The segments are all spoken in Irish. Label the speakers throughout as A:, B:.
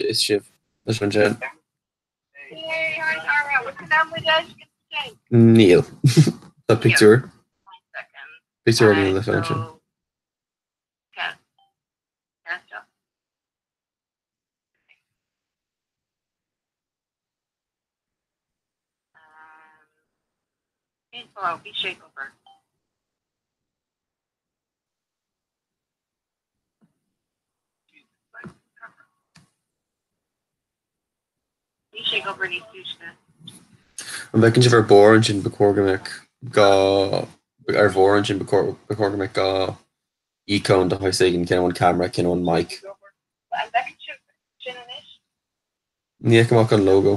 A: Is sibh leis an sin. Níl. Tá pictiúr. Pictiúr níl le fáil sin.
B: Bhí sé ag obair níos túisce.
A: An bhfeiceann sibh ar barr ansin ba chóir go mbeadh 2 ar bharr ansin ba chóir ba chóir go mbeadh 2 íocón de shaghas éigin, ceann amháin camera, ceann amháin mic.
B: An bhfeiceann sibh sin anois?
A: Ní fheicim ach an logo.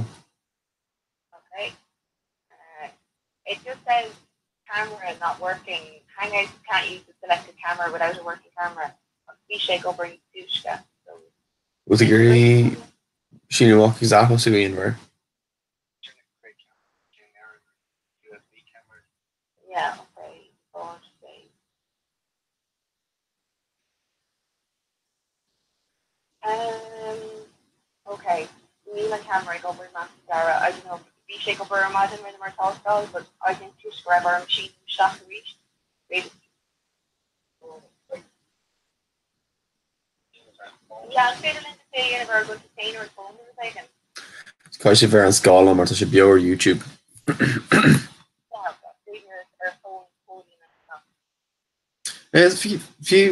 B: Okay. It just says camera not working, Hangouts can't use the selected camera without a working camera agus bhí sé ag obair níos túisce so.
A: Bhfuil tú ag iarraidh síneadh amach agus aththosú a dhéanamh air?
B: Yeah, okay, launch save. Um, okay, níl an camera ag obair maith Dara, I don't know, bhí sé ag obair ar maidin rinneamar tástáil but I think toisc go raibh orm síniú isteach arís, b'fhéidir Yeah, an féidir linn just é a dhéanamh ar ár gcuntas féin ar an bhfón nó rud éigin?
A: Caithfidh sé bheith ar an scáileán mar tá sé beo ar YouTube.
B: Yeah, b'fhéidir ar fón Cóilín an
A: Fiú,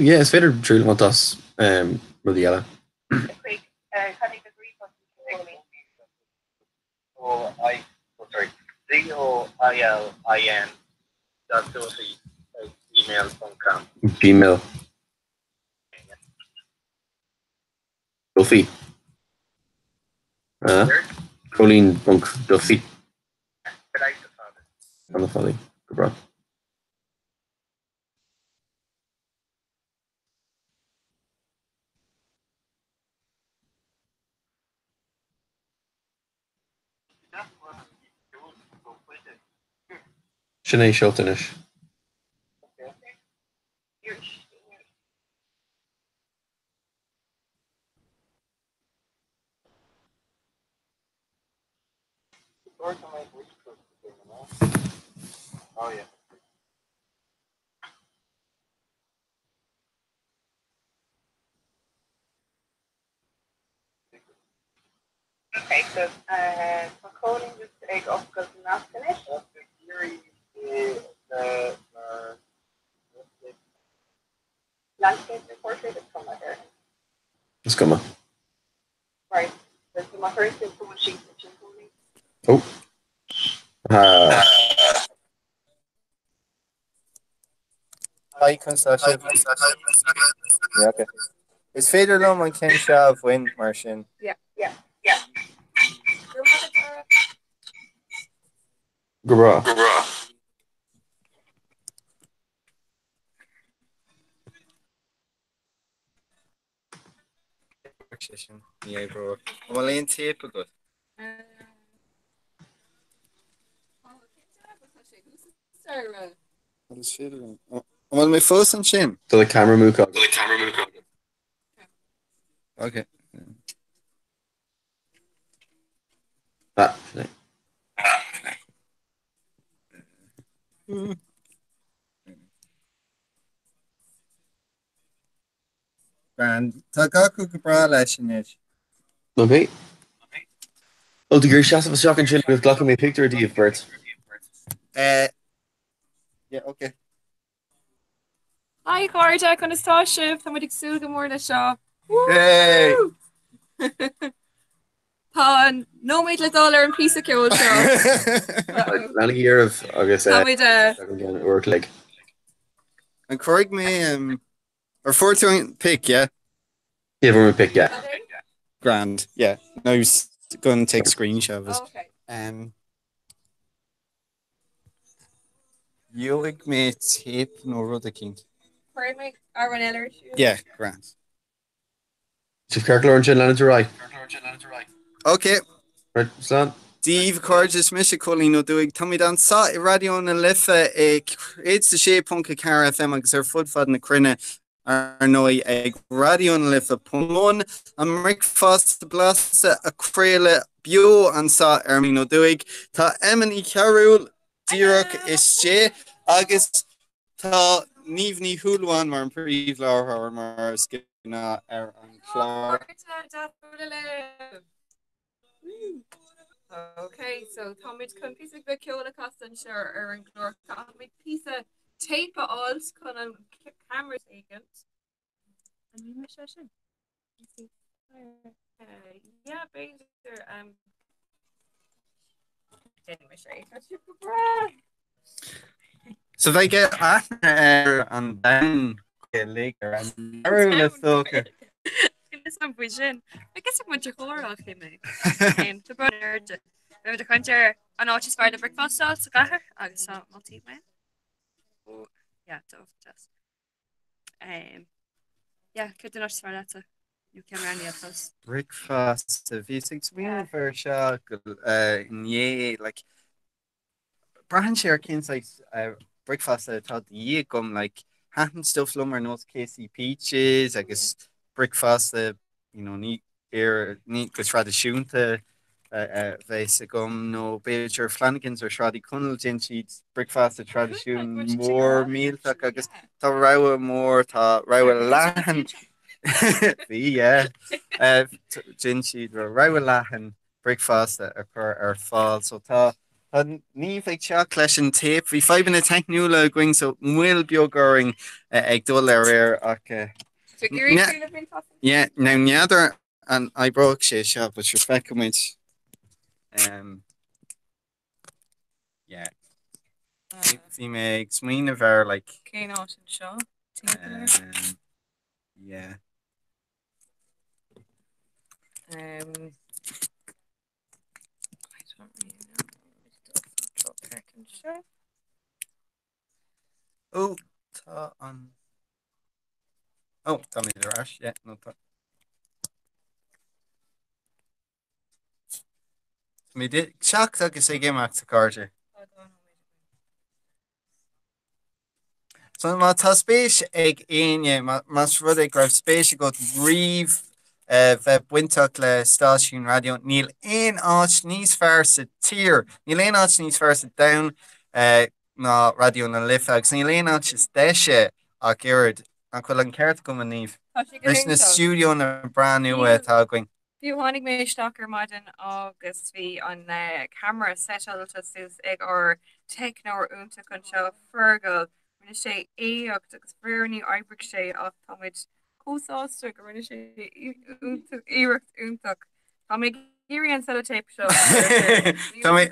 A: yeah, is féidir triail a bhaint as rudaí eile.
B: Chuig, cad é do ríomhphost Cóilín?
C: O I, oh sorry, C O I L I N dot Duffy ag gmail ponc com.
A: Gmail. Duffy. Ah? Cóilín ponc Duffy. Gan na fadaí. Go breá. Sin é seolta anois.
B: Okay, so uh, tá Cóilín just ag oscailt an nasc anois. Landscape nó portrait is cuma ar.
A: Is cuma.
B: Right, so má chuireann tú an fón síos ansin Cóilín.
A: Oh. Uh,
D: Hi, conas tá sibh? Yeah, okay. Is féidir liom an ceann seo a bhaint mar sin.
B: Yeah, yeah, yeah. Go raibh maith agat, Tara.
A: Go breá.
D: Sé sin, ní oibreoidh. An bhfuil aon téip agat? Is féidir liom. An bhfuil mé fós ansin?
A: Tá do camera múchta agat.
D: Ok.
A: Ah, sin é.
D: Grand. Tá gach rud go breá leis anois.
A: Ok. Bhfuil tú ag iarraidh seasamh isteach ansin agus glacfaidh mé pictiúr díobh beirt.
D: Eh, yeah, ok.
E: Hi chairde, conas tá sibh? Tá muid ag súil go mór leis seo.
D: Hey!
E: Tá nóiméad le dul ar an píosa ceoil seo.
A: Leanaigí oraibh agus
E: Tá muid eh,
A: uair a chloig.
D: An cuirfidh mé um, ar fuair tú an pic, yeah?
A: Yeah, fuair mé pic, yeah.
D: Grand, yeah. No, I was going to take a screenshot of it.
E: Okay.
D: Um, Gheobhaidh mé téip nó rud eicínt.
E: Cuirfidh mé amhrán eile ar siúl.
D: Yeah, grand.
A: Sibh ceart go leor ansin, leanfaidh ar aghaidh.
D: Ok.
A: Right, slán.
D: Dia daoibh a chairde, is mise Cóilín Ó Dufaigh. Táimid anseo i Raidió na Life i 106.4 FM agus ar fud fad na cruinne. ar ndóigh, ag Raidió na Life ponc an mbricfeasta blasta a craoladh beo anseo ar Maidin Ó Dúigh. Tá Emma Ní Chearúil díreach istigh agus tá Niamh Ní Shúilleabháin mar an príomhláithreoir mar is gnáth ar an chlár.
E: Ok, so táimid chun píosa beag ceoil a chasadh anseo ar an gclár. Caithfimid píosa téip a fháil chun an camera éigint. An ní sé sin? Yeah, b'fhéidir um, Déanfaidh sé tá sé go breá.
D: So bheidh aithne ar an domhan uilig ar an deireadh le stóca.
E: Is an faoi sin. Agus ag muid chomhrá cé mé. Tá brón airde. Beimid ag caint ar an áit is fearr le bricfeasta sa gcathair agus tá moltaí mé. Ó, yeah, tá just. Um, yeah, céard an áit is fearr leatsa? Nó cén rang iad fós?
D: Bricfeasta. Bhíos ag smaoineamh air seo go inné, like, Braitheann sé ar cén saghas bricfeasta atá de dhíth agam, like thaitin stuff liom ar nós KC Peaches agus bricfeasta you know ní ar ní go traidisiúnta a bheas agam nó b'fhéidir Flanagan's ar Sráid Uí Chonaill déanann siad bricfeasta traidisiún mór millteach agus tá rogha mór tá rogha leathan bhí yeah déanann siad rogha leathan bricfeasta a chur ar fáil. So tá tá Niamh ag teacht leis an téip. Bhí fadhbanna teicniúla againn so moill beag orainn ag dul ar aer ach yeah, now n'fheadar an oibreoidh sé seo but sure feicfimid. Um, yeah. Bhí mé ag smaoineamh ar like
E: Cén áit anseo?
D: Um, yeah.
E: Um, I don't really know. Anseo.
D: Ó tá an Ó tá mé ar ais yeah, nó tá. Tá mé ag teacht agus ag imeacht a chairde. So má tá spéis ag éinne, más rud é go raibh spéis agat riamh bheith bainteach le stáisiún raidió, níl aon áit níos fearr sa tír, níl aon áit níos fearr sa domhan ná Raidió na Life agus níl aon áit is deise ach oiread. Nach bhfuil an ceart agam, a Niamh?
E: Tá sé go
D: Leis na
E: hiontach.
D: stiúideonna breá nua atá againn.
E: Fiú tháinig mé isteach ar maidin agus bhí an camera setáilte suas ag ár teicneoir iontach anseo, Fergal. Rinne sé éacht agus faraor ní oibrigh sé ach tá muid chomh sásta go rinne sé iarracht iontach. Tá mé ag iarraidh an sellotape seo a chur ar
D: Tá mé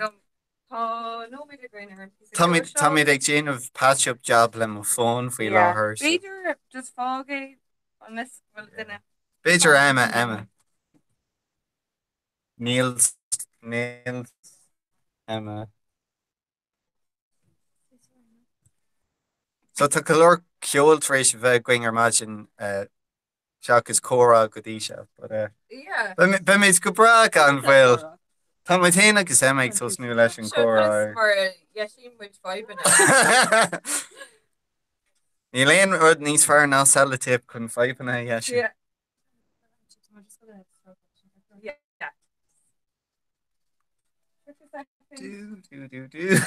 E: Tá nóiméad againn ar an phíosa
D: Tá
E: ceoil seo.
D: Táimid ag déanamh patch-up job le mo fón faoi láthair.
E: B'fhéidir just fág é unless go bhfuil duine.
D: B'fhéidir Emma, Emma. Níl, níl Emma. So tá go leor ceoil tar éis a bheith againn ar maidin seachas comhrá go dtí seo. But, uh,
E: Yeah.
D: Beimid go breá gan mhoill. Tá muid féin agus Emma ag tosnú leis an
E: Seo
D: chomhrá.
E: conas mar a dheisíonn muid fadhbanna.
D: Níl aon rud níos fearr ná sellotape chun fadhbanna a dheisiú.
E: Yeah. Yeah.
D: Do, do, do, do.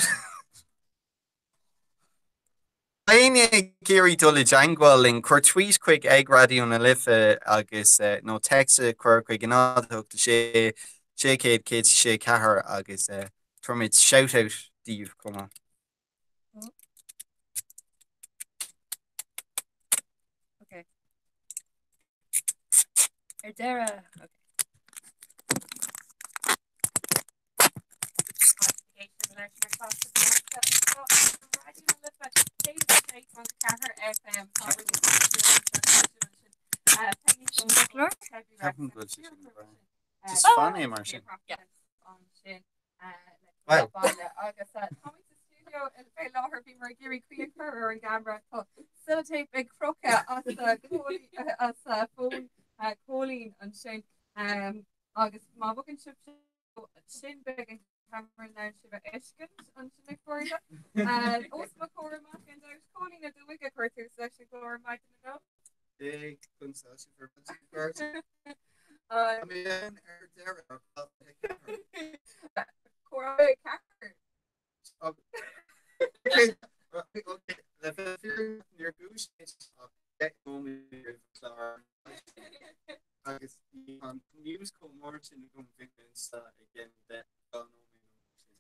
D: Éinne ag iarraidh dul i dteangmháil linn, cuir tweet chuig ag Raidió na Life agus nó text a chur chuig 0 8 6 600 106 4 agus tabharfaimid shout out daoibh chomh maith.
E: Okay. Ar deireadh. Okay.
D: Ceapaim go bhfuil sé sin breá. Just fan é mar sin.
E: Well. Agus táimid sa stiúideo fé láthair bhí muid ag iarraidh caoi a chur ar an gceamara tá sellotape ag crochadh as fón Cóilín ansin agus má bhogann sibh sin beidh an ceamara in ann sibh a fheiscint ansin ag cairde. Os mo chomhair amach gan dabht Cóilín Ó Dufaigh ag cur tús leis an gclár maidin inniu.
D: Dé chun sásaimh ar fad. Tá mé ann ar deireadh ar 3:30.
E: 3:45.
D: Le bheith fírinneach níor dhúisigh mé ach 10 nóiméad roimh an chlár agus bhí an news chomh mór sin agam bhí mé anseo ag an 10 nóiméad nó mar sin.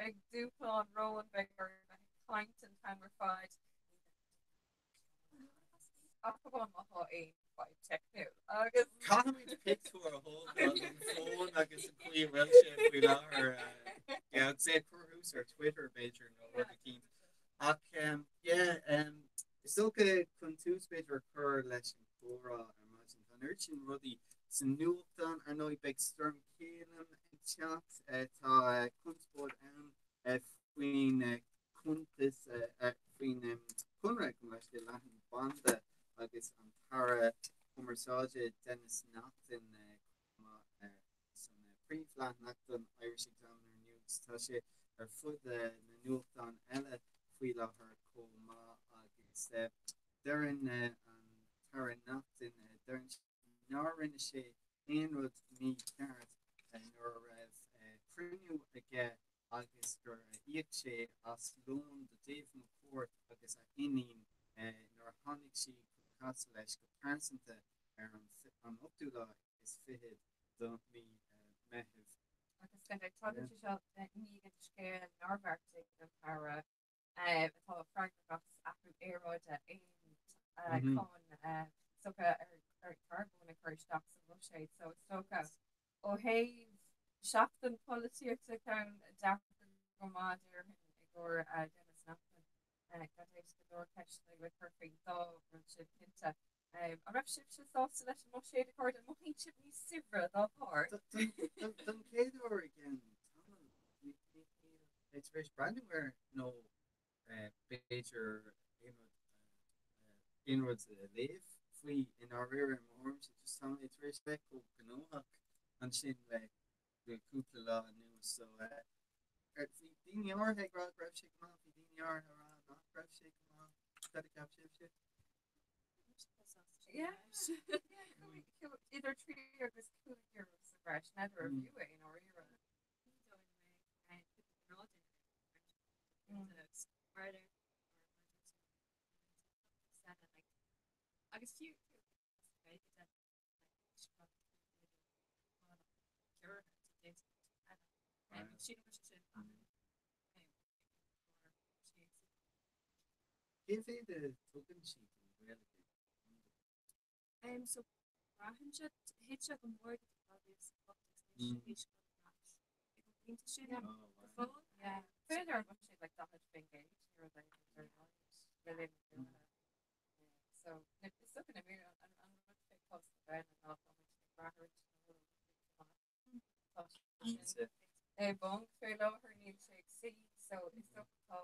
E: Beidh dúshlán romhainn, beidh orainn a bheith ag caint an t-am ar fad. Ach amháin má tá aon fadhb teicniúil agus.
D: Caithfimid pictiúr a thógáil den fón agus an chaoi a bhfuil sé faoi láthair. Yeah, agus é a chur thuas ar Twitter b'fhéidir nó rud eicínt. Ach yeah, is dócha chun tús b'fhéidir a chur leis an chomhrá ar maidin, tá an oiread sin rudaí sa nuachtán, ar ndóigh beidh Stoirm Céilim ag teacht, tá conspóid ann faoin cuntas faoin chonradh go mbeidh sé leathanbhanda agus an tAire Cumarsáide Denis Naughten chomh maith san príomhleathanach don Irish Examiner inniu agus tá sé ar fud na nuachtán eile faoi láthair chomh maith agus deireann an tAire Naughten deireann nár rinne sé aon rud mícheart nuair a raibh cruinniú aige agus gur íoc sé as lón do Dave McCourt agus a iníon nuair a tháinig sí chun casadh leis go pearsanta ar an ochtú lá is fichead de mhí Meitheamh.
E: Agus tagann sé seo i ndiaidh an scéil nár bheartaigh an tAire atá freagrach as athrú aeráide aon cháin socha ar charbón a chur isteach sa bhuiséad. So is dócha ó thaobh seachtain polaitíochta ceann deacair go maith déarfainn i gcomhair Denis Naughten. Gan dabht go leor ceisteanna le cur faoin dá rud sin cinnte. An raibh sibhse sásta leis an mbuiséad a chairde? An mothaíonn sibh níos saibhre dá bharr?
D: Don chéad uair i gceann tamaill, níl mé tar éis breathnú air nó b'fhéidir aon rud a léamh faoi i ndáiríre i mo thuairimse, just tá mé tar éis bheith chomh gnóthach ansin le cúpla lá anuas so bhí daoine áirithe ag rá go raibh sé go maith, bhí daoine áirithe ag rá nach raibh sé go maith. Cad a cheap sibhse?
E: Idir 3 agus 5 euro sa bhreis, n'fheadar an fiú é i ndáiríre.
F: Agus fiú
D: Cé mhéad a tugann siad don Ghaeilge?
F: So braitheann sé, thit sé go mór go dtí 2008 agus anois théis dul ar ais ag an bpointe sin go fóill.
E: B'fhéidir an bhfuil sé like 40% nó rud éigin ar aghaidh le linn na bliana. So is dócha na mír an rud fé cás na Gaeilge ná tá muid ag brath ar an Tá sé sin i bponc fé láthair níl sé ag suí so is dócha tá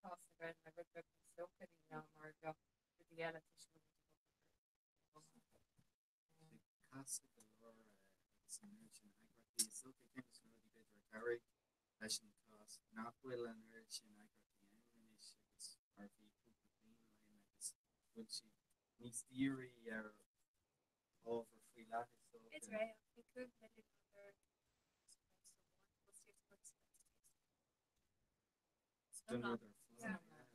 E: cás na Gaeilge rud beag níos dóchaí ná mar a bheadh rudaí eile toisc go bhfuil muid ag obair ar
D: Casta go leor agus an oiread sin eagraíochtaí. Is dócha ceann de na rudaí b'fhéidir a chabhraigh leis an chás nach bhfuil an oiread sin eagraíochtaí ann anois agus mar a bhí cúpla bliain ó shin agus go bhfuil siad níos dírí ar ábhar faoi leith is dócha.
F: Is é, ach bhí 5 milliún á lorg
D: Don rud ar fad.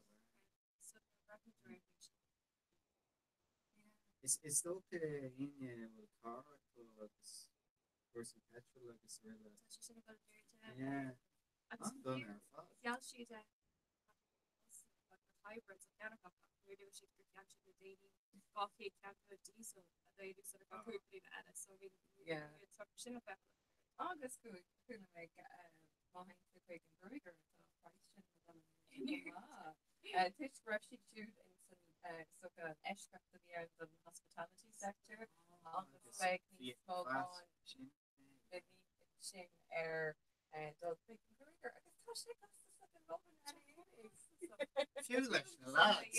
D: Is dócha éinne a bhfuil carr acu agus cúrsaí petrol agus araile.
F: Tá sé sin ag dul in airde.
D: Yeah.
F: Agus
D: An-dona ar fad.
F: Gheall siad hybrids a cheannach ach níor luaigh siad gur cheann siad le déanaí 200 ceann de diesel a bheidh úsáid ar feadh 5 bliana eile so I mean
E: Yeah.
F: tá sin le feiceáil.
E: Agus chuala mé má théann tú chuig an gruagaire tá an praghas sin ag dul in airde chomh maith. Toisc go raibh siad siúd in san is dócha an eisceacht a bhí ann don hospitality sector agus beidh níos mó cáin. na mícheann sin ar dul chuig an ghruagaire agus tá sé costasach go leor
D: Fiú leis na lads.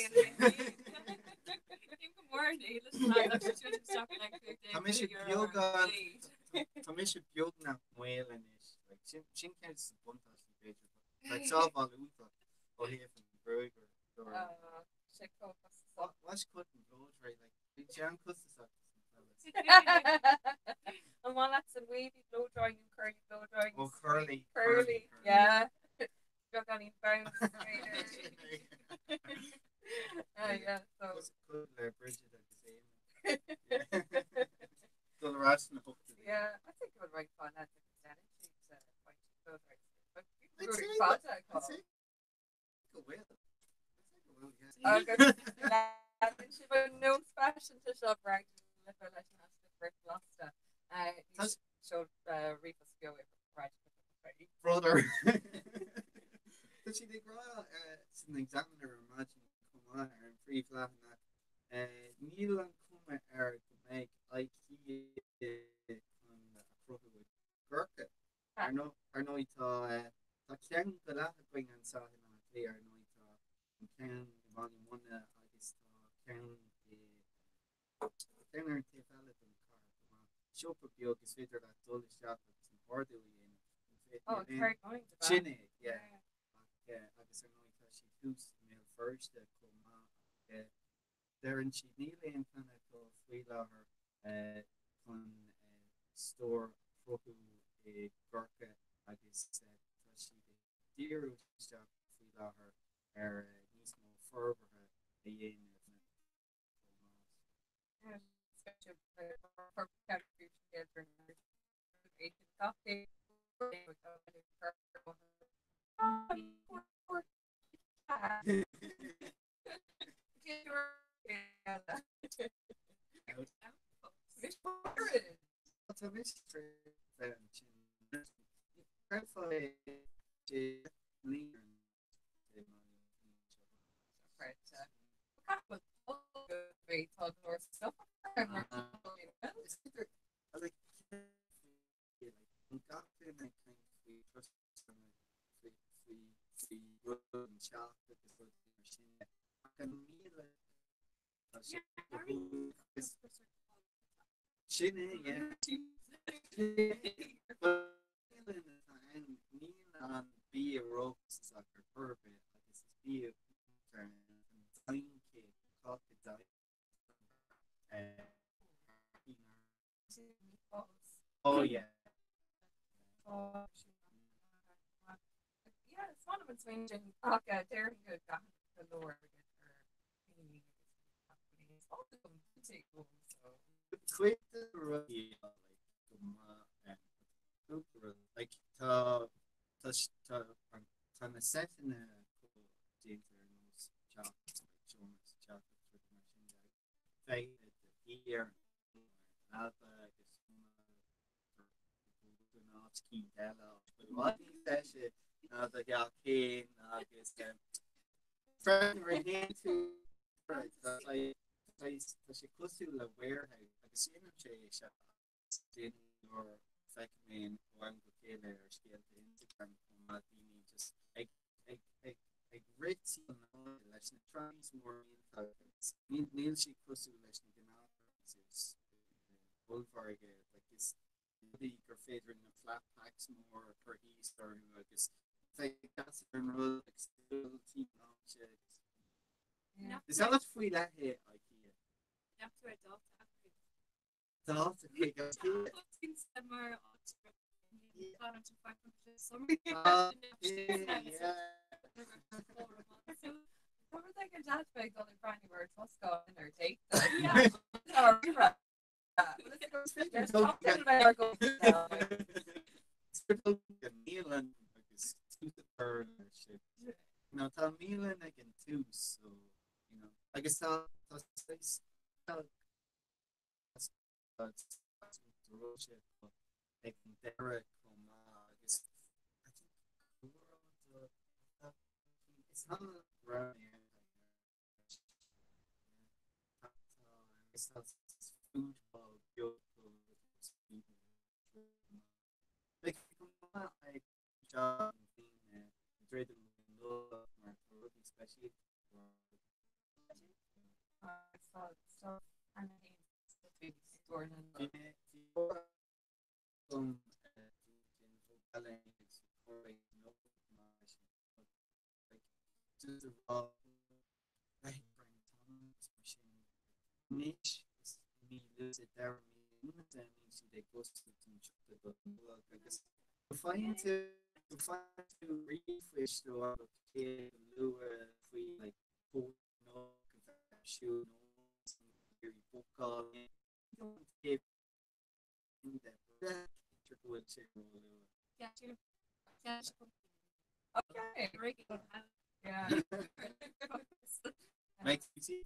D: Tá mise beagán Tá mise beagnach maol anois. Sin ceann de na buntáistí b'fhéidir. Like sábháil iontach ó thaobh an ghruagaire.
E: Sé chomh costasach.
D: What's cut and blow dry like bíonn sé an-chostasach leis na fellas.
E: An maith leat an wavy blow drying nó curly blow drying?
D: Oh curly.
E: Curly, yeah. Beagáinín bounce b'fhéidir. Yeah, so.
D: Cosúil le Bridget agus Eamon. Dul ar ais sna hochtóidí.
E: Yeah, I think go bhfuil roinnt mhaith lads agus déanann siad roinnt blow dries. But gruaig fada acu.
D: I'd say go bhfuil. I'd say go bhfuil, yeah.
E: Agus leanann sibh an nós faiseanta seo Raidió na Life leis an haischlib BricBlasta. Seol ríomhphost beo ag Raidió na Life.
D: Brother. Tá siad ag rá san Examiner ar maidin chomh maith ar an phríomhleathanach, níl an chuma air go mbeidh IKEA chun a chruthú i gCorcaigh. Ar ndóigh tá tá ceann go leath againn anseo in Áth Cliath, ar ndóigh tá an ceann i mBaile Munna agus tá ceann i ceann ar an taobh eile den chathair chomh maith. Siopa beag is féidir leat dul isteach agus an t-ordú a dhéanamh.
E: Oh, an Carrickmines ab ea?
D: Sin é, yeah. Ach agus ar ndóigh tá siad thuas i mBéal Feirste chomh maith ach deireann siad níl aon plean acu faoi láthair chun stór a chruthú i gCorcaigh agus tá siad ag díriú isteach faoi láthair ar níos mó forbartha a dhéanamh chomh maith. Sin é, yeah. Níl an bia róchostasach ar chor ar bith agus is bia an Daim cake, cáca Daim. Oh yeah.
E: Yeah, is maith liom an smaoineamh sin ach déarfainn go gcaithfidh go leor airgid ar cleaning agus acmhainní. Is fáilte dom duit é so.
D: Cuid de na rudaí like go maith cúpla rud like tá tá tá tá na seiteanna déanta ar nós teach like seomra sa teach agus rudaí mar sin de. Bheith i do shuí ar an leaba agus in áit eicínt eile áit i bhfad níos deise ná do theach féin agus freisin nuair a théann tú tá sé cosúil le warehouse agus déanaim sé é seo nuair a feicim é ó am go chéile ar scéalta Instagram chomh maith daoine just ag ag ag ag rith timpeall na háite leis na trolleys mór millteach agus níl níl siad cosúil leis na gnáth trolleys is ollmhargadh like is rudaí gur féidir na flat packs mór a chur thíos orthu agus bheith ag seasamh ar an rud agus dul timpeall na háite agus Is áit faoi leith é IKEA.
F: Nach tú ar dáta acu?
D: Dáta chuig IKEA. Nó tá Milan ag an tús so you know agus tá tá ag an deireadh chomh maith agus I think it's not food hall beag Like, just a rá bheith ag Brian Thomas mar sin anois is mí Lúnasa deireadh mí Lúnasa a mbíonn siad ag oscailt an siopa don Nollaig agus go faigheann tú go faigheann tú ríomhphoist ó Baile Átha Cliath go luath faoi like cód Nollag a bheith ar siúl nó ag iarraidh bookáil an taobh sin de go bhfuil sé róluath.
E: Okay. Yeah.
D: Mbeidh tú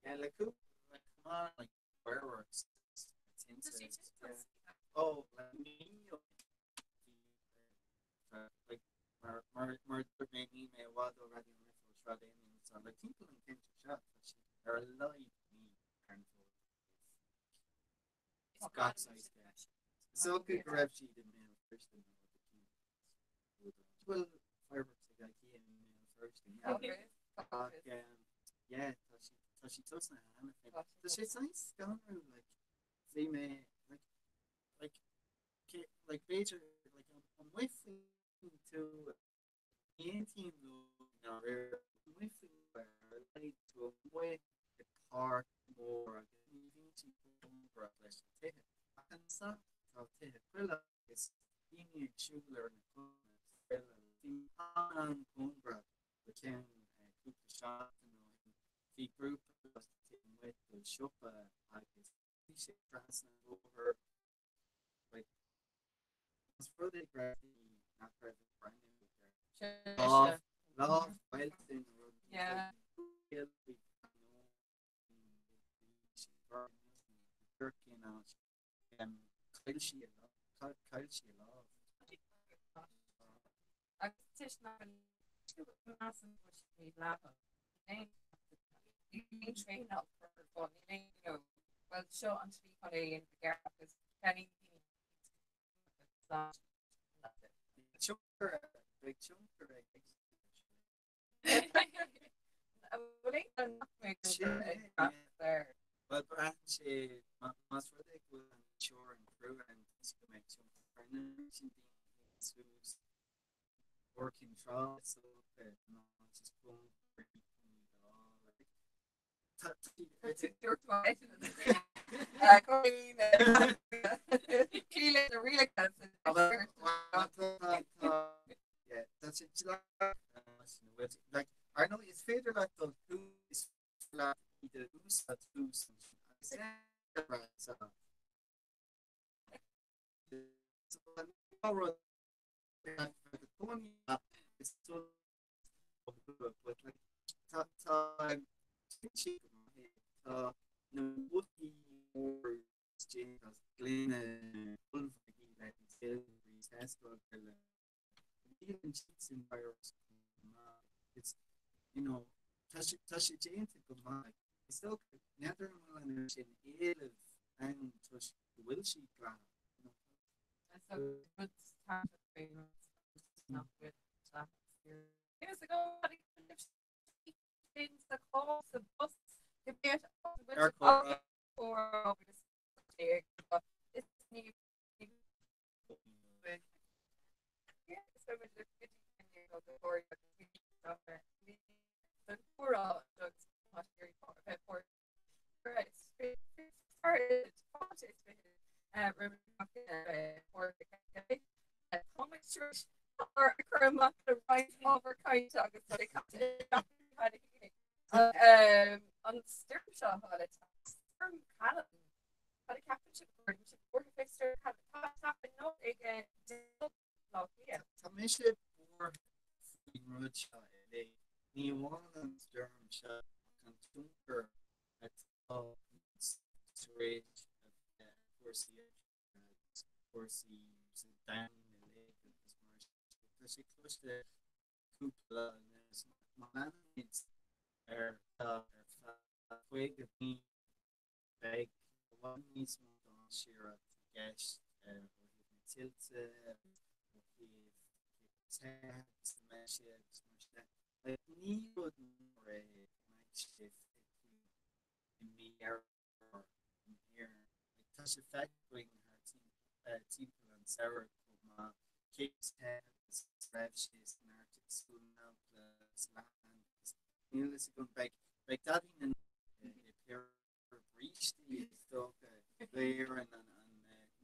D: Yeah, like who like come on like fireworks Oh like me like mar mar mar dúirt mé níl mé i bhfad ó Raidió na Life ó Sráid Amiens so like timpeall an ceantar seo tá siad ar a laghad mí ar an bhfód is gach saghas de. Is dócha go raibh siad i mBéal Feirste nó rud eicínt. Bhfuil fireworks ag IKEA i mBéal Feirste? Ach yeah, tá siad tá siad tosnaithe cheana féin. Tá sé saghas scanrúil like bhí mé like like cé like b'fhéidir like amuigh faoin tuath aontaím leo nár amuigh faoin tuath ar a laghad tú amuigh i bpáirc mhór agus ní bhíonn siad cóngarach leis na tithe. Ach anso tá tithe chuile agus daoine ag siúl ar na cosáin agus bhí an-an-cóngarach go ceann cúpla seachtain ó shin. Bhí grúpa taobh amuigh de siopa agus bhí sé trasna an bhóthair like más rud é go raibh daoine nach raibh ag breathnú ar lámh fáilte nó rud Chaill sí a lámh.
E: Well seo an tslí chun é a dhéanamh i gceart agus ceannaíonn daoine
D: Tionchar, beidh tionchar ag Bhuel, braitheann sé, más rud é go bhfuil an teorainn crua ann, go mbeidh tionchar ar na sin daoine suas Iúr Cinn Trá is dócha, an áit is cóngaraí chun iad a fháil. Ar ndóigh, is féidir leat dul thuas leat iad a úsáid thuas ansin Tá na boscaí mór déanta as gloine ullmhaithe le Tesco le Níl sin virus It's you know tá sé tá sé déanta go maith. Is dócha n'fheadar an bhfuil an sin éileamh ann toisc go bhfuil siad glan.
E: An stoirm seo atá le teacht, Stoirm Callum. Cad a cheapann sibh Tá ag
D: Tá mise buartha faoin rud seo uilig, ní amháin an stoirm seo ach an tionchar atá tar éis a bheith ar chúrsaí aimsire agus cúrsaí sa domhan uilig agus mar sin. Tá sé cloiste cúpla lá anuas. Má leanaimid ar seo ar feadh 50 bliain, beidh i bhfad níos mó dainséarach i gceist ó thaobh na tuilte agus ó thaobh cé chomh te agus a mbeidh sé agus mar sin de. Like, ní rud mór é go mbeidh sé 20 céim i mí Dheireadh Fómhair in Éirinn. Like, tá sé feicthe againn thar timpeall an samhradh chomh maith cé chomh te agus a raibh sé san Arctic sa shampla agus Lapland agus níl fhios agam beidh beidh Daidí na i péire brístí is dócha d'Éirinn an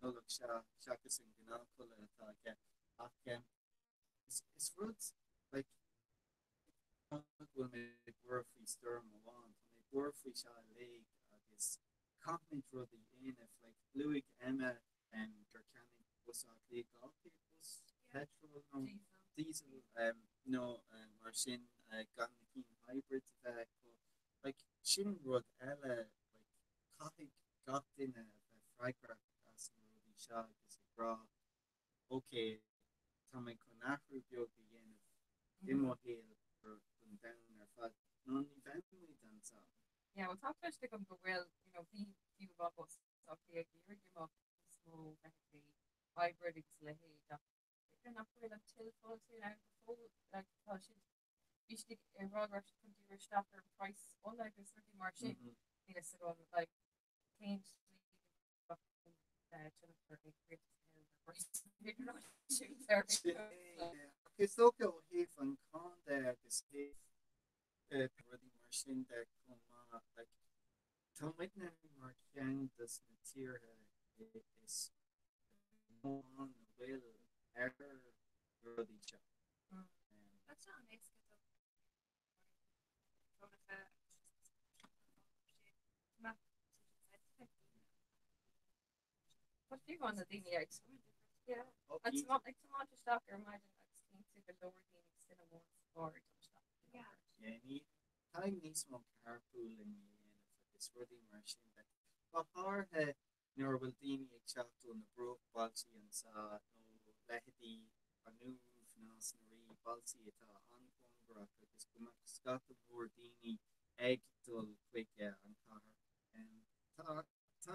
D: Nollaig seo seachas an gnáthchulaith atá aige ach is rud like go bhfuil mé buartha faoi stoirm amháin, tá mé buartha faoi seo uilig agus caithfimid rud a dhéanamh like luaigh Emma gur cheannaigh Bus Átha Cliath 200 bus petrol nó diesel nó mar sin gan na cinn hybrid a bheith acu. Like, sin rud eile, like, caithfidh gach duine a bheith freagrach as na rudaí seo agus ag rá, ok, tá mé chun athrú beag a dhéanamh i mo shaol don domhan ar fad, nó ní bheidh muid anseo.
E: Yeah, well tá cloiste agam go bhfuil, you know, bhí fiú amháin Bus Átha Cliath ag iarraidh go mbeadh níos mó feithiclí hybrid agus a leithéid ach b'fhéidir nach bhfuil an tuilleadh fáilte ann go fóill, like, tá siad bhí siad ag rá go raibh siad chun díriú isteach ar an praghas ola agus rudaí mar sin. Níl fhios agam like cén slí go mbeadh tionchar ag rialtas na hÉireann ar praghas idirnáisiúnta ar
D: Sin é, ach is dócha ó thaobh an cáin de agus thaobh rudaí mar sin de chomh maith, like tá muidne mar cheann dos na tíortha is mó a bhfuil ar na rudaí seo.
F: Tá sé an-éasca do leictreonacha
E: Tá fiú amháin na daoine ag ag tiomáint isteach ar maidin agus cinnte go leor daoine agus duine amháin sa gcarr ag dul isteach.
D: Yeah, ní caithfidh níos mó carpooling a dhéanamh agus rudaí mar sin de. Go háirithe nuair a bhfuil daoine ag teacht ó na bruachbhailtí anseo nó leithéidí an Uaimh, Nás na Rí, bailtí atá an-chóngarach agus go mbeadh scata mór daoine ag dul chuig an chathair. Tá tá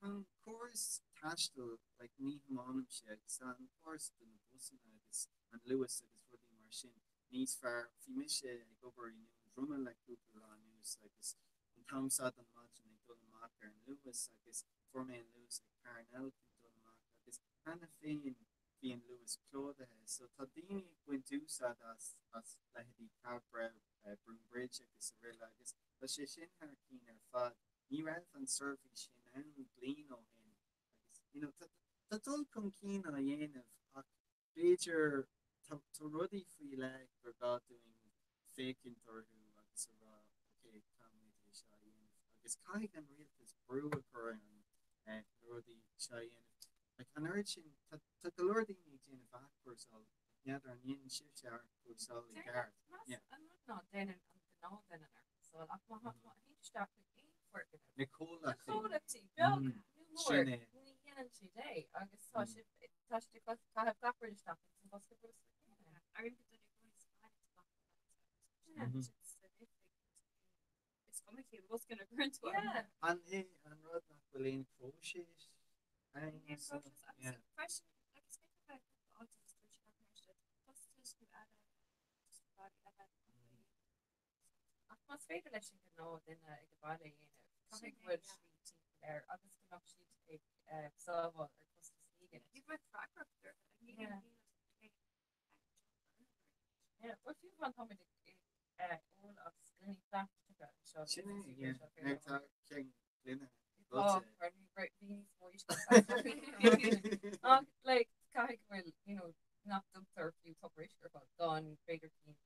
D: an córas taistil, like ní thiománaimse agus tá an córas do na busanna agus an Luas agus rudaí mar sin níos fearr. Bhí mise ag obair i nDún Droma le cúpla lá anuas agus an t-am seo den maidin ag dul amach ar an Luas agus fuair mé an Luas ag Parnell chun dul amach agus cheana féin bhí an Luas plódaithe so tá daoine ag baint úsáid as as leithéidí Cabra, Broombridge agus araile agus tá sé sin thar cinn ar fad. Ní raibh an seirbhís sin ann bliain ó shin agus you know tá tá dul chun cinn á dhéanamh ach B'fhéidir, tá rudaí faoi leith gur gá dúinn féachaint orthu agus a rá ok, caithfimid é seo a dhéanamh agus caithfidh an rialtas brú a chur orainn na rudaí seo a dhéanamh. Like, an oiread sin, tá go leor daoine ag déanamh athchúrsáil, n'fheadar an ndéanann sibhse athchúrsáil i gceart?
E: Meas an rud ná déanann an gnáthduine an athchúrsáil ach má théann tú isteach chuig aon foirgneamh,
D: Na comhlachtaí.
E: Na comhlachtaí, beag nó mór,
D: Sin é.
E: ní dhéanann siad é agus tá siad Tá siad ag caitheamh gach rud isteach ins an bosca bruscair céanna.
F: Airím go dona i gcónaí sa bhaile tá gach rud ann sa oifig. Is cuma cén bosca ina gcuireann tú
E: é.
D: An é an rud nach bhfuil aon phróiseas
F: ann? Níl aon phróiseas agus freisin like is féidir bheith i gcúpla áit agus dúirt siad nach mbeidh siad costais nó eile just rudaí eile nach bhfuil.
E: Ach más féidir leis an gnáthdhuine ag an baile a dhéanamh, caithfidh go bhfuil slí timpeall air agus go mbeadh siad ag sábháil ar costas éigin.
F: Ní bheadh freagracht orthu, like ní bheadh
E: Yeah, bhuel fiú amháin táimid ag ól as gloiní plaisteacha anseo.
D: Sin é, yeah. Now tá ceann gloine
E: Tá, mar ní bhí níos mó uisce. Ach like caithfidh go bhfuil, you know, nach dtugtar fiú tupper uisce ar fáil gan b'fhéidir cinn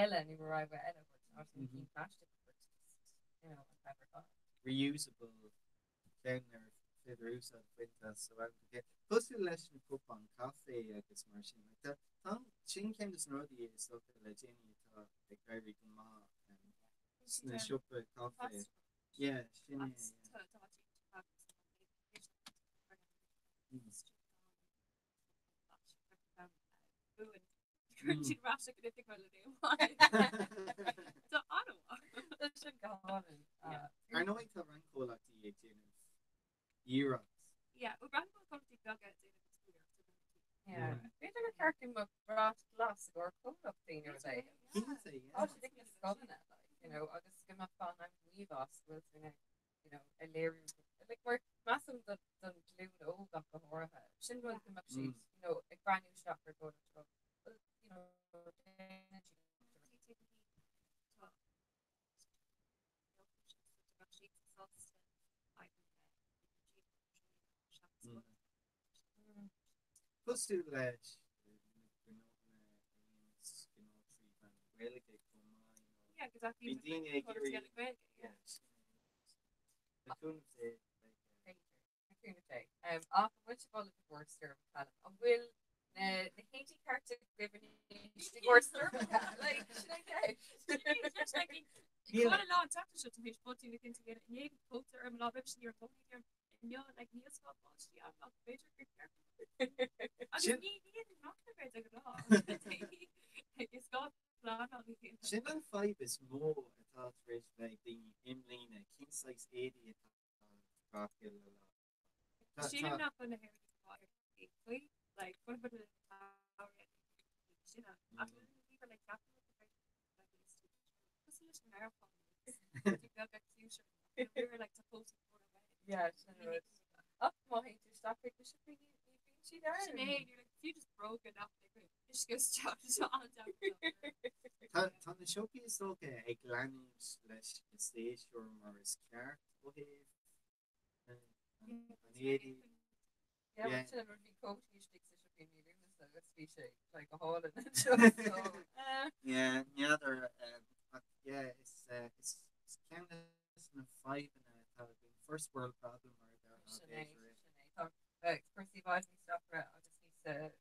E: eile nó rogha eile a thabhairt, ná sin cinn phlaisteach a thabhairt just, you know, an t-am ar fad.
D: Reusable ceann ar féidir úsáid a bhaint as ó am go chéile. Cosúil leis na cupáin caife agus mar sin. Like, tá, tá, Sin ceann de na rudaí is dócha le déanaí atá ag éirí go maith sna siopaí caife. Yeah, sin é, yeah. Ar ndóigh tá roinnt comhlachtaí ag déanamh iarracht.
F: Yeah, well braithim go bhfuil comhlachtaí beaga ag déanamh iarracht.
E: Yeah. B'fhéidir gur ceart go mbeadh brat glas i gcomhair comhlachtaí nó rud éigin.
D: Cinnte, yeah.
E: Tá siad ag na scoileanna, like, you know, agus go mbeadh fonn an-ghníomh as go bhfuil tú in ann, you know, a léiriú, like, mar measaim don ghlúin óg ach go háirithe, sin rud go mbeadh siad, you know, ag breathnú isteach ar gcomhlacht a rá, well, you know, déanann siad
D: Cosúil leis na gnónna a dhéanas gnó trí mheán na Gaeilge chomh maith, you know. Bíonn daoine ag iarraidh, yeah, sin é. Le cúnamh Dé, beidh.
E: Le cúnamh Dé. Ach an bhfuil sibh ullamh i gcomhair stoirm Callum? An bhfuil na héadaí cearta agaibh anois i gcomhair stoirmeacha? Like, sin an cheist.
F: Chuile lá an tseachtain seo tar éis botún éicint a dhéanamh. Inné bhí cóta orm, an lá roimhe sin ní raibh dóthain orm. Inniu, like, níl scáth báistí ann ach b'fhéidir gur ceart. Agus ní dhéanaim machnamh air de ghnáth. Is gá pleanáil a dhéanamh.
D: Sin an fadhb is mó atá tar éis bheith ag daoine i mbliana, cén saghas éadaí atá
F: Sílim nach bhfuil na hÉireannaigh go maith ar faoi like rud a bhfuil sin ach ní like ceapaim cosúil leis an Meiriceá beaga ciúise like tá fós
E: Yeah, sin rud. Ach má théann tú isteach chuig na siopaí ní bhíonn siad ann.
F: Sin é, you're like fiú just bróga nach uisce isteach seo an-deacair.
D: Tá na siopaí is dócha ag leanúint leis na séasúir mar is ceart ó thaobh an éadaí.
E: Yeah, well, sin an rud, bhí cótaí istigh sa siopa i mí Lúnasa agus bhí sé like go hálainn anseo so eh.
D: Yeah, n'fheadar ach yeah is is ceann de na fadhbanna atá againn, first world problem mar a déarfá
E: Sin é,
D: b'fhéidir.
E: sin é. Tá cúrsaí i bhfad níos deacra agus níos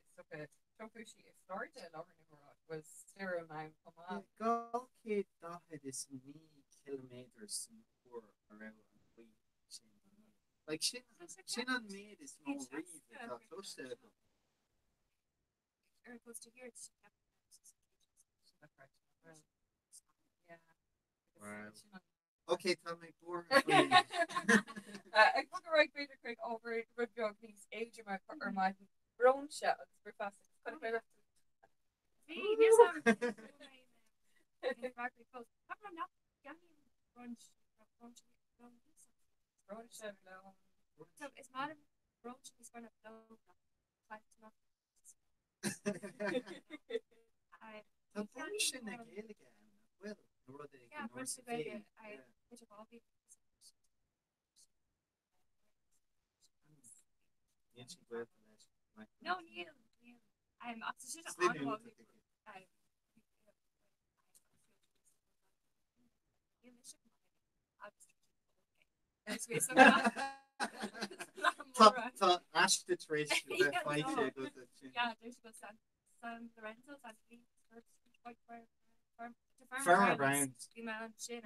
E: is dócha tromchúisí i Florida i láthair na huaire áit a bhfuil stoirm ann chomh maith.
D: 249 ciliméadar san uair a raibh an ghaoth sin inné. Like sin sin an méid is mó riamh atá cloiste agam.
F: Ar an gcósta thiar tá sé ceaptha
E: Yeah.
D: Wow.
E: Sin an
D: Ok, tá mé buartha faoi.
E: Ag bogadh ar aghaidh b'fhéidir chuig ábhar rud beag níos éadroime ar maidin, bróinse agus bricfeasta agus chonaic mé raibh tú
F: Bhí, níl 's a'm freagraí fós. Ceapaim nach gceannaím brunch, brunch,
E: Bróinse, lón.
F: So is maith liom bróinse níos fearr ná lón ach caillteanach.
D: Tá bróinse na Gaeilge ann, nach bhfuil? Nó rud éigin,
F: Yeah,
D: nó
F: brunch
D: sa
F: na Gaeilge.
D: bhféith, yeah.
F: Idir dhá mhíle
D: Níl sí gaolta leis.
F: No, níl, níl. Ach tá sin
D: Sloinne
F: an-mhaith.
D: iontach aici.
F: Níl mise go maith agus tá
D: Tá tá aiste tar éis a bheith faighte agat ansin.
F: Yeah, there's go San San Lorenzo, San Felipe, Farmer
D: Farmer Browns.
F: Bhí mé ansin actually tá sin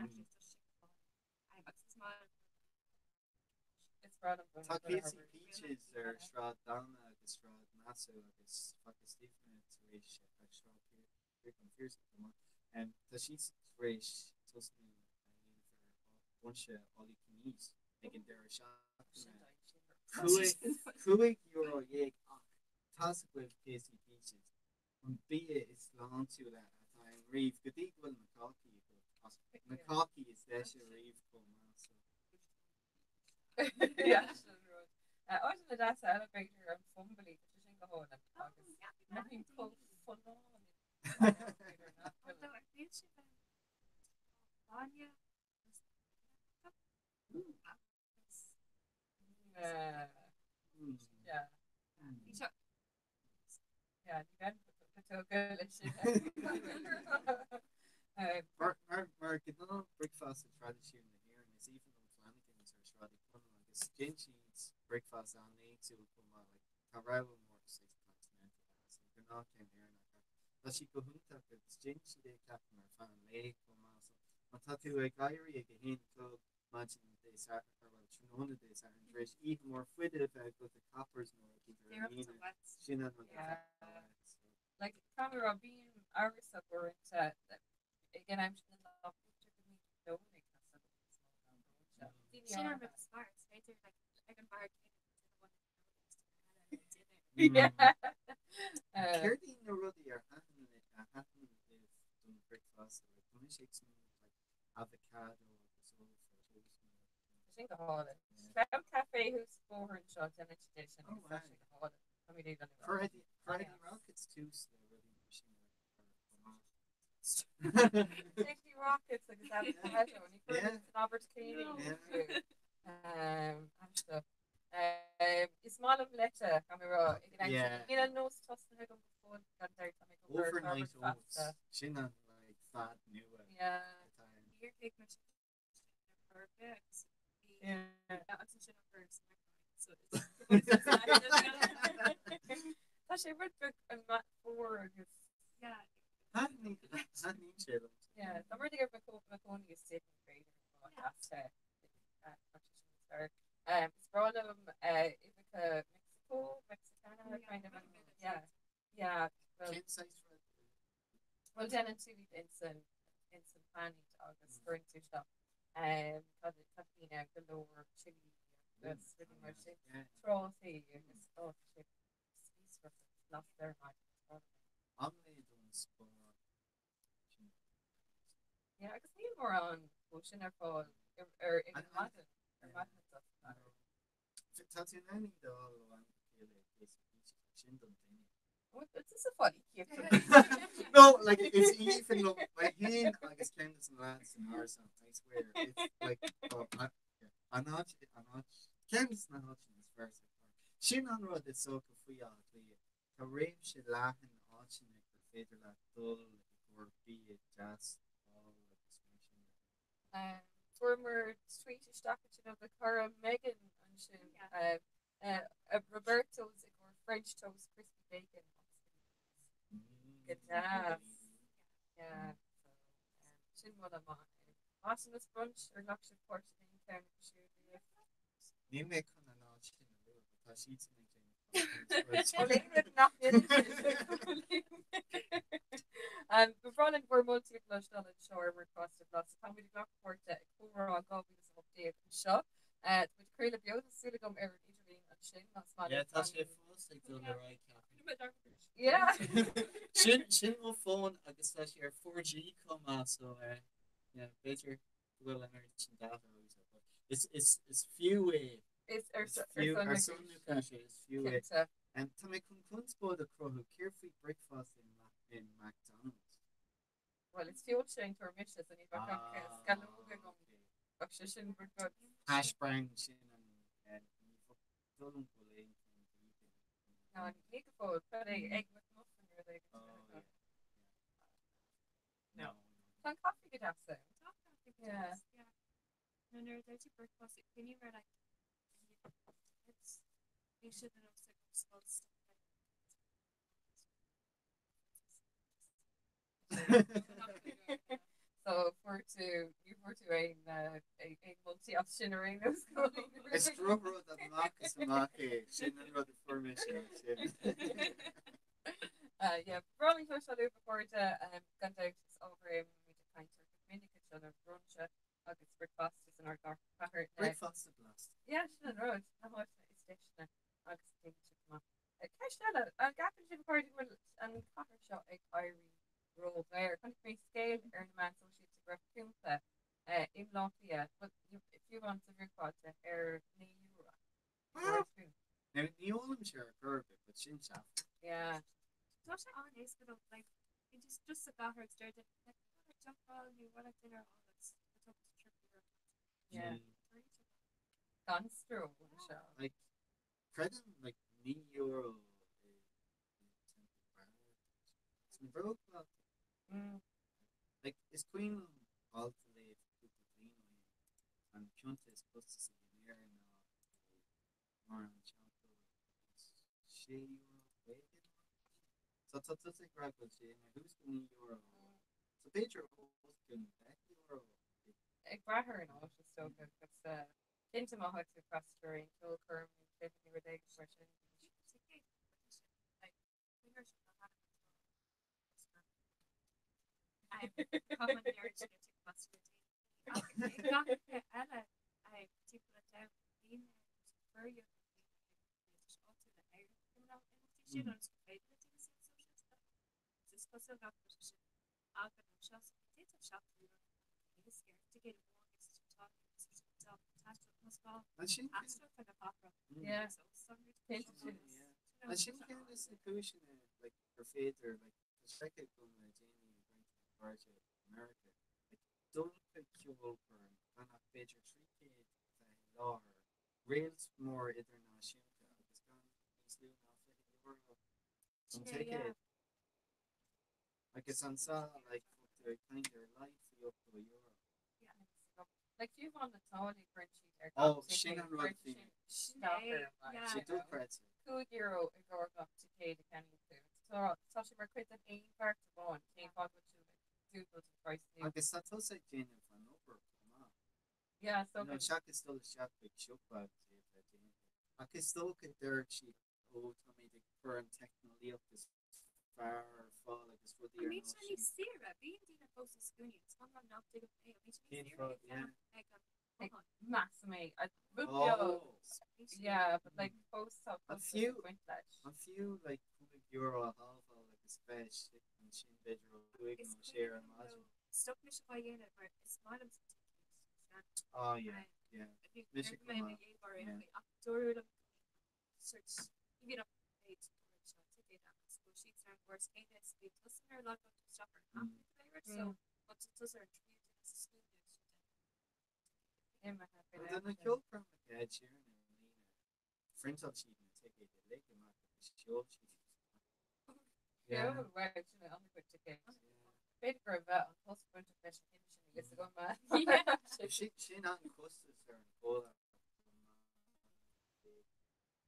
F: agus is maith
E: Is breá liom
D: Tá KFC Peaches ar Sráid Dana agus Sráid Nassau agus facthas daofa tar éis Sráid an Phiarsaigh chomh maith. Tá siad tar éis tosnú a dhéanamh ar bhrainse all you can eat ag an deireadh seachtaine. €15 ach tá's agaibh KFC Peaches, an bia is sláintiúla atá ann riamh, go dtí go bhfuil na cácaí agat, ach na cácaí is deise riamh chomh maith so.
E: Áiteanna deasa eile b'fhéidir an Fumbally, tá sé sin go hálainn agus mothaím chomh folláin b'fhéidir nach bhfuil. Yeah, ní bheinn tógtha leis sin.
D: Mar gnáth bricfeasta traidisiúnta na hÉireann, is aoibhinn liom Flanagan's ar Sráid Uí Chonaill agus déanann siad bricfeasta an-éagsúil chomh maith, like tá rogha mór saghas continental agus an gnáth ceann Éireannach ach Tá sí go hiontach agus déanann siad é ceapaim ar feadh an lae chomh maith so má tá tú ag éirí ag 1 a chlog maidin Dé Sathairn bhuel tráthnóna Dé Sathairn tar éis oíche mhór faide a bheith agat i Coppers nó ag idir an Aoine sin an rud atá uait so.
E: Like tá mé rá bím amhrasach uaireanta ag an am sin den lá b'fhéidir go mbíonn lón ag teastáil níos mó ná bróinse.
F: Sin an rud is fearr is féidir like ag an bhfear céanna duine amháin
D: Céard iad na rudaí ar thaitin a thaitin libh don bhricfeasta? Like tá mise ag smaoineamh like avocado agus ola for toast nó
E: Sin go hálainn. Cloud Café thuas an bóthar anseo déanann siad é sin
D: Oh
E: agus tá
D: wow.
E: sé go hálainn. Tá mé ag an
D: Cuirfidh cuirfidh Rockets tús le rudaí mar sin ar chomh maith.
E: Tasty Rockets agus avocado ní chuireann san abairt céanna iad. Aisteach. Is maith liom leite, tá mé rá, ag an am
D: Yeah.
E: sin. Níl an nós tosnaithe agam go fóill gan dabht, tá mé ag obair ar
D: Overnight
E: forbairt
D: oats,
E: feasta.
D: sin an like fad nua
E: Yeah.
D: atá ann.
F: Níor thuig mise sin ar chor ar bith agus bhí
E: Yeah.
F: agus ansin a chur sa microwave so it's
E: Tá sé rud beag an fuar agus
F: yeah.
D: Thaitníonn sé liom.
E: Yeah, tá rud ag mo chónaí is Sydney b'fhéidir nó deas te. Tá sé sin is fearr. Is breá liom uibheacha Mexico, Mexicana kind of yeah, yeah, well,
D: Cén saghas rud?
E: Well déanann tú iad insan insan pan iad agus cuireann tú isteach cad cad a bhíonn ann go leor chili agus rudaí mar sin, trátaí agus ó tá sé spíosrach agus blasta ar maidin, is breá liom é.
D: Oimléad ón Spáinn, sin
E: Yeah, agus níl mórán dhó sin ar fáil ar ar ag an maidin, ar maidin it doesn't matter.
D: Tá tú in ann iad a fháil ó am go chéile i quesadillas, sin don duine.
E: Well, it's just a funny
D: No, like it's even liom mé féin agus ceann de na lads san árasán, I swear, it's like oh, I, yeah, an áit, an áit, ceann de na háiteanna is fearr sa chathair. Sin an rud is dócha faoi Áth Cliath, tá réimse leathan áiteanna gur féidir leat dul i gcomhair bia deas a fháil agus mar sin de.
E: Fuaireamar tweet isteach ansin ó do chara Megan ansin. Roberto's i gcomhair French toast, crispy bacon agus go deas. Yeah, so sin moladh maith. Massimus Brunch ar ghlac sibh páirt in aon cheann acu siúd riamh?
D: Níl mé chun an áit sin a lua, but tá siadsan ag déanamh brunch.
E: Ó léim rud nach ndéanann siad. Ba bhreá linn bhur moltaí a chloisteáil anseo ar Bhricfeasta Blasta. Táimid ag glacadh páirte i Comhrá 2018 anseo. Tá muid ag craoladh beo, tá súil agam, ar an idirlíon ansin, más maith
D: Yeah,
E: libh.
D: tá sé fós ag dul ar aghaidh, ceapaim.
E: Yeah.
D: Sin, sin mo fón agus tá sé ar 4G chomh maith, so eh, yeah, b'fhéidir go bhfuil an oiread sin data agamsa, but is, is, is fiú é.
E: Is ar
D: Is
E: son
D: fiú,
E: ar
D: ar
E: son
D: son
E: na
D: na cúise, is fiú é.
E: Cinnte.
D: Tá mé chun conspóid a chruthú, céard faoi bricfeasta in, in McDonald's?
E: Bhuel, is feoilséantóir mise, so ní bheadh ach sceallóg agam. Bheadh sé sin rud beag.
D: Hash brown sin an ní bheadh dóigh liom go bhfuil aon cheann vegan.
E: Ná ní go fóill. Cad é egg McMuffin rud éigin
D: Oh
E: sin
D: yeah,
E: acu.
D: yeah. No, no.
E: Tá an caife go deas ann.
F: Tá an caife go
E: Yeah.
F: deas, yeah. No, nuair a deir tú bricfeasta, cuimhním ar like bhí siad in nós agam scoil stuff like
E: So fuair tú, ní fuair tú aon aon moltaí as sin ar aon nós.
D: Is drochrud amach is amach é, sin an rud a fuair mise as sin.
E: Yeah, ba bhreá linn cloisteáil uaibh a chairde, gan dabht is ábhar é a mbímid ag caint air go minic anseo ná brunch agus bricfeasta san ár gcathair.
D: Bricfeasta blasta.
E: Yeah, sin an rud, na háiteanna is deiseanna agus a dtéann siad amach. Ceist eile, an gceapann sibh a chairde go bhfuil an chathair seo ag éirí ródhaor? Chonaic mé scéal ar na meáin sóisialta go raibh pionta i mBleá Cliath, bhuel, fiú amháin sa bhruachbhailte, ar €9 i gcomhair pionta.
D: Now, ní ólaimse ar chor ar bith, but sin seafóid.
E: Yeah.
F: Tá sé an-éasca though, like, just just sa gcathair agus deir duine, like, oh, like, deoch a fháil nó well, like, dinner a fháil agus tá tú €30.
E: Yeah.
D: Mm.
E: Gan stró anseo.
D: Like, Creidim like €9 i Temple Bar. Is an bhróg leat? Like is cuimhin liom alt a léamh cúpla bliain ó shin, an pionta is costasaí in Éirinn ná i lár an Teampaill agus €6.50 nó mar sin. So tá tusa ag rá go bhfuil sé ina thús go €9. So b'fhéidir os cionn €10.
E: Ag brath ar an áit is dócha agus cinnte má tá tú ag freastal ar aon cheolchoirm nó cluiche nó rud éigin mar sin.
D: An sin An sin ceann de na cúiseanna like gur féidir like tá sé feicthe agam le déanaí ag roinnt de mo chairde i Meiriceá like dul chuig ceolchoirm gan ach b'fhéidir 300 a bheith i láthair, réalt mór idirnáisiúnta agus gan níos lú ná €20 don ticéad. Agus anso like bheadh tú ag caint ar a laghad faoi €80.
E: Like fiú amháin na táillí a chuireann siad ar
D: Ó,
E: gach
D: sin
E: ticéad,
D: an rud
E: cuireann
D: a bhí
E: sin
D: mé.
E: isteach orm, like,
D: Sé
E: you know.
D: dochreidte.
E: €5 i gcomhair gach ticéad a cheannaíonn tú. Tá tá sé mar chuid den aon bheart amháin, cén fáth go bhfuil tú ag dúbailt an praghas nua.
D: Agus tá tusa ag déanamh an obair chomh maith.
E: Yeah, so
D: You know, seachas dul isteach chuig siopa agus é a bheith déanta. Ach is dócha deir siad, ó táimid ag cur an teicneolaíocht is fearr ar fáil agus rudaí
F: An
D: ar
F: mbíonn
D: nós
F: sé níos
D: sin.
F: saoire? Bíonn daoine fós i scuainí agus tá mé nach dtuigim é. An mbíonn sé níos
D: Cén
F: saoire
D: fáth?
F: ag
D: Yeah.
F: fanacht ag an guthán?
E: Measaim é. Rud beag.
D: Oh.
E: Yeah, but like fós tá
D: An
E: costas
D: fiú
E: ag baint leis.
D: an fiú like €5 a shábháil agus bheith istigh ansin b'fhéidir ó 5
F: Is
D: nó 6 ar
F: cuimhin liom
D: maidin?
F: nó stop mise á dhéanamh mar is maith liomsa ticéid a cheannach.
D: Oh yeah, yeah.
F: Bhí
D: Mise
F: mé
D: chomh
F: i mo
D: maith.
F: dhéagóir aon
D: Yeah.
F: chaoi ach dúradh liom go mbíonn sort ní bhíonn ach méid dúradh seo ticéad agus go bhfuil siad san gcóras céanna is bíonn tusa nuair a logálann tú isteach ar an aip nó cibé rud so má tá tusa ar an tríú duine sa scuaine sin den
E: Imithe
D: Well, do na
E: faoin am sin.
D: ceolchoirmeacha Ed Sheeran i mbliana, phriontáil siad na ticéid uilig amach agus sheol siad iad amach. Yeah.
E: Sheol, wow, sin é an-chuid ticéad.
D: Yeah.
E: B'fhéidir go raibh an post bainteach leis an gcinneadh sin a fhios agam.
F: Yeah.
D: Sin sin an-chostas ar an chomhlacht chomh maith.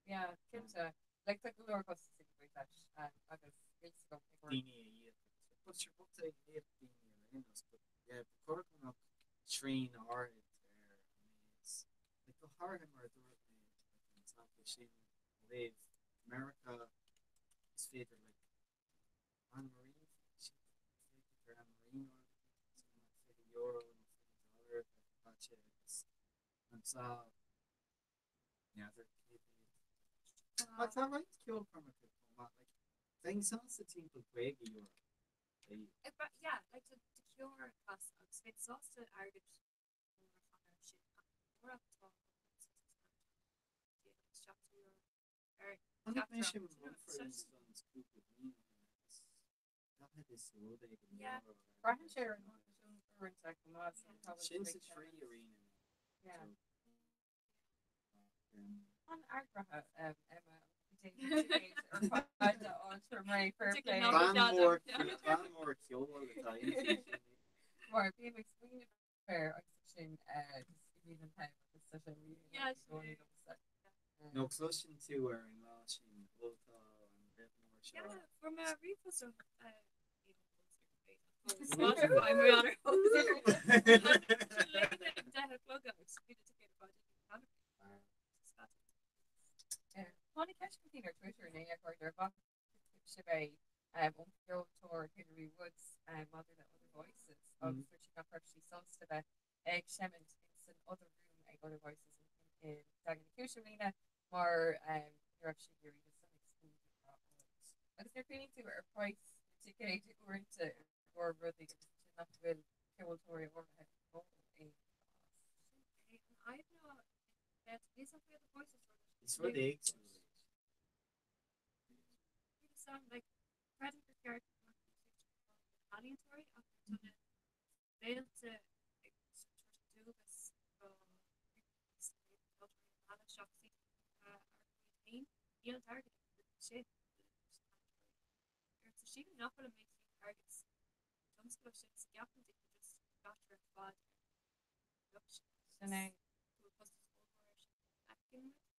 E: Yeah, cinnte. Like tá go leor costas ag baint leis agus níl fhios agam ag
D: Daoine a íoc agus but sure but ag íoc daoine ar aon nós but yeah ba chóir go mbeadh srian áirid ar an méid like go háirithe mar a dúirt mé like an sampla sin ó thaobh Meiriceá is féidir like Anne Marie féidir Anne Marie nó €20 nó $20 a bheith caite agus anso N'fheadar cé mhéad. Ach tá roinnt ceolchoirmeacha chomh maith, like, bheinn sásta timpeall €50 a íoc.
F: Yeah, like do ceol cos agus bheinn sásta airgead mór a chaitheamh air sin ach murach tá an costas ann tá €70 ar
D: Chonaic mise
F: theachtaireacht, you know,
D: Mumford
F: so
D: and Sons cúpla bliain ó shin agus 40 is rud éigin
F: Yeah.
D: euro ar
E: Braitheann sé ar an náisiún uaireanta chomh maith, so tá bhfuil
D: Sin
E: tú
D: sa
E: ag
D: trí
E: ceannach.
D: arena now.
E: Yeah.
D: So,
E: An-eagraithe, Emma, ar fad a fháil tar mé fair play.
D: Bean mhór bean mhór ceoil atá inti.
E: Mar bím ag smaoineamh air agus ansin just imíonn an t-am agus tá sé really
F: Yeah,
E: i gcónaí liomsa.
D: Nó cloiseann tú ar an lá sin ó tá an réalt mór seo.
F: Yeah, fuair mé ríomhphost ó Spotify mar gheall ar Léigh mé ag 10 a chlog agus bhí na ticéid ar fad ag
E: Tháinig ceist chun cinn ar Twitter inné a chairde ar bhfaca sibh é ón gceoltóir Hilary Woods maidir le Other Voices agus dúirt sí nach raibh sí sásta bheith ag seimint in san Other Room ag Other Voices i Daingean Uí Chúis i mbliana mar ní raibh sí ag iarraidh just an exposure a fháil. Agus nuair a chuimhníonn tú ar praghas na ticéid uaireanta i gcomhair rudaí agus ansin nach bhfuil ceoltóirí áirithe in ann é a fhás.
F: Sin é an fhadhb ná
D: Is rud éagsúil é sin.
E: Sin é.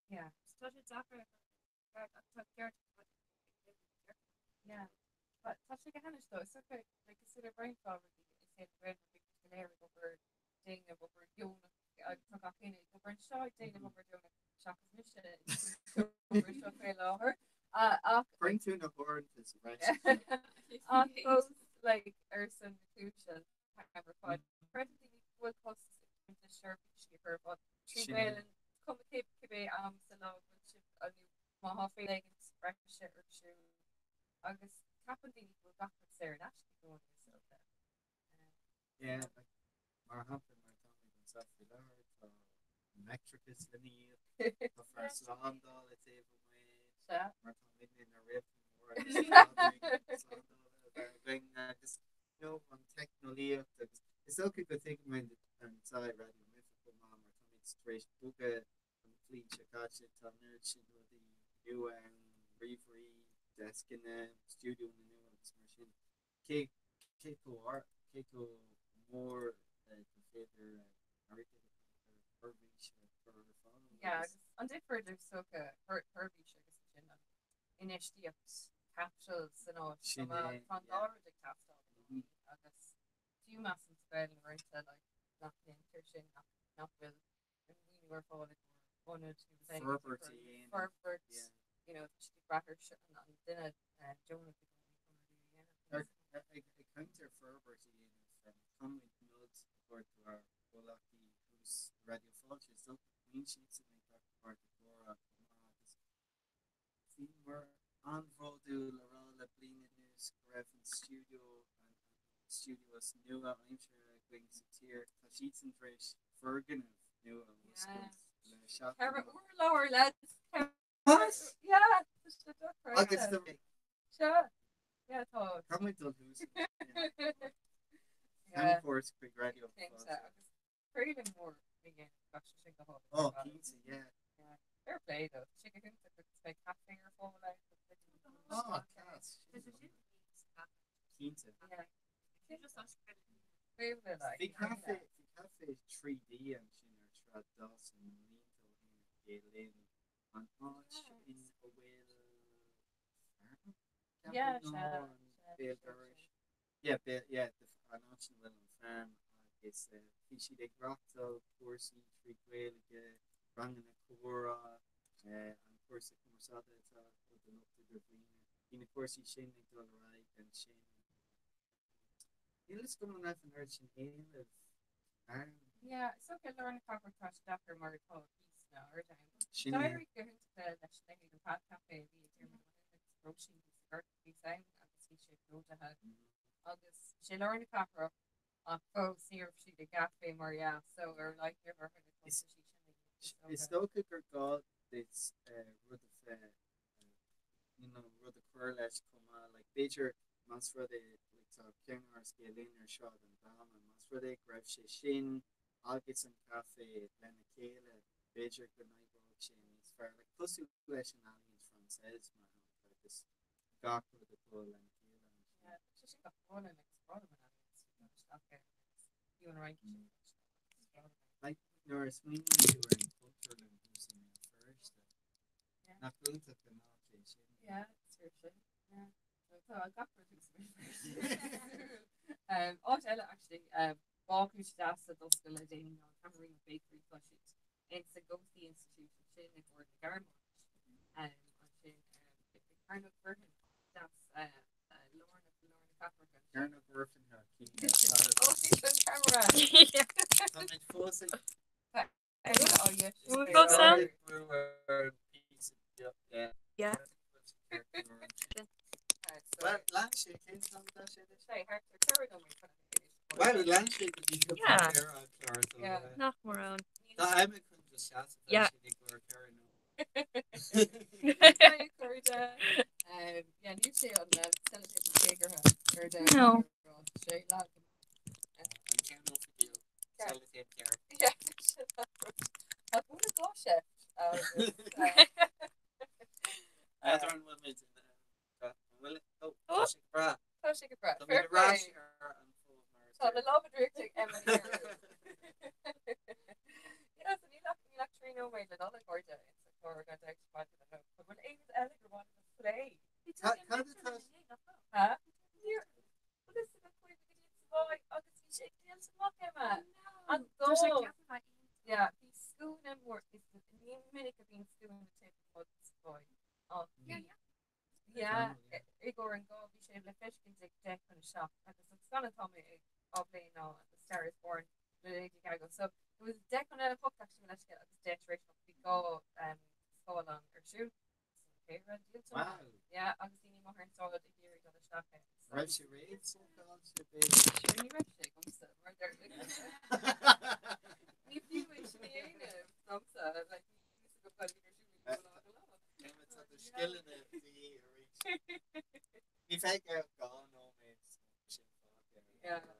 E: Yeah. Yeah. Tá sé go hainnis though, is dócha, like, cosúil le roinnt mhaith rudaí i saol na Gaeilge, bíonn muid go léir ag obair déanamh obair dheonach agus tá gach éinne ag obair anseo ag déanamh obair dheonach seachas mise ag obair seo faoi láthair. Ach
D: Cuireann tú na huaireanta sa bhreis.
E: Ach fós, like, ar son na cúise, an t-am ar fad. Creidim daoine go bhfuil costas ag baint le seirbhísí a chur ar fáil trí
D: Sin é.
E: Ghaelainn, is cuma cé cibé am sa lá a bhfuil sibh nó má tá féile éigin breise ar siúl agus ceapann daoine go bhfuil gach rud saor in aisce i gcónaí is dócha.
D: Yeah, like, mar shampla, mar táimid anseo faoi láthair, tá an leictreachas lena íoc, tá fear slándála taobh amuigh,
E: Sea.
D: mar tá muidne na réaltaí móra agus slándála a bheith againn agus, you know, an teicneolaíocht agus is dócha go dtuigimid anseo i Raidió na Life chomh maith mar táimid tar éis bogadh an bhliain seo caite, tá an oiread sin rudaí nua ann, ríomhairí, deascanna, stiúideonna nua agus mar sin. Cé cé chomh ard, cé chomh mór gur féidir airgead a chur ar sheirbhís a chur ar fáil
E: Yeah,
D: agus.
E: agus an difear idir is dócha sheirbhís agus ansin an infheistíocht caipitil san áit
D: Sin
E: chomh maith.
D: é,
E: Tá an dá
D: yeah.
E: rud ag teastáil i gcónaí agus fiú measaim sa Ghaelainn uaireanta like nach ndéantar sin, nach nach bhfuil an maoiniú ar fáil i gcomhair ionad nó rud éigin
D: Forbairt a dhéanamh,
E: forbairt,
D: yeah.
E: you know, tá siad ag brath ar an duine deonach i gcónaí chun rudaí a dhéanamh.
D: Ag caint ar forbairt a dhéanamh, caithfimid nod a thabhairt dár gcomhleacaí thuas i Raidió Fáilte, is dócha go mbíonn siadsan ag glacadh páirt i gcomhrá chomh maith agus bhíomar an-bhródúil a rá le bliain anuas go raibh an stiúideo, an stiúideo is nua-aimseartha againn sa tír. Tá siadsan tar éis foirgneamh nua a oscailt le seachtain.
E: Ceithre urlár, lads!
D: What?
E: Yeah, tá sé dochreidte.
D: Agus tá.
E: Sea, yeah, tá.
D: Caithfidh muid dul thuas ansin. Camchuairt chuig Raidió
E: Cinnte,
D: Fáilte.
E: agus craoladh mór a dhéanamh bheadh sé sin go hálainn
D: Oh,
E: ar fad.
D: cinnte, yeah.
E: Yeah. Fair play though, tá sé go hiontach agus beidh caife ar fáil ann don chuid
D: Oh, class. Cinnte.
E: Yeah. Fair like.
D: Bhí caife, bhí caife 3D ansin ar Sráid Dawson na mblianta ó shin ar Gael Linn, an áit in a bhfuil farm?
E: Yeah,
D: Ceapaim
E: sea,
D: nó an
E: sea,
D: béal
E: sea,
D: dorais.
E: sea.
D: Yeah, béal, yeah, the, an áit ina bhfuil an farm agus bhí siad ag reáchtáil cúrsaí trí Ghaeilge, ranganna comhrá, an cúrsa cumarsáide atá acu do lucht idirbhliana. Bhí na cúrsaí sin ag dul ar aghaidh ansin. Níl a fhios agam an raibh an oiread sin éilimh ann.
E: Yeah, is dócha i lár na cathrach tá sé deacair mar tá cíosanna ard ann.
D: Sin é.
E: D'éirigh go hiontach leis leithéid an Pad Café a bhí ag Diarmuid Ó hUiginn agus Róisín thíos sa Ghort a bhí ann agus bhí sé plódaithe agus sé lár na cathrach ach fós ní raibh siad i gcaife mar dhea so ar like ní raibh orthu na
D: Is
E: costais sin a dhéanamh is
D: is
E: dócha.
D: dócha gur gá duit rud a bheith you know rud a chur leis chomh maith like b'fhéidir más rud é like tá ceannáras Gael Linn ar Sráid an Mháma más rud é go raibh sé sin agus an caife lena chéile b'fhéidir go n-oibreodh sé níos fearr like cosúil leis an Alliance Française mar shampla agus gach rud acu lena chéile ansin.
E: Yeah, tá sé sin go hálainn agus is breá liom an Alliance dul isteach ann agus fiú an Fhraincis a chloisteáil agus is breá liom é.
D: Like nuair a smaoiníonn tú ar an Chultúrlann thuas i mBéal Feirste Nach iontach an áit é sin?
E: Yeah, is fíor sin. Yeah. So tá gach rud thuas i mBéal Feirste. Áit eile actually, bácús deas a d'oscail le déanaí ná an Camarina Bakery, tá siad in sa Goethe Institute ansin i gComhar na Gearmáine. Ansin i Cearnóg Mhuirfean, deas lárnach i lár na cathrach ansin.
D: Cearnóg Mhuirfean tá
E: Oh, she's on camera!
D: Táimid fós ag
F: Nach mór ann. No. Níor bhfuil fhios agam chuaigh mé go dtí an Savoy agus bhí sé díolta amach Emma. An dóigh. Yeah, bhí scuaine mór is ní minic a bhíonn scuaine taobh amuigh den Savoy. Ach yeah, i gcomhair an gá bhí sé le feiscint ag 6:50 agus an scannán atá mé ag á phlé ná A Star is Born le Lady Gaga. So it was 7:50 actually leis agus 8:10 bhí dhá scáileán ar siúl.
D: Wow.
F: Yeah, agus daoine amuigh ar an tsráid ag iarraidh dul isteach ann. So.
D: Raibh sé réamhbhookáilte b'fhéidir?
F: Sure, ní raibh sé agamsa, mar deir Ní fiú é sin a dhéanamh domsa, like, ní fiú go bhfuil ar siúl ó lá go lá.
D: Emma, tá do scileanna de dhíth arís. Ní bheidh ach 2 nóiméad sin fágtha
F: Yeah.
D: ar an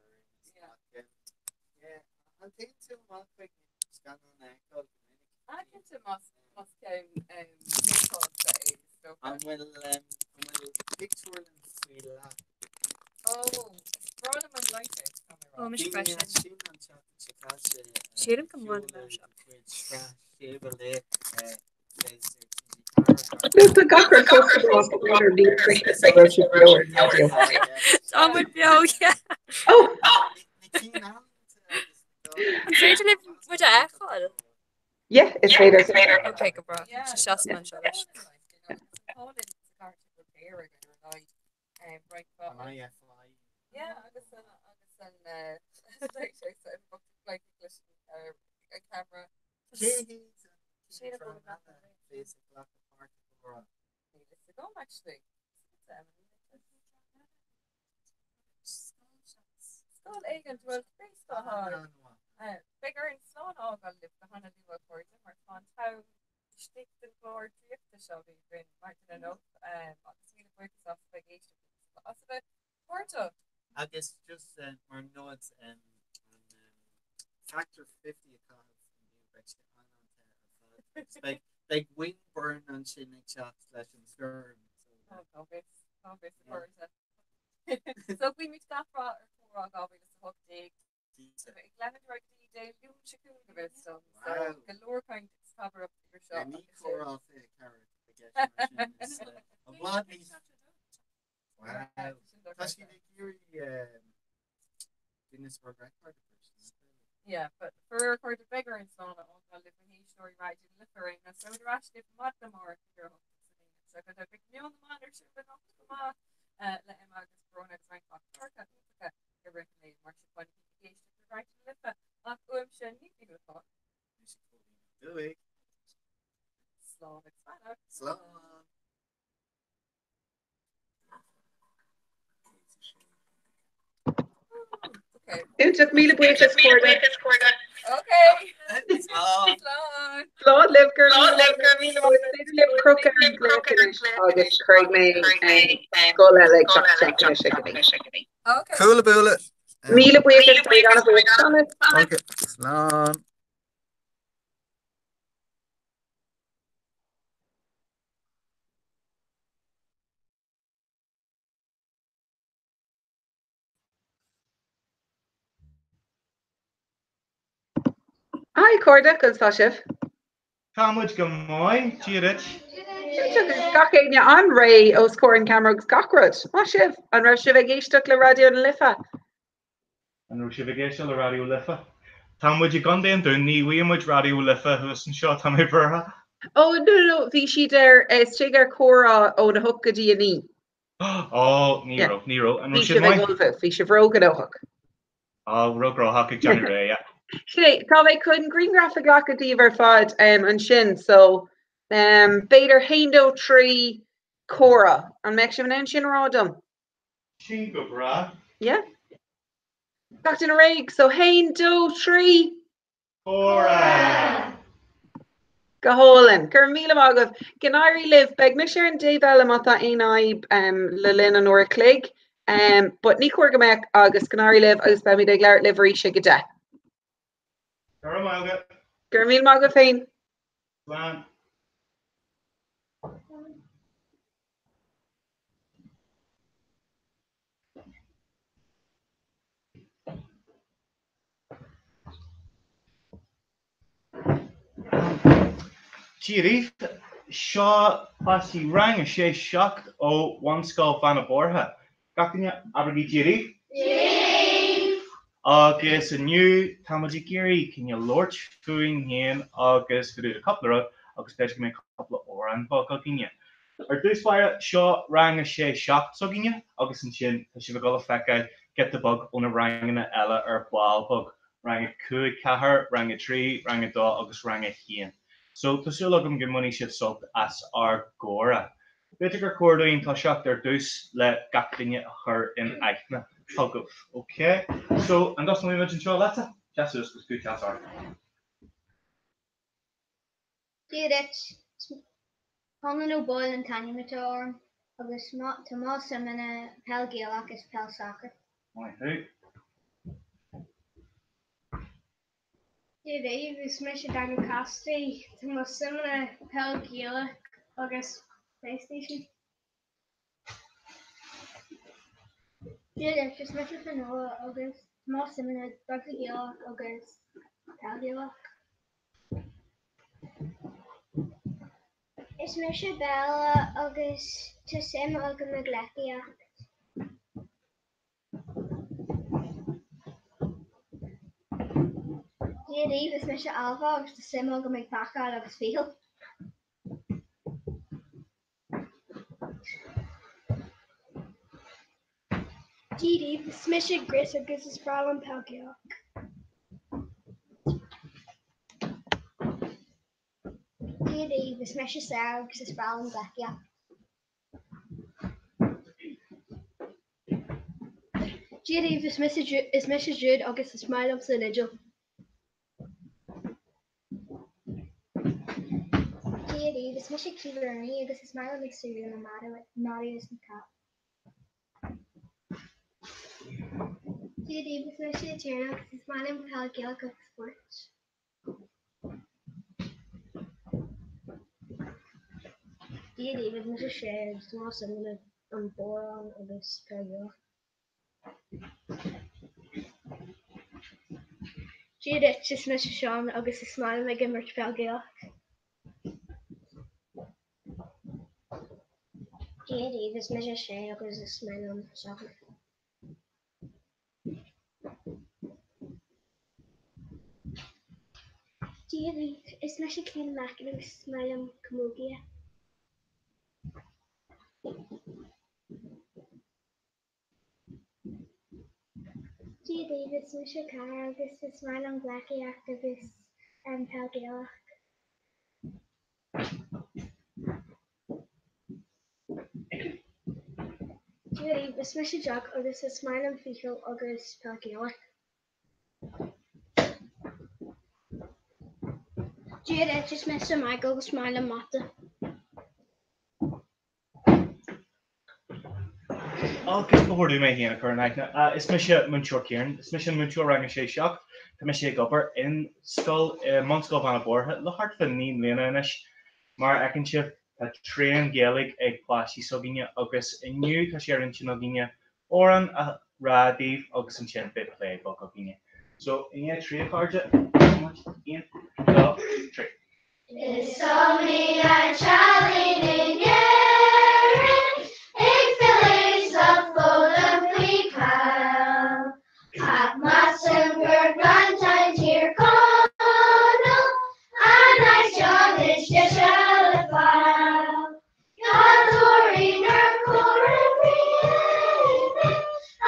D: Yeah. An dtéann tú amach chuig scannán a fheiceáil go minic?
F: Ah, cinnte, más ceann nótálta é, is dócha.
D: An bhfuil an bhfuil pictiúrlann faoi leath?
F: Ó, is breá liom an Lighthouse, tá mé
E: Ó,
F: rá.
E: mise
D: Bhí mé
E: freisin.
D: ansin an tseachtain seo caite,
E: Sílim go mbainfidh mé
D: seoladh
E: seo.
D: cuid sraith Cable é ar TG4
G: Tá gach rud fós go maith ar an raibh sibh beo ar an raidió.
E: Tá muid beo, yeah.
G: Ó!
D: Na cinn ealaíonta agus
E: An féidir libh muid a fheiceáil?
G: Yeah, is féidir.
E: Ok, go breá.
F: Yeah.
E: Sé seasamh anseo leis.
D: An IFI.
F: Yeah, agus an agus an leis an camera.
D: Cé hiad an
F: Sé
D: cinn dream eile a bhéas ag glacadh páirt i gcomhrá?
F: Níl fhios agam actually. Scoil éigin bhfuil cibé scoil. Beidh orainn slán a fhágáil libh go hana luath a chairde mar tá an t-am istigh den chlár draíochta seo a bhí againn maidin inniu agus míle buíochas as a bheith ag éisteacht agus as a bheith páirteach.
D: Agus just mar nod an Factor 50 a chaitheamh inniu beidh sé an-an-te ar fad agus beidh beidh windburn ansin ag teacht leis an stoirm so.
F: Ó cá bhfios, cá bhfios a chairde. So guímid gach rath ar Chomhrá 2018. Ag leanúint ar aghaidh go dtí Dé Luain seo chugainn go bhfios dom. So go leor caint agus cabaireacht idir seo
D: Ní
F: agus sin.
D: Comhrá 24 i gceist mar sin is i bhfad níos Wow. Tá siad ag iarraidh Guinness World Record a bhriseadh.
F: Yeah, but faraor a chairde beidh orainn slán a fhágáil libh na héisteoirí Raidió na Life ar aon nós. Beimid ar ais libh maidin amárach idir 8 agus 9 anseo go Beidh Meon na mBan ar siúl anocht chomh maith le Emma agus Bróna agus roinnt mhaith cláracha iontacha i rith an lae mar sin bainigí ag éisteacht le Raidió na Life ach uaimse Niamh Ní Uallacháin.
D: Mise Cóilín Ó Dúigh.
F: Slán agus beannacht.
D: Slán.
G: Iontach, míle buíochas cairde.
F: Okay.
D: Slán.
F: Slán.
G: Slán libh go raibh míle maith agat. Is féidir libh crochadh ar an nglaoch anois agus cuirfidh mé scoil eile ag teacht isteach anois agaibh.
F: Okay.
D: Cúla búla.
G: Míle buíochas, tá mé an-bhuíoch. Slán libh.
D: Okay. Slán.
G: Hi cairde, conas tá sibh?
H: Tá muid go maith, Dia duit.
G: Iontach agus gach éinne an-réidh os comhair an ceamara agus gach rud. Maith sibh! An raibh sibh ag éisteacht le Raidió na Life?
H: An raibh sibh ag éisteacht le Raidió Life? Tá muid i gContae an Dúin, ní bhfaighidh muid Raidió Life thuas anseo, tá mé buartha.
G: Ó, no, no, bhí siad ar, istigh ar Comhrá óna hocht go dtí a naoi.
H: Ó, ní raibh, ní raibh. An
G: Bhí
H: raibh siad
G: sibh ag
H: maith?
G: ullmhú, bhí sibh róghnóthach.
H: Á, róghnóthach ag déanamh réidh, yeah.
G: Sin é, tá mé chun grianghraf a ghlacadh díobh ar fad ansin, so b'fhéidir haon, dó, trí, comhrá. An mbeadh sibh in ann sin a rá dom?
H: Sin go breá.
G: Yeah. Gach duine réidh, so haon, dó, trí.
H: Comhrá!
G: Go hálainn. Go raibh míle maith agaibh. Go n-éirí libh. Beidh mise ar an dtaobh eile má tá aon fhadhb le linn an uair a chloig. But ní chóir go mbeadh agus go n-éirí libh agus beimid ag labhairt libh arís ag 10.
H: Go raibh maith agat.
G: Go raibh míle maith agat féin.
H: Slán. Dia daoibh, seo páistí rang a 6, 7 ó Bhunscoil Bheanna Boirche. Gach duine, abraigí Dia daoibh! Dia daoibh! Agus inniu, tá muid ag iarraidh cineál labhairt fúinn féin agus fá dtaobh de cúpla rud agus b'fhéidir go mbeidh cúpla amhrán beag againne. Ar dtús báire, seo rang a sé 7 s'againne agus ansin tá sibh ag dul a feiceáil giota beag ó na ranganna eile ar ball beag, rang a 5 4, rang a 3, rang a 2 agus rang a 1. So, tá súil agam go mbainfidh sibh sult as ár gcomhrá. B'fhéidir gur chóir dúinn toiseacht ar dtús le gach duine a chur in aithne chugaibh. Ok, so an dtosnóidh muid anseo leatsa? Seas suas agus guth deas ard.
I: Dia duit. Conlán Ó Baoill an t-ainm atá orm agus tá mo suimeanna peil Gaelach is peil sacair.
H: Maith thú.
I: Dia daoibh, is mise Daniel Cassidy. Tá mo suimeanna peil Gaelach agus PlayStation. Dia duit, is mise Finola agus tá mo suimeanna rugbaí Gaelach agus peil Gaelach. Is mise Bella agus tá suim agam i gleacaíocht. Dia daoibh, is mise Ailbhe agus tá suim agam ag bácáil agus ficheall.
J: Dia daoibh, is mise Grace agus is breá liom peil Gaelach.
I: Dia daoibh, is mise Sarah agus is breá liom gleacaíocht.
J: Dia daoibh, is mise is mise Jude agus is maith liomsa an fhidil.
I: Dia daoibh, is mise Caoimhe Rooney agus is maith liom ag súil na madaí is na cat.
J: Dia daoibh, is mise Tierna agus is maith liom peil Gaelach agus spóirt.
I: Dia daoibh, is mise Shay agus tá mo suimeanna an bodhrán agus peil Ghaelach.
J: Dia duit, is mise Seán agus is maith liom ag imirt peil Gaelach.
I: Dia daoibh, is mise Shay agus is maith liom sacar.
J: Dia daoibh, is mise Clíona Mackin agus is maith liom camógaíocht.
I: Dia daoibh, is mise Cara agus is maith liom gleacaíocht agus peil Gaelach.
J: Dia daoibh, is mise Jack agus is maith liom ficheall agus peil Gaelach.
I: Dia duit, is mise Michael agus is maith liom mata.
H: Agus ba chóir dom mé féin a chur in aithne. Is mise Múinteoir Ciarán. Is mise an múinteoir rang a 6 7. Tá mise ag obair in scoil, i mBunscoil Bheanna Boirche le thart fá 9 mbliana anois. Mar a fheiceann sibh, tá tréan-Ghaeilge ag páistí s'againne agus inniu tá sé ar intinn againne amhrán a rá daoibh agus ansin beidh plé beag againne. So, i ndiaidh trí a chairde, aon, dó, trí.
K: Is iomaí ardchailín in Éirinn ag filleadh 's ag foghlaim faoi peil. Ach measaim gur Gleanntáin Thír Chonaill an áit is deise le fáil. Cainteoirí nár chóir a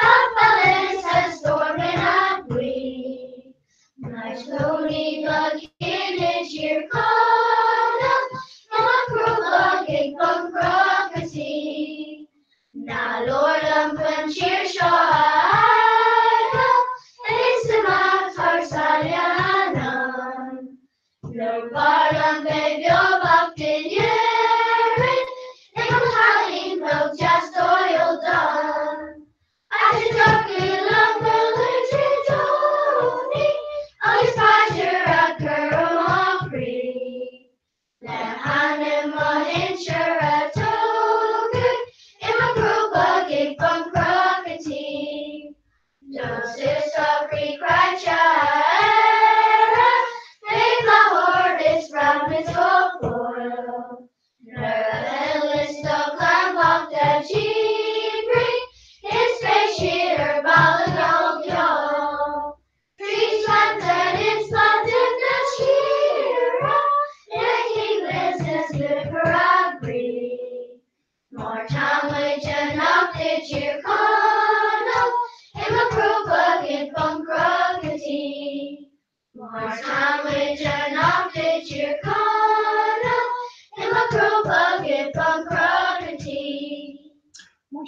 K: a phelann sa stormanna buí. Mar chónaí do chin i dTír Chonaill ná Crócach ag bun Chnoc an tí. Ná labhair liom faoin tír seo a fhágáil is imeacht thar sáile anonn. Nó b'fhearr liom bheith beo bocht in Éirinn ag an chailín beag deas dóighiúil donn. Áit a dtiocfadh liom codladh Dé Domhnaigh agus paidir a chur ó mo chroí. Le hainm mo shinsear a tógadh i mo chró beag ag bun Chnoc an Tí. Nós is a chroí cráite a Éire, fé bhláth ard is ramas go fóill. Nuair a fhilleas do chlann bhocht a díbrigh.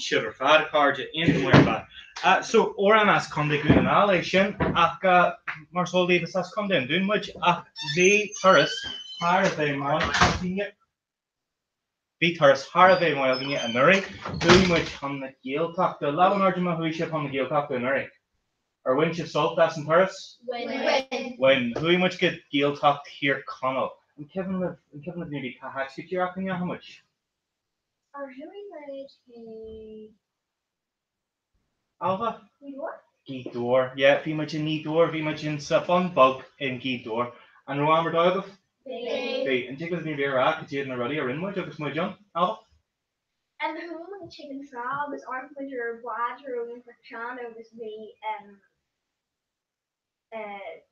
H: sibh ar fad, a chairde, iontach maith ar fad. So, amhrán as Contae Dhún na nGall é sin, ach mar is eol daoibh, is as Contae an Dúin muid, ach bhí turas thar a bheith maith againne, bhí turas thar a bheith maith againne anuraidh. Chuaigh muid chun na Gaeltachta. Lámh in airde má chuaigh sibh chun na Gaeltachta anuraidh. Ar bhain sibh sult as an turas?
I: Bhain.
H: Bhain. Chuaigh muid go Gaeltacht Thír Chonaill. An cuimhin libh, an cuimhin libh maybe cá háit go díreach a ndeachaigh muid?
J: Ar chuaigh muid chuig
H: Ailbhe?
J: Gaoth Dobhair?
H: Gaoth Dobhair, yeah, bhí muid i nGaoth Dobhair, bhí muid in sa Bun Bog in Gaoth Dobhair. An raibh am ar dóigh agaibh?
J: Bhí.
H: Bhí. An dtig le duine ar bith a rá cad iad na rudaí a rinne muid agus muid ann? Ailbhe?
J: Chuaigh muid chuig an trá agus amharc muid ar bhád a raibh iontach sean agus bhí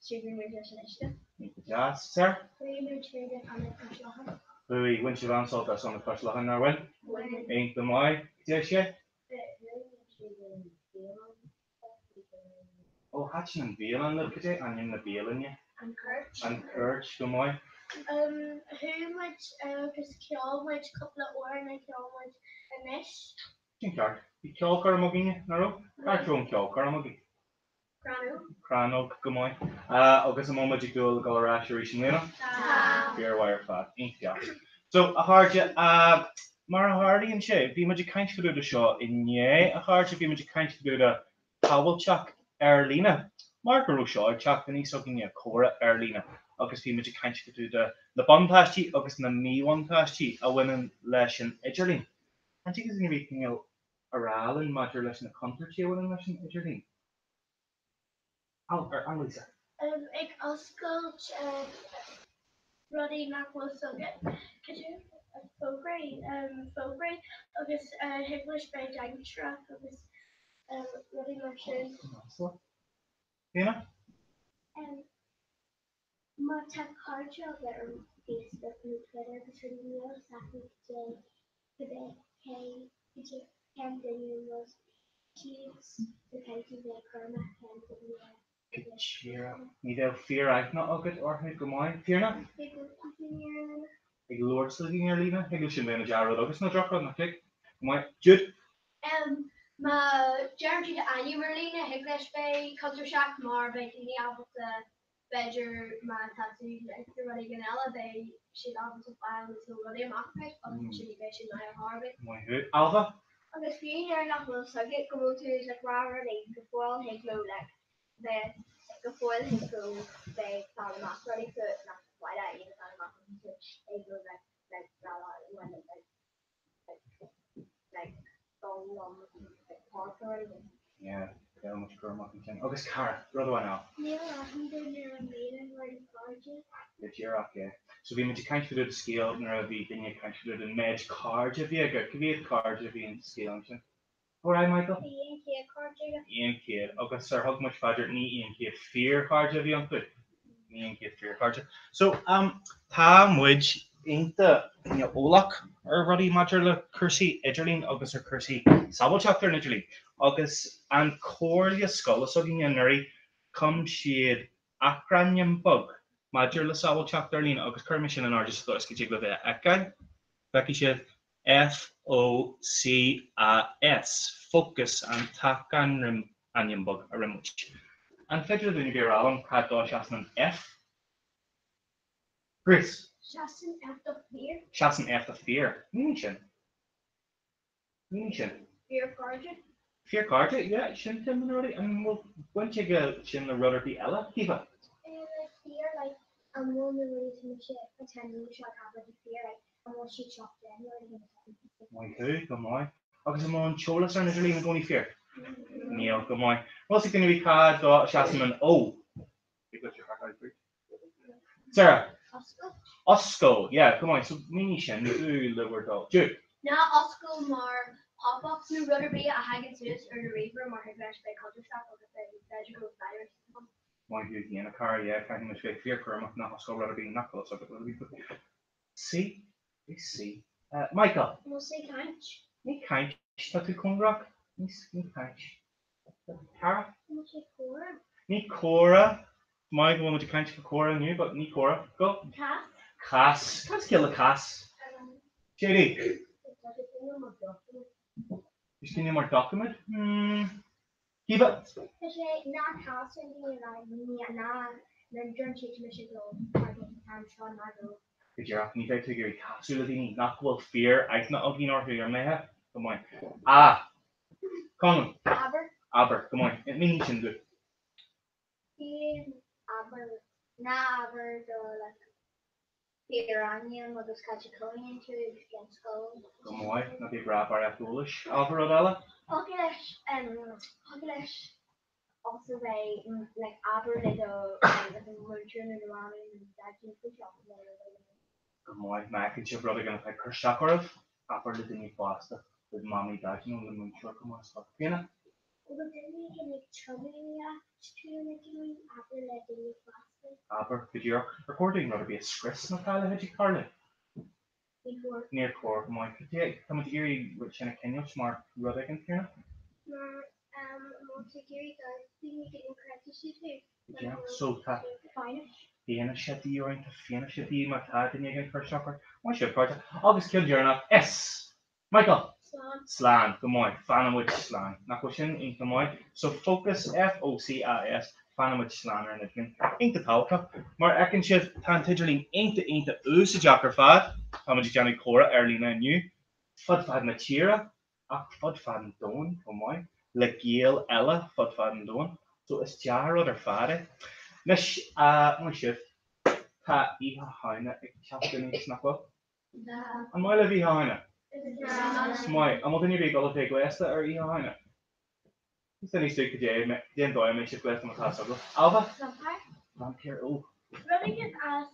J: Siúil muid leis an uisce.
H: Iontach deas. Sarah?
J: Chuaigh muid chuig an Ionad Cois Locha.
H: Chuaigh. Bhain sibh an-sult as Ionad Cois Locha, nár bhain?
J: Bhain.
H: Iontach maith. Cad é sé?
J: Chuaigh muid chuig an bhialann.
H: Ó, thaitin an bhialann libh. Cad é ainm na bialainne?
J: An Cúirt.
H: An Cúirt, go maith.
J: Chuaigh muid agus cheol muid cúpla amhrán a cheol muid anois.
H: Sin ceart. Bhí ceolchoirm againne, nach raibh? Cá raibh an cheolchoirm agaibh?
J: Crannóg.
H: Crannóg, go maith. Agus an bhfuil muid ag dúil le dul ar ais arís i mbliana?
J: Tá.
H: Fíormhaith ar fad. Iontach deas. So, a chairde, mar a tharlaíonn sé, bhí muid ag caint fá dtaobh de seo inné, a chairde, bhí muid ag caint fá dtaobh de shábháilteacht ar líne, mar go raibh seo ag teacht aníos againne, comhrá ar líne, agus bhí muid ag caint fá dtaobh de na buntáistí agus na míbhuntáistí a bhaineann leis an idirlíon. An dtig le duine ar bith cineál a rá linn maidir leis na contúirtí a bhaineann leis an idirlíon? Annalisa.
J: Ag oscailt rudaí nach bhfuil 's agat, cad é fógraí, fógraí agus thig leis bheith dainséarach agus rudaí mar sin.
H: Fiona?
J: Má tá cairde agat ar Facebook nó Twitter agus rudaí níl a fhios acu cad é cé cé cén duine an bhfuil siad so caithfidh tú bheith cúramach cén duine a
H: Go díreach. Ní bheadh fíor-aithne agat orthu go maith. Fiona?
J: Ag labhairt le daoine ar líne.
H: Ag labhairt le daoine ar líne. Thig leis sin bheith ina dea-rud agus ina drochrud, nach dtig? Go maith. Jude?
J: Má deireann tú d'ainm ar líne thig leis bheith contúirteach mar beidh daoine ábalta B'fhéidir má tá tú ag rud éigin eile beidh siad ábalta fáil níos mó rudaí amach fút agus ansin ní bheidh siad maith ar chor ar bith.
H: Maith thú. Ailbhe?
J: Agus fiú nuair nach bhfuil 's agat go bhfuil tú like rá rudaí go fóill thig leo like bheith go fóill thig leo bheith ag fáil amach rudaí fút nach mhaith leat iad a fháil amach agus tú ag like like rá like like
H: Yeah, bheadh muid cúramach ansin. Agus Cara, rud amháin eile.
J: Níl aithne duine ar an líne mar do chairde.
H: Go díreach, yeah. So bhí muid ag caint fá dtaobh de scéal nuair a bhí duine ag caint fá dtaobh den méid cairde a bhí aige. Cá mhéad cairde a bhí an scéal ansin? Go raibh, Michael?
J: Bhí 100 cairde aige.
H: 100. Agus ar thug muid fá dear ní 100 fíorchairde a bhí iontu? Ní 100 fíorchairde. So, um, tá muid iontach eolach ar rudaí maidir le cúrsaí idirlín agus ar chúrsaí sábháilteachta ar an idirlíon. Agus an comhairle scoile s'againne anuraidh, chum siad acrainm beag maidir le sábháilteacht ar líne agus cuirfidh mé sin in airde sa dóigh is go dtig libh é a fheiceáil. Feicfidh sibh FOCAS, Focus, an t-acrainm beag a rinne muid. An féidir le duine ar bith a rá liom cad dó a seasann an F? Grace.
J: Seasann F do fear.
H: Seasann F do fear. Mínigh sin. Mínigh sin.
J: Fíorchairde.
H: Fíorchairde, yeah, sin ceann de na rudaí. An bhfuil baint aige sin le rud ar bith eile, Caoimhe?
J: Like fíor, like an bhfuil na rudaí tá mise atá nó seo ceapadh de fíor, like an bhfuil siad seo den rud a bhíonn
H: Maith thú, go maith. Agus an bhfuil an t-eolas ar an idirlíon i gcónaí fíor? Níl, go maith. Bhfuil a fhios ag duine ar bith cad dó a seasann an O? Sarah.
J: Oscail.
H: Oscail, yeah, go maith. So mínigh sin dúinn le bhur dtoil. Jude.
J: Ná oscail mar pop-ups nó rud ar bith a thagann suas ar do ríomhaire mar thig leis bheith contúirteach agus b'fhéidir go bhfuil virus ann.
H: Maith thú féin, a chara, yeah, caithfidh muid bheith fíorchúramach ná hoscail rud ar bith nach bhfuil a fhios agat rud ar bith faoi. C, bhí C. Michael.
J: An bhfuil C caint?
H: Ní caint, tá tú cóngarach. Ní, ní caint. Cara?
J: An bhfuil sé comhrá?
H: Ní comhrá. Maith go bhfuil muid ag caint faoi comhrá inniu, but ní comhrá. Go.
J: Cas.
H: Cas. Cad is ciall le cas? JD. Is cineál mar doiciméad? Hmm. Caoimhe?
K: Tá sé ná casadh daoine le daoine ná na deireann siad mise go mar an t-am seo ná go.
H: Go díreach, ní bheidh tú ag iarraidh casadh le daoine nach bhfuil fíor-aithne againn orthu, an mbeidh? Go maith. A. Conlon.
K: Abair.
H: Abair. Go maith. Mínigh sin dúinn.
K: Ciallaíonn abair ná abair do like fíorainm agus cá háit a chónaíonn tú agus cén scoil.
H: Go maith, ná bí ag rá barraíocht eolais. Ailbhe, rud eile?
K: Thiocfadh leis, thiocfadh leis also bheith like abair le do le do mhúinteoir nó do mhamaí nó do dhaidí faoi seo nó rud éigin.
H: Go maith, má fheiceann sibh rud éigin atá ag cur isteach oraibh, abair le duine fásta, le mamaí, daidí nó le múinteoir go maith, stop. Fiona?
K: An bhfuil duine éigin ag tromaíocht tú nó daoine, abair le duine fásta.
H: Abair, go díreach. Ar chóir dúinn rud ar bith a scrios má tá a leithéid ag tarlú?
K: Ní chóir.
H: Níor chóir, go maith. Cad é, tá muid ag iarraidh rud sin a choinneáilt mar rud éigin, Tiarna?
K: Mar má tá ag iarraidh dul daoine éigin an creidfidh siad thú?
H: Go díreach. So tá fianaise de dhíth orainn, tá fianaise de dhíth má tá duine éigin ag cur isteach ort. Maith sibh, cairde. Agus ceann deireanach, S! Michael!
K: Slán.
H: Slán, go maith. Fanfaidh muid slán. Nach bhfuil sin iontach maith? So focus, F-O-C-A-S, fanfaidh muid slán ar an idirlíon. Iontach tábhachtach. Mar a fheiceann sibh, tá an t-idirlíon iontach, iontach úsáideach ar fad. Tá muid ag déanamh comhrá ar líne inniu, fud fad na tíre, ach fud fad an domhain chomh maith, le Gaeil eile fud fad an domhain. So is dea-rud ar fad é. Anois, maith sibh, tá Oíche Shamhna ag teacht aníos, nach bhfuil? An maith libh Oíche Shamhna? Is maith. An bhfuil duine ar bith ag dul a bheith gléasta ar Oíche Shamhna? Just inis dúinn cad é cad é an dóigh a mbeidh sibh gléasta má tá fhios agaibh. Ailbhe?
K: Vampire.
H: Vampire, ó.
K: Rud éigin as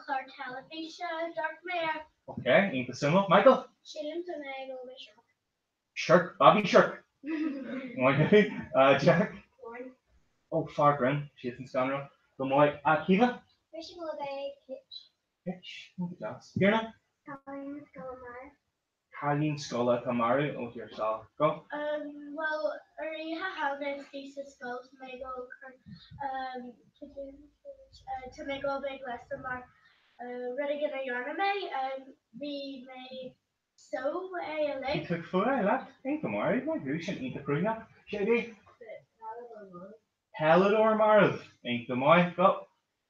K: clár teilifíse a d'amharc mé air.
H: Ok, iontach suimiúil. Michael?
K: Sílim go mbeidh ag dul a bheith
H: Siorc, babaí siorc! Maith thú. Jack?
K: Grinn.
H: Ó, fear grinn, siadsan scanrúil. Go maith. Caoimhe?
K: Mise ag dul a bheith Hitch.
H: Hitch, ó go deas. Tiarna?
K: Cailín scoile marbh.
H: Cailín scoile atá marbh, ó dear soul. Go.
K: Bhuel, ar Oíche Shamhna istigh sa scoil tá mé ag dul cur tá mé ag dul a bheith gléasta mar rud éigin a dhearna mé. Bhí mé So é uilig.
H: Bhí tú ag fuáil leat. Iontach maith, maith thú, sin iontach cruthaitheach. Sé Peileadóir marbh. Iontach maith, go.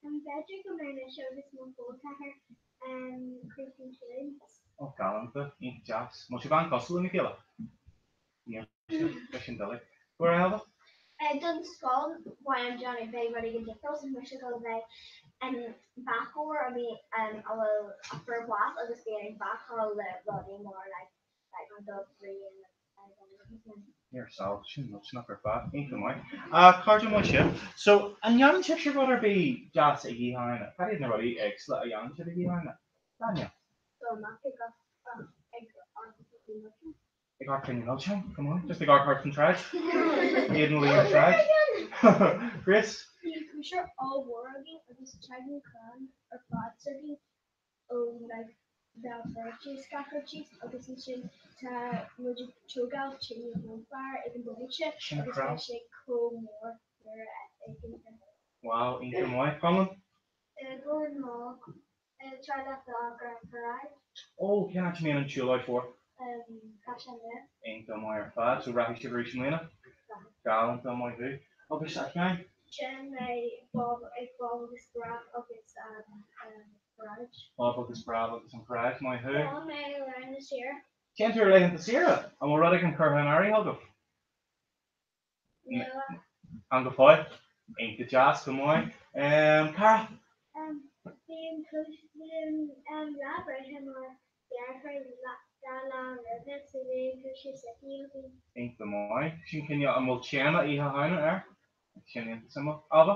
K: B'fhéidir go mbeidh mise agus mo chol ceathar Creepy Twins.
H: Ó, galánta, iontach deas. An bhfuil sibh an-cosúil lena chéile? Níl sibh, beidh sin doiligh. Go raibh Ailbhe.
K: Don scoil, mhaith Johnny beidh rud éigin difriúil so mise ag dul a bheith bácóir a bhí a bhfuil a fuair bás agus bíonn ag bácáil le rudaí mar like like an dubh bhriain
H: Níor sal sin millteanach ar fad. Iontach maith. A chairde maith sibh. So, an ndéanann sibhse rud ar bith deas ag Oíche Shamhna? Cad iad na rudaí éagsúla a dhéanann sibh ag Oíche Shamhna? Daniel.
K: Dul amach ag ag amharc ar na milseáin.
H: Ag amharc ar na milseáin? Come on, just ag amharc thart an tsráid. Iad ina luí ar an tsráid. Grace?
K: Bíonn cóisir ollmhór againn agus tagann clann ar fad s'againn ó like Béal Feirste is gach rud síos agus ansin tá muid ag tógáil tine bonfire ag an bpointe
H: Sin
K: agus
H: craic.
K: beidh sé chomh mór nuair a fheiceann tú.
H: Wow, iontach maith. Conlon?
K: Go an mall teaghlach dá gcuir paráid.
H: Ó, cén áit a mbíonn an tsiúlóid mhór?
K: Caiseal Nua.
H: Iontach maith ar fad. So rachaidh sibh arís i mbliana?
K: Rachaidh.
H: Galánta, maith thú. Agus a Sheáin?
K: Sin mé Bob ag Bob agus Braf agus an paráid.
H: Bob agus Braf agus an paráid, maith thú.
K: Déanann mé laethanta saoire.
H: Téann tú ar laethanta saoire? An bhfuil rud éigin curtha in áirithe agaibh?
K: Níl.
H: An go fóill? Iontach deas, go maith. Cara?
K: Bíonn bíonn lá breithe mo dheartháir dhá lá roimhe so bíonn cóisir s'aici againn.
H: Iontach maith. Sin cineál, an bhfuil téama Oíche Shamhna air? Sin iontach suimiúil. Ailbhe?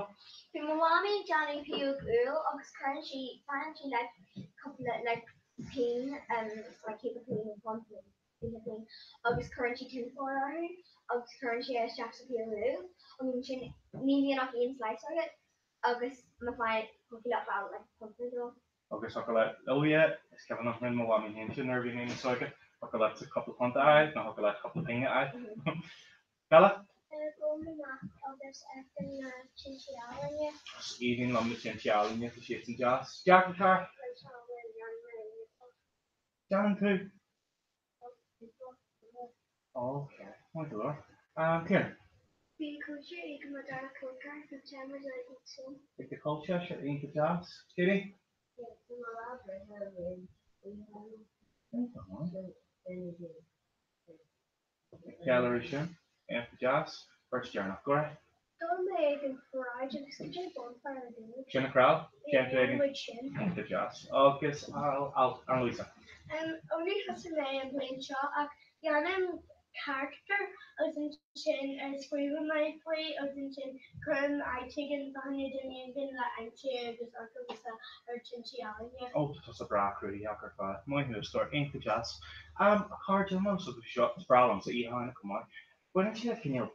K: Bhí mo mhamaí ag déanamh pióg úll agus cuireann sí, faigheann sí like cúpla like pingin like cúpla pingin punt nó 20 pingin agus cuireann sí tinfoil orthu agus cuireann sí é isteach sa phíog úll agus ansin ní bhíonn ach aon slice agat agus má faigheann thiocfadh leat fáil like punt nó dó.
H: Agus thiocfadh leat, oh yeah, is cuimhin liom rinne mo mhamaí féin sin nuair a bhí mé níos óige, thiocfadh leatsa cúpla punt a fháil nó thiocfadh leat cúpla pingin a fháil. Bella?
K: Gabhaim amach agus feicim na tinte ealaíne.
H: Is aoibhinn liom na tinte ealaíne, tá siadsan deas. Jack, a chara? Déanann tú? Ok, maith go leor. Ciarán?
J: Bhí cóisir ag mo dara col ceathrar so téann muid ag an sin.
H: Ag do chol ceathrar, iontach deas. Katie?
J: Yeah, tá mo lá breithe roimh oíche
H: Iontach maith. So beimid ag Ceiliúradh sin, iontach deas. Beirt deireanach, go raibh.
J: D'fhan mé ag an paráid agus cad é bonfire a dúirt.
H: Sin an craic?
J: Yeah, dhéan muid sin.
H: Iontach deas. Agus Annalisa.
J: Ó ní thosaigh mé an bhliain seo ach dhéanaim carachtar agus ansin scríobhann mé faoi agus ansin cuirim áit éigin fá choinne duine éigin le aimsiú agus amharc agus ar tinte ealaíne.
H: Ó, tá tusa breá cruthaitheach ar fad. Maith thú, a stór. Iontach deas. A chairde, an bhfuil fhios agaibh seo, is breá liomsa Oíche Shamhna chomh maith. Baineann sé le cineál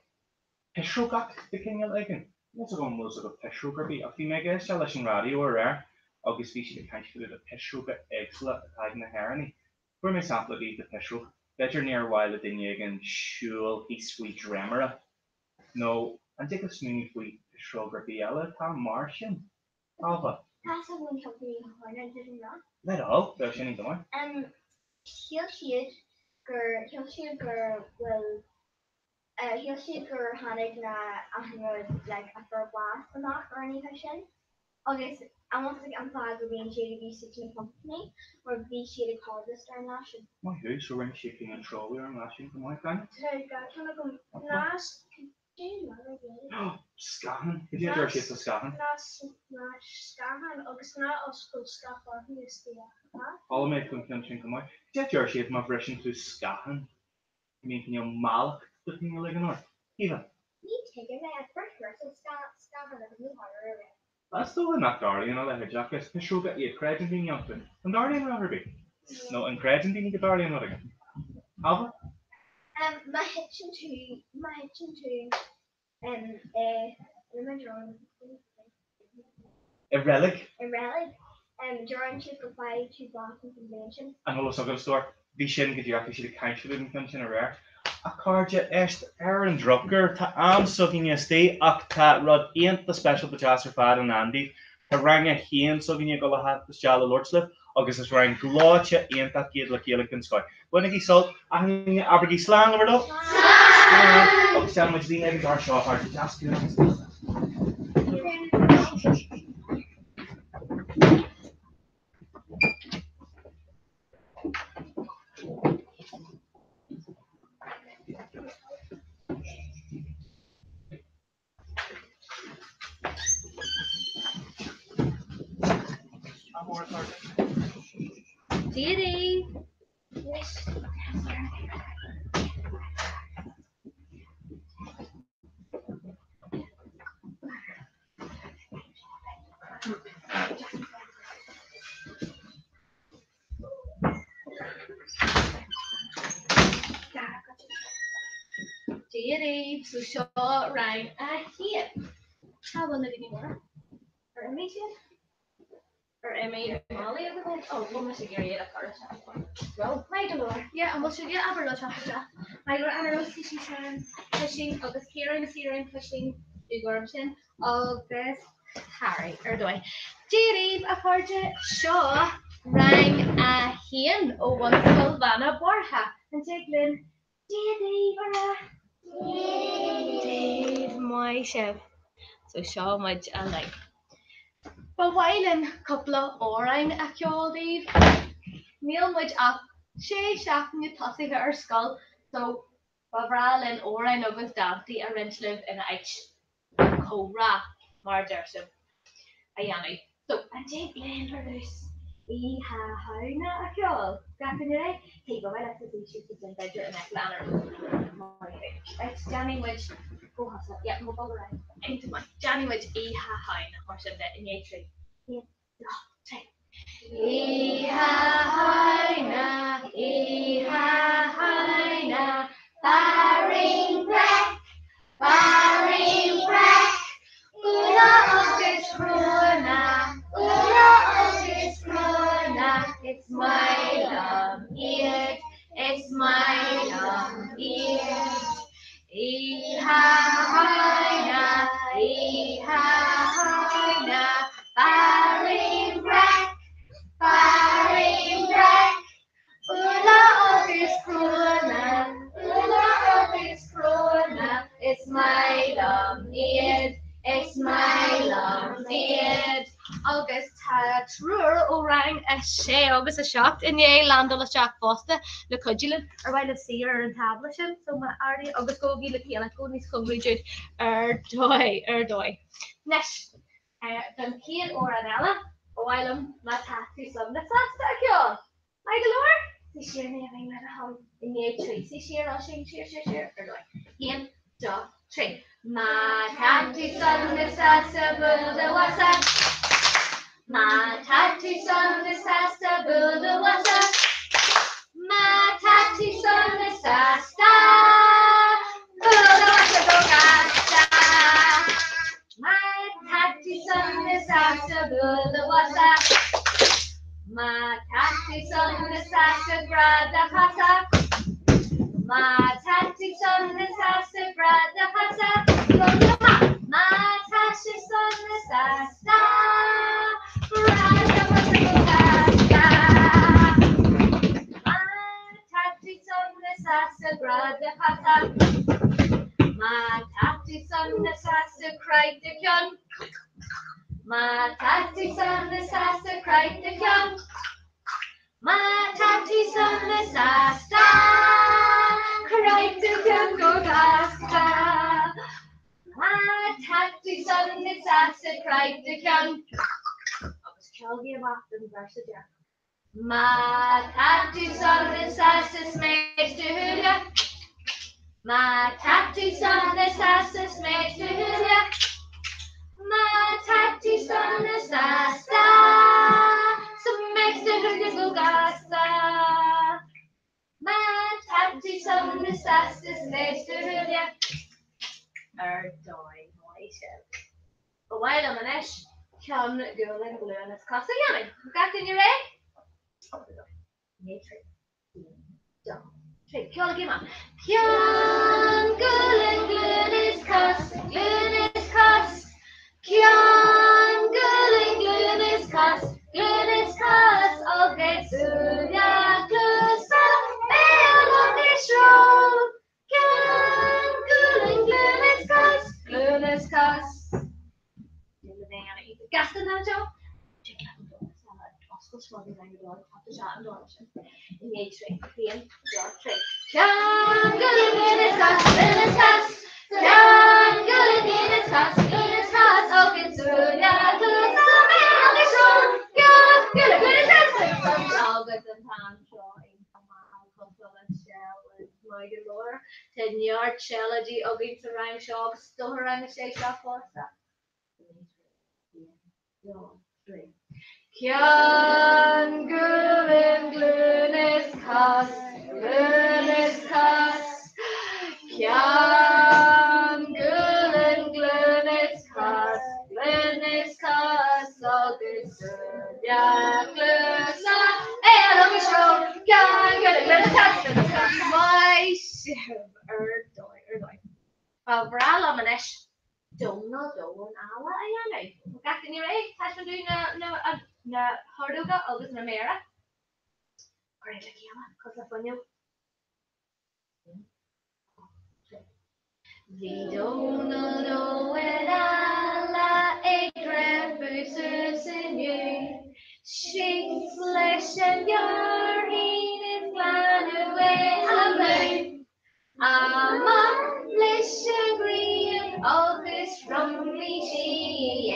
H: pisreogacht de chineál éigin. Níl fhios agam an bhfuil fhios agaibh pisreog ar bith, ach bhí mé ag éisteacht leis an raidió aréir agus bhí siad ag caint fá dtaobh de pisreoga éagsúla atá ag na hÉireannaigh. Fuair mé sampla daoibh de pisreog. B'fhéidir níor mhaith le duine éigin siúl thíos faoi dréimire. Nó an dtig libh smaoineamh faoi pisreog ar bith eile atá mar sin? Ailbhe.
J: Tá fhios agam an ceann faoi Oíche Shamhna, an dtig liom rá?
H: Le do thoil, bheadh sin iontach maith.
J: Shíl siad gur, shíl siad gur bhfuil Shíl siad gur tháinig na achan rud like a fuair bás amach ar an oíche sin agus an bhfuil fhios agat an fáth go mbíonn siad ag úsáid na pumpkins mar bhí siad ag harvest ar an lá sin.
H: Maith thú, so rinne siad cineál treabhadh ar an lá sin go maith, Gráinne.
J: Tá dhá cheann agam, ná cad é mar a dhéanamh?
H: Scáthán, cad é a deir siad sa scáthán?
J: Ná ná scáthán agus ná oscail scáth orthu is bíodh.
H: Chuala mé faoin cheann sin go maith. Cad é a deir siad má bhriseann tú scáthán? Go mbíonn cineál mallacht de chineál éigin ort. Aoife.
J: Ní tuigim é, ach bhris mise scáthán agus ní tharla rud ar bith.
H: Is dócha nach dtarlaíonn a leithéid ach is pisreoga iad, creideann daoine iontu. An dtarlaíonn rud ar bith? Nó an gcreideann daoine go dtarlaíonn rud éigin? Ailbhe?
J: Má thiteann tú, má thiteann tú i,
H: I reilig.
J: I reilig. Deireann siad go bhfaighidh tú bás ins an bhliain sin.
H: An bhfuil fhios agat, a stór? Bhí sin go díreach, bhí siad ag caint fá dtaobh den cheann sin aréir. A chairde, éist, ar an drochuair, tá am s'againne istigh ach tá rud iontach speisialta deas ar fad i ndán daoibh. Tá rang a haon s'againne ag dul a theacht isteach le labhairt libh agus is rang gleoite iontach iad le Gaeilge den scoth. Bainigí sult, achan duine, abraigí slán le bhur dtoil! Slán! Agus déanfaidh muid líne ag an doras seo, a chairde, deas ciúin agus gasta.
L: Dia daoibh! Dia daoibh, so seo rang a haon. Cá bhfuil na daoine móra? Ar imigh siad? Ar imigh Molly agus iad? Ó, bhfuil mise ag iarraidh iad a chur isteach. Bhfuil?
J: Maith go leor.
L: Yeah, an bhfuil siad? Yeah, abair leo teacht isteach. Maith go leor, Anna Rose, sí ar an Puisín agus Ciarán suí ar an Puisín dúghorm sin agus Harry, ar dóigh. Dia daoibh, a chairde, seo rang a haon ó Bhunscoil Bheanna Boirche. An dtig linn Dia daoibh a rá? Dia daoibh, maith sibh. So seo muid uilig. Ba mhaith linn cúpla amhrán a cheol daoibh. Níl muid ach sé seachtaine tosaithe ar scoil so ba bhreá linn amhráin agus dántaí a roinnt libh ina áit. comhrá, mar a deir sibh, a dhéanamh. So, an dtig linn ar dtús Oíche Shamhna a cheol? Gach duine réidh? Hey, ba mhaith leat suí síos ansin b'fhéidir in aice le Anna Rose. Right, déanfaidh muid, go thusa, yeah, mo bog ar aghaidh. Iontach maith. Déanfaidh muid Oíche Shamhna mar sin de i ndiaidh 3, 1, 2, 3. Oíche Shamhna, Oíche Shamhna, Féirín Breac, Féirín Breac, Úlla agus cnónna, Úlla agus cnónna, Is maith liom iad, is maith liom iad. Oíche Shamhna, Oíche Shamhna, Féirín Breac, Féirín Breac, Úlla agus cnónna, Úlla. Rang 6 agus 7 i ndiaidh landáil isteach fosta le cuidiú linn. Ar mhaith libh suí ar an tábla sin so má ardaíonn agus gabhaigí le chéile, gabh níos cóngaraí dúinn ar dóigh, ar dóigh. Anois, don chéad amhrán eile, ba mhaith liom má tá tú sona sásta a cheol. Maith go leor? Suigh siar mé a bheidh le do thoil i ndiaidh trí. Suigh siar, Oisín, siar, siar, siar, ar dóigh. Haon, dó, trí. Má tá tú sona sásta buail do bhosa. Má tá tú sona sásta buail do bhosa. Má tá tú sona sásta buail do bhosa go gasta. Má tá tú sona sásta buail do bhosa. Má tá tú sona sásta gread do chosa. Má tá tú sona sásta gread do chosa. Go maith. Má tá sé sona sásta gread do chosa go gasta. Má tá tú sona sásta gread do chosa. Má tá tú sona sásta croith do cheann. Má tá tú sona sásta croith do cheann. Má tá tú sona sásta croith do cheann go gasta. Má tá tú sona sásta croith do cheann. Agus ceolgaí amach don véarsa deireanach. Má tá tú sona sásta sméid do shúile. Má tá tú sona sásta sméid do shúile. Má tá tú sona sásta sméid do shúile go gasta. Má tá tú sona sásta sméid do shúile. Ar dóigh maith sibh. Ba mhaith liom anois ceann gualainn glúin is cos a dhéanamh. Gach duine réidh? Ceolaigí amach. Ceann, gualainn, glúin is cos, glúin is cos. Ceann, gualainn, glúin is cos, glúin is cos. Agus súile, cluasa, béal agus srón. Ceann, gualainn, glúin is cos, glúin is cos. Gasta ná Joe. Ceann, gualainn, glúin is cos, glúin is cos. Ceann, gualainn, glúin is cos, glúin is cos. Agus súile, cluasa, béal agus srón. Ceann, gualainn, glúin is cos, glúin is cos. Agus an t-am seo Maith go leor. Tá neart seilidí againn sa rang seo agus is dócha rang a sé seo fosta. Ceann, gualainn, glúin is cos, glúin is cos. Ceann, gualainn, glúin is cos, glúin is cos agus súile, cluasa, béal agus srón. Ceann, gualainn, glúin is cos, glúin is cos. Maith sibh ar dóigh, ar dóigh. Ba bhreá liom anois Dónal Domhan Alla a dhéanamh. Tá gach duine réidh? Taispeáin dúinn na, na, na hordóga agus na méara. Cuir le chéile, cos le fuinneog. Bhí Dónal Domhan Alla ag dreapadh suas inniu. Síos leis an gceoirín is glanadh é amú. Amach leis an ghrian agus thriomaigh sí é.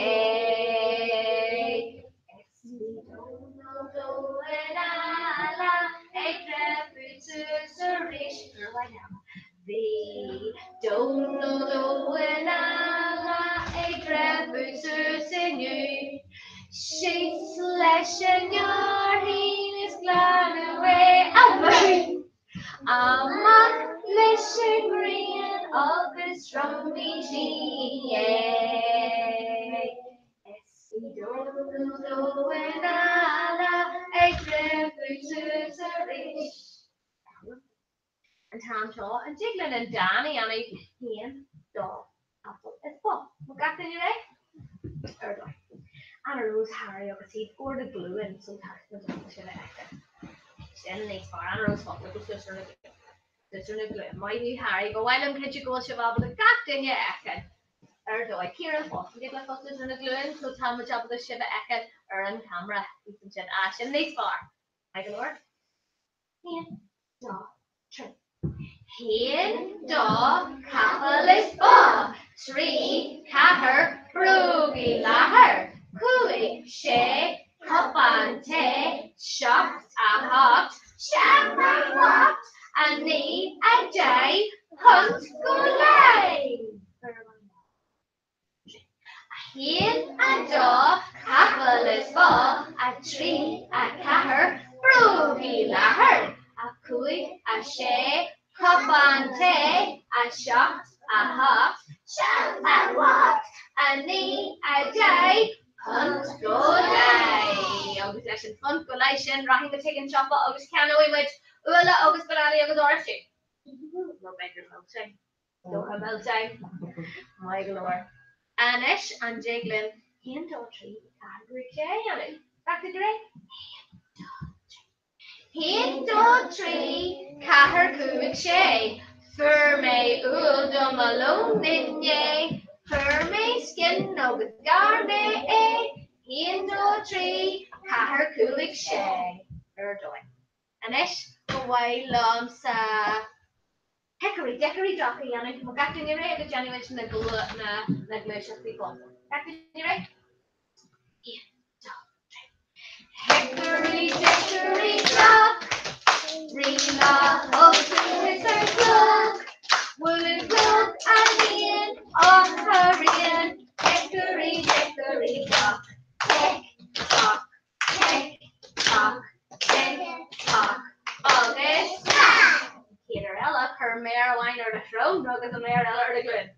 L: Is bhí Dónal Domhan Alla ag dreapadh suas arís. Bhí Dónal Domhan Alla ag dreapadh suas inniu. Síos leis an ngearrthín is glanadh é amú. Amach leis an ngrian agus thriomaigh sí é. Is bhí Dónal Domhan Alla ag dreapadh suas arís. An t-am seo, an dtig linn an dán a dhéanamh? Haon, dó, capall is ba. Bhfuil gach duine réidh? Ar dóigh. Anna Rose, Harry agus iad ar do ghlúin so tá na dalta sin a fheiceáil. Sin níos fearr. Anna Rose fosta, go suas ar na glúin. Suas ar na glúin. Maith thú Harry, ba mhaith liom cinnte go bhfuil sibh ábalta gach duine a fheiceáil. Ar dóigh. Ciarán fosta, an dtig leat dul suas ar na glúin so tá muid ábalta sibh a fheiceáil. ar an camera thíos ansin. Ah, sin níos fearr. Maith go leor. 1, 2, 3. 1, 2, capall is ba. 3, 4, brógaí leathair. 5, 6, cupán tae. 7, 8, seanfhear bocht. 9, 10, punt go leith. 1, 2, capall is ba, 3, 4, brógaí leathair, 5, 6, cupán tae, 7, 8, seanfhear bocht, 9, 10, punt go leith. Agus leis an phunt go leith sin, rachaidh muid chuig an siopa agus ceannóidh muid úlla agus bananaí agus oráistí. Nó b'fhéidir milseáin. Dócha milseáin. Maith go leor. Anois, an dtig linn 1, 2, 3, 4, 5, 6 a dhéanamh? Gach duine réidh? 1, 2, 3. 1, 2, 3, 4, 5, 6. Fuair mé úll do mo lón inné. Chuir mé scian agus ghearr mé é. 1, 2, 3, 4, 5, 6. Ar dóigh. Anois, ba mhaith liomsa Hickory Dickory Dock a dhéanamh. Tá gach duine réidh agus déanfaidh muid na na gluaiseachtaí fosta. Gach duine réidh? 1, 2, 3. Hickory Dickory Dock, Rí lá thug suas an clog, Bhuail an clog a haon, och a rian, Hickory Dickory Dock, Tick tock, Tic toc, tic toc agus an chéad uair eile, cuir méar amháin ar do shrón agus an méar eile ar do ghlúin.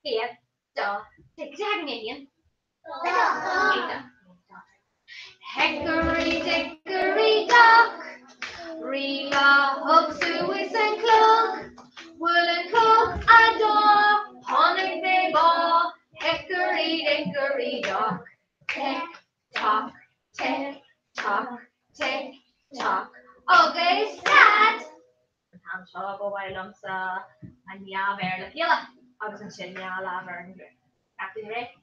L: 1, 2, 3, cad é a thagann 1, 2, 3. Hickory dickory dock, rí lá thug suas an clog, bhuail an clog a dó, tháinig mé bá, hickory dickory dock, tic toc, tic toc, tic toc agus stad! An t-am seo ba mhaith liomsa an dhá mhéar le chéile agus ansin dhá lámh ar an ghlúin. Gach duine réidh?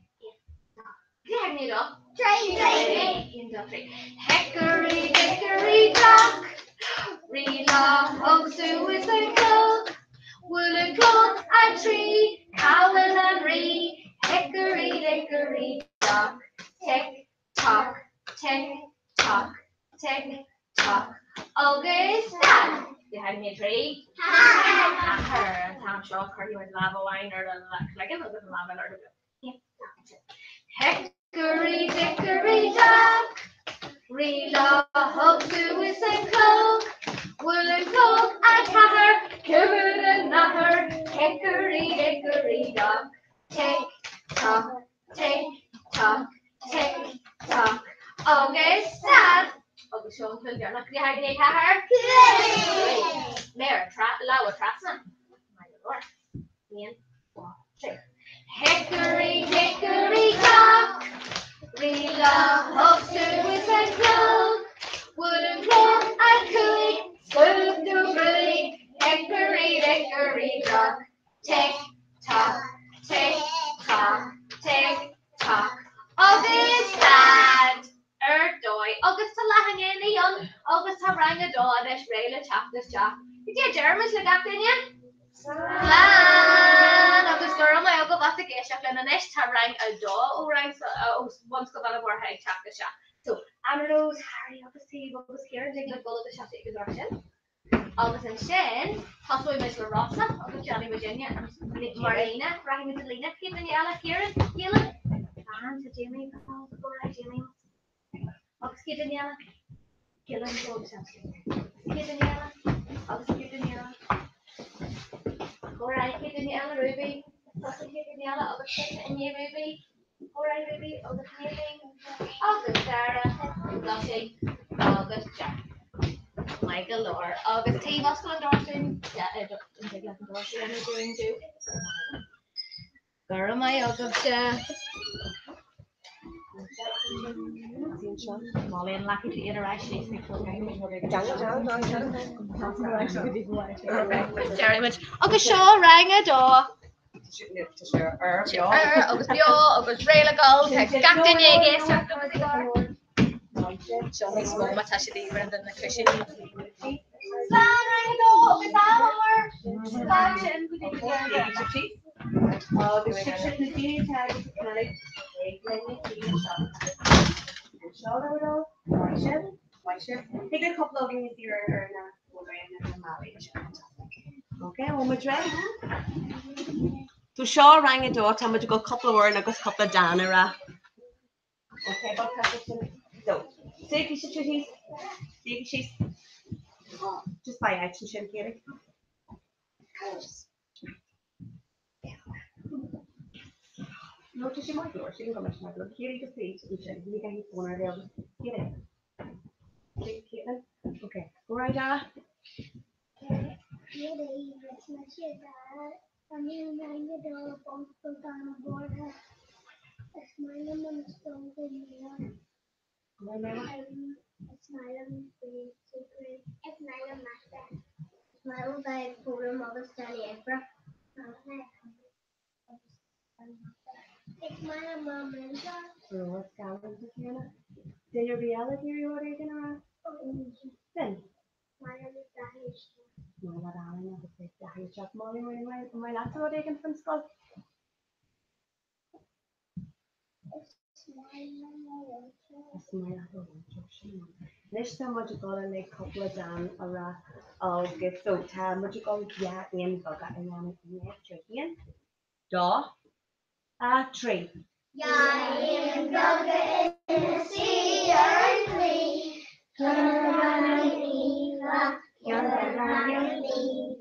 L: 1, 2, 3, thagann 2, 3, 1, 2, 3. Hickory dickory dock, rí lá thug suas an clog, bhuail an clog a trí, cá bhfuil an rí? Hickory dickory dock. Tic toc, tic toc, tic toc agus stad! Cad a thagann 3, 4 an t-am seo cuirfidh muid lámh amháin ar do chloigeann agus an lámh eile ar do ghlúin. Hickory dickory dock, rí lá thug suas an clog, bhuail an clog a ceathair, cá bhfuil an nathair, hickory dickory dock, tic toc, Tic toc, tic toc agus stad! Agus seo an ceann deireanach. Cad é a thagann 4? Méara lámha trasna. Maith go leor. 1, 2, 3. Hickory dickory dock, rí lá thug suas an clog, bhuail an clog a cúig, scuab do ghruaig, hickory dickory dock, Tic toc, tic toc, tic toc agus stad! Ar dóigh. Agus tá leath i ndiaidh a naoi ann agus tá rang a dó anois réidh le teacht isteach. Cad é a deirimid le gach duine? Slán! Agus go raibh maith agaibh as ag éisteacht linn anois. Tá rang a dó ó rang ó Bhunscoil Bhaile Bhúirne ag teacht isteach. So, Anna Rose, Harry agus Taobh agus Ciarán, dtig libh dul agus seasamh ag an doras sin. Agus ansin, tosóidh muid le Rossa agus déanfaidh muidinne mar líne, rachaidh muid i líne. Chéad duine eile, Ciarán, Keelan? Fan, tá Jamie, tá go raibh Jamie. Agus chéad duine eile? Keelan, go agus Chéad duine eile? Agus chéad duine eile? Go raibh chéad duine eile, Ruby. Tusa chéad duine eile agus tusa i ndiaidh Ruby. Go raibh Ruby agus Maylene agus Dara, Gussie agus Jack. Maith go leor. Agus taobh oscail an doras dúinn, an dtig leat an doras a dhéanamh dúinn do? Go raibh maith agaibhse. Molly an leacaigh tú iad ar ais síos ní Déarfaidh muid. Agus seo rang a dó. Ar agus beo agus réidh le gabháil, tá gach duine ag éisteacht liom.
M: Seo níos mó má tá siad ar na cúisíní.
K: Slán rang a dó agus ádh mór! Slán sin go dtí an deireadh.
N: Agus sibhse na daoine atá ag cúnamh ag linn na cinn seo. Anseo le bhur dtoil, maith sibh, maith sibh. Thig le cúpla againn a saoire ar na bóithre na mbealaí seo. Ok, bhfuil muid réidh? So seo rang a dó, tá muid ag dul cúpla amhrán agus cúpla dán a rá. Ok, bog tá sin. So, suígí síos, suígí síos. Just faigh áit ansin, Katie. No, tá sé maith go leor, sílim go mbeidh sé maith go leor. Katie, just suigh ansin. Ní gcaithfidh fón ar bhéal. Katie. Caitlin. Ok, go raibh Dara. Duine ar bith eile ag iarraidh rud éigin a rá? Finn. Maith leat Alan agus beidh Daithí ag teacht Molly an maith leatsa rud éigin faoin scoil? Is maith liom mo mhúinteoir. Is maith leat do mhúinteoir, sin maith. Anois tá muid ag dul le cúpla dán a rá agus so tá muid ag dul dhá éan bheaga a dhéanamh i ndiaidh trí haon, dó, a trí.
K: Dhá éan bheaga ina suí ar an gclaí, ceann darb ainm Aoife, ceann darb ainm Lee.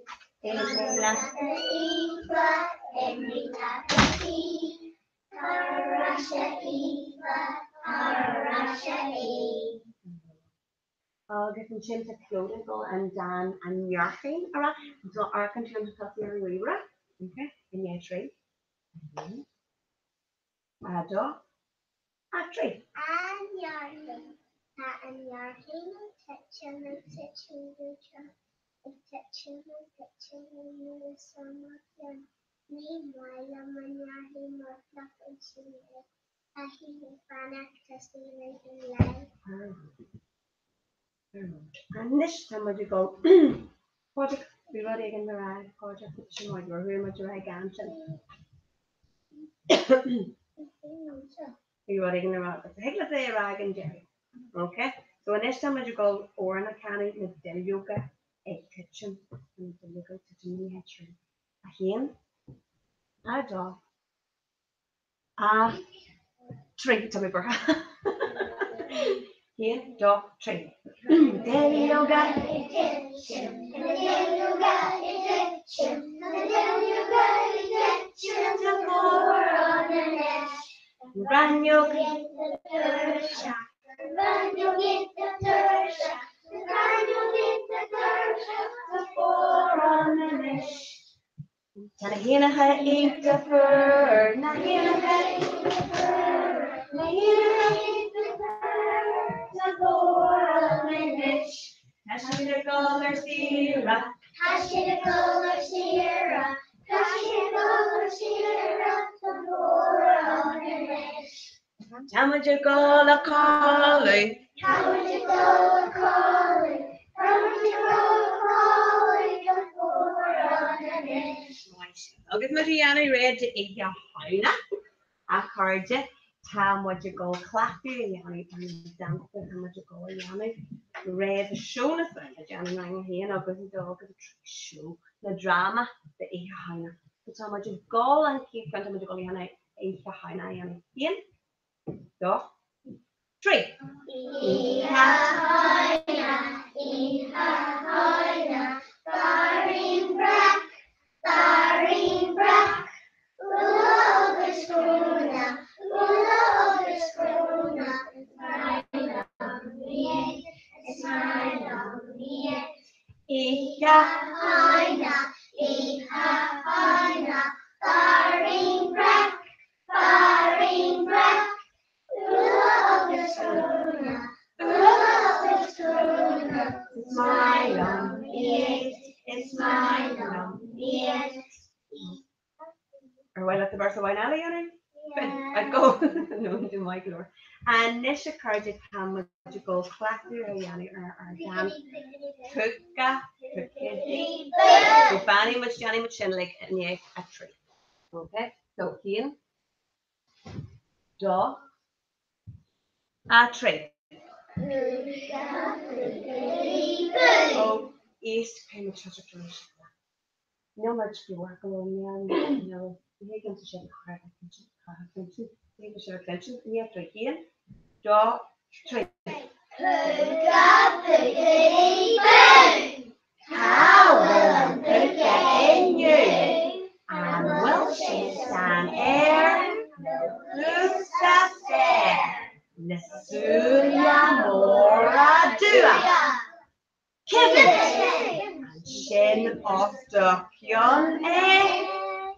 K: Imigh leat a Aoife, imigh leat a Lee, tar ar ais a Aoife, tar ar ais a Lee.
N: Agus ansin tá Clodagh ag dul an dán An Neairthín a rá. So amharcann tú an tosaí ar an ríomhaire. Ok, i ndiaidh trí. 1, 2, 3.
K: An Neairthín. Tá an neairthín ag titim, ag titim go trom, ag titim, ag titim anuas ó mo cheann. Ní maith liom an neairthín mar fliuchann sí mé. Tá sí ag fanacht is í ag leid.
N: Anois tá muid ag dul Pádraig, bhí rud éigin le rá ag Pádraig, tá sé maith go leor, muid ar aghaidh gan sin. Bhí rud éigin le rá agat. Thig leat é a rá ag an deireadh. Ok? So anois tá muid ag dul amhrán a chanadh na duilleoga ag titim. Na duilleoga ag titim ní hé 1, 2, a 3 tá mé buartha. 1, 2, 3. Duilleoga
K: ag titim, na duilleoga ag titim, na duilleoga ag titim, tá cóir ann anois.
N: An ghráinneog
K: iontach tuirseach, an ghráinneog iontach tuirseach, an ghráinneog iontach tuirseach, tá cóir ann anois.
N: Tá na héanacha iontach fuar, na héanacha iontach fuar, na héanacha iontach fuar, tá cóir ann anois. Tá siad ag dul ar saoire.
K: Tá siad ag dul ar saoire, tá siad ag dul ar saoire, tá cóir ann anois.
N: Tá muid ag dul a chodladh.
K: Tá muid ag dul a chodladh, tá muid ag dul a chodladh, tá cóir ann anois.
N: Agus muid ag déanamh réidh d'Oíche Shamhna, a chairde, tá muid ag dul cleachtadh a dhéanamh ar na dánta atá muid ag dul a dhéanamh roimh seó na scoile, déanann rang a haon agus a dó agus a trí seó nó dráma d'Oíche Shamhna. So tá muid ag dul an chéad cheann, tá muid ag dul a dhéanamh Oíche Shamhna a dhéanamh. 1, 2, 3.
K: Oíche Shamhna, Oíche Shamhna, Féirín breac, féirín breac, Úlla agus gróna, úlla agus gróna, Is maith liom iad, is maith liom iad.
N: Oíche
K: Shamhna, Oíche Shamhna, Féirín breac, féirín breac, Úlla agus gróna, úlla agus gróna,
N: Is maith liom
K: iad, is maith liom iad.
N: Ar mhaith leat an véarsa amháin eile a dhéanamh? Ag gabháil nó tú maith go leor. Anois a chairde tá muid ag dul cleachtadh a dhéanamh ar ár gceann Púca Púcaí Bú. So fanfaidh muid déanfaidh muid sin like i ndiaidh a 3. Ok? So 1 2 3.
K: Púca Púcaí Bú.
N: Ó éist caithfidh muid toiseacht arís. Níl muid glórach go leor níl ní hé cinnte sin ní sin cluinstin ní 3 1 2 3.
K: Púca Púcaí Bú! Cá bhfuil an púca inniu? An bhfuil sé san aer nó thuas sa spéir? Na súile móra dubha.
N: Coimhlint! Ansin os do chionn é.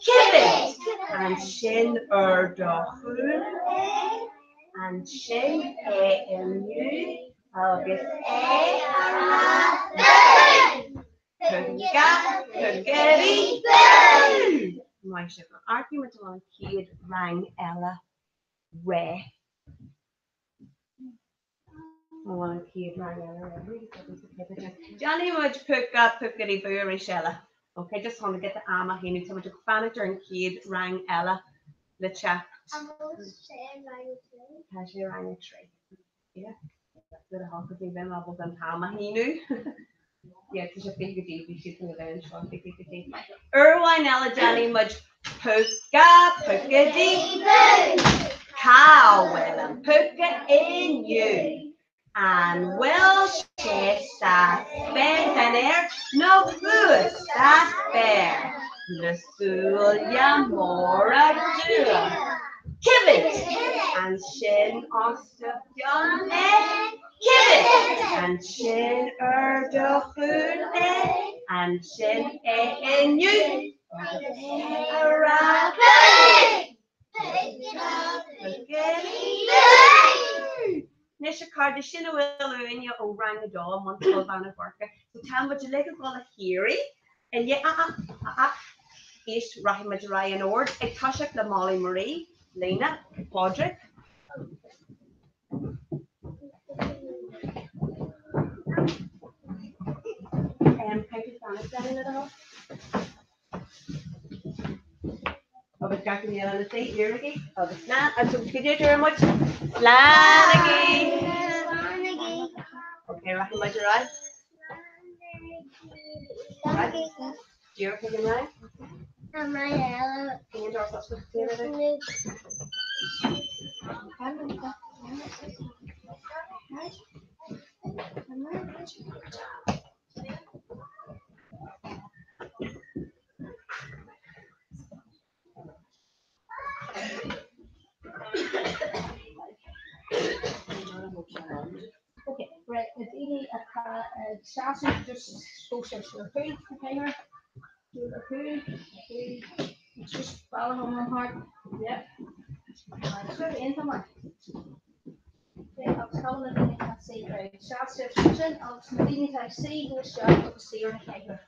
N: Coimhlint! Ansin ar do chúl é. Ansin é inniu agus é a rá
K: Bú!
N: Púca, púcaí, bú! Maith sibh. Amharcfaidh muid an chéad rang eile réidh. An chéad rang eile Déanfaidh muid púca púcaí bú arís eile. Ok, just chun giota ama a shíneadh, tá muid ag fanacht ar an chéad rang eile le teacht.
K: An bhfuil sé i rang a trí?
N: Tá sé i rang a trí. Yeah. Nuair a thagann ní bheidh mé ábalta an t-am a shíneadh. Yeah, tá sé 20 go dtí, bhí siad chun a bheith anseo 20 go dtí. Uair amháin eile déanfaidh muid púca púcaí
K: bú!
N: Cá bhfuil an púca inniu? An bhfuil sé sa spéir san aer nó thuas sa spéir? Na súile móra dubha. Coimhlint! Ansin os do chionn é. Coimhlint! Ansin ar do chúl é. Ansin é inniu agus é a rá
K: Bú!
N: Anois a chairde, sin a bhfuil uainne ó Rang 2 i mBunscoil Bheanna Boirche. So tá muid uilig ag dul a Chiarraí i ndiaidh a a a éist rachaidh muid ar aghaidh in ord ag toiseacht le Molly Marie, Lena, Pádraig. Um, caithfidh tú fanacht le do thoil. Agus gach duine eile ina suí, éirígí agus slán agus go dtí deireadh muid. Slánaigí!
K: Slánaigí!
N: Ok, rachaidh muid ar aghaidh. Díreach ag an rang.
K: Tá mé eile.
N: Cén doras oscailte?
M: Ok, right, na daoine atá ag seasamh just go sibh ar chúl na cathaoire. Do ar chúl, ar chúl, it's just bealach iomlán thart, yeah. Agus sibh iontach maith. Okay, agus cá bhfuil na daoine atá ag suí? Right, seas sibh ansin agus na daoine atá ag suí go isteach agus suí ar na cathaoire.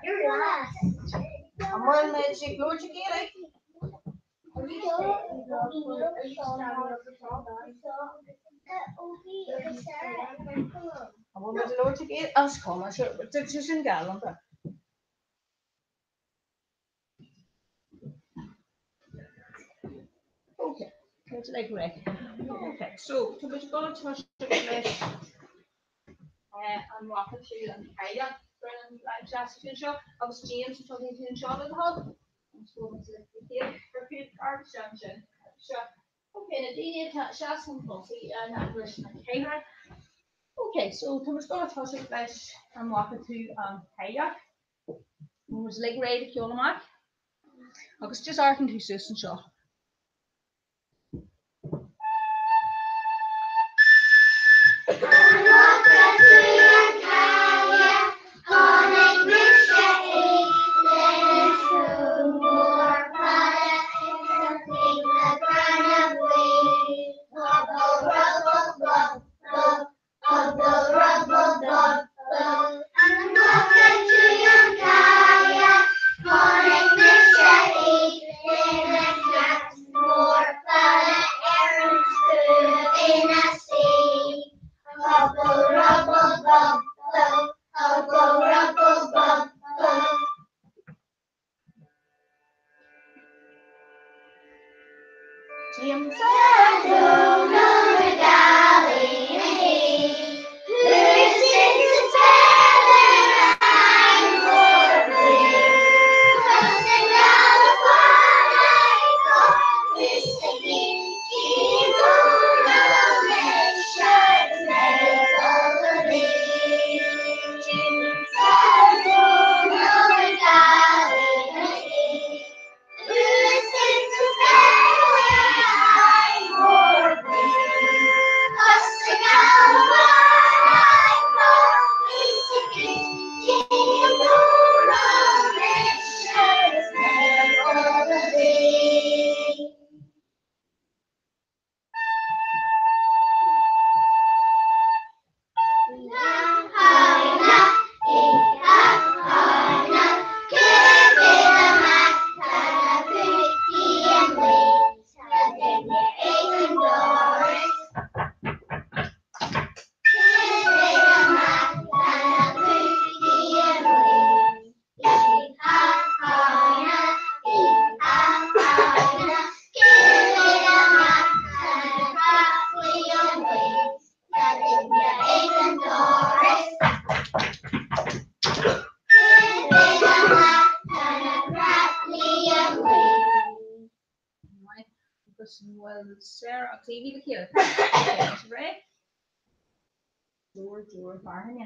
K: You're last.
M: An bhfuil muid ag labhairt ag iarraidh? An bhfuil muid ag labhairt ag iarraidh? Is cuma, sé sin galánta. Ok, muid like ready. Ok, so tá muid ag dul ag toiseacht leis an bhfaca tú an cailleach Brennan seasamh anseo agus James atá tú anseo le do thoil. Agus go bhfuil muid le chéile ar cúl ard isteach ansin. Seo. Ok, na daoine atá seasamh chun tosaigh in aice leis na cathaoireacha. Ok, so tá muid ag dul ag toiseacht leis an bhfaca tú an cailleach. Muid uilig réidh le ceol amach. Agus just amharcann tú suas anseo. Réidh? Deor deor fearthainne.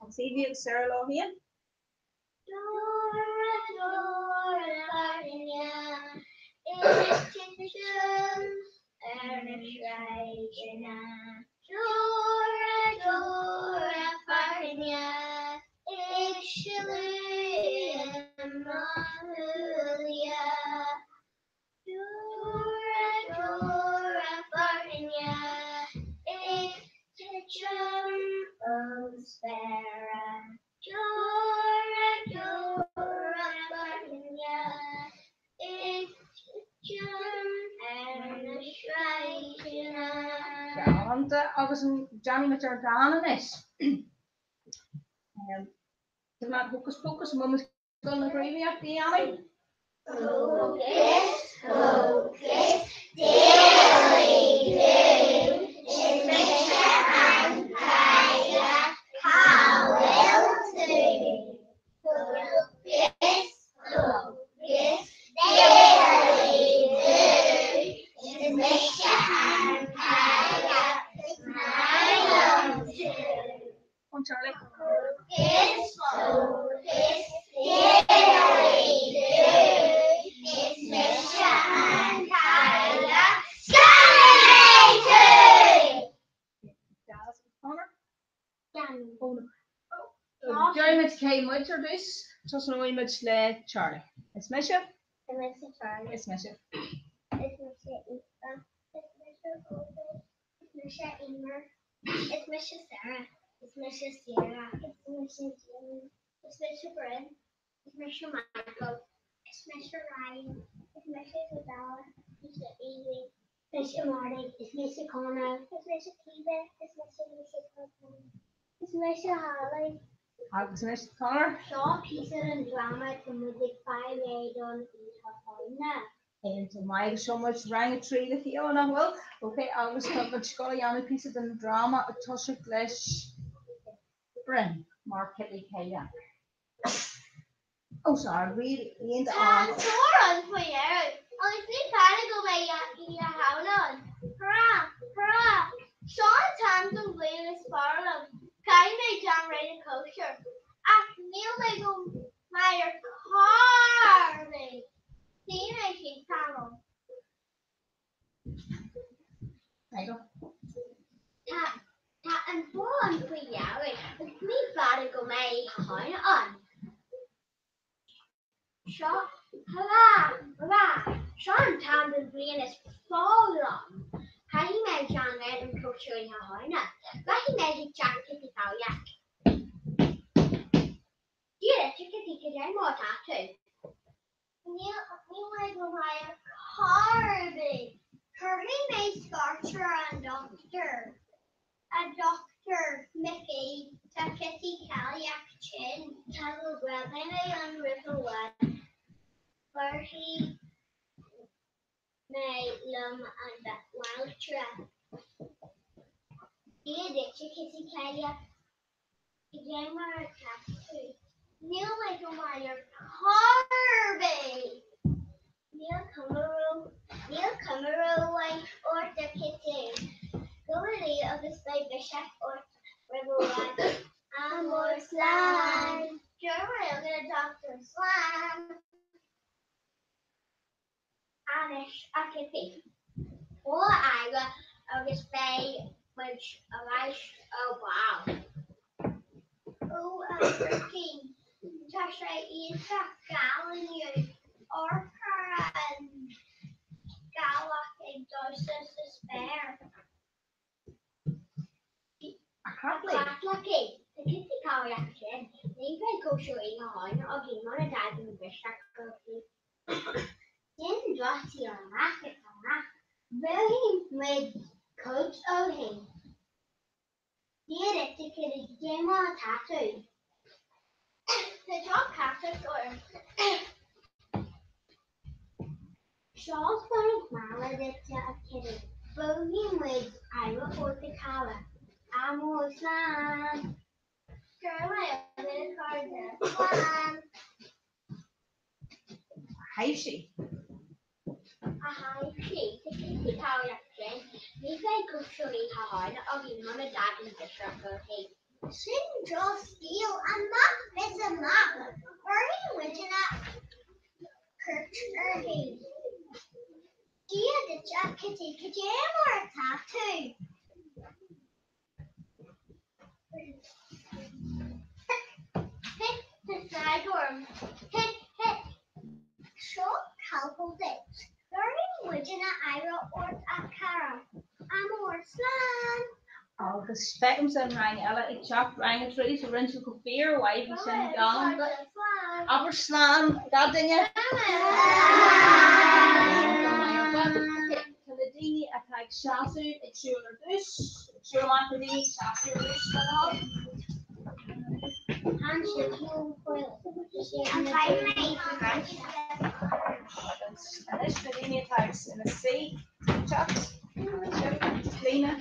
M: Agus Evie agus Sarah leo féin. Galánta agus an déanfaidh muid ár dán anois. Tá mé hocus pocus an bhfuil muid ag dul na gníomhaíochtaí a dhéanamh?
K: Hocus pocus diddley doo, is mise an Cailleach, cá bhfuil tú? Hocus pocus diddley doo, is mise an Cailleach, is maith liom tú.
M: Come on Charlie.
K: Hocus pocus diddley doo, is mise an Cailleach, scanraigh mé tú!
M: Deas. Conor? Déarfaidh muid cé muid ar dtús. Tosnóidh muid le Charlie. Is mise.
K: Is mise Charlie.
M: Is mise.
K: Is mise Aoife. Is mise Obi. Is mise Emer. Is mise Sarah. Is mise Sarah. Is mise Jamie. Is mise Bryn. Is mise Michael. Is mise Ryan. Is mise Isabella. Is mise Evie. Is mise Marty. Is mise Conor. Is mise Caoimhe. Is mise Lisa Copeland. Is mise Holly.
M: Agus anois Conor.
K: Seo píosa den dráma tá muid ag fáil réidh don Oíche Shamhna.
M: Iontach maith agus seo muid rang a 3 le chéile nach bhfuil? Ok agus tá muid ag gabháil a dhéanamh píosa den dráma ag toiseacht leis Bryn mar Kitty Cailleach. Oh sorry, really iontach.
K: Tá an tóir ann faoi dheireadh agus ní fada go mbeidh Oíche Shamhna ann. Hurá! Hurá! Seo an t-am den bhliain is fearr liom. Caithfidh mé déanamh réidh don chóisir. Ach níl mé go maith ar chor ar bith. Suífidh mé síos tamall. Tá tá an tóir ann faoi dheireadh agus ní fada go mbeidh Oíche Shamhna ann. Seo hurá! Hurá! Seo an t-am den bhliain is fearr liom. Caithfidh mé déanamh réidh don chóisir Oíche Shamhna. Rachaidh mé chuig teach Kitty Cailleach. Dia duit a Kitty, cad é mar atá tú? Níl mé go maith ar chor ar bith. Cuirfidh mé scairt ar an dochtúir. A Dhochtúir Micí, tá Kitty Cailleach tinn. Tá go breá, beidh mé ann roimh i bhfad. Bhéarfaidh mé liom an bhanaltra. Dia duit, a Kitty Cailleach. Cad é mar atá tú? Níl mé go maith ar chor ar bith! Níl cuma ró, níl cuma rómhaith ort a Kitty. Gabh a luí agus beidh biseach ort roimh i bhfad. Ádh mór slán! Deir mé le Dr. Slán! Anois, a Kitty. Tabhair aire agus beidh muid ar ais ar ball. Ó, a Chríostaí, tá sé iontach geal inniu. Amharc ar an gcailleach ag damhsa sa spéir.
O: Creatlach.
I: Creatlach í. Tá Kitty cabhrach sin. Ní bheidh cóisir oíche Shamhna againn mura dtagann brisfear chuici. Sin drochshaol amach is amach. Bhuaigh muid cuid ó shin. Dia duit a Kitty, cad é mar atá tú? Tá droch-chasacht orm. Seo splanc meala duit a Kitty. Bhearfaidh muid aire ort a chara. Ádh mór, slán! Go raibh maith agat a chairde. Slán!
O: A thaibhsí.
I: A thaibhsí, tá Kitty cabhrach sin. Ní bheidh cóisir Oíche Shamhna againn mura dtagann biseach uirthi. Sin drochscéal amach is amach. Bhéarfaidh muidne cuairt uirthi. Dia duit a Kitty, cad é mar atá tú? Hith, tá fearg orm. Hith, hith. Seo calpol duit. Bhéarfaidh muidne aire ort a chara. Ádh mór, slán!
M: Agus feicimse an rang eile ag teacht, rang a 3, so rinne sibh go fíormhaith, bhí sin galánta. Abair slán gach duine. Tá na daoine atá ag seasamh ag siúl ar dtús, ag siúl amach na daoine ag seasamh ar dtús le do thoil. Agus anois na daoine atá ina suí ag teacht. Líne.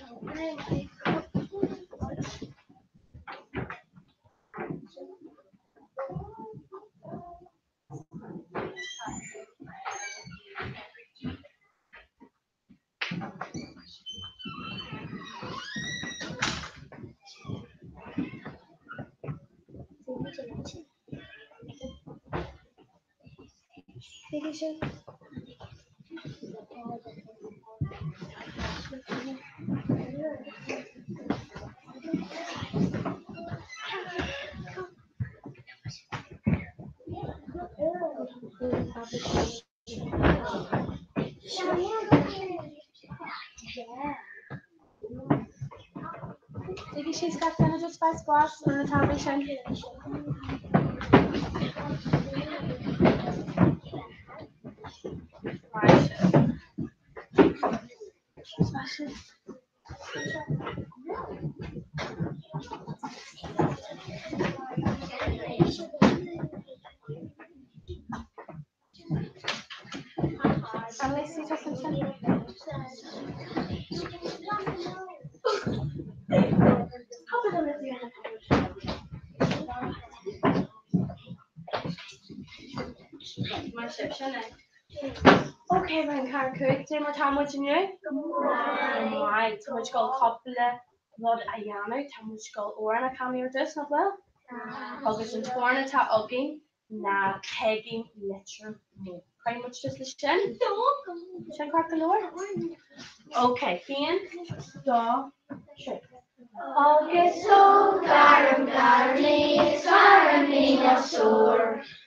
F: Tuigfidh siad gach duine just spás glas ar na táblaí sin. Ok, rang 4 5, cad é mar tá muid inniu? Go maith. Tá muid ag dul cúpla rud a dhéanamh, tá muid ag dul amhrán a chanadh ar dtús, nach bhfuil? Agus an t-amhrán atá againn ná Peigín Leitir Móir. Cuirfidh muid tús leis sin? Sin ceart go leor? Ok, 1, 2, 3.
K: Agus ó ghairm gairmí is gairmí mo stór,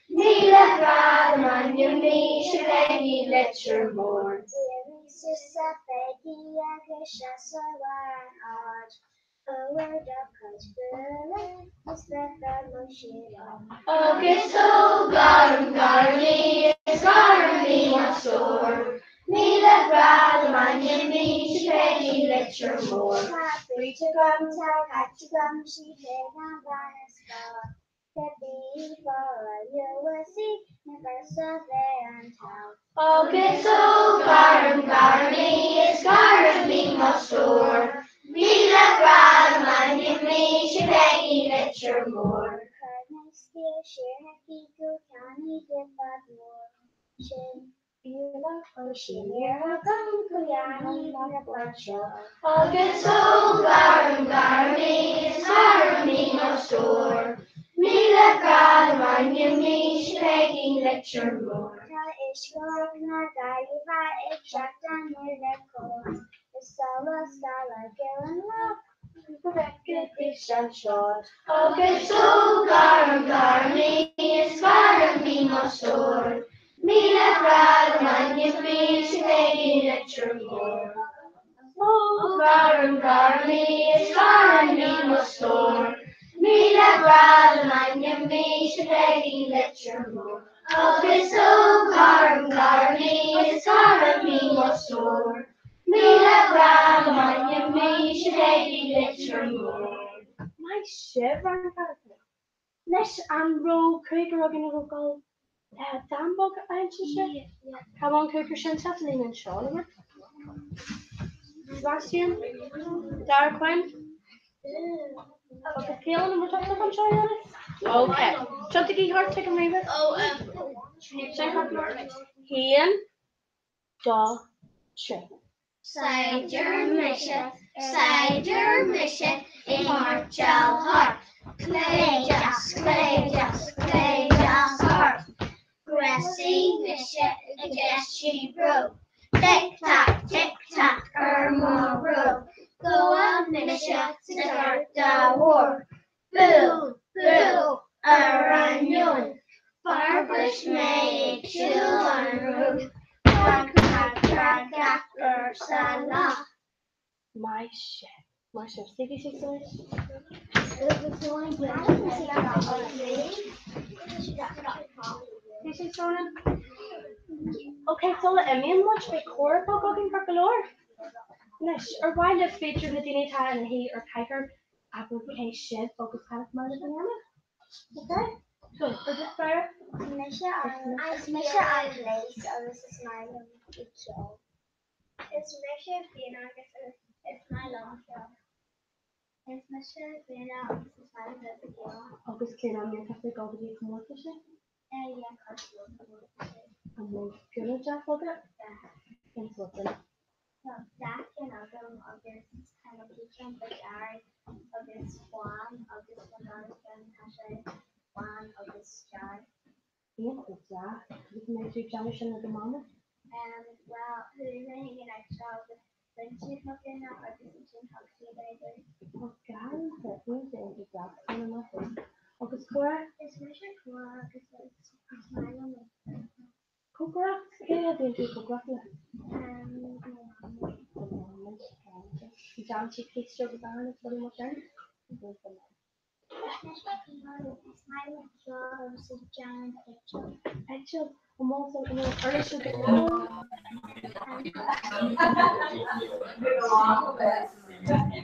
K: 1000 grá dom ainm mise Peigí Leitir Móir.
I: D'éirigh suas a Pheigí agus seasamh ar an ard.
K: Agus ó ghairm gairmí is gairmí mo stór, 1000 grá dom ainm mise Peigí Leitir Móir.
I: Tá brúite agam, tá caite agam, sí féin an bhean is fearr.
K: Agus ó ghairm gairmí is gairmí mo stór, 1000 grá dom ainm mise Peigí Leitir Móir. Agus ó ghairm gairmí is gairmí mo stór, 1000 grá dom ainm mise Peigí Leitir Móir.
I: Tá uisce na Gaillimhe ag teacht aniar le cóir, is solas geal an lá go bhfeicfidís an tsráid.
K: Agus ó ghairm gairmí is gairmí mo stór, 1000 grá dom ainm mise Peigí Leitir Móir. Ó ghairm gairmí is gairmí mo Leitir Móir. Agus ó Garm Garmaí is Garmaí mo stór. 1000 grá maidne mise Davy Leitir Móir.
L: Maith sibh, Rang 4. Anois an raibh cúigear againn a raibh ag dul dán beag a insint sibh? Cá bhfuil an cúigear sin sa líne anseo le muid? Sebastian, Dara Quinn, agus Keelan an bhfuil tusa anseo a dhéanamh? Ok. Tiontaigí thart chuig an ríomhaire. Sin ceart go leor. Haon, dó, trí.
K: Saighdiúir mise, saighdiúir mise, ag máirseáil thart, clé deas, clé deas, clé deas thart. Gréasaí mise ag deisiú bróg, tic tac, tic tac ar mo bhróg. Gabha mise sa Ghorta Mhór, buail, buail ar an neoin. Fear bris mé ag siúl an ród, crac crac crac gach uair sa lá.
L: Maith sibh. Maith sibh. Suígí síos anois. Suigh síos, Ronan. Ok, sula imíonn muid, beidh comhrá beag againn ceart go leor. Anois, ar mhaith libh b'fhéidir na daoine atá ina shuí ar chathaoir Abair cé sibh agus cad is maith libh a dhéanamh. Ok? So, ar dtús báire.
I: Mise Is mise Annalise agus is maith liom ag ceol. Is mise Fiona agus is maith liom ceol. Is mise Fiona agus is maith liom bheith ag ceol.
L: Agus cén am mbíonn tusa ag dul go dtí comórtais?
I: Eh yeah, comórtais.
L: An bhfuil pionna deas agat?
I: Yeah.
L: Cén sórt pionna?
I: Tá gach ceann agam agus tá na cinn dearg agus bán agus mo dara ceann tá sé bán agus dearg.
L: Iontach deas. Agus an mbeidh tú ag déanamh sin le do mhama?
I: Em bhuel chuaigh mé chuig an áit seo agus rinne siad mo phionna agus ansin thug siad é dom.
L: Tá galánta, iontach iontach deas Clíona maith thú. Agus Córa?
I: Is mise Córa agus is maith liom ag
L: Cócaireacht? Cé a bhíonn tú ag cócaireacht le? Déanann sí císte agus arán agus rudaí mar sin? Eiteall? An bhfuil an bhfuil uirlis ar bith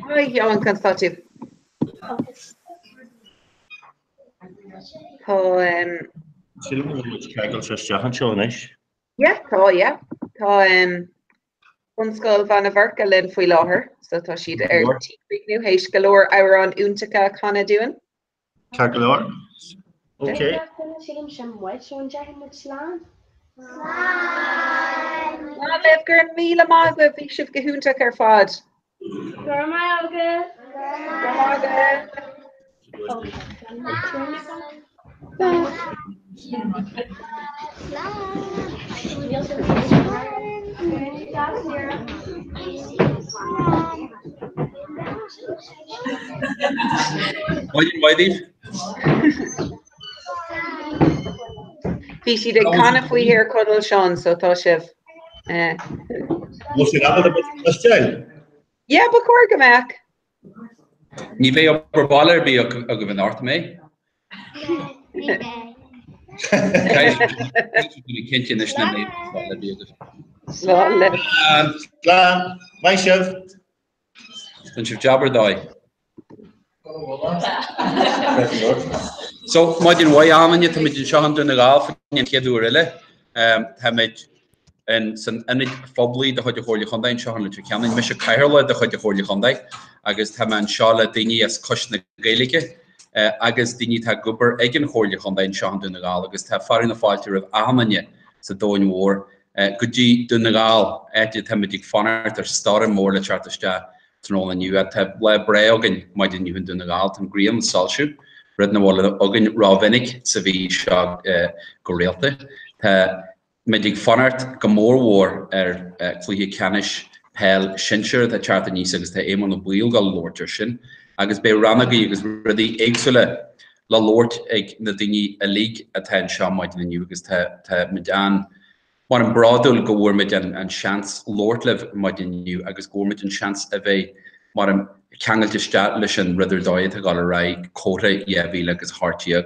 G: Hi, Eoin, conas tá tú? Tá um.
O: Sílim go bhfuil muid ceangailte isteach anseo anois.
G: Yeah, tá, yeah. Tá um, Bunscoil Bheanna Boirche linn faoi láthair, so tá siad ar tí críochnú théis go leor amhráin iontacha a chanadh dúinn.
O: Ceart go leor. Ok.
L: Sílim sin muid, so an déarfaidh muid slán?
G: Slán! Slán libh, go raibh míle maith agaibh, bhí sibh go hiontach ar fad.
L: Go raibh maith agat.
G: Go raibh maith agat.
P: Maidin mhaith daoibh.
G: Bhí siad ag canadh faoi thír Chonaill, Seán, so tá sibh.
O: Bhfuil siad ábalta muid a chloisteáil?
G: Yeah, ba chóir go mbeadh.
P: Ní bheidh obair baile ar bith agaibh anocht, an mbeidh?
I: Ní bheidh.
P: Cinnte anois nach mbeidh obair baile ar bith agaibh.
G: Slán libh.
O: Slán. Maith sibh.
P: Rinne sibh jab ar dóigh. So, maidin mhaith achan duine, táimid anseo i nDún na nGall faoin chéad uair eile. Táimid in san ionad phoiblí de chuid an Chomhairle Chontae anseo in Leitir Ceanainn. Mise cathaoirleach de chuid an Chomhairle Chontae agus tá mé anseo le daoine as Coiste na Gaeilge agus daoine atá ag obair ag an Chomhairle Chontae anseo i nDún na nGall agus tá fearadh na fáilte roimh achan duine sa domhain mhór go dtí Dún na nGall, áit a táimid ag fanacht ar stoirm mór le teacht isteach tráthnóna inniu. Tá lá breá againn maidin inniu i nDún na nGall, tá an ghrian ag soilsiú, rud nach bhfuil againn rómhinic sa mhí seo go rialta. Tá muid ag fanacht go mórmhór ar chluiche ceannais peil sinsear atá ag teacht aníos agus tá Éamonn Ó Baoill ag dul a labhairt air sin agus beidh rannógaí agus rudaí éagsúla le labhairt ag na daoine uilig atá anseo maidin inniu agus tá tá muid an mar an bródúil go bhfuair muid an an seans labhairt libh maidin inniu agus go bhfuair muid an seans a bheith mar an ceangailte isteach leis an rud ar dóigh atá ag dul ar aghaidh Comhrá 2000 agus 18.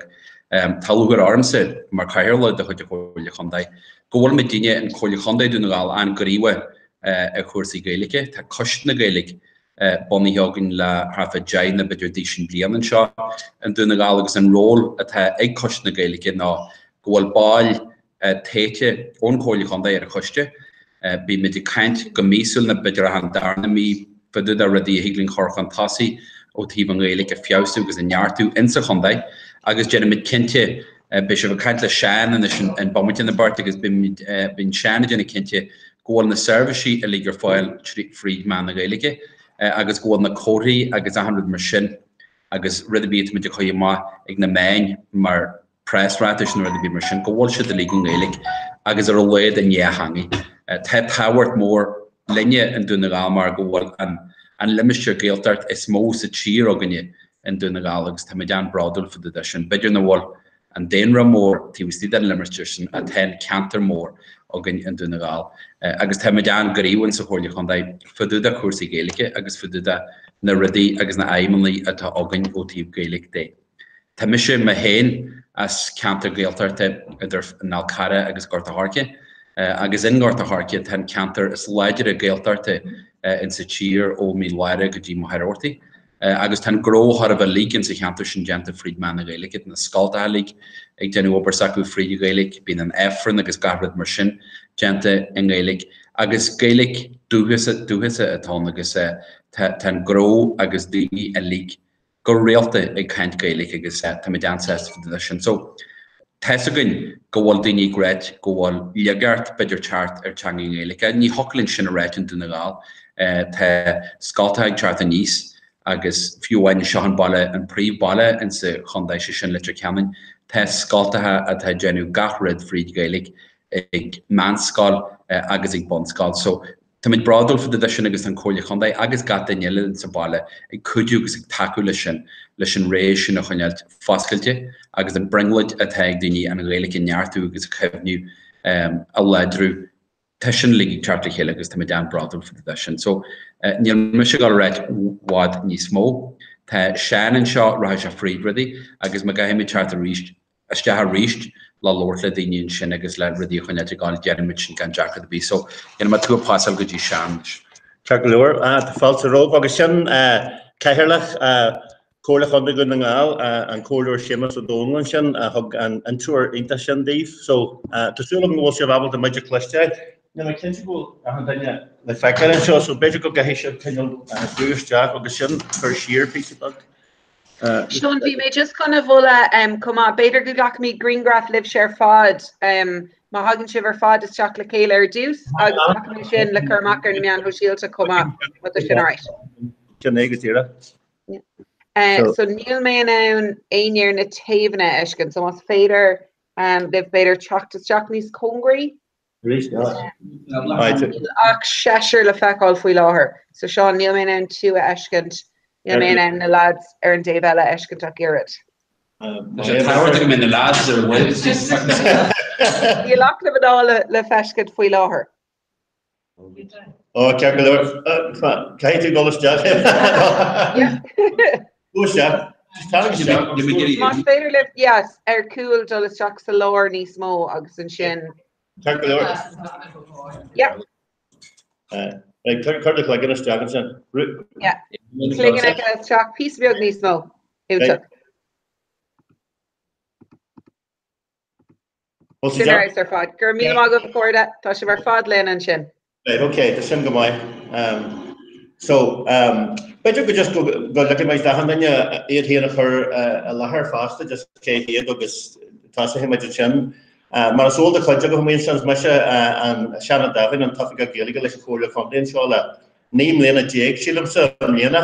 P: Tá lúcháir ormsa, mar Chathaoirleach de chuid an Chomhairle Chontae, go bhfuil muidinne in Comhairle Chontae Dhún na nGall an-ghníomhach ar chúrsaí Gaeilge. Tá Coiste na Gaeilge bunaithe againn le thart fá 10 nó b'fhéidir duisín bliain anseo i nDún na nGall agus an ról atá ag Coiste na Gaeilge ná go bhfuil baill tofa ón Chomhairle Chontae ar an choiste. Bímid ag caint go míosúil nó b'fhéidir achan darna mí fá dtaobh de rudaí a thig linn chur chun tosaigh ó taobh an Ghaeilge a feabhsú agus a neartú insa chontae agus déanaimid cinnte, beidh sibh ag caint le Seán anois an bomaite nó beirt agus bímid, bíonn Seán ag déanamh cinnte go bhfuil na seirbhísí uilig ar fáil fríd mheán na Gaeilge agus go bhfuil na comharthaí agus achan rud mar sin agus rud ar bith atáimid ag cur amach ag na meáin mar preasráitis nó rud ar bith mar sin, go bhfuil siad uilig i nGaeilge agus ar a laghad i ndá theangaidh. Tá tábhacht mór linne i nDún na nGall mar go bhfuil an an limistéar Gaeltacht is mó sa tír againne i nDún na nGall agus táimid an-bhródúil fá dtaobh de sin. B'fhéidir nach bhfuil an daonra mór taobh istigh den limistéar sin ach tá an ceantar mór againn i nDún na nGall agus táimid an-ghníomhach insa Chomhairle Chontae fá dtaobh de chúrsaí Gaeilge agus fá dtaobh de na rudaí agus na aidhmeanna atá againn ó taobh Gaeilge de. Tá mise mé féin as ceantar Gaeltachta idir an Fhál Carrach agus Gort a' Choirce, agus in Gort a' Choirce tá an ceantar is láidre Gaeltachta insa tír ó Mín Lárach go dtí Machaire Rabhartaigh, agus tá an gnó chóir a bheith uilig insa cheantar sin déanta fríd mheán na Gaeilge, tá na scoltacha uilig ag déanamh obair s'acu fríd Ghaeilge, bíonn an Aifreann agus gach rud mar sin déanta i nGaeilge, agus Gaeilge dúchasach atá ann agus tá an gnó agus daoine uilig go rialta ag caint Gaeilge agus táimid an-sásta fá dtaobh de sin. So, tá's againn go bhfuil daoine ag ráit go bhfuil laigeacht b'fhéidir teacht ar teanga na Gaeilge. Ní thiocfadh linn sin a ráit i nDún na nGall. Tá scoltacha ag teacht aníos agus fiú amháin anseo an baile, an príomh baile insa chontae, sé sin Leitir Ceanainn, tá scoltacha atá ag déanamh gach rud fríd Ghaeilge ag meánscoil agus ag bunscoil. So, Táimid bródúil fá dtaobh de sin agus tá an Comhairle Chontae agus gach duine eile sa bhaile ag cuidiú agus ag tacú leis sin, leis an rogha sin a choinneáilt foscailte agus an brionglóid atá ag daoine an Ghaeilge a neartú agus a chaomhnú, a láidriú. Tá sin uilig ag teacht le chéile agus táimid an-bhródúil fá dtaobh de sin. So, níl mise ag dul a ráit i bhfad níos mó. Tá Seán anseo, rachaidh sé fríd rudaí agus má gcaithfimid teacht arís, isteach arís le labhairt le daoine ansin agus le rudaí a choinneáilt ag gabháil, déanfaimid sin gan deacracht ar bith. So, déanfaidh mé tú a phasáil go dtí Seán anois.
O: Ceart go leor, tá fáilte romhaibh. Agus sin Cathaoirleach Chomhairle Chontae Dhún na nGall, an Comhairleoir Séamus Ó Domhnaill ansin, a thug an intro iontach sin daoibh. So, tá súil agam go bhfuil sibh ábalta muid a chloisteáil. Níl mé cinnte go bhfuil achan duine le feiceáil anseo, so b'fhéidir go gcaithfidh sibh cineál brú isteach agus sinn a chur siar píosa beag.
G: Seán, bhí mé just chun a mholadh chomh maith, b'fhéidir go nglacfaimid grianghraf libhse ar fad, má thagann sibh ar fad isteach le chéile ar dtús agus glacfaimid sin le cur amach ar na meáin shóisialta chomh maith, má tá sin alright.
O: Sin é go díreach.
G: So níl mé in ann éinne ar na taobhanna a fheiscint, so más féidir libh b'fhéidir teacht isteach níos cóngaraí. Níl ach seisear le feiceáil faoi láthair. So Seán, níl mé in ann tú a fheiscint, níl mé in ann na lads ar an dtaobh eile a fheiscint ach oiread.
P: Tá sé tábhachtach go mbeidh na lads ar a bhfuil.
G: Níl ach na mná le feiscint faoi láthair.
O: Ó, ceart go leor. Caithfidh tú dul isteach. Go isteach.
G: Más féidir libh, yes, ar cúl dul isteach sa lár níos mó agus ansin.
O: Ceart go leor.
G: Yeah.
O: Right, cuir do chloigeann isteach ansin.
G: Yeah. Cloigeann aige isteach píosa beag níos mó. Iontach. Sin ar fheabhas ar fad. Go raibh míle maith agaibh a chairde, tá sibh ar fad linn ansin.
O: Right, ok, tá sin go maith. Um, so, um, b'fhéidir go just go, go ligfidh muid d'achan duine iad féin a chur uh, i láthair fosta, just cé hiad agus tosóidh muid ansin. Uh, mar is eol do chuid agaibh amuigh ansin, is mise uh, an Seán Ó Dáimhín, an tOifigeach Gaeilge leis an Chomhairle Contae anseo le 19 mbliana sílimse i mbliana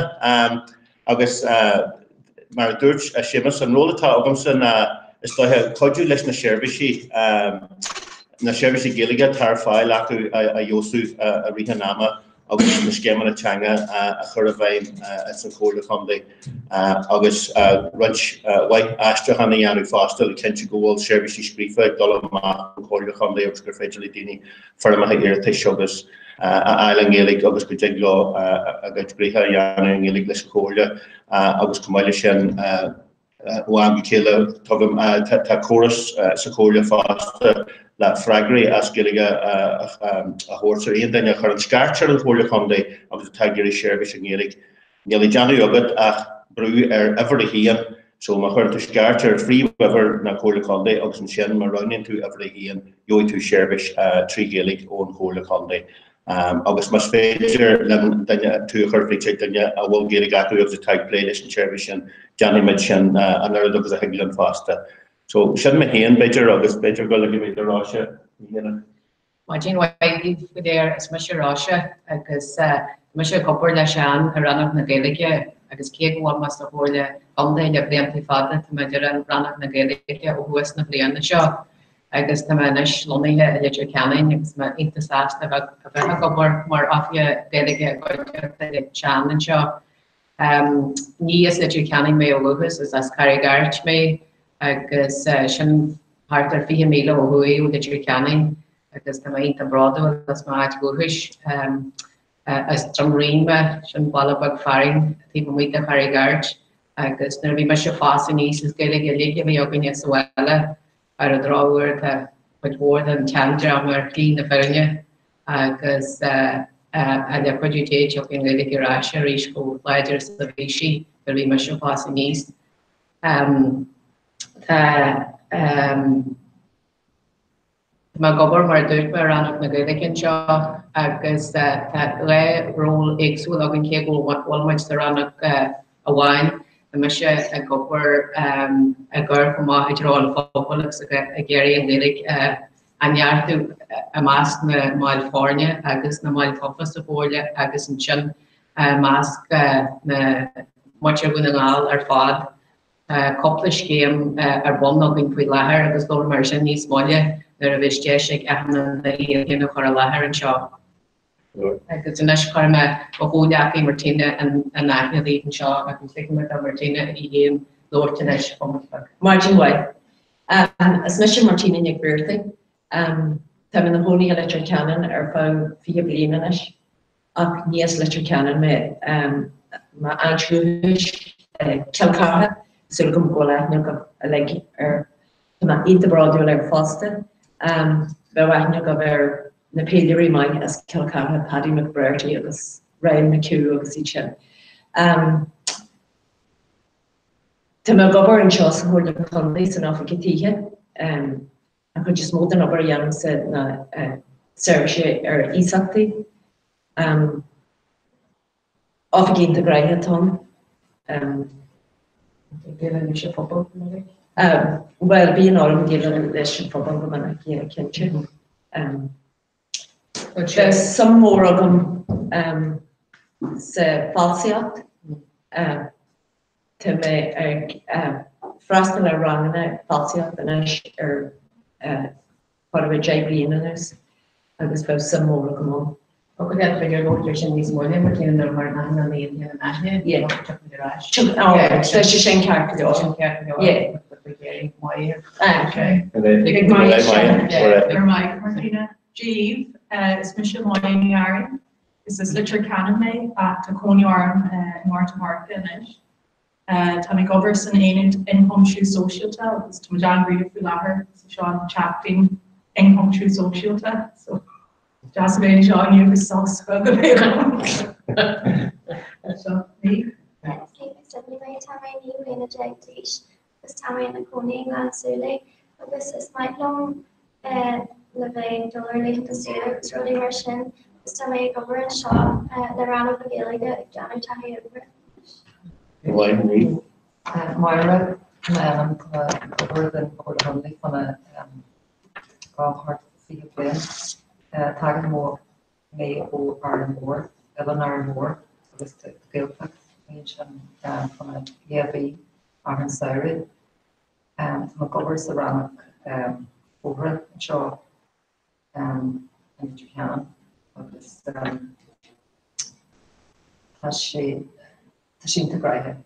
O: agus mar a dúirt Séamus, an ról atá agamsa ná is dóiche cuidiú leis na seirbhísí, na seirbhísí Gaeilge atá ar fáil acu a fheabhsú i rith an ama agus na scéimeanna teanga a chur i bhfeidhm ins an Chomhairle Chontae agus roinnt mhaith aistriúchán a dhéanamh fosta le cinntiú go bhfuil seirbhísí scríofa ag dul amach ón Chomhairle Chontae agus gur féidir le daoine foirmeacha iarratais agus a fháil i nGaeilge agus go dtig leo a gcuid gnoithe a dhéanamh i nGaeilge leis an Chomhairle agus chomh maith leis sin. Ó am go chéile tugaim, tá córas sa Chomhairle fosta le freagraí as Gaeilge a thabhairt ar aon duine a chuireann scairt ar an Chomhairle Chontae agus atá ag iarraidh seirbhís i nGaeilge. Níl le déanamh agat ach brú ar uimhir a haon, so má chuireann tú scairt ar phríomhuimhir na Comhairle Contae agus ansin má roghnaíonn tú uimhir a haon, gheobhaidh tú seirbhís trí Ghaeilge ón Chomhairle Contae. Agus más féidir linn duine, tú a chur fríd chuig duine a bhfuil Gaeilge acu agus atá ag plé leis an tseirbhís sin, déanfaidh muid sin an oiread agus a thig linn fosta. So sin mé féin b'fhéidir agus b'fhéidir go ligfidh mé do Róise í féin a.
Q: Maidin mhaith daoibh go léir, is mise Róise agus tá mise ag obair le Seán i Rannóg na Gaeilge agus cé go bhfuil mé sa Chomhairle Contae le blianta fada tá mé i Rannóg na Gaeilge ó thús na bliana seo agus tá mé anois lonnaithe i Leitir Ceanainn agus mé iontach sásta a bheith ag obair mar Oifigeach Gaeilge i gcuideachta le Seán anseo. Ní as Leitir Ceanainn mé ó dhúchas, is as Carraig Airt mé agus sin thart ar 20 míle ó thuaidh ó Leitir Ceanainn agus tá mé iontach bródúil as m'áit dhúchais. As Droim Rín mé, sin baile beag fearainn taobh amuigh de Charraig Airt agus nuair a bhí mise ag fás aníos is Gaeilge uilig a bhí againne sa bhaile. Ar an drochuair tá cuid mhór den tseandream ar shlí na fírinne agus le cuidiú Dé tiocfaidh an Ghaeilge ar ais arís chomh láidir is a bhí sí nuair a bhí mise ag fás aníos. Tá mé ag obair mar a dúirt mé i Rannóg na Gaeilge anseo agus tá dhá ról éagsúil againn cé go bhfuil muid sa rannóg amháin. Tá mise ag obair ag cur chomh maith i dtreo an phobail agus ag iarraidh an Ghaeilge a neartú i measc na mbaill foirne agus na mbaill tofa sa Chomhairle agus ansin i measc na muintir Dhún na nGall ar fad. Tá cúpla scéim ar bun againn faoi láthair agus labhróidh mé ar sin níos moille nuair a bheas deis ag achan duine iad féin a chur i láthair anseo. Agus anois cuirfidh mé mo chomhghleacaí Martina in aithne daoibh anseo agus ligfidh mé do Martina í féin labhairt anois.
R: Maidin mhaith. Is mise Martina Nic Bhriartaigh. Táim i mo chónaí i Leitir Ceanainn ar feadh 20 bliain anois ach ní as Leitir Ceanainn mé. M'áit dhúchais, Cill Chartha, súil agam go bhfuil aithne agaibh uilig air. Tá mé iontach bródúil air fosta. Bheadh aithne agaibh ar na peileadóirí maith as Cill Chartha, Paddy McBrearty agus Ryan McHugh agus iad sin. Tá mé ag obair anseo sa Chomhairle Contae san Oifig Tithe. An chuid is mó den obair a dhéanaimse ná seirbhísí ar iasachtaí. Oifig iontach gnoitheach atá ann.
Q: Déileáil leis an phobal go minic?
R: Bhuel, bíonn orm déileáil leis an phobal go minic, yeah, cinnte. Tá suim mhór agam sa fhalsaíocht. Tá mé ag freastal ar ranganna falsaíochta anois ar chóir a bheith 10 bliana anuas agus bheadh suim mhór agam ann.
Q: Go bhféadfadh b'fhéidir labhairt ar sin níos moille mar céanna nuair a chuireann achan duine iad féin in aithne,
R: Yeah.
Q: tiocfaidh ar ais.
R: Tá sé sin ceart go leor.
Q: Tá sin ceart go leor.
R: Yeah.
F: Martina. Dia daoibh, is mise Máire Ní Fhearraigh. Is as Leitir Ceanainn mé ach tá cónaí orm i nGort an Choirce anois. Tá mé ag obair san Aonad Ionchuimsiú Sóisialta agus tá muid an-ghnoitheach faoi láthair, so seo an tseachtain Ionchuimsiú Sóisialta, so deas a bheith anseo inniu agus sos beag a bheith agam. Seo mé.
K: Is Kate McSweeney mé, tá mé 19 mbliana d'aois agus tá mé i mo chónaí i nGleann tSúilí agus is maith liom le bheith ag dul ar laethanta saoire agus rudaí mar sin agus tá mé ag obair anseo le Rannóg na Gaeilge ag déanamh taithí oibre.
S: Máire m'ainm, tá mé ag obair don Chomhairle Chontae fá thart 20 bliain. Tagann mé ó Árainn Mhór, Oileán Árainn Mhór agus tá Gaeltacht ansin fá na dhá mhí thar an samhradh. Tá mé ag obair sa rannóg bóithre anseo i Leitir Ceanainn agus tá sé tá sé iontach gnoitheach.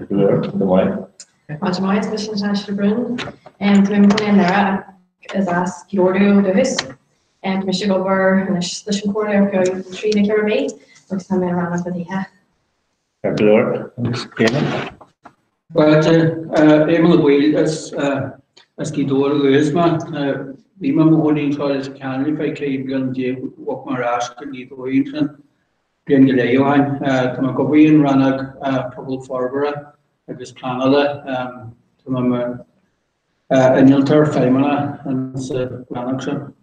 A: Go leor, go maith.
N: Maidin mhaith, is mise Natasha de Brún. Tá mé i mo chónaí i nDoire ach is as Gaoth Dobhair ó dhúchas. Tá mise ag obair anois leis an Chomhairle ar feadh trí nó ceithre mí agus tá mé i rannóg na dtithe.
O: Go leor, agus Éamonn?
T: Fáilte, Éamonn Ó Baoill as Gaoth Dobhair ó dhúchas mé. Bhí mé i mo chónaí anseo i Leitir Ceanainn ar feadh 15 bliain, bhog mé ar ais go Gaoth Dobhair ansin bliain go leith ó shin. Tá mé ag obair in Rannóg Pobal Forbartha agus Pleanála. Tá mé i mo Innealtóir Feidhmeannach insa rannóg sin.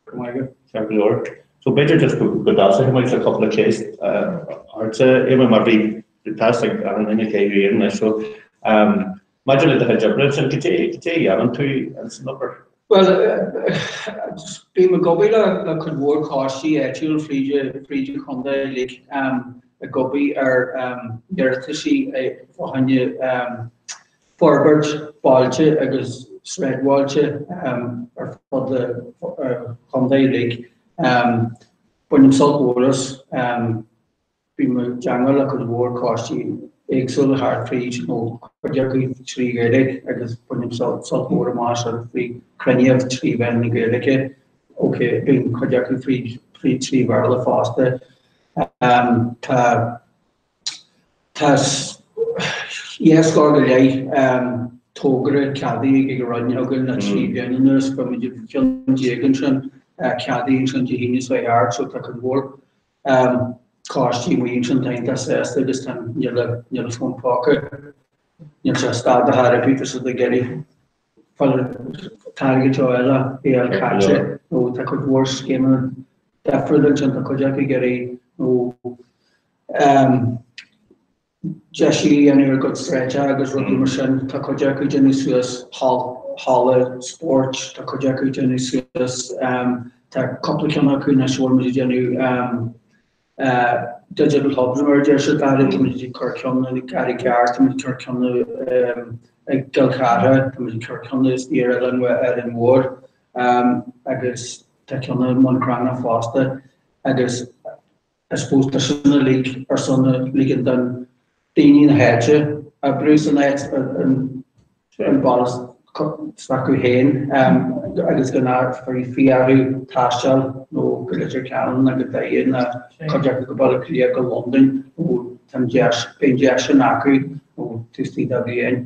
O: Go maith agat. Ceart go leor. So b'fhéidir just go dtosóidh muid le cúpla ceist ortsa, Éamonn, mar bhí tá a fhios ag achan duine cé thú anois. So maidir le do chuid oibre ansin, cad é cad é a dhéanann tú ins an obair?
T: Bhuel, bím ag obair le cuid mhór coistí áitiúil fríd fríd an chontae uilig, ag obair ar iarrataisí fá choinne forbairt bailte agus sráidbhailte ar fud an chontae uilig. Bainim sult mhór as. Bím i dteangmháil le cuid mhór coistí éagsúla thart fríd, nó cuid acu trí Ghaeilge agus bainim sult mhór amach as sin faoi cruinnithe trí mheán na Gaeilge. Ok, bíonn cuid acu fríd trí Bhéarla fosta. Tá. Tá dhá scór go leith togra ceadaithe ag an Roinn againn le 3 bliana anuas, fuair muid ceann déag ansin ceadaithe ansin Dé hAoine seo thart, so tá cuid mhór coistí amuigh ansin, tá iontach sásta agus tá, níl a bhfón póca, níl sé stad ar chor ar bith, tá siad ag iarraidh fáil an t-airgead seo eile a fháil caite nó tá cuid mhór scéimeanna difriúla ansin, tá cuid acu ag iarraidh nó deisiú a dhéanamh ar a gcuid sráideacha agus rudaí mar sin. Tá cuid acu ag déanamh suas halla spóirt, tá cuid acu ag déanamh suas, tá cúpla ceann acu anois a bhfuil muid ag déanamh digital hubs mar a deir siad, tá muid ag cur ceann i nGarraí Cearr, tá muid ag cur ceann i gCill Chartha, tá muid ag cur ceann ar Oileán Árainn Mhór agus tá ceann i mBun Cranncha fosta agus I suppose tá sin uilig ar son ligean don daoine na háite oibriú san áit an baile s'acu féin agus go mbeadh orthu taisteal nó go Leitir Ceanainn nó go Doire nó cuid acu go Baile Átha Cliath go Londain nó tá an deis beidh an deis sin acu nó taobh istigh de bhliain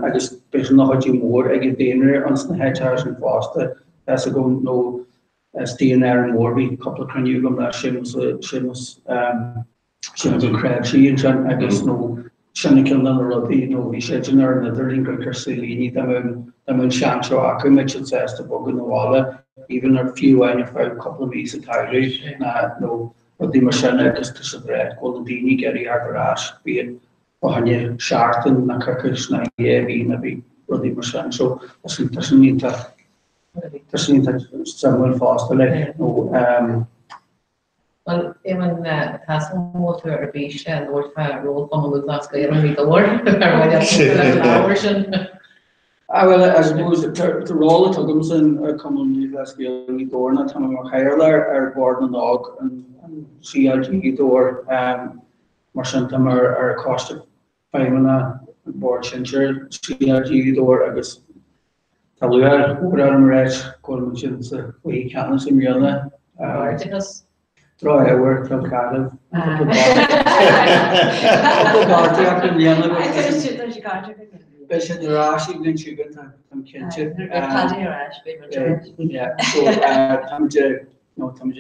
T: agus beidh sin ina chuidiú mór ag an daonra ins na háiteacha sin fosta tá a fhios agam nó Istigh in Árainn Mhór bhí cúpla cruinniú agam le Séamus Séamus Séamus Ó Creabhsí ansin agus nó sin ceann de na rudaí nó bhí siad sin ar an idirlíon gur cúrsaí líne dá mbeadh dá mbeadh an seans seo acu mbeadh siad sásta bogadh 'na bhaile even ar fiú amháin ar feadh cúpla mí sa tsamhradh ná nó rudaí mar sin agus tá siad ag rá go bhfuil na daoine ag iarraidh theacht ar ais bíonn fá choinne seachtain nó coicís nó dhá mhí nó bhí rudaí mar sin so tá sin tá sin iontach Tá sin iontach suimiúil fosta like nó ehm.
Q: Bhuel, Éamonn, tá a fhios agam go bhfuil tú ar bís le labhairt fá ról Chumann Lúthchleas Gael i nGaoth Dobhair ar mhaith leat leis an ábhar sin.
T: Ah bhuel, I suppose tá ról atá agamsa i Cumann Lúthchleas Gael i nGaoth Dobhair ná tá mé mar chathaoirleach ar Bhord na nÓg an CLG Ghaoth Dobhair. Mar sin tá mé ar choiste feidhmeannach an Bord Sinsir CLG Ghaoth Dobhair agus tá lúcháir mhór orm a ráit go bhfuil muid sa chluiche ceannais i mbliana.
Q: Comhghairdeachas.
T: Droch-ábhar, Cill Chartha. Cúpla gortú acu i mbliana. Beidh siad ar ais an bhliain seo chugainn, táim cinnte.
R: Beidh Paddy ar ais, beidh muid ar ais.
T: Yeah, so táimid nó táimid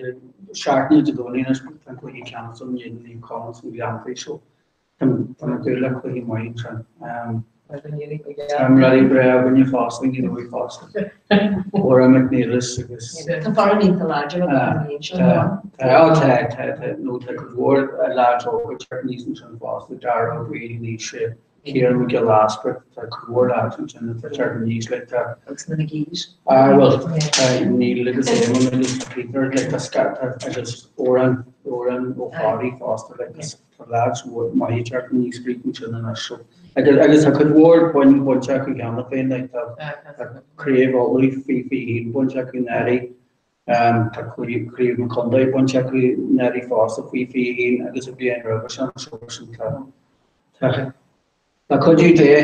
T: seachtain Dé Domhnaigh anois, tá an cluiche ceannais ann, Naomh Conaill sna Gleanntaí, so Tá mé ag dúil le cluiche maith ansin. Tá rudaí breá againne fosta, ní raibh fosta. Óra McNeilis agus.
R: Tá foireann iontach láidir againn an bhliain seo.
T: Tá, tá, tá, tá, nó tá cuid mhór leaids óga ag teacht aníos ansin fosta, Dara Ó Baoill, Naoise, Ciarán Mac Giolla Easpaig, tá cuid mhór leaids ansin atá ag teacht aníos, like tá.
R: Agus na McGees.
T: Ah, bhuel, tá Neil agus Éamonn agus Peter, like tá scata agus Odhrán, Odhrán Ó Fearraigh fosta, like tá. Tá leaids maithe ag teacht aníos fríd ansin anois so agus agus tá cuid mhór boinn bainte acu cheana féin like tá tá craobh Uladh faoi 21 bainte acu anuraidh tá craobh craobh na contae bainte acu anuraidh fosta faoi 21 agus an bhliain roimhe sin so sin tá tá tá cuidiú Dé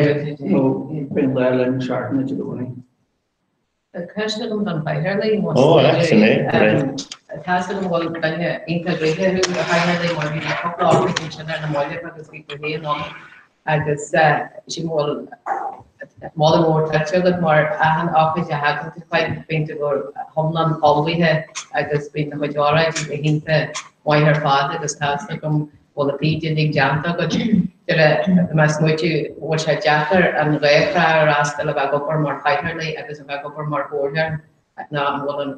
T: nó beidh an lá linn seachtain Dé Domhnaigh.
Q: Tá ceist agam don Chathaoirleach, más
O: Ó,
Q: féidir
O: sin é,
Q: é.
O: right.
Q: Tá a fhios agam go bhfuil duine iontach gnoitheach thú, a Chathaoirligh, mar bhí mé cúpla ócáid ansin ar na mallaibh agus bhí tú féin ann. Agus sílim go bhfuil moladh mór tuillte agat mar achan ócáid a thagann tú chuig, bíonn tú go hiomlán ullmhaithe agus bíonn do chuid óráidí go hiontach maith ar fad agus tá fhios agam go bhfuil an taoide uilig déanta agat. Déarfá, mé ag smaoitiú, bhfuil sé deacair an dhá thrá a fhreastal, a bheith ag obair mar chathaoirleach agus a bheith ag obair mar chomhairleoir? Nó an bhfuil an,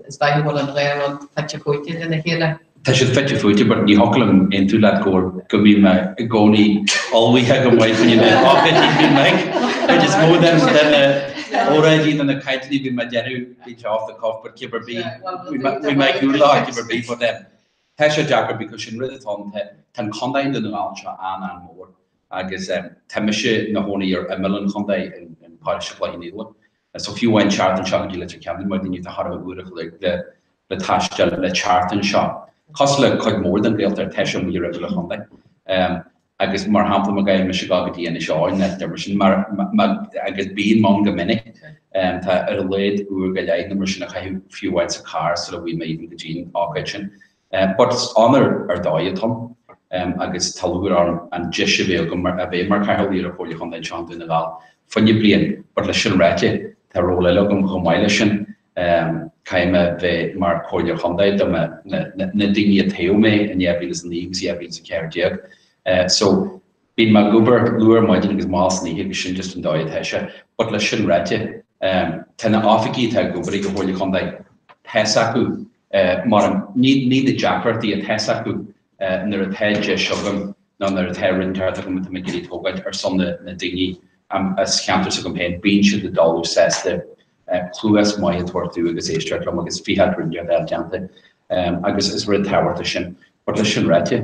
Q: is dóiche go bhfuil an dhá rud fite fuaite lena chéile?
P: Tá siad fite fuaite but ní thiocfadh liom aontú leat go go mbím mé i gcónaí ullmhaithe go maith faoi na hócáidí bíonn mé cuid is mó den de na óráidí de na cainteanna bíonn mé ag déanamh bíonn sé off the cuff but cibé ar bith bhí mé ag dúil leo cibé ar bith but um, tá sé deacair because sin rud atá ann tá tá an contae i nDún na nGall anseo an-an-mhór agus um, tá mise ina chónaí ar imeall an chontae in, in paróiste Chloich Cheann Fhaola So fiú amháin teacht anseo go dtí Leitir Ceanainn mar daoine atá thar a bheith uair a chloig le le taisteal le teacht anseo. Cosúil le cuid mhór den Ghaeltacht tá sé amuigh ar imeall an chontae. Agus mar shampla má ghabhann mise ag dul go dtí Inis Eoghain nó áit mar sin mar má agus bíonn mé ann go minic tá ar a laghad uair go leith nó mar sin a chaitheamh fiú amháin sa carr sula bhfuil mé even go dtí an ócáid sin. But is onóir ar dóigh atá ann agus tá lúcháir orm an deis a bheith agam a bheith mar Chathaoirleach ar Chomhairle Chontae anseo i nDún na nGall fá choinne bliain. But leis sin ráite, tá ról eile agam chomh maith leis sin, caithfidh mé bheith mar Chomhairleoir Chontae do na daoine a toghadh mé in 2009 agus 2014. So Bíonn mé ag obair luath ar maidin agus mall san oíche agus sin just an dóigh atá sé. But leis sin ráite, tá na oifigigh atá ag obair ag an Chomhairle Chontae, tá's acu mar ní ní na deacrachtaí atá acu nuair atá deis agam nó nuair atá rud inteacht agam atá mé ag iarraidh tógáilt ar son na na daoine as cheantar s'agam féin, bíonn siad ag dul sásta cluas maith a tabhairt domh agus éisteacht liom agus fichead rud inteacht eile déanta. Agus is rud tábhachtach sin. But leis sin ráite,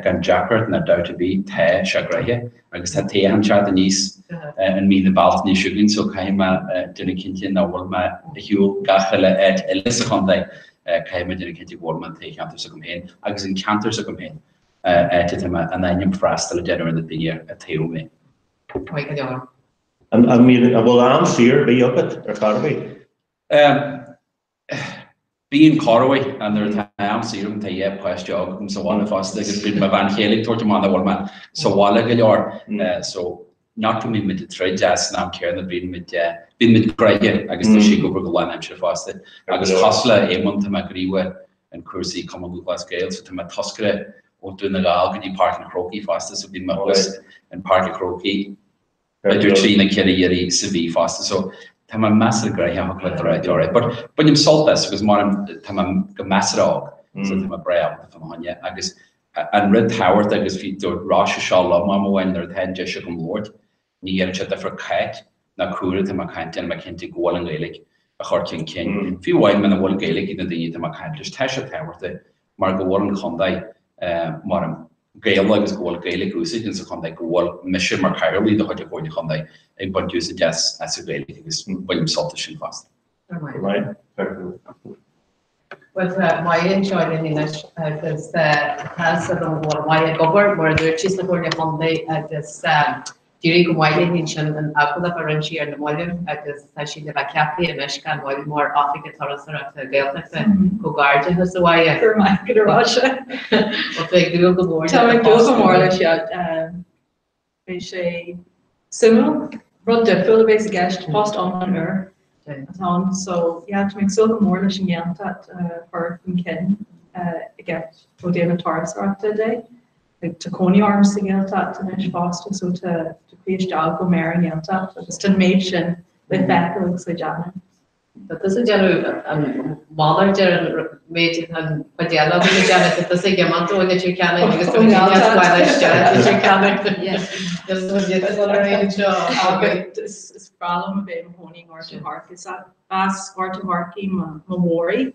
P: gan deacracht ná dabht ar bith, tá sé gnoitheach agus tá toghchán ag teacht aníos in mí na Bealtaine seo chugainn so caithfidh mé déanamh cinnte nach bhfuil mé ar shiúl gach uile áit eile sa chontae, caithfidh mé déanamh cinnte go bhfuil mé an toghcheantar s'agam féin agus an ceantar s'agam féin, áit atá mé in ainm freastal a déanamh ar na daoine a toghadh mé.
Q: Maith go leor.
O: An bhfuil am saor ar bith agat ar chor ar bith?
P: Bíonn corruair nuair atá am saor agam, tá dhá pháiste óg agam sa bhaile fosta agus bíonn mo bhean chéile ag tabhairt amach nach bhfuil mé sa bhaile go leor so not go mbíonn muid ag troid ach san am céanna bíonn muid bíonn muid gnoitheach agus tá sí ag obair go lánaimseartha fosta agus cosúil le Éamonn tá mé gníomhach in cúrsaí Cumann Lúthchleas Gael so tá mé toscaire ó Dún na nGall go dtí Páirc an Chrócaigh fosta so bíonn mé thuas in Páirc an Chrócaigh idir 3 nó 4 iarraidh sa mhí fosta so tá mé measartha gnoitheach thig leat a rá alright but bainim sult as agus mar tá mé go measartha óg so tá mé breá ábalta fá mo choinne agus an rud tábhachtach agus bhí dúirt Róise seo liom am amháin nuair atá an deis agam labhairt ní dhéanann sé difear c'áit ná cá huair atá mé ag caint déanfaidh mé cinnte go bhfuil an Ghaeilge a chur chun cinn fiú amháin muna bhfuil Gaeilge ag na daoine atá mé ag caint leis tá sé tábhachtach mar go bhfuil an chontae mar an Gaeilge agus go bhfuil Gaeilge úsáid insa chontae, go bhfuil mise mar chathaoirleach de chuid an Chomhairle Chontae ag baint úsáid as as an Ghaeilge agus bainim sult as sin fosta.
O: Go maith.
Q: Bhuel tá Máire anseo linn anois agus tá fhios agam go bhfuil Máire ag obair mar a dúirt sí sa Chomhairle Chontae agus D'éirigh go maith léi ansin in agallamh a rinne sí ar na mallaibh agus tá sí le bheith ceaptha anois gan mhoill mar Oifigeach Turasóireachta Gaeltachta. Comhghairdeachas a Mháire!
U: Go raibh maith agat a Róise.
Q: Bhfuil tú ag dúil go mór
U: Tá mé ag dúil go mór leis, yeah. Beidh sé suimiúil, rud difriúil a bheas i gceist, post iomlán úr atá ann. So yeah, tá mé ag súil go mór leis an nGaeltacht a chur chun cinn i gceist ó thaobh na turasóireachta de. Tá cónaí orm sa Ghaeltacht anois fosta so tá croí istigh agam ar an nGaeltacht agus tá an méid sin le feiceáil agus le déanamh.
Q: Tá tusa ag déanamh an mhalairt ar an méid atá an chuid eile againn ag déanamh, tá tusa ag imeacht ó Leitir Ceanainn agus tá muid ag baile isteach Leitir Ceanainn.
U: Is breá liom a bheith i mo chónaí i nGort an Choirce. Is as Gort an Choirce mo mháthair.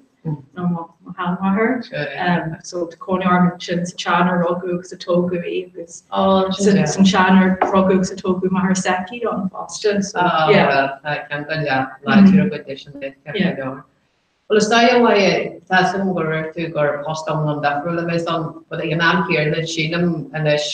U: nó mo sheanmháthair. So tá cónaí orm ansin sa teach inar rugadh agus a tógadh í agus san teach inar rugadh agus a tógadh máthair s'aici ann fosta. So yeah.
Q: Well, tá ceangal láidir agat leis an áit ceart go leor. Well is dóigh a Mháire, tá a fhios agam gur dúirt tú gur post iomlán difriúil a bheas ann, but ag an am céanna sílim anois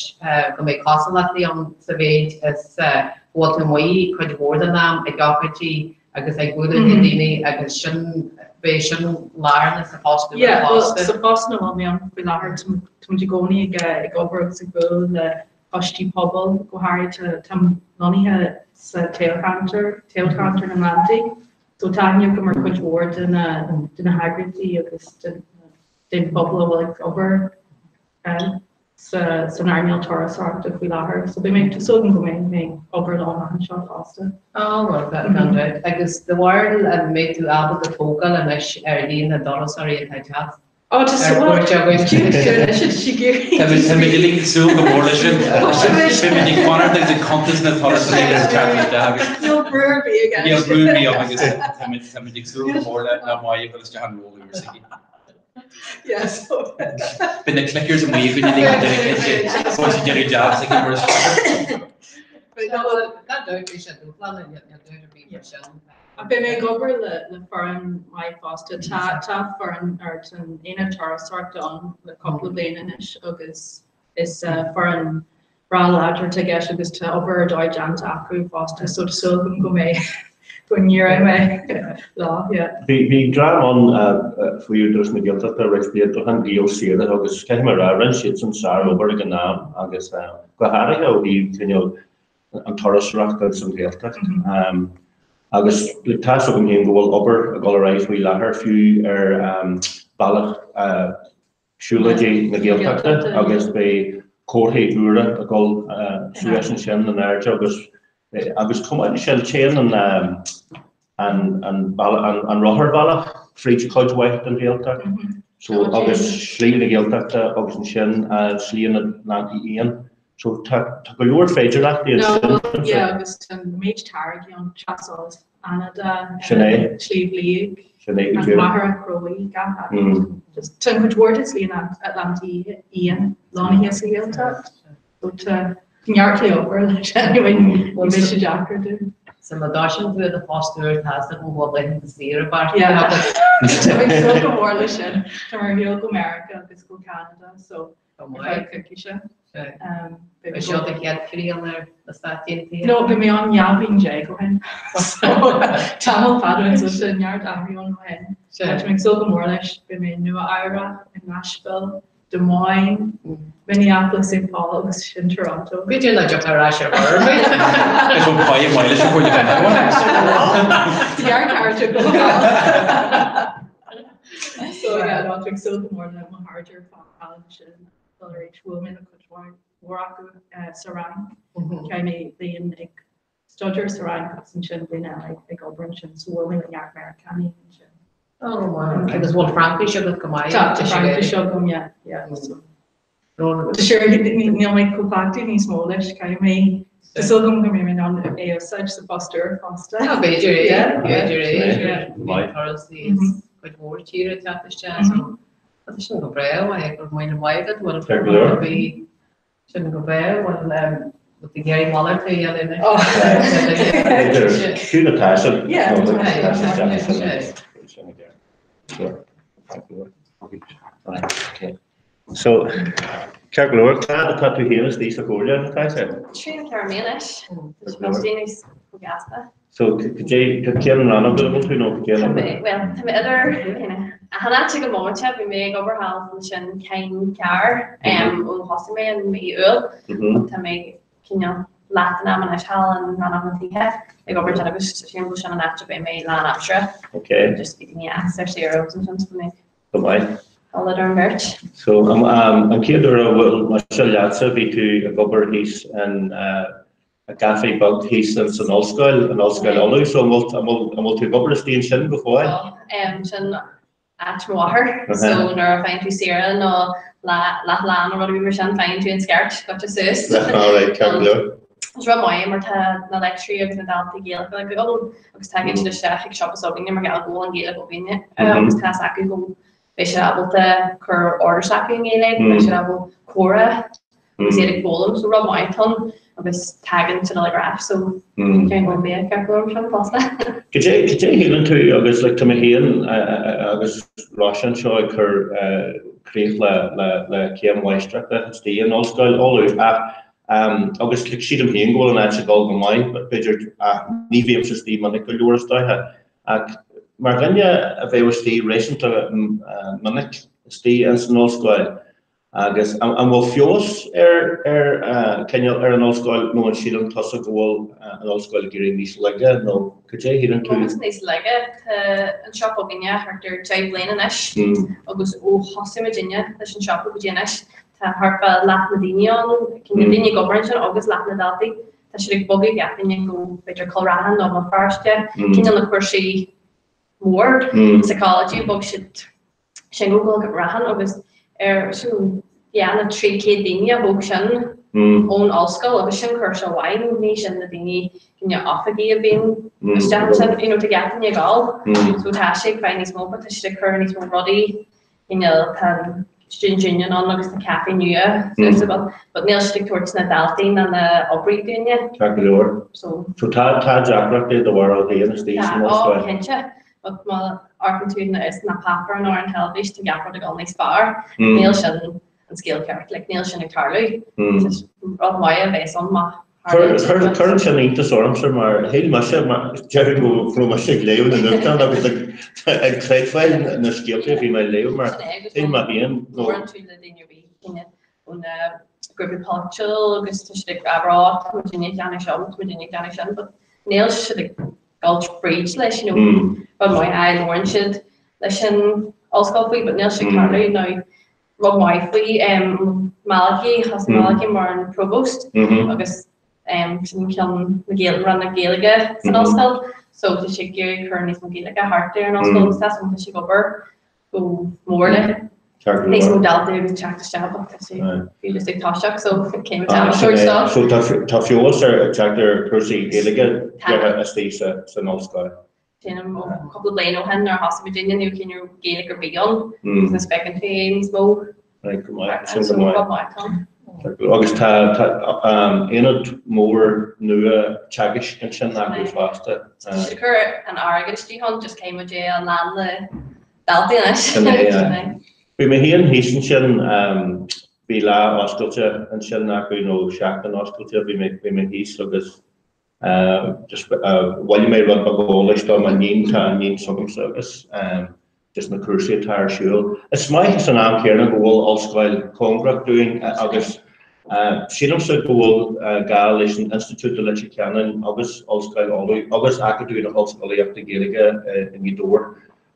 Q: go mbeidh cosúlachtaí ann sa mhéid is go bhfuil tú amuigh cuid mhór den am ag ócáidí agus ag bualadh le daoine agus sin, beidh sin lárnach sa phost nua
U: Yeah, well,
Q: fosta.
U: sa phost nua a bhfuil mé ann faoi láthair, tá muid i gcónaí ag ag obair agus ag bualadh le. Coistí Pobail, go háirithe, táim lonnaithe sa toghcheantar, toghcheantar na nGleanntaí, so tá aithne agam ar chuid mhór de na de na heagraíochtaí agus den den phobal a bhfuil ag obair sa san earnáil turasóireachta faoi láthair. So beidh mé, tá súil agam go mbeidh mé ag obair leo amach anseo fosta.
Q: Á, bhuel, gan dabht. Agus do bharúil an mbeidh tú ábalta tógáil anois ar líon na dturasóirí atá ag teacht?
U: Á, tá
Q: Ar cuairt againn.
P: Táimid uilig ag súil go mór leis sin. Beimid ag fanacht agus ag cuntas na turasóirí agus teacht isteach agus.
U: Níl brú ar bith i gceist.
P: Níl brú ar bith ann agus táimid ag súil go mór le Máire a dhul isteach an ról úr s'aici.
U: Yes.
P: Beidh na clickers amuigh againn uilig an deireadh cinnte. Bhfuil siad déanamh jab s'aici mar is ceart.
Q: Gan dabht beidh sé dúshlánach, níl dabht ar bith faoi sin.
U: Beidh mé ag obair le le foireann maith fosta. Tá tá foireann ar tá an Aonad Turasóireachta ann le cúpla bliain anois agus is foireann breá láidir atá i gceist agus tá obair ar dóigh déanta acu fosta so tá súil agam go mbeidh go n-éireoidh mé leo, yeah.
O: Bhí bhí dream ann faoi Údarás na Gaeltachta roinnt blianta ó shin, Gaelshaoire, agus caithfidh mé a rá, rinne siadsan sár-obair ag an am agus go háirithe ó thaobh cineál an turasóireacht agus an Ghaeltacht. Agus tá's agam féin go bhfuil obair ag dul ar aghaidh faoi láthair fiú ar bhealach siúlóidí na Gaeltachta agus beidh comharthaí úra ag dul suas ansin in airde agus agus chomh maith leis sin téann an an an an rotharbhealach fríd cuid mhaith den Ghaeltacht so agus Slí na Gaeltachta agus ansin Slí an Atlantaigh Fhiáin. So tá tá go leor féidearthachtaí
U: ansin. Yeah agus tá an méid táirgí ann, Teas Fhánada,
O: Sin é.
U: Sliabh Liag,
O: Sin é go
U: an
O: díreach.
U: Mhachaire Chróí, gach áit. Just tá an chuid mhór de Slí an Atlantaigh Fhiáin lonnaithe sa Ghaeltacht. So tá neart le obair leis anyway, ní bheidh sé deacair dúinn.
Q: So má thosaíonn tú i do phost úr tá 'fhios agat go bhfuil laethanta saoire beartaithe
U: Yeah.
Q: agat.
U: Tá mé ag súil go mór leis sin. Tá mé ar shiúl go Meiriceá agus go Ceanada so
Q: Go
U: ar
Q: maith.
U: feadh coicíse.
Q: Sea.
U: Beidh
Q: Is seo do chéad thriall ar na Stáit Aontaithe?
U: No, bhí mé ann 12 bhliain ó shin. So tamall fada ó shin, so tá neart athrú ann ó shin.
Q: Sea.
U: Tá mé ag súil go mór leis. Beidh mé i Nua Eabhrac, i Nashville, Des Moines, Minneapolis, St Paul agus sin Toronto.
Q: B'fhéidir nach dtiocfá ar ais ar chor ar bith.
P: Is ó paí maith leis an chuid den
U: Gearr cairte go So yeah, no, tá mé ag súil go mór le mo chairde ar fad ansin dul ar ais. Bhuail mé le cuid mhór acu sa Fhrainc. Chaith mé bliain ag staidéar sa Fhrainc agus ansin bliain eile ag obair ansin, so bhuail mé le neart Meiriceánaigh ansin.
Q: Oh, maith. Agus bhfuil Fraincis agat go maith?
U: Tá, tá Fraincis agam, yeah, yeah. So, tá sure, níl mé chomh cleachtaithe níos mó leis, caithfidh mé, tá súil agam go mbeidh mé in ann é a úsáid sa phost úr fosta.
Q: Tá, b'fhéidir é,
U: Yeah,
Q: b'fhéidir é,
U: yeah.
Q: sure.
O: Maith.
Q: Turas cuid mhór tíre ag teacht isteach, so tá sin go breá, maith, go raibh míle maith agat, bhfuil
O: Ceart go leor.
Q: bhí Sin go breá, bhfuil tú ag iarraidh malartú a dhéanamh anois?
O: Fiú na taise.
U: Yeah.
O: So, ceart go leor, cá fhad atá tú féin istigh sa chomhairle, Natasha?
N: 34 mí anois. Tá sé níos chomh gasta.
O: So, cad é, cén rannóg a bhfuil tú nó cad é an obair?
N: Bhuel, tá mé idir achan áit ag an mbomaite, bhí mé ag obair thall ansin ceann cearr ó thosaigh mé i mí Iúil, ach tá mé cineál leath den am anois thall in Rannóg na Tithe ag obair ansin agus sílim go bhfuil sin an áit a bheidh mé lánaimseartha.
O: Okay.
N: Just bhí daoine as ar saoire agus ansin so bhí mé
O: Go maith.
N: Dul idir an bheirt.
O: So, an chéad uair a bhuail mise leatsa bhí tú ag obair thíos in i gcaifé beag thíos ins an ollscoil, in Ollscoil Uladh. So an bhfuil, an bhfuil, an bhfuil tú ag obair istigh ansin go fóill?
N: Tá, sin áit mo mháthar. So nuair a faigheann tú saoire nó leath lá nó rud ar bith mar sin, faigheann tú an scairt, goitse suas.
O: All right, ceart go leor.
N: Is rud maith é mar tá na lecturerí agus na daltaí Gaeilge ag Uladh agus tagann siad isteach ag siopa s'againne mar gheall go bhfuil an Ghaeilge againne agus tá 's acu go beidh siad ábalta cur order s'acu i nGaeilge, beidh siad ábalta comhrá agus iad ag foghlaim, so rud maith atá ann agus tagann siad uilig ar ais, so ceann go bia ceart go leor sin fosta.
O: Cad é a shíleann tú agus like tá mé féin agus Róise anseo ag cur críoch le le le céim mháistreachta istigh in Ollscoil Uladh ach agus like sílim féin go bhfuil an áit ag dul go maith but b'fhéidir ach ní bhímse istigh minic go leor is dóiche ach mar dhuine a bheadh istigh réasúnta minic istigh ins an ollscoil. Agus an bhfuil feabhas ar ar cineál ar an ollscoil nó an síleann tusa go bhfuil an ollscoil ag éirí níos laige nó cad é a shíleann tú?
C: Níos níos laige. Tá an siopa againne thart ar 10 bliana anois agus ó thosaigh muidinne leis an siopa go dtí anois tá thart fá leath na daoine ann, na daoine ag obair ansin agus leath na daltaí. Tá siad ag bogadh gach duine go b'fhéidir Cill Raithin nó Béal Feirste, cineál na cúrsaí mór, psychology, bhog siad sin go Cill Raithin agus ar sin yeah na 300 daoine a bhog sin ón ollscoil agus sin cúrsa amháin, ní sin na daoine cineál oifigí a bhíonn isteach ansin, you know, tá gach duine ag dul so tá sé ag fáil níos mó but tá siad ag cur níos mó rudaí cineál tá an Student Union ann agus na caife nua suas but but níl siad ag tabhairt na daltaí ná na oibrí dúinne.
O: Ceart go leor.
C: So.
O: So tá tá deacrachtaí do bharúil féin istigh san ollscoil?
C: Tá, ó cinnte. But má amharcann tú na is na páipéir nó ar an teilifís tá gach rud ag dul níos fearr. Níl sin an scéal ceart, like níl sin ag tarlú. Rud maith a bheas ann má tharlaíonn sin.
O: Cuireann sin iontas ormsa mar shíl mise, déarfainn go raibh mise ag léamh na nuachtán agus ag creidbheáil na scéalta a bhí mé ag léamh mar shíl mé féin go.
C: Labhrann tú le daoine ar bith ó na grúpaí polaitiúil agus tá siad ag rá tá muidinne ag déanamh seo, tá muidinne ag déanamh sin but níl siad ag dul fríd leis, you know, rud maith é labhrann siad leis an ollscoil faoi but níl sé ag tarlú now rud maith faoi Malachy, thosaigh Malachy mar an provost agus sin ceann na Gael, Roinn na Gaeilge san ollscoil so tá sé ag iarraidh cur níos mó Gaeilge thart ar an ollscoil agus tá sé ag obair go mór le níos mó daltaí agus teacht isteach but tá sé fiú just ag toiseacht so céim atá an seo.
O: So tá feabhas ar teacht ar chúrsaí Gaeilge istigh san ollscoil.
C: Déanaim ó cúpla bliain ó shin nuair a thosaigh muidinne ní raibh cineál Gaeilge ar bith ann agus is feiceann tú é níos mó.
O: Right, go maith, sin go maith. Agus tá aonad mór nua teagaisc ansin acu fosta.
C: Tá siad ag cur an airgead istigh ann, just caithfidh muid é a lán le daltaí anois.
O: Sin é, Bhí mé féin thíos ansin, bhí lá oscailte ansin acu nó seachtain oscailte, bhí mé thíos agus Just bhailigh mé rud beag eolais do m'iníon, tá iníon s'agamsa agus just na cúrsaí atá ar siúl. Is maith san am céanna go bhfuil ollscoil cóngarach dúinn agus sílimse go bhfuil gá leis an Institiúid i Leitir Ceanainn agus Ollscoil Uladh agus Acadamh na hOllscolaíochta Gaeilge i nGaoth Dobhair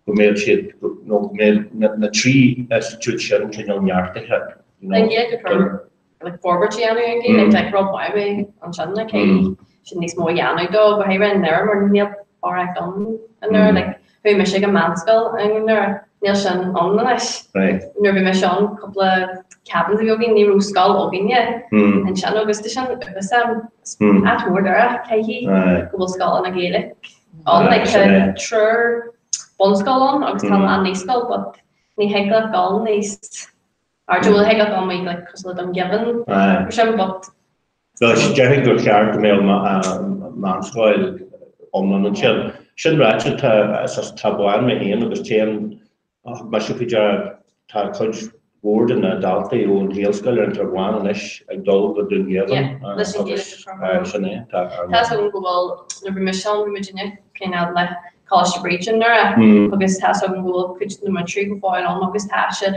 O: go mbeadh siad nó go mbeadh na trí institiúid sin cineál neartaithe. You know,
C: like forbairt a dhéanamh ar an Ghaeilge, like rud maith é ansin like caithfidh siad níos mó a dhéanamh dó go háirithe i nDoire mar níl foráil ann i nDoire like chuaigh mise ag an meánscoil i nDoire níl sin ann anois. Nuair a bhí mise ann cúpla cabins a bhí againn ní raibh scoil againne ansin agus tá sin áit mhór Doire caithfidh go bhfuil scoileanna Gaeilge ann like tá triúr bunscoil ann agus tá an naíscoil but ní thig leat dul níos airde bhuel thig leat dul amuigh like cosúil le Dún Geimhin mar sin but
O: Bhuel déarfainn gur cheart go mbeadh meánscoil iomlán ansin. Sin ráite tá tá bean mé féin agus téann mise faoi deara tá cuid mhór de na daltaí ón Ghaelscoil ar an Tor Bhán anois ag dul go Dún Geimhin
C: leis an
O: agus sin é tá
C: Tá 's agam go bhfuil nuair bhí mise ann bhí muidinne cineál le Coláiste Bhríde i nDoire agus tá 's agam go bhfuil cuid de na múinteoirí go fóill ann agus tá siad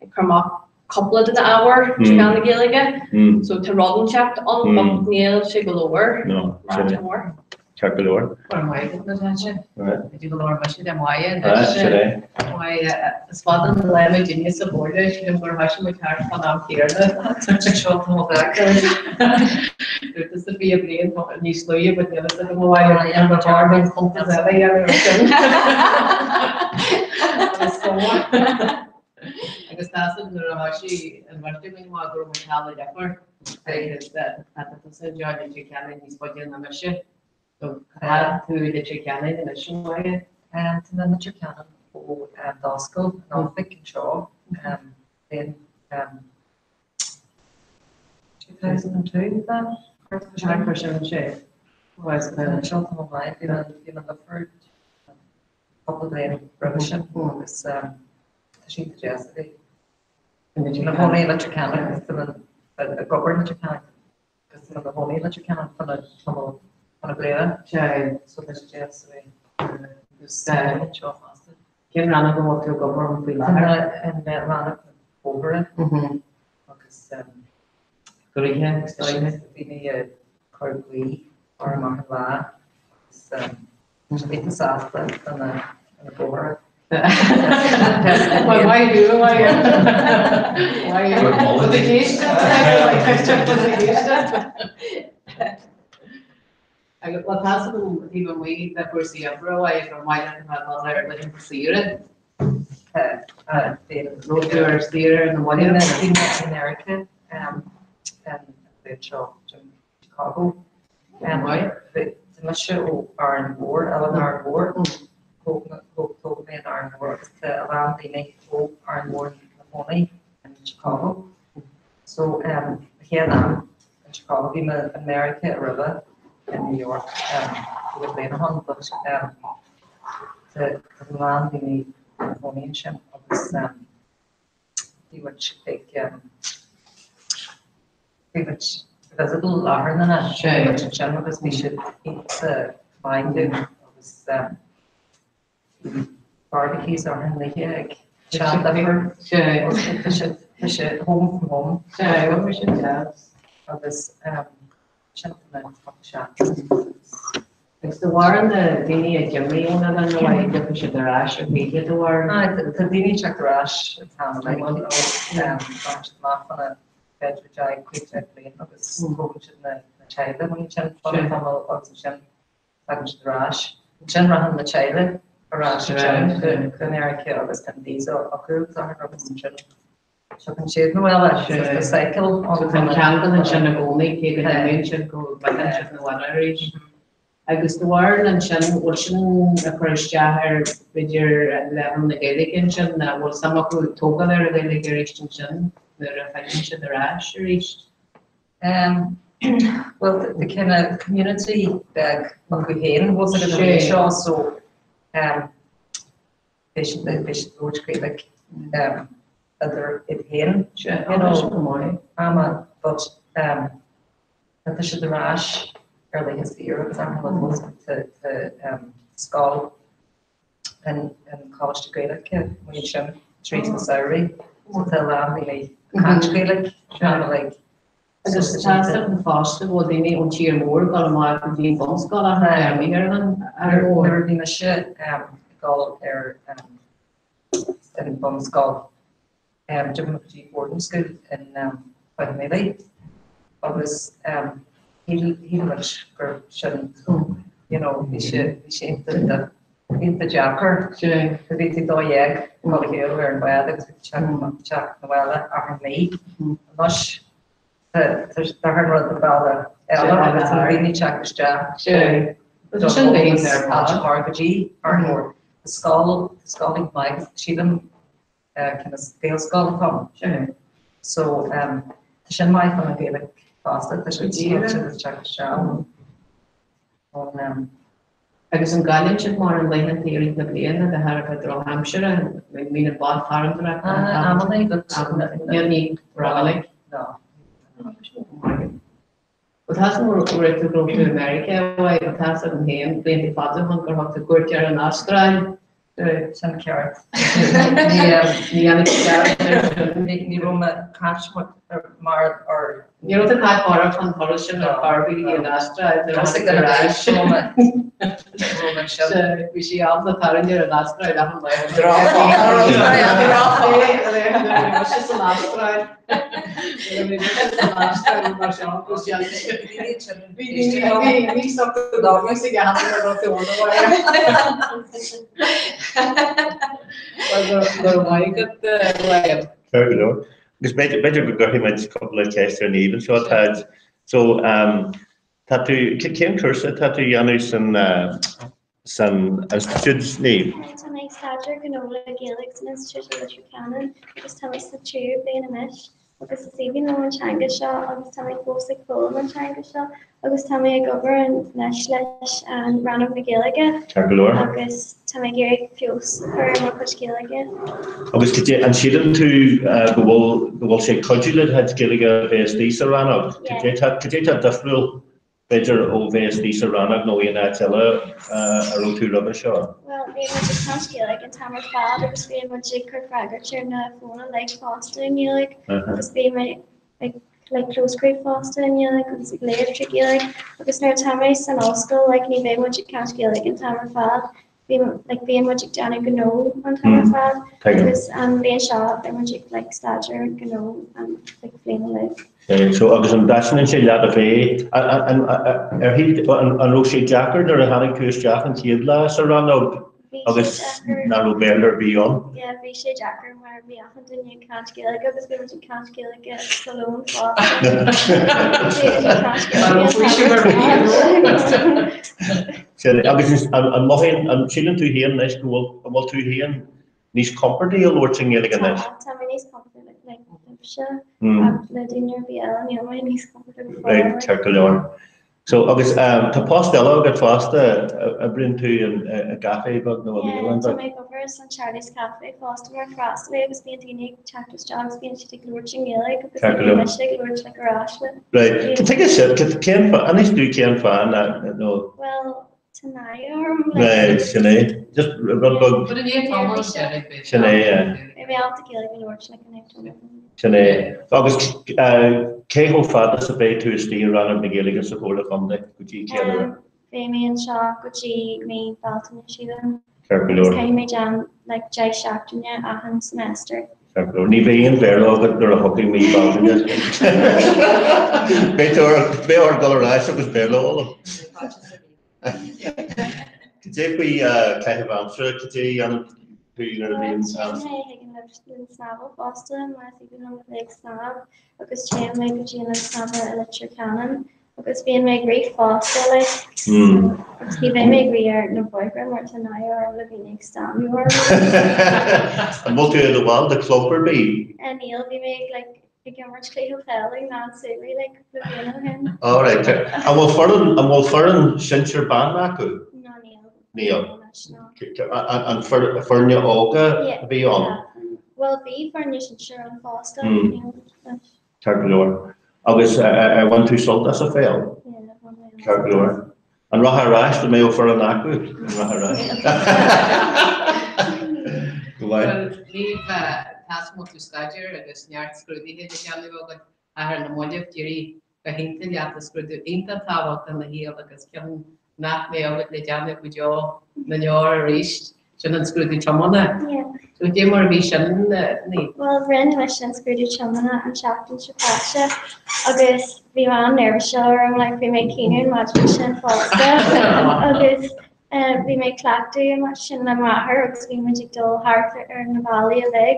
C: ag cur amach cúpla de na ábhair trí mheán na Gaeilge so tá rud inteacht ann but níl sé go leor mar go mór.
O: Ceart go leor.
Q: Mar maith go tá sé. Idir go leor mise de mhaith anois. Is fada an lá muidinne sa bhaile sin mar thoisigh muid thart fán am céanna. Seo tá mo bheag. Dúirt tusa 20 bliain níos luaithe but níl fhios agam ó mhaith ar bharr den chuntas eile a dhéanamh ar sin. Agus so. Agus tá 's agam nuair a thoisigh an bheirt againn amach go raibh muid thall i Leifear agus tá tusa anseo i Leitir Ceanainn níos faide ná mise. So cá fhad tú i Leitir Ceanainn anois a Mháire?
S: Tá mé i Leitir Ceanainn ó d'oscail an oifig anseo bliain 2002 then.
Q: Thart mar sin sé.
S: Anseo tá mo mhaith, bhí mé i Leifear cúpla bliain roimhe sin agus tá sé iontach deas a bheith i mo chónaí i Leitir Ceanainn agus tá mé ag obair i Leitir Ceanainn agus tá mé i mo chónaí i Leitir Ceanainn fá na tamall fá na bliana so tá sé deas a bheith
Q: Agus
S: anseo fosta.
Q: Cén rannóg a bhfuil tú ag obair ann faoi
S: láthair? Tá mé in rannóg na bóithre. agus
Q: Gnoithe is dóiche.
S: Daoine ag cur guí orm achan lá agus tá siad iontach sásta do na bóithre.
Q: Well, why do why why Tá géiste Agus bhuel tá 's agam taobh amuigh de chúrsaí oibre uaidh gur maith leat a bheith ag dul ar laethanta saoire. Raibh tú ar saoire ar na mallaibh?
S: Bhí mé i Meiriceá an bhliain seo, Chicago. Tá mise ó Árainn Mhór, Oileán Árainn Mhór. Tógadh mé in Árainn Mhór agus tá a lán daoine ó Árainn Mhór ina gcónaí in Chicago. So, mo chéad am in Chicago, bhí mé i Meiriceá roimhe in New York cúpla bliain ó shin but tá a lán daoine ina gcónaí ansin agus bhí muid ag bhí muid visible láthair na bhí muid ansin agus bhí siad iontach maith dúinn agus barbecues achan oíche ag seandifear tá sé tá sé home from home
Q: Sea, sin deas.
S: Agus sin tá sé.
Q: Agus de bharr na daoine a d'imigh ón oileán a mhaith, dtiocfaidh siad ar ais ar oíche de bharr.
S: Tá daoine ag teacht ar ais an t-am uilig bhain siad amach fá na b'fhéidir 10, 15 bliain agus tógann siad na teaghlaigh amuigh ansin fá na tamall agus ansin tagann siad ar ais. Ansin rachaidh na teaghlaigh ar ais ansin go Meiriceá agus tá an visa acu agus ansin tiocfaidh siad 'na bhaile. So tá cycle
Q: ann. So tá an ceangal ansin i gcónaí cé go n-imíonn siad go bhfilleann siad 'na bhaile arís. Agus de bharr ansin, bhfuil sin ag cur isteach ar b'fhéidir leibhéal na Gaeilge ansin, nó bhfuil suim acu ag tógáil ar an Ghaeilge arís ansin nuair a fhilleann siad ar ais arís?
S: Bhuel, tá kind of community beag acu féin, bhfuil fhios agat an seo, so beidh siad beidh siad ag labhairt Gaeilge idir iad féin, you know, ama, but tá siad ar ais ar laethe saoire agus achan rud, tá scoil an Coláiste Gaeilge amuigh ansin tríd an samhradh so tá a lán daoine ag caint Gaeilge kind of like
Q: Agus tá 'fhios agam fosta go bhfuil daoine ón tír mór ag dul amach go dtí an bhunscoil ach ar amuigh ar an Árainn Mhór.
S: Nuair a bhí mise ag dul ar an bunscoil D'imigh mé go dtí boarding school in Baile Meilí agus shíl muid gur sin you know bhí sé bhí sé iontach iontach deacair. Bhí tú 12 ag dul ar shiúl ar an bhád agus bhí tú ag teacht 'na bhaile achan mí. Anois tá tá an rud an bealach eile agus tá daoine ag teacht isteach ó
Q: Sin daoine ar fad.
S: Mar go dtí Árainn Mhór. Tá scoil tá scoil iontach maith sílim kind of Gaelscoil atá ann. So tá sin maith don Ghaeilge fosta, tá siad ag teacht isteach ón.
Q: Agus an gcailleann siad mórán laethanta i rith na bliana de thairbhe drochaimsire, mbíonn an bád farantóireachta
S: Amannaí but
Q: ní rómhinic.
S: No.
Q: Bhuel tá 'fhios agam go raibh tú go raibh tú i Meiriceá uaidh, bhuel tá 'fhios agam féin blianta fada ó shin gur thug tú cuairt ar an Astráil.
S: Sin ceart.
Q: Ní dhéanfaidh tú dearmad air sin.
S: Ní raibh mé ag caint mar ar.
Q: Ní raibh tú ag caint mar chun turas sin ar chor ar bith go dtí an Astráil nuair a tháinig tú ar ais. Bhí sí ábalta tarraingt ar an Astráil achan lá. Bhí sí san Astráil.
O: Fair go leor. Agus b'fhéidir go gcuirfidh muid cúpla ceist ar Niamh anseo, Tadhg. So, tá tú, cén cúrsa atá tú a dhéanamh san, san institiúid, Niamh?
B: Tá mé ag staidéar gnó le Gaeilge san Institiúid i Leitir Ceanainn agus tá mé sa tríú bliain anois agus is aoibhinn liom an teanga seo agus tá mé fós ag foghlaim an teanga seo agus tá mé ag obair anois leis an Rannóg na Gaeilge
O: Ceart go leor.
B: agus tá mé ag iarraidh feabhas a chur ar mo chuid Gaeilge.
O: Agus cad é, an síleann tú go bhfuil go bhfuil sé ag cuidiú le do chuid Gaeilge a bheith istigh sa rannóg?
B: Yeah.
O: Cad é tá cad é tá difriúil b'fhéidir ó bheith istigh sa rannóg nó aon áit eile a raibh tú roimhe seo?
B: Bhuel, bíonn muid ag caint Gaeilge an t-am ar fad agus bíonn muid ag cur freagairt ar na fóin uilig fosta i nGaeilge agus bíonn mé ag like clóscríobh fosta i nGaeilge agus ag léamh trí Ghaeilge agus nuair atá mé san ollscoil like ní bheidh muid ag caint Gaeilge an t-am ar fad bíonn like bíonn muid ag déanamh gnó an t-am ar fad agus an bhliain seo beidh muid ag like staidéar gnó an like bhliain uilig.
O: So agus an dtaitníonn sé leat a bheith ar an raibh sé deacair nuair a tháinig tú isteach an chéad lá sa rannóg? Agus nach raibh Béarla ar bith ann.
B: Yeah, bhí sé deacair mar bhí achan duine ag caint Gaeilge agus bhí muid ag caint Gaeilge sa lón fosta.
O: Agus an mothaíonn, an síleann tú féin anois go bhfuil, an bhfuil tú féin níos compordaí ag labhairt i nGaeilge anois?
B: Tá, tá mé níos compordaí like libhse ach le daoine ar bith eile níl mé níos compordaí go fóill.
O: Right, ceart go leor. So, agus tá post eile agat fosta, oibríonn tú i gcaifé beag nó i mbialann
B: beag? Yeah, tá mé ag obair san Charlie's Café fosta mar freastalaí agus bíonn daoine ag teacht isteach agus bíonn siad ag labhairt i nGaeilge agus bíonn mise ag labhairt like ar ais le.
O: Right, tuige sin, cén fáth, inis domh cén fáth nó.
B: Well, tá náire orm.
O: Right, sin é, just rud beag. Sin é, yeah.
B: Bhí mé ábalta Gaeilge a labhairt like an aon
O: Sin é. Agus cé chomh fada is a bheidh tú istigh i Rannóg na Gaeilge sa Chomhairle Chontae? Go dtí cén uair?
B: Beidh mé anseo go dtí mí Bealtaine, sílim.
O: Ceart go leor.
B: Agus caithfidh mé déanamh like 10 seachtaine achan semester.
O: Ceart go leor. Ní bheidh aon Bhéarla agat nuair a thiocfaidh mí Bealtaine. Beidh tú ar, beidh ort dul ar ais agus Béarla a fhoghlaim. Cad é faoi caitheamh aimsire? Cad é a dhéanann tú nuair a bhíonn
B: am? Téann mé chuig an linn snámha fosta mar is aoibhinn liom a bheith ag snámh agus téann mé go dtí an linn snámha i Leitir Ceanainn agus bíonn mé ag rith fosta like agus ní bheidh mé ag rith ar na bóithre mar tá náire orm le daoine ag stánadh orm.
O: An bhfuil tú i do bhall de chlub ar bith?
B: Níl, bhí mé ag like ag imirt cluiche peile ag meán samhraidh like cúpla bliain ó shin.
O: All right. An bhfuil foireann, an bhfuil foireann sinsir ban acu?
B: No, níl.
O: Níl. An foirne óga a bhí ann?
B: Bhuel, bhí foirne sinsir ann fosta.
O: Ceart go leor. Agus ar bhain tú sult as an pheil?
B: Yeah, bhain mé.
O: Ceart go leor. An rachfá ar ais dá mbeadh foireann acu? An rachfá ar ais? Go maith.
Q: Bhuel, Niamh, tá a fhios agam go bhfuil tú ag staidéar agus neart scrúduithe le déanamh agat ach ar na mallaibh d'éirigh go hiontach leat i scrúdú iontach tábhachtach ina shaol agus ceann nach mbeidh agat le déanamh go deo na ndeor arís. Sin an scrúdú tiomána. So cad é mar a bhí sin, Niamh?
B: Bhuel, rinne mise an scrúdú tiomána an tseachtain seo caite agus bhí mé an-neirbhíseach orm, like bhí mé ag caoineadh an maidin sin fosta agus bhí mé ag cleachtadh an maidin sin le m'athair agus bhí muid ag dul thart ar na bealaí uilig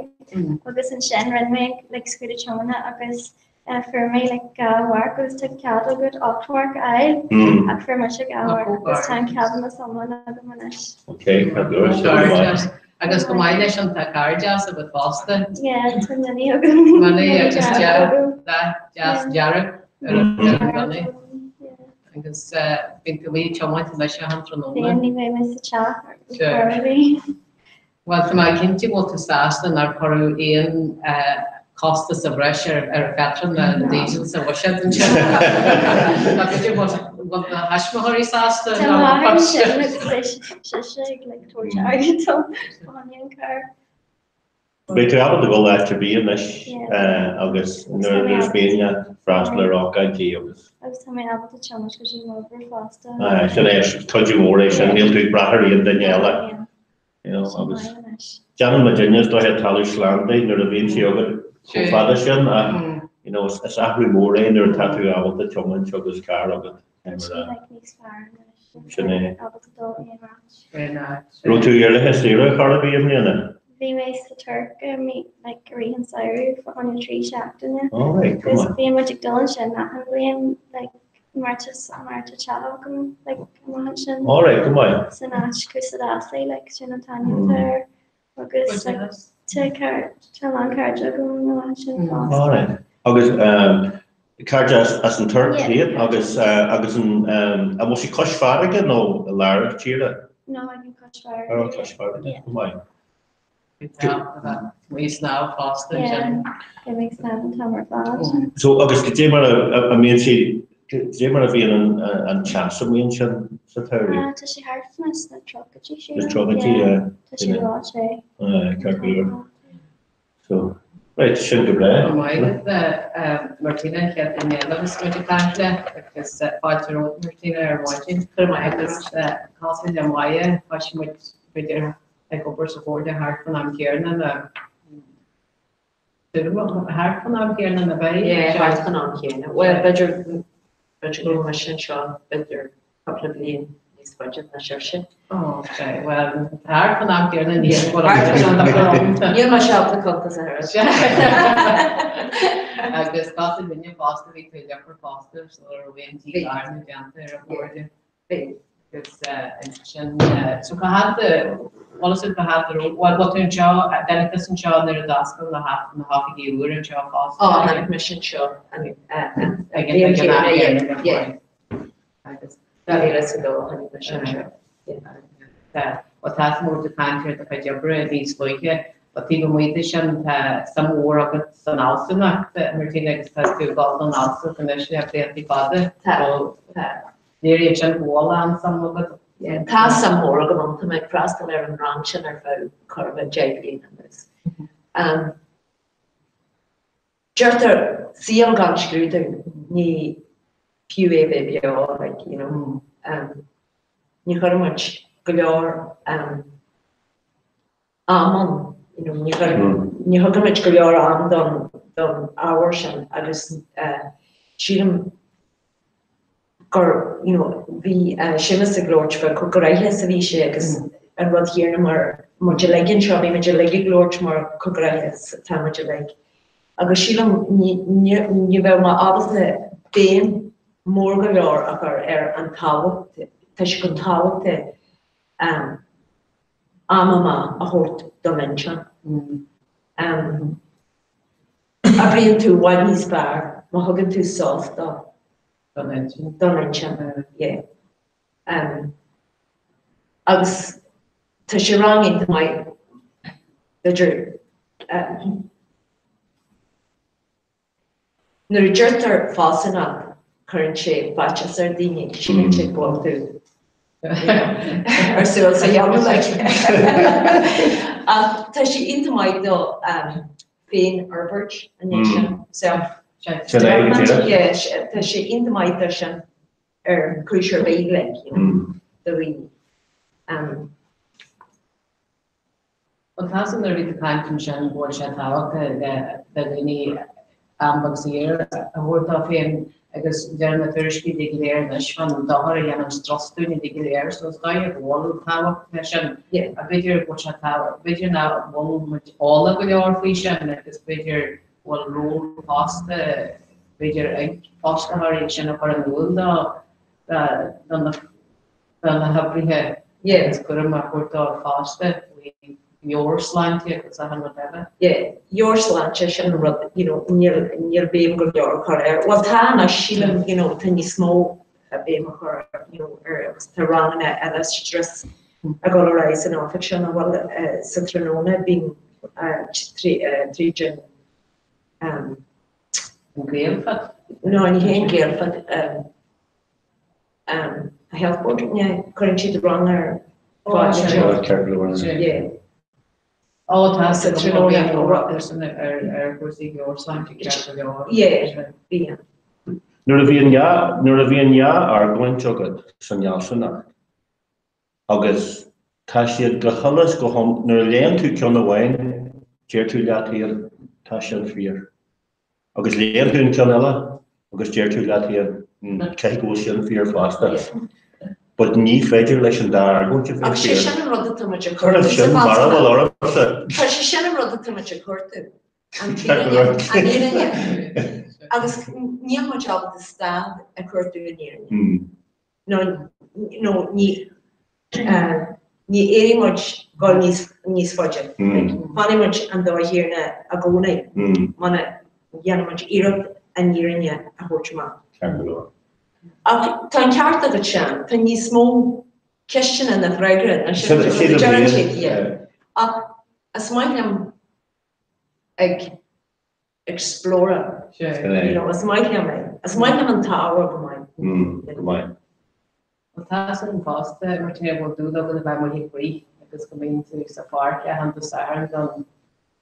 B: agus ansin rinne mé like scrúdú tiomána agus Fuair mé like 2 mharc agus tá cead agat 8 mharc a fháil ach fuair mise 2 mharc agus tá an ceadúnas iomlán agam anois.
O: Ok, ceart go leor, sin go maith.
Q: Agus chomh maith leis sin tá cairdeas agat fosta.
B: Yeah, tá mini agam.
Q: Mini agus deas dearg ar an mini. Agus bíonn tú amuigh ag tiomáint anois achan tráthnóna.
B: Bíonn, ní bheidh mé sa teach ar chor ar bith.
Q: Bhuel, tá mé cinnte go bhfuil tú sásta nár cuireadh aon chostas sa bhreis ar an pheitreal ná an diesel sa bhuiséad ansin. Tá b'fhéidir go bhfuil do thuismitheoirí sásta
B: Tá m'athair ansin agus sise ag like tabhairt airgid dom fá choinne an carr.
O: Beidh tú ábalta dul áit ar bith anois agus nuair is mian leat freastal ar ócáidí agus.
B: Agus tá mé ábalta tiomáint go dtí m'obair fosta.
O: Sin é, is cuidiú mór é sin, níl tú ag brath ar aon duine eile. You know, agus déanann muidinne is dóiche talamh slán de nuair a bhíonn sé agat chomh fada sin ach you know, is athrú mór é nuair atá tú ábalta tiomáint agus carr agat. Sin é. Raibh tú ar laetha saoire chor ar bith i mbliana?
B: Bhí mé sa Tuirc i mí like i rith an samhradh fá choinne 3 seachtaine.
O: Oh right, go maith.
B: Bhí muid ag dul ansin achan bhliain like mar tá mar tá teach agam like amach ansin.
O: Oh right, go maith.
B: San áit Kusadasi like sin an t-ainm atá air agus like tá car tá a lán cairde agam amach ansin fosta.
O: Oh right. Agus um, cairde as, as an Tuirc iad agus uh, agus an um, an bhfuil sí cois farraige nó i lár na tíre?
B: No, ag an cois farraige.
O: Ar an cois farraige, go maith.
Q: Bhí snámh fosta ansin.
B: Bhí mé ag snámh an t-am ar fad.
O: So agus cad é mar a mbíonn sé, cad é mar a bhíonn an teas amuigh ansin sa tsamhradh?
B: Tá sé thart sna sna tríochaidí sílim.
O: Sna tríochaidí, yeah.
B: Tá sé ró-the.
O: Ceart go leor. So. Right, sin go breá.
Q: Go maith agat, Martina, an chéad duine eile agus muid ag caint le agus fáilte romhat Martina ar maidin.
R: Go raibh maith agat.
Q: Agus cosúil le Máire, thoisigh muid b'fhéidir ag obair sa chomhairle thart fan am céanna nó thart fan am céanna nó beidh.
R: Yeah, thart fan am céanna. Bhuel, b'fhéidir b'fhéidir go raibh mise anseo b'fhéidir cúpla bliain níos faide ná sibhse.
Q: Ó, okay, well, thart fan am céanna níl
R: Níl mé ábalta cuntas a thabhairt.
Q: Agus cosúil linne fosta bhí tú ag obair fosta sula raibh aon tí lárnach déanta ar an gcomhairle.
R: Bhí.
Q: Agus sin so cá fhad bhfuil a fhios agat cá fhad a raibh bhuel bhfuil tú anseo tháinig tusa anseo nuair a d'oscail na na hoifigí úr anseo fosta?
R: Ó, tháinig mise anseo an
Q: Ag an ag an am céanna.
R: Yeah.
Q: Agus
R: 2002 a tháinig mise anseo.
Q: Bhuel tá mór de caint ar do chuid oibre níos luaithe, but taobh amuigh de sin tá suim mhór agat san fhealsúnacht, Martina, agus tá tú ag dul don fhealsúnacht anois le blianta fada.
R: Tá, tá.
Q: Léiríonn sin go bhfuil an-suim agat.
R: Tá suim mhór agam ann, tá mé ag freastal ar an rang sin ar feadh chóir a bheith 10 bliana anuas. Deirtear saol gan scrúdú, ní fiú é bheith beo, like, you know. Ní chuireann muid go leor am ann, you know, ní chuireann, ní thugann muid go leor am don, don ábhar sin agus sílim gur, you know, bhí Séamus ag labhairt fá chomh gnoitheach is a bhí sé agus an rud chéanna mar muid uilig anseo, bhí muid uilig ag labhairt mar chomh gnoitheach is atá muid uilig. Agus sílim ní, ní, ní bheadh mé ábalta béim mór go leor a chur ar an tábhacht, tá sé chomh tábhachtach um, am amach a thabhairt don intinn. Um, Oibríonn tú i bhfad níos fearr má thugann tú sos dó.
Q: Don intinn.
R: Don intinn, yeah. Um, agus tá sé rang iontach maith, b'fhéidir, um, nuair a deirtear fealsúnacht, cuireann sé faitíos ar daoine, síleann siad go bhfuil tú ar siúl sa ghealach like. Ach tá sé iontach maith do féinfhorbairt an intinn, self development, yeah, tá sé iontach maith do sin ar chúis ar bith like, you know, do dhaoine.
Q: Bhuel tá san nuair a bhí tú ag caint ansin go bhfuil sé tábhachtach le daoine am beag saor a thabhairt dóibh féin agus deireann na tuairiscí uilig go léir anois fán dochar a dhéanann strus dúinn uilig go léir so is dóigh go bhfuil tábhacht leis sin ach b'fhéidir go bhfuil sé tábhacht b'fhéidir nach bhfuil muid eolach go leor faoi sin agus b'fhéidir go bhfuil ról fosta b'fhéidir ag fostaitheoirí sin a chur in iúl do do na do na hoibrithe agus cúram a thabhairt dóibh fosta faoi mheabhairshláinte agus achan rud eile.
R: Yeah, meabhairshláinte, sin an rud, you know, níl, níl béim go leor á cur air. Bhuel tá anois, sílim, you know, tá níos mó béim á chur, you know, ar agus tá ranganna eile strus ag dul ar aghaidh san oifig sin, an bhfuil, sa tráthnóna, bíonn tríd an,
Q: An Gaelfad?
R: No, ní hé an Gaelfad, um, Health Board, yeah, cuireann siad rang ar fáil anseo. Yeah.
Q: Ó tá sa tráthnóna ar ar chúrsaí meabhairshláinte ceart go leor.
R: Yeah, bíonn.
O: Nuair a bhíonn dhá, nuair a bhíonn dhá argóint agat san fhealsúnacht agus tá siad go huile is go hiom, nuair a léann tú ceann amháin deir tú leat féin tá sin fíor. Agus léann tú an ceann eile agus deir tú leat féin, hmm, caithfidh go bhfuil sin fíor fosta. But ní féidir leis an dá argóint a bheith fíor.
R: Ach sé sin an rud atá muid ag
O: cuartú sa mearbhall ormsa.
R: Tá sé sin an rud atá muid ag cuartú. An fhírinne. An fhírinne. Agus níl muid ábalta stad ag cuartú an fhírinne. nó nó ní ní éiríonn muid dul níos níos faide. Fanfaidh muid an dá fhírinne i gcónaí muna dhéanann muid iarracht an fhírinne a thabhairt amach.
O: Ceart go leor.
R: Ach tá an ceart agat Seán, tá níos mó ceisteanna ná freagra ná sin a deireann siad, yeah. Ach is maith liom ag explore. You know, is maith liom é. Is maith liom an t-ábhar go maith.
O: Go maith.
Q: Bhuel tá san fosta, Martina, go bhfuil dúil agat a bheith amuigh ag rith agus go mbíonn tú sa pháirc achan Dé Sathairn don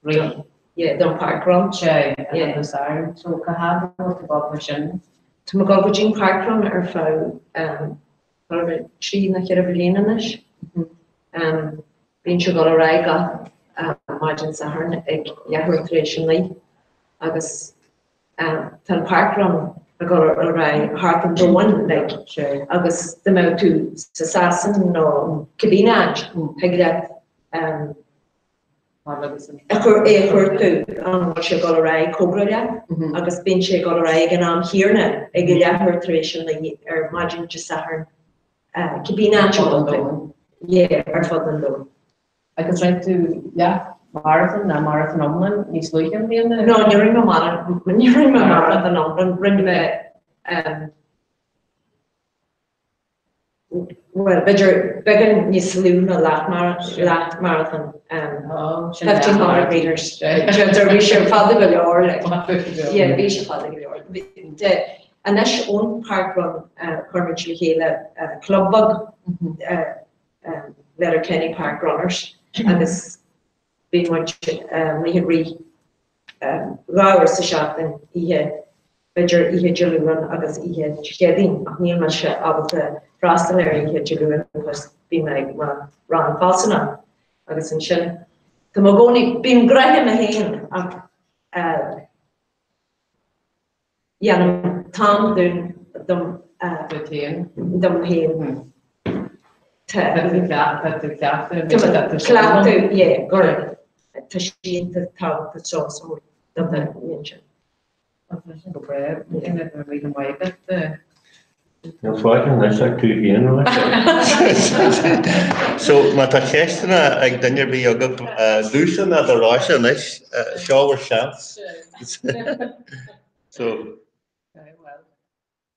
Q: rith.
R: Yeah, don parkrun.
Q: Sea, ar an Satharn. So cá fhad a bhfuil tú ag dul mar sin?
R: Tá mé ag dul go dtí an parkrun ar feadh trí nó cheithre bhliain anois. Bíonn sé ag dul ar aghaidh gach maidin Sathairn ag leathuair tar éis a 9 agus tá an parkrun ag dul ar aghaidh thart an domhan like agus dá mbeadh tú sa Sasain nó cibé áit thig leat a chur é a chuartú an bhfuil sé ag dul ar aghaidh cóngarach leat agus bíonn sé ag dul ar aghaidh ag an am chéanna ag a leathuair tar éis a 9 ar maidin Dé Sathairn cibé áit a bhfuil tú. Yeah, ar fud an domhain.
Q: Agus rinne tú leath marathon nó marathon iomlán níos luaithe i mbliana?
R: No, ní rinne mé marathon, ní rinne mé marathon iomlán, rinne mé Bhuel, b'fhéidir beagán níos lú ná leath marathon, 1500 metres. Bhí sé fada go leor, like. Yeah, bhí sé fada go leor. Anois ón parkrun chuir muid le chéile club beag, Letterkenny Park Runners, agus bíonn muid amuigh ag rith 2 uair sa seachtain, oíche, b'fhéidir oíche Dé Luain agus oíche Dé Céadaoin, ach níl mise ábalta freastal ar oíche Dé Luain because bím ag mo rang fealsúnachta agus ansin tá mé i gcónaí, bím gnoitheach mé féin ach eh, dhéanaim t-am dún dom
Q: Duit féin.
R: dom féin.
Q: Tá tú cleachtadh.
R: Cleachtadh, yeah, gur tá sé iontach tábhachtach seo so don duine sin.
Q: Tá sin go breá. Míle maith agat.
O: Níl fáilte anois ach tú féin, Róise. So, má tá ceisteanna ag duine ar bith agaibh, domhsa nó do Róise anois, seo bhur seans. So,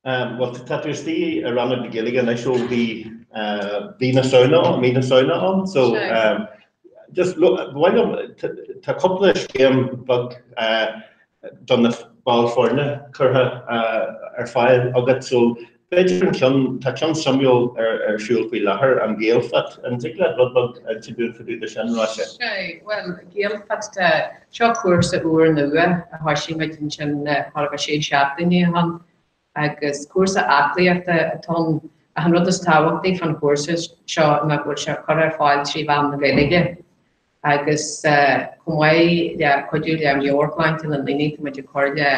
O: bhuel, tá tú istigh i Rannóg na Gaeilge anois ó bhí mí na Samhna ann, mí na Samhna ann, so just ba mhaith liom, tá cúpla scéim bheag do na baill foirne curtha ar fáil agat so b'fhéidir an ceann, tá ceann suimiúil ar siúl faoi láthair, an Gaelfit, an dtig leat rud beag a inse dúinn fá dtaobh de sin, Róise?
Q: Sea, bhuel, Gaelfit, seo cúrsa úr nua a thoisigh muid ansin chóir a bheith sé seachtaine ó shin agus cúrsa aclaíochta atá ann ach an rud is tábhachtaí fán chúrsa seo ná go bhfuil sé curtha ar fáil trí mheán na Gaeilge. Agus chomh maith le cuidiú le meabhairshláinte na ndaoine, tá muid ag cur le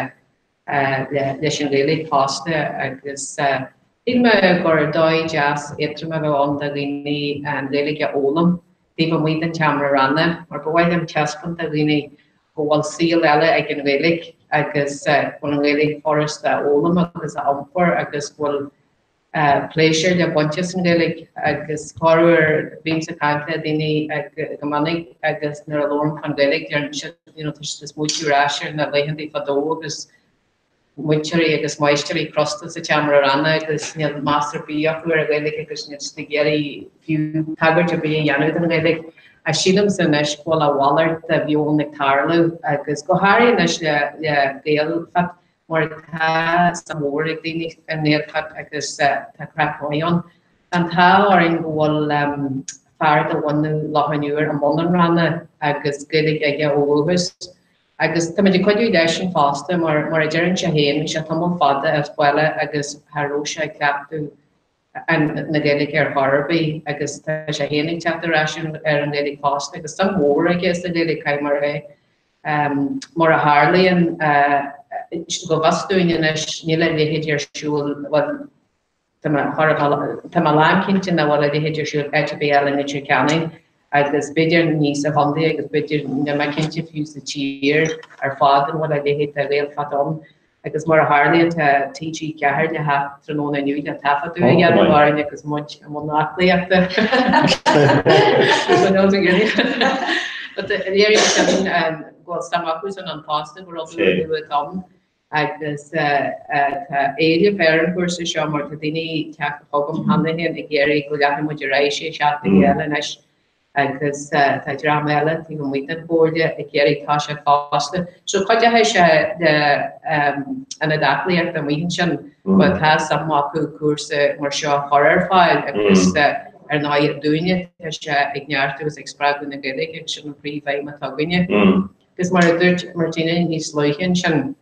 Q: leis an Ghaeilge fosta agus shíl mé gur dóigh deas éadrom a bheadh ann do dhaoine an Ghaeilge a fhoghlaim taobh amuigh den tseomra ranga mar ba mhaith liom taispeáint do dhaoine go bhfuil saol eile ag an Ghaeilge agus go bhfuil an Ghaeilge furasta a fhoghlaim agus a iompar agus go bhfuil pléisiúr le baint as an Ghaeilge agus corruair bímse ag caint le daoine go minic agus nuair a labhraim fán Ghaeilge deireann siad you know tá siad ag smaoitiú ar ais ar na laethanta fadó agus múinteoirí agus máistirí crosta sa tseomra ranga agus níl meas ar bith acu ar an Ghaeilge agus níl siad ag iarraidh fiú tagairt ar bith a dhéanamh don Ghaeilge. Ach sílimse anois go bhfuil a mhalairt de mheon ag tarlú agus go háirithe anois le le Gaelfit mar tá suim mhór ag daoine i nGaelfit agus tá craic mhaith ann. Tá an t-ádh orainn go bhfuil fear de bhunadh Loch an Iúir i mbun an ranga agus Gaeilge aige ó dhúchas. Agus táimid ag cuidiú leisean fosta mar, mar a deireann sé féin, bhí sé tamall fada as baile agus cha raibh sé ag cleachtadh na Gaeilge ar chor ar bith agus tá sé féin ag teacht ar ais ar an Ghaeilge fosta agus suim mhór aige sa Ghaeilge, caithfidh mé a rá. Mar a tharlaíonn, go bhfios dúinn anois, níl a leithéid ar siúl, bhuel, tá mé tá mé lánchinnte nach bhfuil a leithéid ar siúl áit ar bith eile i Leitir Ceanainn agus b'fhéidir ní sa chontae agus b'fhéidir, níl mé cinnte fiú sa tír ar fad an bhfuil a leithéid de Ghaelfit ann. Agus mar a tharlaíonn tá TG4 le theacht tráthnóna inniu le taifeadadh a dhéanamh orainn agus muid i mbun aclaíochta. But léiríonn sin go bhfuil suim acusan ann fosta go rud nua atá ann agus tá éileamh ar an chúrsa seo mar tá daoine ag teacht chugam cheana féin ag iarraidh go leanfaidh muid ar aghaidh sé seachtaine eile anois. agus tá dream eile taobh amuigh den Chomhairle ag iarraidh toiseacht fosta. So cuideoidh sé le ionad aclaíochta amuigh ansin má tá suim acu cúrsa mar seo a chur ar fáil agus ar ndóigh dúinne tá sé ag neartú agus ag spreagadh na Gaeilge agus sin an príomhaidhm atá againne. Agus mar a dúirt Martina níos luaithe ansin,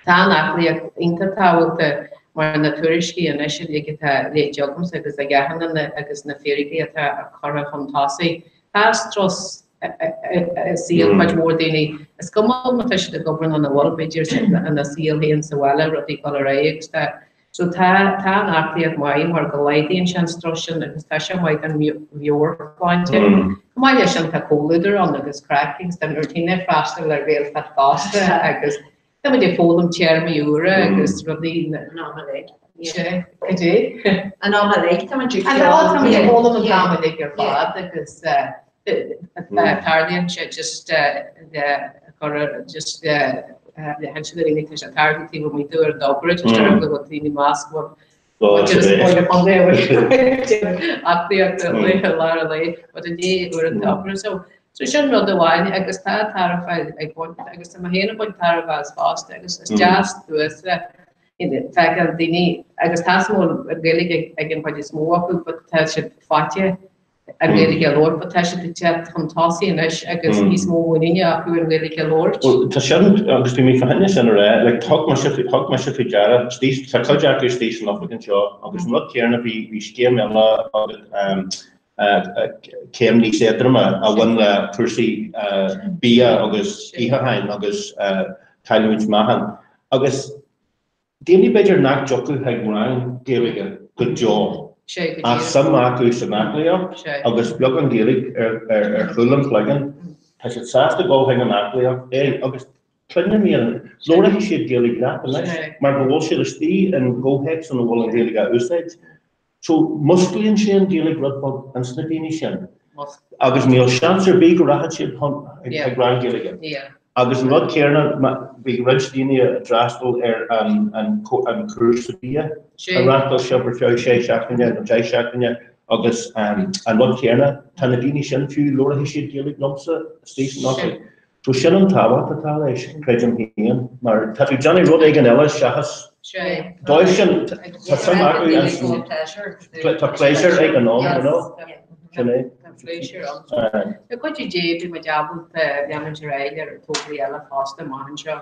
Q: tá an aclaíocht iontach tábhachtach mar na tuairiscí anois uilig atá léite agamsa agus ag achan duine agus na fíricí atá curtha chun tosaigh, tá strus i saol cuid mhór daoine. Is cuma má tá siad ag obair nó nach bhfuil, b'fhéidir ina saol féin sa bhaile, rudaí ag dul ar aghaidh agus tá So tá, tá an aclaíocht maith mar go laghdaíonn sé an strus sin agus tá sé maith don mheabhairshláinte. Chomh maith leis sin tá comhluadar ann agus craic agus tá Martina ag freastal ar Gaelfit fosta agus tá muid ag foghlaim téarmaí úra agus rudaí na.
R: An am uilig.
Q: Sea, cad é?
R: An am uilig, tá muid ag
Q: An am, tá muid ag foghlaim an t-am uilig ar fad agus tarlaíonn sé just le cur just le le hinse do dhaoine tá sé ag tarlú taobh amuigh d'uair an obair just ar go bhfuil daoine meas go bhfuil just buille contae a bhfuil aclaíocht i lár an lae but i ndiaidh uair an obair so so sin rud amháin agus tá tairbhe ag baint agus tá mé féin ag baint tairbhe as fosta agus is deas duasa feiceáil daoine agus tá is mó Gaeilge ag an chuid is mó acu but tá siad faitíoch an Ghaeilge a labhairt, but tá siad ag teacht chun tosaigh anois agus níos mó muiníne acu an Ghaeilge a labhairt.
O: Bhuel, tá sin, agus bhí mé fá choinne sin a rá, like, thug mise, thug mise faoi deara, istigh, tá cuid acu istigh san oifig anseo agus an rud céanna, bhí, bhí scéim eile agat, ehm, céim níos éadroime a bhain le cúrsaí bia agus itheacháin agus cailliúint meáchain agus, Daoine b'fhéidir nach dtiocfadh chuig rang Gaeilge go deo ach suim acu san aclaíocht agus beagán Gaeilge ar chúl an chloigeann, tá siad sásta dul chuig an aclaíocht agus cluinim iad, labhróidh siad Gaeilge leat anois mar go bhfuil siad istigh in gcomhthéacs ina bhfuil an Ghaeilge á úsáid. So, musclaíonn sé an Ghaeilge rud beag ins na daoine sin. Agus níl seans ar bith go rachaidh siad chuig rang Gaeilge. Agus an rud céanna, bhí roinnt daoine a d'fhreastail ar an cúrsa bia a reáchtáil sibh ar feadh sé seachtaine nó deich seachtaine agus an rud céanna, tá na daoine sin fiú, labhróidh siad Gaeilge liomsa istigh san oifig. So sin an tábhacht atá leis, creidim féin, mar tá tú ag déanamh rud éigin eile seachas dóibh sin, tá suim acu ansin, tá pléisiúr éigin ann, you know, sin é.
Q: Tá pléisiúr ann. Le cuidiú Dé beidh muid ábalta leanúint ar aghaidh ar tograí eile fosta amach anseo.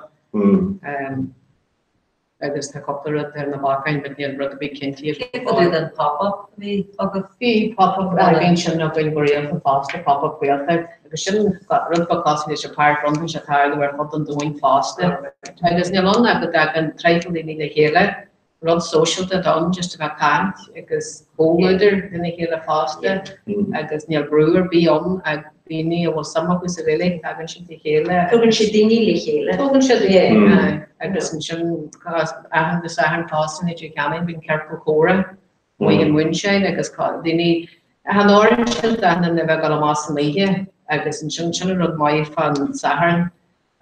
Q: Agus tá cúpla rud ar na bacáin but níl rud ar bith cinnte
S: go Cén fad den pop-up a bhí
Q: agat? Bhí pop-up bíonn sin againn go rialta fosta, pop-up Gaeltacht agus sin rud beag cosúil leis an parkrun tá sé ag tarlú ar fud an domhain fosta. Agus níl ann ach go dtagann traidhfil daoine le chéile, rud sóisialta atá ann just a bheith ag caint agus comhluadar lena chéile fosta agus níl brú ar bith ann ach daoine a bhfuil suim acu sa Ghaeilge, tagann siad le chéile.
R: Tugann siad daoine le chéile.
Q: Tugann siad le chéile agus ansin achan Dé Sathairn fosta in Leitir Ceanainn bíonn ciorcal comhrá amuigh in Moonshine agus daoine chan oireann sin d'achan duine a bheith ag dul amach san oíche agus ansin sin an rud maith fán Satharn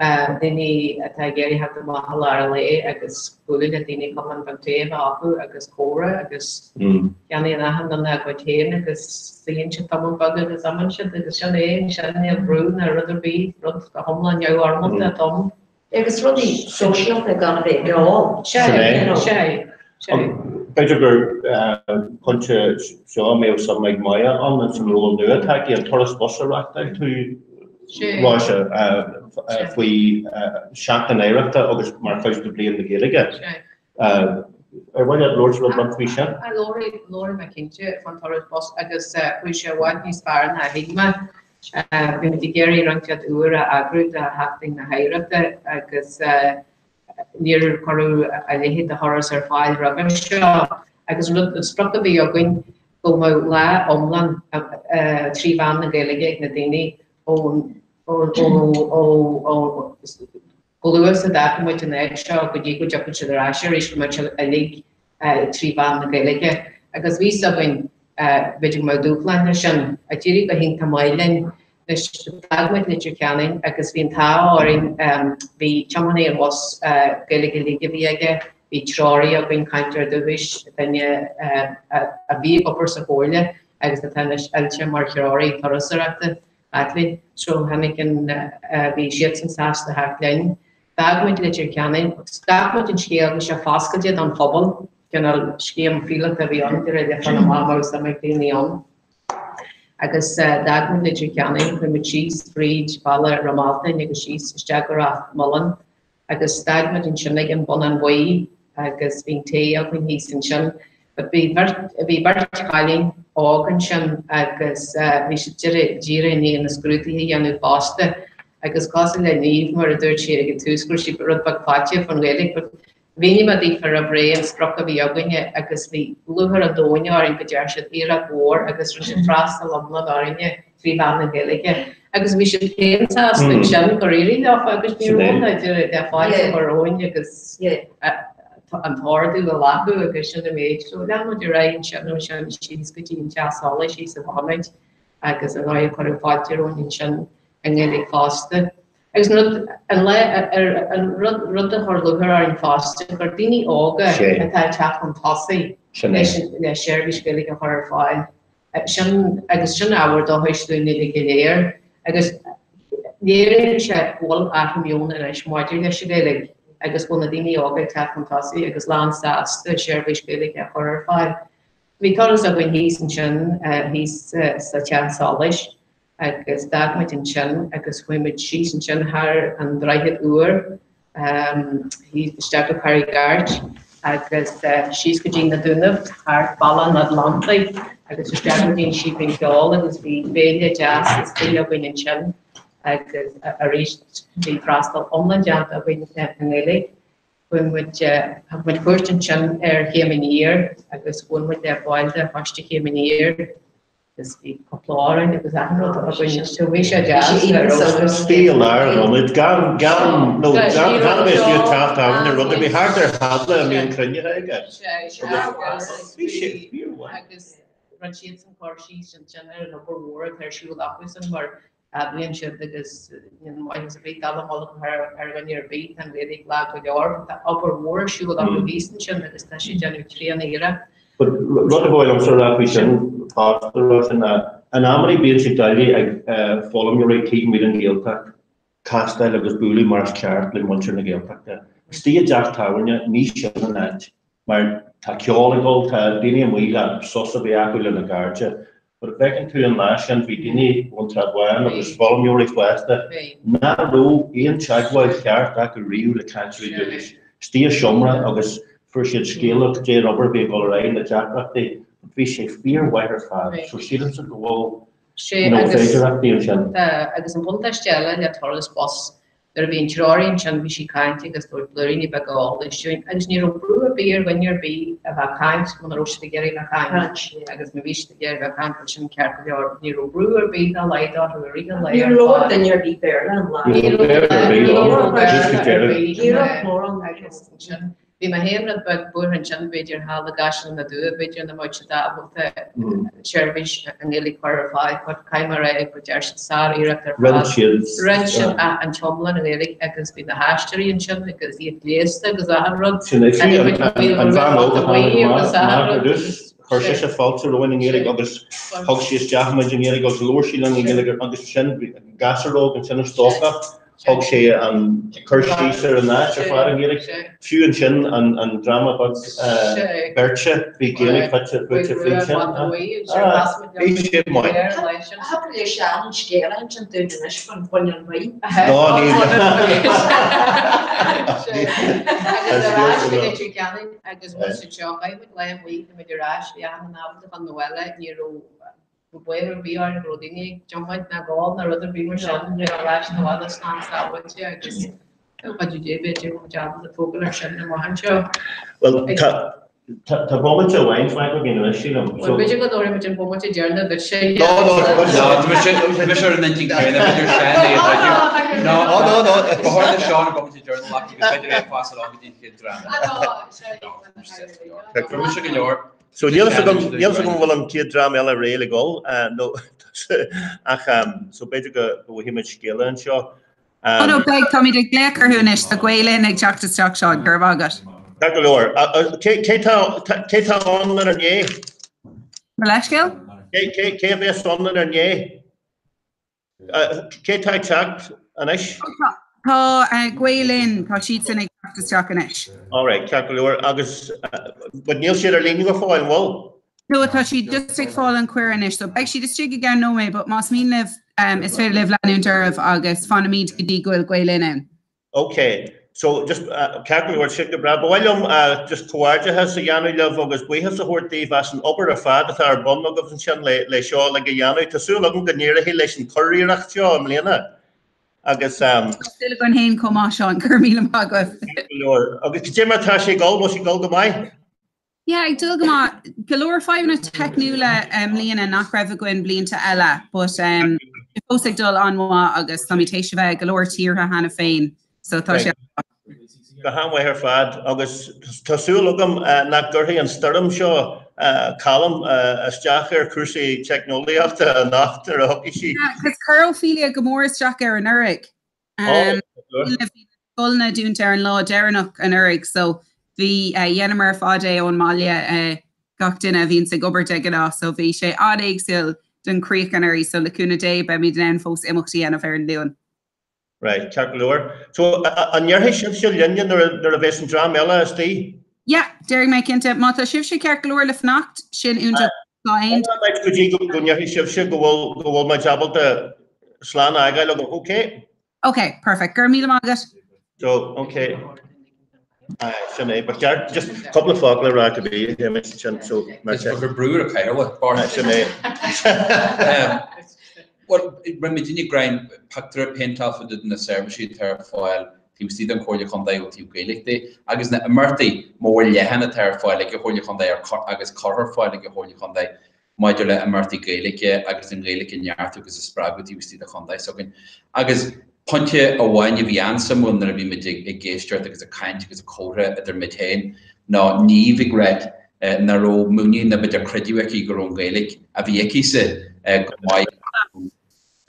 Q: daoine atá ag iarraidh theacht amach i lár an lae agus bualadh le daoine cupán beag tae a bheith acu agus comhrá agus ceannaíonn achan duine a gcuid féin agus suíonn siad tamall beag agus imíonn siad agus sin é, ansin níl brú ná rud ar bith, rud go hiomlán neamhfhoirmeálta atá ann.
R: Agus rudaí sóisialta gan a bheith ag ól.
Q: Sea, sea, sea.
O: B'fhéidir gur pointe seo a mbeadh suim ag Moya ann ins an ról nua atá aici, an turas bus a reáchtáil tú Róise, faoi Sheachtain Oidhreachta agus mar chuid de Bhliain na Gaeilge. Ar mhaith leat labhairt rud beag faoi sin?
Q: Labhróidh mé cinnte fán turas bus agus chuaigh sé i bhfad níos fearr ná a shíl mé. Bhí muid ag iarraidh roinnt rud úr a eagrú do Sheachtain na hOidhreachta agus níor cuireadh a leithéid de thuras ar fáil roimhe seo agus an rud, an sprioc a bhí againn go mbeadh lá iomlán trí mheán na Gaeilge ag na daoine ón chomh luath is a d'fhágfaidh muid an áit seo go dtí go dtiocfaidh siad ar ais arís go mbeadh siad uilig trí mheán na Gaeilge agus bhí fhios againn b'fhéidir go mbeadh dúshláin leis sin. D'éirigh go hiontach maith linn. Anois, d'fhág muid Leitir Ceanainn agus bhí an t-ádh orainn, bhí tiománaí an bhus, Gaeilge uilig a bhí aige, bhí treoraí againn, cainteoir dúchais, duine a bhí ag obair sa chomhairle agus atá anois oilte mar threoraí turasóireachta, aclaí. So tháinig an, bhí siadsan sásta theacht linn. D'fhág muid Leitir Ceanainn, scaip muid an scéal, bhí sé foscailte don phobal, cineál scéim phíolóta a bhí ann, de réir le fáil amach mar a bhí suim ag daoine ann. Agus d'fhág muid Leitir Ceanainn, chuaigh muid síos fríd bhaile Ráth Mealtain agus síos isteach go Ráth Mealláin agus stad muid ansin ag an Bonnán Buí agus bhí an tae againn thíos ansin. But bhí beirt, bhí beirt chailín óg ansin agus bhí siad díreach, díreach i ndiaidh na scrúduithe a dhéanamh fosta agus cosúil le Niamh mar a dúirt sí ag an tús go raibh sí rud beag faitíoch faoin Ghaeilge but Mhínigh mé daofa roimh ré an sprioc a bhí againne agus bhí lúcháir an domhain orainn go ndearna siad iarracht mhór agus rinne siad freastal iomlán orainne trí mheán na Gaeilge agus bhí siad féin sásta ansin gur éirigh leofa agus ní raibh ann le fáilte a chur romhainn agus an t-ordú a ghlacadh agus sin an méid. So lean muid ar aghaidh ansin ó sin síos go dtí an Teach Solais thíos sa Bhonnaid agus ar ndóigh cuireadh fáilte romhainn ansin i nGaeilge fosta. Agus an rud, an lá, ar, an rud, rud a chuir lúcháir orainn fosta, gur daoine óga atá ag teacht chun tosaigh leis an, le seirbhís Ghaeilge a chur ar fáil. Sin, agus sin ábhar dóchais dúinn uilig go léir. Agus léiríonn sé go bhfuil athrú meoin anois maidir leis an Ghaeilge agus go bhfuil na daoine óga ag teacht chun tosaigh agus lán sásta seirbhís Ghaeilge a chur ar fáil. Bhí turas againn thíos ansin, thíos sa Teach Solais, agus d'fhág muid ansin agus chuaigh muid síos ansin thar an droichead úr, thíos isteach go Carraig Airt agus síos go dtí na Dúnaibh thar Bealach an Atlantaigh agus isteach go dtí an Sípín Ceoil agus bhí béile deas istigh againn ansin agus arís bhí freastal iomlán déanta againn i nGaeilge. Chuaigh muid, thug muid cuairt ansin ar Chéim Aniar agus bhuail muid le baill de choiste Chéim Aniar. Agus bhí cúpla amhrán agus achan rud againn so bhí sé deas le raibh.
O: Bhí i lár an ionaid, gan, gan, nó gan, gan a bheith istigh ag teach tábhairne rud ar bith, thart ar thábla a mbíonn cruinnithe aige.
Q: Agus bhí sé fíormhaith. Agus rinne siadsan cur síos ansin ar an obair mhór atá ar siúl acusan mar admhaíonn siad agus níl maitheas ar bith dallamullóg a chur ar dhuine ar bith, tá an Ghaeilge lag go leor, but tá obair mhór ar siúl acu thíos ansin agus tá siad ag déanamh tréan-iarracht.
O: But rud a bhfuil liomsa a rá faoi sin fosta, Róise, ná in amannaí bíonn sé doiligh ag foghlaimeoirí taobh amuigh den Ghaeltacht castáil agus bualadh mar is ceart le muintir na Gaeltachta. Istigh i dteach tábhairne, ní sin an áit. Mar tá ceol ag dul, tá daoine amuigh le sos a bheith acu lena gcairde. But bhfeiceann tú an lá sin, bhí daoine ón tSráid Bhán agus foghlaimeoirí fásta nach raibh aon teagmháil cheart acu riamh le cainteoirí dúchais istigh i seomra agus fuair siad scéala cad é an obair a bhí ag dul ar aghaidh, na deacrachtaí. But bhí sé fíormhaith ar fad. So sílimse go bhfuil you know féidearthachtaí ansin.
Q: Agus an buntáiste eile le turas bus Nuair a bhí an treoraí ansin bhí sí ag caint agus ag tabhairt blúiríní beaga eolais dúinn agus ní raibh brú ar bith ar dhuine ar bith a bheith ag caint muna raibh siad ag iarraidh bheith ag caint agus má bhí siad ag iarraidh bheith ag caint bhuel sin ceart go leor but ní raibh brú ar bith dá laghad orthu i rith an lae
R: Ní raibh duine ar bith Béarla an lá.
Q: Ní raibh Béarla ar bith agus ansin Bhí mé féin rud beag buartha ansin, b'fhéidir, thall i gCaiseal na dTuath, b'fhéidir, nach mbeadh siad ábalta seirbhís i nGaeilge a chur ar fáil, but caithfidh mé a rá go ndearna siad sár-iarracht ar fad.
O: Rinne siad.
Q: Rinne siad an t-iomlán i nGaeilge agus bhí na haisteoirí ansin agus iad gléasta agus achan rud.
O: Sin é, fiú an bhean óg a tháinig amach ar dtús, chuir sise fáilte romhainn i nGaeilge agus thug sí isteach muid i nGaeilge agus labhair sí linn i nGaeilge agus ansin bhí an gasúr óg ansin an stócach, Thug sé an cur síos ar an áit ar fad i nGaeilge. Fiú ansin an dráma beag beirte, bhí Gaeilge fite fuaite fríd sin. Bhí sé maith.
R: Thiocfadh le Seán an scéal a insint dúinn anois faoin Bhuinneán Buí.
O: Ná ní.
Q: Agus ar ais go Leitir Ceanainn agus muid sa teach, chaith muid lá amuigh, bhí muid ar ais, bhí achan duine ábalta chun na bhaile, ní raibh baol ar bith orainn go raibh daoine ag tiomáint ná ag ól ná rud ar bith mar sin, bhí ar ais na bhaile slán sábháilte agus cuidiú Dé b'fhéidir go mbeidh ábalta tógáil ar sin amach anseo.
O: Bhuel, tá tá bomaite amháin fágtha againn anois, sílim.
Q: Bhuel, b'fhéidir go dtabharfaidh muid an bomaite deireanach duitse.
P: No, no, no, mise ar an intinn chéanna, b'fhéidir Seán é a dhruidim. No, no, no, ba chóir do Seán an bomaite deireanach a ghlacadh agus b'fhéidir é a phassáil on go dtí an chéad dráma. Tá mise go leor.
O: So níl a fhios agam, níl a fhios agam an bhfuil an chéad dream eile réidh le dhul nó ach so b'fhéidir go bhfaighidh muid scéala anseo.
E: Oh no, beidh, táimid ag glaoch orthu anois, tá Gael Linn ag teacht isteach, Seán, go raibh maith agat.
O: Ceart go leor. Cé cé tá cé tá ann lenár ndiaidh?
E: Mo leithscéal?
O: Cé cé cé a bheas ann lenár ndiaidh? Cé tá ag teacht anois?
E: Tá Gael Linn, tá siadsan ag teacht isteach anois.
O: Alright, ceart go leor. Agus, but níl siad ar líne go fóill, an bhfuil?
E: No, tá siad just ag fáil an cuireadh anois, so beidh siad istigh i gceann nóiméad, but más mian libh, is féidir libh leanúint oraibh agus fanfaimid go dtí go bhfuil Gael Linn ann.
O: Ok, so just ceart go leor, sin go breá. Ba mhaith liom just comhghairdeachas a dhéanamh libh agus buíochas a thabhairt daoibh as an obair ar fad atá ar bun agaibh ansin le seo uilig a dhéanamh. Tá súil agam go n-éireoidh leis an churiarracht seo i mbliana agus.
E: Tá súil againn féin chomh maith, Seán, go raibh míle maith agaibh.
O: Ceart go leor. Agus cad é mar atá sé ag dul? Bhfuil sé ag dul go maith?
E: Yeah, ag dul go maith. Go leor fadhbanna teicniúla i mbliana nach raibh againn blianta eile, but um, fós ag dul an-mhaith agus táimid théis a bheith i go leor tíortha cheana féin, so tá sé
O: Go han-mhaith ar fad agus tá súil agam nach gcuirfidh an stoirm seo calm isteach ar chúrsaí teicneolaíochta anocht nuair a thiocfaidh sí.
E: Yeah, 'cause chuir Ophelia go mór isteach air anuraidh. Um, bhí scoileanna dúnta ar an lá deireanach anuraidh so bhí eh, dheineamar ar fad é ón mbaile eh, gach duine a bhíonns ag obair de ghnáth so bhí sé an-éagsúil don chríoch anuraidh so le cúnamh Dé beimid in ann fós imeacht a dhéanamh ar an Luan.
O: Right, ceart go leor. So, an ndéarfaidh sibhse linne nuair a bheas an dream eile istigh?
E: Yeah, déarfaidh mé cinnte. Má tá sibhse ceart go leor le fanacht, sin iontach. Tá aon.
O: Fanfaidh muid go dtí go ndéarfaidh sibhse go bhfuil go bhfuil muid ábalta slán a fhágáil agaibh, ok?
E: Ok, perfect. Go raibh míle maith agat.
O: So, ok. Aye, sin é. Ba cheart just cúpla focal a rá go bhí sin, so mar sin.
P: Gur brú ar Cathaoirleach, Bart.
O: Aye, sin é.
P: Bhuel, rinne muid inniu greim pictiúr a phéinteáil fá dtaobh de na seirbhísí atá ar fáil taobh istigh den Chomhairle Chontae ó thaobh Gaeilge de agus na imeachtaí mór leathan atá ar fáil ag an Chomhairle Chontae agus curtha ar fáil ag an Chomhairle Chontae maidir le imeachtaí Gaeilge agus an Ghaeilge a neartú agus a spreagadh taobh istigh de chontae s'againn. Agus pointe amháin a bhí an-suimiúil nuair a bhí muid ag éisteacht agus ag caint agus ag comhrá idir muid féin ná Niamh ag ráit nach raibh muinín ná b'fhéidir creideamh aici go raibh an Ghaeilge a bhí aici-sa go maith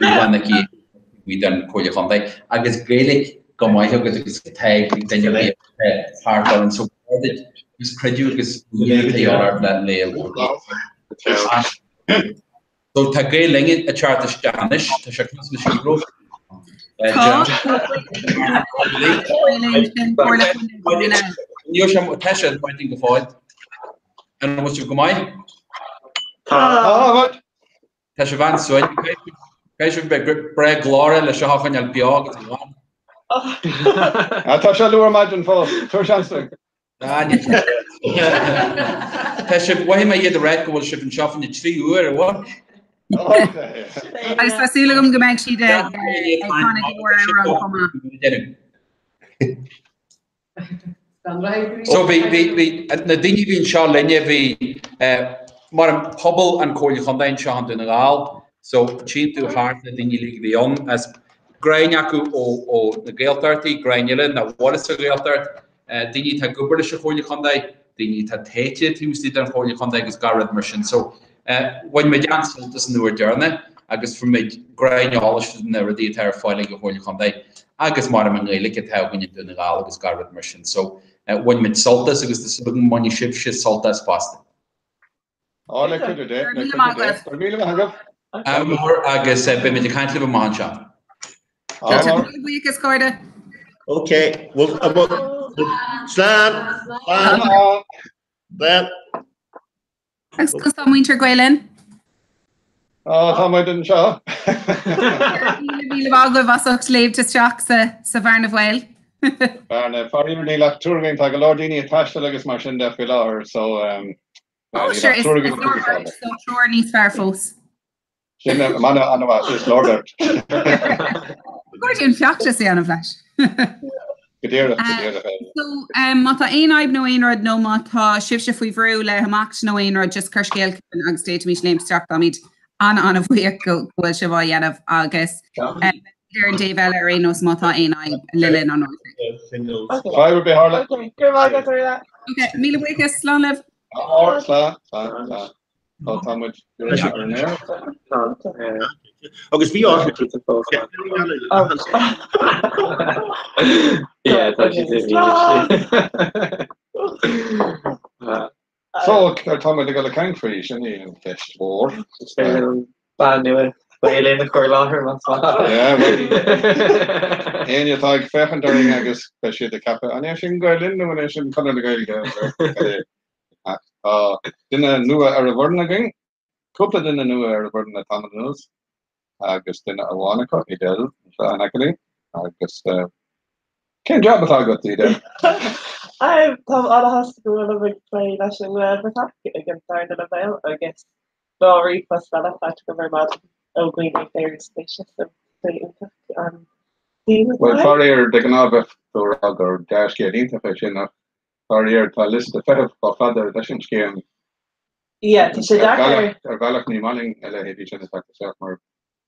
P: dúshlán aici amuigh den Chomhairle Chontae agus Gaeilge go maith agat agus atá ag duine ar bith atá thart orainn so agus creideamh agus muinín atá ort le le So tá Gael Linn ag teacht isteach anois, tá sé cosúil leis an gcró. Níl sé tá sé maidin go fóill. An bhfuil sibh go maith?
D: Tá.
P: Tá sibh an-suain. Caithfidh sibh bheith breá glórach le seo a choinneáil beo agus glan.
D: Tá sé luath ar maidin fós. Tabhair seans dúinn.
P: Tá sibh, mhothaigh mé iad a ráit go bhfuil sibh anseo faoin tríú huair, an bhfuil?
E: Agus tá súil agam go mbeidh siad ag canadh go leor amhrán chomh maith.
P: So bhí, bhí, bhí, na daoine a bhí anseo linne, bhí, mar an pobal an Chomhairle Chontae anseo i nDún na nGall, so tchíonn tú thart na daoine uilig a bhí ann, as greim acu ó, ó na Gaeltachtaí, greim eile nach bhfuil sa Ghaeltacht, daoine atá ag obair leis an Chomhairle Chontae, daoine atá téite taobh istigh den Chomhairle Chontae agus gach rud mar sin. So bhain muid an-sult as an uair deireanach agus fuair muid greim eolais faoi na rudaí atá ar fáil ag an Chomhairle Chontae agus mar an nGaeilge atá againn i nDún na nGall agus gach rud mar sin. So bhain muid sult as agus tá súil agam go mbainfidh sibhse sult as fosta.
D: Á, le cuidiú Dé, le cuidiú Dé. Go raibh míle maith agaibh.
P: Ádh mór agus beidh muid ag caint libh amach anseo.
D: Ádh mór.
E: Míle buíochas, cairde.
O: Ok, well, slán! Slán! Slán!
E: Agus conas tá muintir Gael Linn?
D: Á, tá muid anseo.
E: Míle míle maith agaibh as ucht léimt isteach sa sa bhearna bhaoil.
D: Bearna, faraor níl ach triúr againn, tá go leor daoine ag taisteal agus mar sin de faoi láthair, so
E: Ó,
D: níl
E: sure,
D: ach
E: is
D: triúr againn
E: is leor beirt, so triúr níos fearr fós.
D: Sin mana an-mhaith, is leor beirt.
E: Ba chóir dúinn feachtas a dhéanamh leis.
D: Go díreach, go díreach é.
E: So, um, má tá aon fhadhb nó aon rud nó má tá sibhse faoi bhrú le himeacht nó aon rud, just cuir scéal chugainn agus d'fhéadfaimis léimt isteach. Táimid an-an-bhuíoch go go bhfuil sibh á dhéanamh agus um, ar an dtaobh eile ar aon nós má tá aon fhadhb le linn an uair.
D: Fadhb ar bith Orla.
F: Okay, go raibh maith agat, Orla.
E: Ok, míle buíochas, slán libh.
D: Slán, slán, slán. Tá tá muid ar an aer.
O: Agus bhí orthu.
V: Yeah, tá siad
D: So, céard tá muid ag dul ag caint faoi, sin í an cheist mhór.
V: Is féidir liom bean nua Gael Linn a chur i láthair más maith.
D: Yeah, well, éinne atá ag féachaint orainn agus beidh siad ag ceapadh, an é sin Gael Linn nó an é sin Conradh na Gaeilge? Ach tá duine nua ar an bhfoireann againn, cúpla duine nua ar an bhfoireann le tamall anuas, agus duine amháin acu, Edel, anseo in aice linn, agus cén jab atá agat, Edel?
H: Táim an-shásta go bhfuilim ag plé leis an nGaelbhratach ag an darna leibhéal agus dhá ríomhphost eile faighte agam ar maidin ó dhaoine ag léiriú spéise so tá sé iontach an
D: Bhuel, faraor, de ghnáth bheadh tú ag rá gur dea-scéal iontach é sin ach faraor tá liosta feithimh chomh fada leis an scéim.
H: Yeah, tá sé deacair.
D: Ar bhealach ní maith linn a leithéidí sin ag teacht isteach mar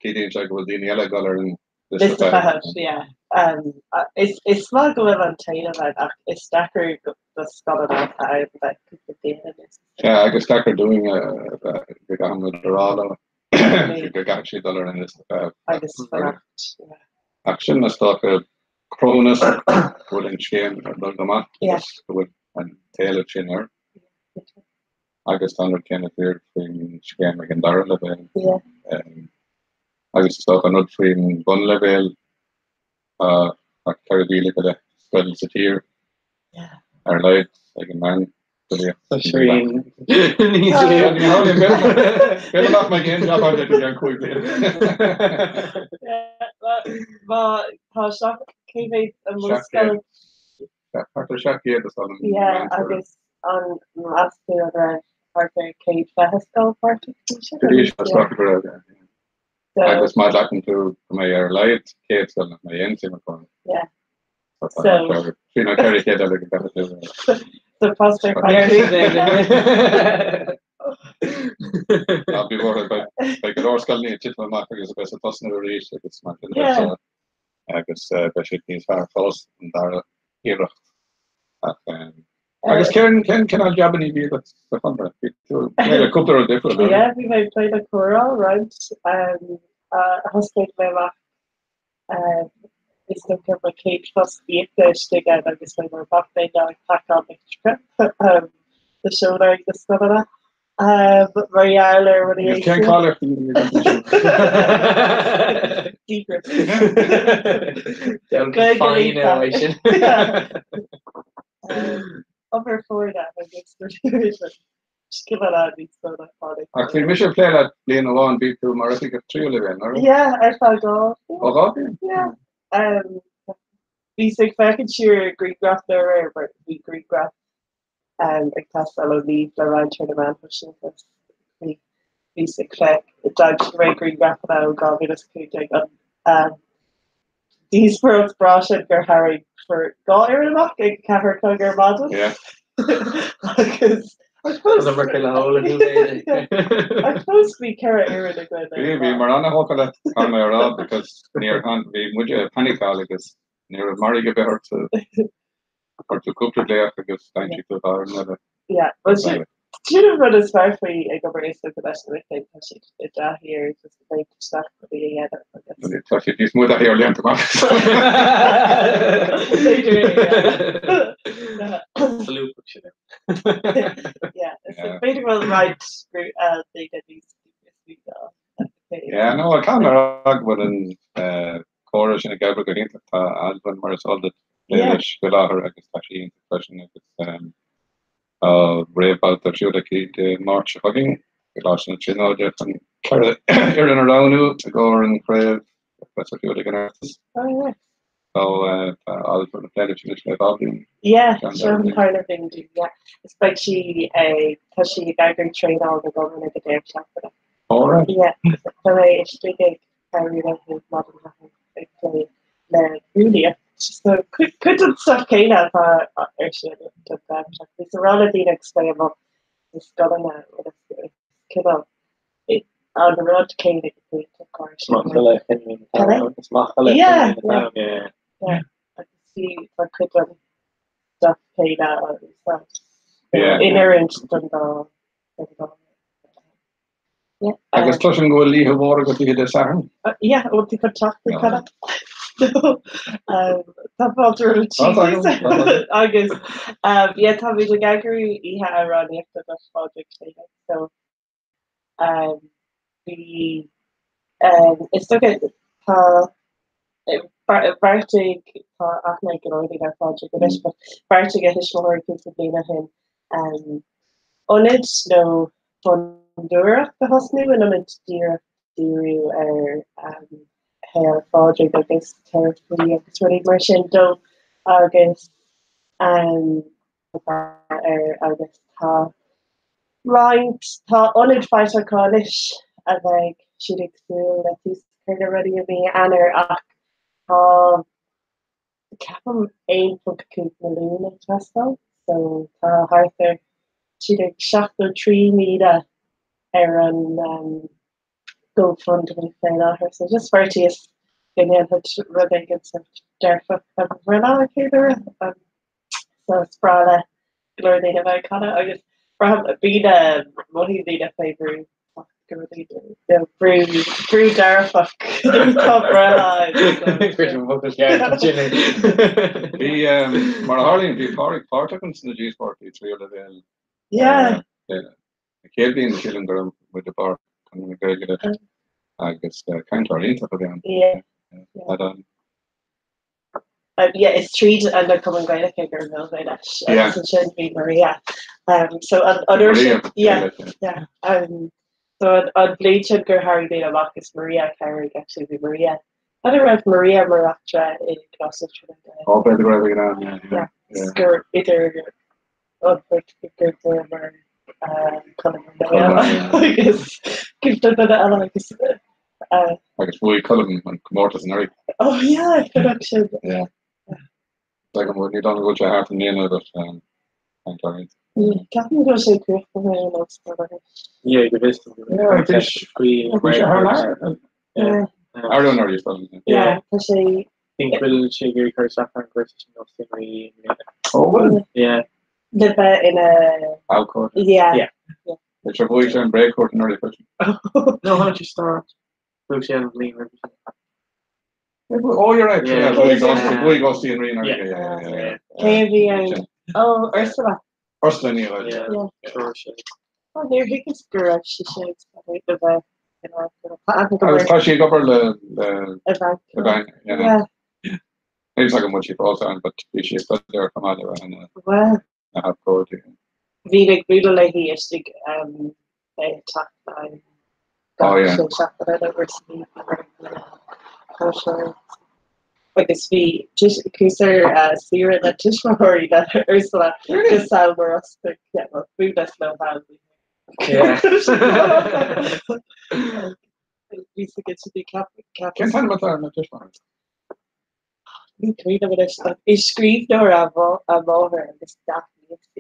D: ciallaíonn sé go bhfuil daoine eile ag dul ar an
H: liosta feithimh. Yeah. Is is maith go bhfuil an t-éileamh ann ach is deacair do scoileanna atá ann bheith cúpla bliain anuas.
D: Yeah, agus deacair dúinn go gcaithfidh muid a rá leo go gcaithfidh siad dul ar an liosta feithimh.
H: Agus fanacht, yeah.
D: Ach sin is dócha cruthúnas go bhfuil an scéim ag dul go maith agus go bhfuil an t-éileamh sin air. Agus tá an rud céanna fíor faoin scéim ag an dara leibhéal. Agus is dócha an rud faoin bhunleibhéal, tá 4,000 go leith scoil sa tír ar a laghad ag an meánscolaíocht.
V: Tá srian.
D: B'fhéidir nach mbeidh aon jab agat i gceann 5 bliana.
H: Má tá seacht, cé mhéad i mbunscoil?
D: Thart ar 700 is dóigh liom.
H: Yeah, agus an meas tú an raibh thart ar 120 scoil páirteach faoi sin?
D: Go dtí seo, is dócha go raibh, yeah. Agus má ghlacann tú go mbeidh ar a laghad 100 scoil nach mbeidh aon suim acu ann.
H: Yeah.
D: So tá thart ar 3 nó 400 eile go gcaithfidh tú.
H: So post ar
D: Ná bí buartha, beidh go leor scoileanna ag titim amach agus a bheas ag tosnú arís agus mar sin de. So agus beidh siad níos fearr fós an dara hiarracht. Ach agus cén cén cineál jabanna a bhí agat sa Chonradh? Bhí tú ag plé le cúpla rud difriúil,
H: Yeah, bhí mé ag plé le comhrá roinnt. Thosnaigh mé amach is dócha mo chéad phost íoctha istigh ann agus mé mar mhac léinn ag pacáil litreacha le seoladh ag na scoileanna. Mar gheall ar rudaí
D: Agus cén cáilíocht a bhí agat ansin?
H: Secret.
V: Déan fine é sin.
H: Obair foirne agus scileanna níos mó ná tháinig.
D: Ach bhí mise ag plé leat bliain amháin, bhí tú mar oifigeach tríú leibhéal, nach raibh?
H: Yeah, ar feadh dhá
D: bhliain. Ó dhá bhliain?
H: Yeah. Bhíos ag féachaint siar ar ghrianghraf aréir mar bhí grianghraf ag teastáil ó Niamh le roinnt ar na meáin shóisialta. Bhíos ag féach d'aimsigh mé grianghrafanna ó 2015 an díospóireacht bhreá sin gur tharraing fir dhá fhoireann amach ag ceathair a chlog ar maidin. Agus I suppose bhí ceithre fhoireann againn.
D: Bhí, bhí mar an-thógtha le caithfidh mé a rá because níor bhí muide ag paniceáil agus ní raibh mairg ar bith ort Chuir tú cúpla glaoch agus d'aimsigh tú dhá fhoireann eile.
H: Yeah, well sin sin an rud is fearr faoi ag obair is dócha leis na mic léinn, tá siad i dtaithí ar just léimt isteach rudaí a dhéanamh
D: agus. Tá siad níos mó i dtaithí ar léimt amach.
H: B'fhéidir é, yeah.
V: Solúbthacht sin.
H: Yeah, b'fhéidir go bhfuil roinnt daoine níos níos ná.
D: Yeah, no, caithfidh mé a rá go bhfuil an córas sin ag oibriú go hiontach. Tá Alvin mar is eol duit ag plé leis faoi láthair agus tá sí iontach freisin agus tá réamhbhabhta ar siúl aici Dé Máirt seo chugainn i gColáiste na Tríonóide chun ceithre fhoireann a roghnú i gcomhair an chraobh a bheas ar siúl ag an Oireachtas. So tá Alvin ag plé leis anois le dhá bhliain.
H: Yeah, sin Carla Bindi, yeah. Is beidh sí ag, tá sí ag eagrú traenáil na gcumann ag an deireadh seachtaine.
D: All right.
H: Yeah, tá mé istigh ag cabhrú léi maidin Shathairn ag plé le rúnaíocht. So cuid den stuff céanna atá ar siúl don deireadh seachtaine. Bhíos ag rá le daoine agus mé amuigh sna scoileanna is cineál an rud céanna go pointe
V: cur sin. Macalla chinniúint Is macalla
H: Yeah, yeah. Yeah. Agus bhí tá cuid den stuff céanna á úsáid.
D: Yeah.
H: In oiriúint don dá don dá Yeah.
D: Agus cloisim go bhfuil oíche mhór agat oíche Dé Sathairn?
H: Yeah, bhfuil tú chun teacht ag codladh? Tá fáilte romhat agus yeah, táimid ag eagrú oíche amhránaíochta do Phádraig Seoighe. So bhí is dócha tá bheartaigh tá aithne ag go leor daoine ar Phádraig anois, but bheartaigh a thuismitheoirí cúpla bliain ó shin. ionad nó fondúireacht a thosnú in ionad díreach díriú ar Fhéile Phádraig agus teiripí agus rudaí mar sin dó agus air agus tá roinnt, tá ionad faighte acu anois a bheidh siad ag súil le tús a chur le rudaí i mí Eanáir ach tá ceapaim 1.5 milliún ag teastáil so tá thart ar siad ag 73,000 ar an GoFundMe faoi láthair so just faitíos go ndéanfad rud éigin sort dearfach le mo bhreithlá a cheiliúradh. So is breá le go leor daoine a bheith ag canadh agus braithim bíonn mothaíonn daoine faoi bhrú go rudaí brú brú dearfach tá breithlá
D: Bhí mar a tharlaíonn bhí Pádraig páirteach ins na díospóireachtaí tríú leibhéal.
H: Yeah.
D: An chéad bhliain sílim go raibh muid i bPáirc Chonradh na Gaeilge leis agus cainteoir iontach a bhí ann.
H: Yeah. Yeah, is tríd an Cumann Gaelach é gur bhuail mé leis agus ansin bhí Maria. Um, so an an uair sin, yeah, yeah. Um, so an an bhliain sin gur tharraing daoine amach is Maria a chabhraigh actually bhí Maria. N'fheadar raibh Maria mar reachtaire i gColáiste na Tríonóide.
D: Ó, b'fhéidir go raibh ag an am, yeah,
H: yeah. Yeah, gur idir an bheirt gur gur mar Colm agus cúpla duine eile agus
D: Agus bhuaigh Colm an comórtas anuraidh.
H: Oh yeah, chonaic sin.
D: Yeah. Like an bhfuil ní dóigh go bhfuil sé thart i mbliana but cainteoir iontach.
H: Ceapaim go bhfuil sé críochnaithe in ollscoil anois.
V: Yeah, go bhfios dom.
D: Yeah, bhí bhí sé thar lear.
H: Yeah.
D: Arú anuraidh is dóigh liom.
H: Yeah, tá sé
V: Think bhfuil sé ag iarraidh cur isteach ar an gcúrsa sin UCME i mbliana.
D: Oh, bhfuil?
V: Yeah.
H: Le bheith ina
D: Abhcóide.
H: Yeah.
V: Yeah.
D: Bhí sé bhuaigh sé an bréagchúirt anuraidh freisin.
V: No, tháinig sé start. Bhuaigh sé an bhliain roimhe sin.
D: Oh, you're right.
V: Yeah.
D: Yeah, bhuaigh Austin, bhuaigh Austin Rí anuraidh.
V: Yeah.
D: Yeah, yeah, yeah.
H: Cé a bhí ann? Oh, Ursula.
D: Ursula Ní Ghaoil.
V: Yeah.
H: Yeah.
V: Sure, sé.
H: Oh, níor thuigeas go raibh sí sé ag le bheith ina
D: Agus
H: ina
D: tá sí ag obair le le
H: i bhanc.
D: le banc. Yeah.
H: Yeah.
D: Níl a fhios agam bhfuil sí fós ann, but bhí sí ag staidéar chomh maith le bheith ina
H: Well.
D: ina habhcóide.
H: Bhínn ag bualadh léi istigh i dteach Laighean
D: Oh
H: gach
D: yeah.
H: sé seachtaine nó uair sa mhí bhí agus bhí chuas ar saoire le tuismitheoirí le Ursula go Sabhal Mòr Ostaig yeah well buaileas leo thall
V: Yeah.
H: Bhí sa gcinnte bhí ceap
D: Cén t-ainm atá ar na tuismitheoirí?
H: Ní cuimhin liom anois ach is scríbhneoir a máthair agus d'aithníos í.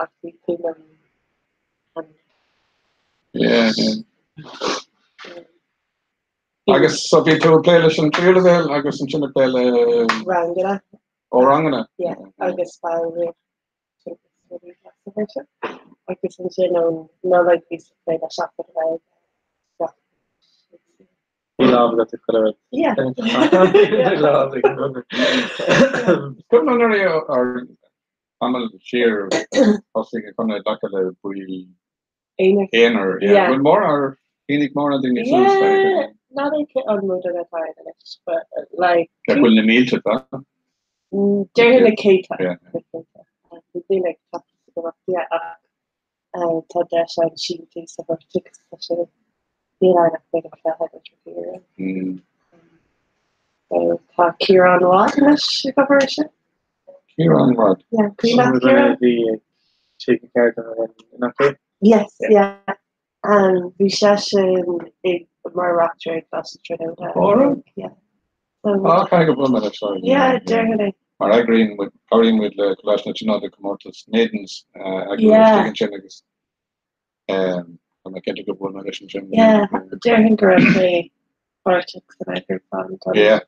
H: Ach ní cuimhin liom an.
D: Yeah, yeah. Agus so bhí tú ag plé leis an tríú leibhéal agus ansin ag plé le.
H: Ranganna.
D: Ó ranganna.
H: Yeah, agus ballraíocht agus Agus ansin ón Nollaig bhíos ag plé le Seachtain na Gaeilge.
V: Bhí lámh agat ag chuile rud.
H: Yeah.
V: Lámh ag an rud.
D: Cuimhin anuraidh ar tamall siar thosaigh an Conradh i dtaca le baill
H: Aonair.
D: aonair.
H: Yeah.
D: Bhfuil mór ar tháinig mórán daoine suas
H: Yeah,
D: le
H: n'fheadar an mó duine atá ann anois, but like.
D: Bhfuil na mílte tá?
H: Déarfainn na céadta.
D: Yeah.
H: Na céadta. Bhí daoine ag teacht go raibh, yeah, ach tá deis ann síntiús a thabhairt agus tá sé níl ann ach b'fhéidir 23 euro. So tá Ciarán Wadd anois ag obair air sin.
D: Ciarán Wadd?
H: Yeah, cuimhin leat Ciarán?
V: Bhí ag Tigh na Ceardlann in Acaill.
H: Yes, yeah. Um, bhí seisean ag mar reachtaire ag Coláiste na Tríonóide.
D: Ó, raibh?
H: Yeah.
D: Á, caithfidh go bhfuil mé leis seo.
H: Yeah, déarfainn é.
D: Mar eagraíonn muid, cabhraíonn muid le Coláiste na Tríonóide comórtas Maidens a eagrú
H: Yeah.
D: istigh ansin agus tá mé cinnte go bhfuil mé leis ansin.
H: Yeah, déarfainn go raibh sé páirteach san eagrúchán don
D: Yeah.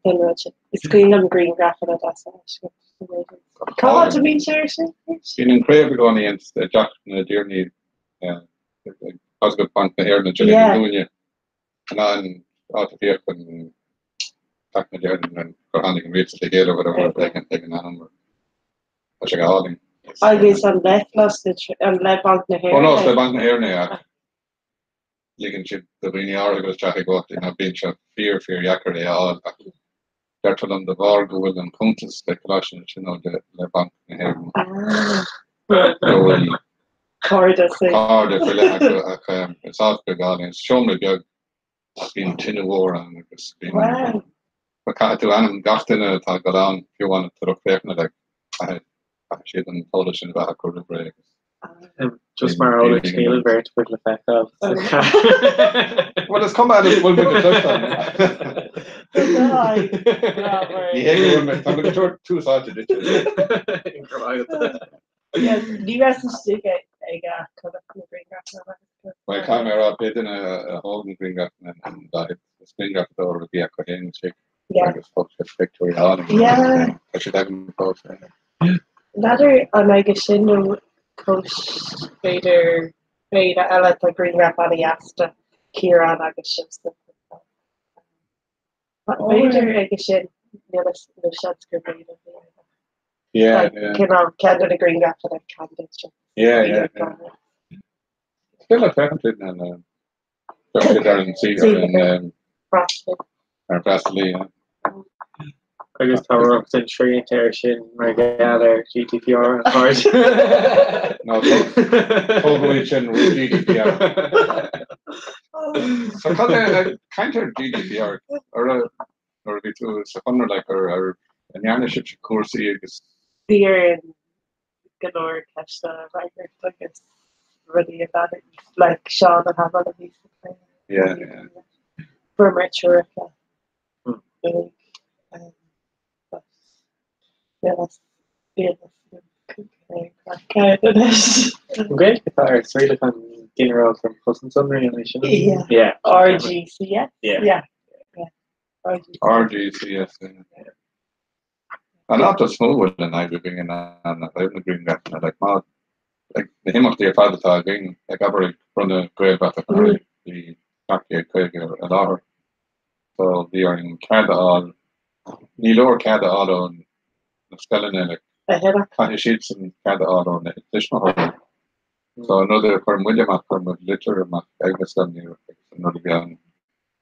H: don rud sin. Is cuimhin liom grianghrafanna deasa leis go na Maidens. Cá háit a mbíonn sé ar sin?
D: Bíonn an chraobh i gcónaí ins i dTeach na dTiarnaí tá go Banc na hÉireann ansin ag
H: Yeah.
D: an gcúinne. An an áit a bhíodh an Teach na dTiarnaí gur tháinig an rialtas le chéile whatever ag an ag an am tá sé go hálainn.
H: Agus an le Coláiste an le Banc na
D: Ó no, is
H: hÉireann
D: le
H: é?
D: Banc na hÉireann é ach ligeann siad do dhaoine áirithe dul isteach i gcónaí nó bíonn sé fíor fíor dheacair é a fháil ach deirtear liom de bharr go bhfuil an cuntas le Coláiste na Tríonóide le Banc na hÉireann.
H: Ah.
D: Go bhfuil
H: Cairde sa.
D: Cairde faoi leith acu ach is áit beag álainn. Is seomra beag ach bíonn tine mhór ann agus bíonn
H: Wow.
D: But caithfidh tú ainm gach duine atá ag dul ann, fiú amháin do lucht féachana like, caithfidh caithfidh siad an t-eolas sin a bheith acu roimh ré agus
V: Just mar eolas níl an bheirt agaibh le feiceáil.
D: Well is cuma fhad is bhfuil muid ag cloisteáil. Ní hé go bhfuil mé, tá muid ag tabhairt tús áite duit.
H: Ní raibh istigh ag a chonaic na grianghrafanna.
D: Bhuel caithfidh mé a rá pé duine a thóg na grianghrafanna an daichead is grianghrafadóir a bhí acu féin istigh agus thóg siad pictiúirí álainn. Tá siad agam fós.
H: N'fheadar an aige sin nó cois b'fhéidir féile eile tá grianghraf an-dheas de Ciarán agus Seosamh. B'fhéidir aige sin níl a nó seans gur b'fhéidir a bhí aige.
D: Yeah, yeah.
H: Cineál ceann de na grianghrafanna candid seo.
D: Yeah, yeah, yeah. Still le féachaint iad na na siad ar an ar an ar an bhfreastalaí.
V: Agus tá rochtain srianta air sin mar gheall ar GDPR an chairde.
D: No, tógadh iad sin roimh GDPR. So cad é caint ar GDPR ar nuair a bhí tú sa Chonradh like ar ar an ndearna sibhse cúrsaí agus
H: Bhí orainn go leor ceisteanna a fhreagairt agus rudaí a bhean like Seán Ó hAdhmaill a bhí sa phlé.
D: Yeah, yeah.
H: Fuaireamar treoracha uaidh um, but níl a fhios anois.
V: An Ghaeilge atá ar Rialachán Ginearálta um Chosaint Sonraí an é sin?
H: Yeah.
V: Yeah.
H: RGCS?
V: Yeah.
H: Yeah. Yeah. RGCS.
D: RGCS. Yeah. An áit is mó a bhfuil an fhadhb againn in ann a thaobh na grianghrafanna, like má, like na himeachtaí ar fad atá againn, like abair ag bronnadh Gaelbhratach anuraidh, bhí 750 i láthair, so bhí orainn cead a fháil, ní leor cead a fháil ó na scoileanna, like caithfidh siadsan cead a fháil ó na tuismitheoirí. So an rud a chuir muid amach, chuir muid litir amach ag na scoileanna agus an rud a bhí ann,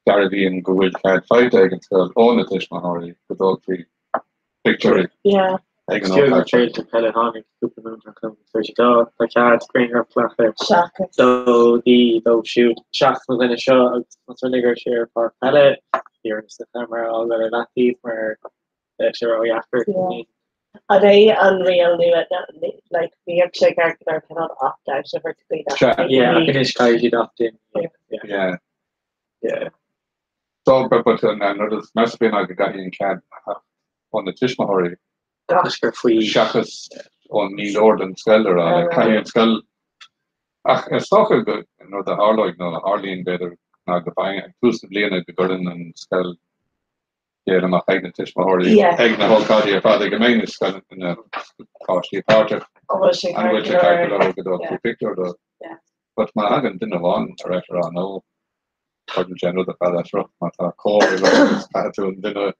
D: dearbhaím go bhfuil cead faighte ag an scoil ó na tuismitheoirí go dtógfaí pictiúirí ag an
V: Fiú
D: ócáid.
V: féilte peile tháinig cúpla múinteoir chugam agus dúirt siad, Ó, tá cead grianghraf a ghlacadh
H: Seachas.
V: do dí dóibh siúd seachas an duine seo agus más rud é go raibh sé ar pháirc peile, bhí orainn an ceamara a fhágáil ar leataobh mar bheadh sé ródheacair.
H: Yeah. An é an riail nua like bhíodh sé ceart go leor cineál opt out a thabhairt do dhaoine.
D: Sea.
V: Yeah, ach anois caithfidh siad opt in. Yeah.
D: Yeah.
V: Yeah.
D: So, but, but an an rud is measa faoi ná go gcaithfidh an cead a theacht ó na tuismitheoirí
V: Gach gur faoi.
D: seachas ón ní leor don scoil a rá, like, caithfidh an scoil ach is dócha go an rud a tharlóidh nó a tharlaíonn b'fhéidir ná go bhfaigheann ag tús na bliana go gcuireann an scoil scéal amach ag na tuismitheoirí ag na hócáidí ar fad ag a mbeidh na scoil na páistí páirteach
H: An bhfuil sé
D: an bhfuil sé ceart go leor go dtógfaí pictiúr dóibh.
H: Yeah.
D: But má thagann duine amháin ar ais ag rá no, cuireann sé an rud ar fad as riocht má tá cór ag rá agus caithfidh tú an duine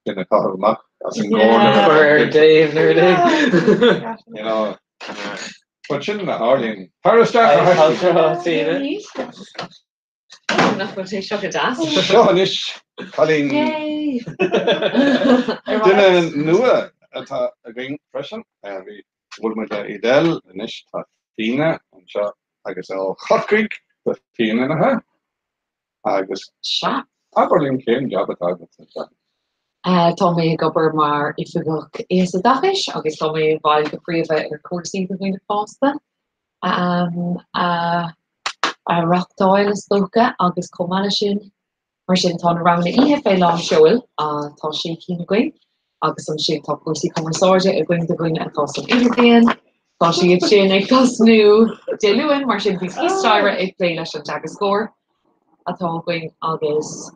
D: sin a chaitheamh amach as an gcór
V: Yeah. Cur ar an dtaobh nuair a
D: You know, but sin a tharlaíonn. Tar isteach a thaiscí!
J: Nach bhfuil sé seo go deas?
D: Seo anois cailín duine nua atá againn freisin. Bhí bhuail muid le Edel anois tá Fíona anseo agus ó Chorcaigh do Fíona nach ea? Agus
J: Sea.
D: abair linn cén jab atá agat anseo?
J: Tá mé ag obair mar Oifigeach Aosoideachais agus tá mé i bhfeighil go príomha ar chúrsaí do dhaoine fásta. a reáchtáil, is dócha, agus chomh maith leis sin, mar sin, tá na ranganna oíche fé lán seoil, tá sé cinn againn, agus ansin tá cúrsaí cumarsáide againn do dhaoine atá san idirbhliain, tá siad sin ag tosnú Dé Luain, mar sin bhíos thíos staighre ag plé leis an teagascóir atá againn agus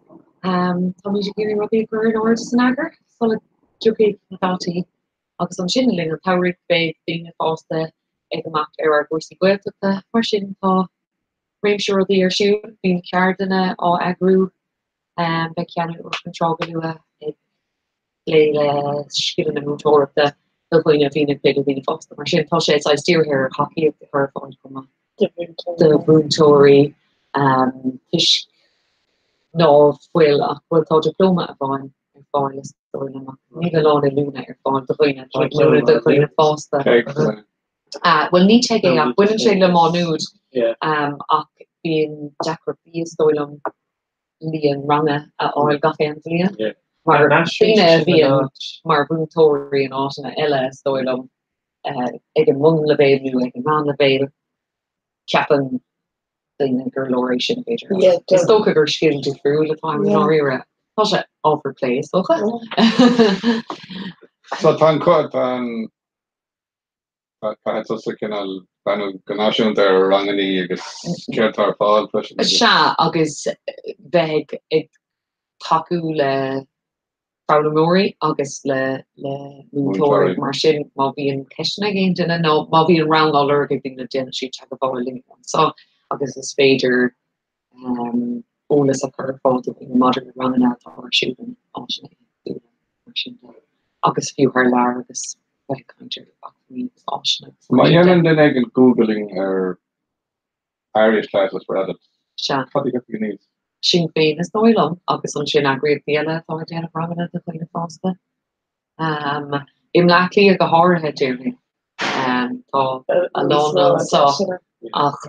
J: táimid ag iarraidh rudaí a chur in ord is in eagar sula dtiocfaidh na daltaí. Agus ansin le linn an tsamhraidh beidh daoine fásta ag imeacht ar ár gcúrsaí Gaeltachta, mar sin tá réimse rudaí ar siúl, bíonn ceardlanna á eagrú, beidh ceann in Iúr Chinn Trá go luath ag plé le scileanna múinteoireachta do dhaoine a bhíonn ag plé le daoine fásta, mar sin tá sé saghas dírithe ar thacaíocht a chur ar fáil chomh maith do mhúinteoirí toisc ná fuil ach bhuel tá dioplóma amháin ar fáil is dóigh liom ach níl a lán oiliúna ar fáil do dhaoine atá ag múineadh do dhaoine fásta. Bhuel ní TEG é ach baineann sé le Má Nuad ach bíonn deacrachtaí is dóigh liom líon ranga a fháil gach aon bhliain mar daoine a bhíonn mar mhúinteoirí in áiteanna eile is dóigh liom ag an mbunleibhéal nó ag an meánleibhéal ceapann daoine gur leor é sin b'fhéidir. Is dócha gur scil difriúil atá ann i ndáiríre. Tá sé ábhar plé is dócha.
D: So tá an tá an Caithfidh tusa cineál breathnú go náisiúnta ar rangannaí agus céard atá ar fáil
J: freisin. Sea, agus bheith ag tacú le foghlaimeoirí agus le múinteoirí. Mar sin, má bhíonn ceisteanna ag aon duine nó má bhíonn rang á lorg ag daoine, déanann siad teagmháil linn anseo agus is féidir eolas a chur ar fáil do dhaoine maidir le ranganna atá ar siúl in áiteanna éagsúla mar sin de, agus fiú thar lear agus bheith ag caint ar acmhainní agus áiseanna agus
D: Má dhéanann duine éigin Googling ar Irish classes for adults,
J: Sea.
D: cad a thiocfaidh aníos?
J: Sinn féin is dóigh liom, agus ansin eagraíochtaí eile atá ag déanamh ranganna do dhaoine fásta. I mBleá Cliath go háirithe, déarfainn. Tá a lán anseo ach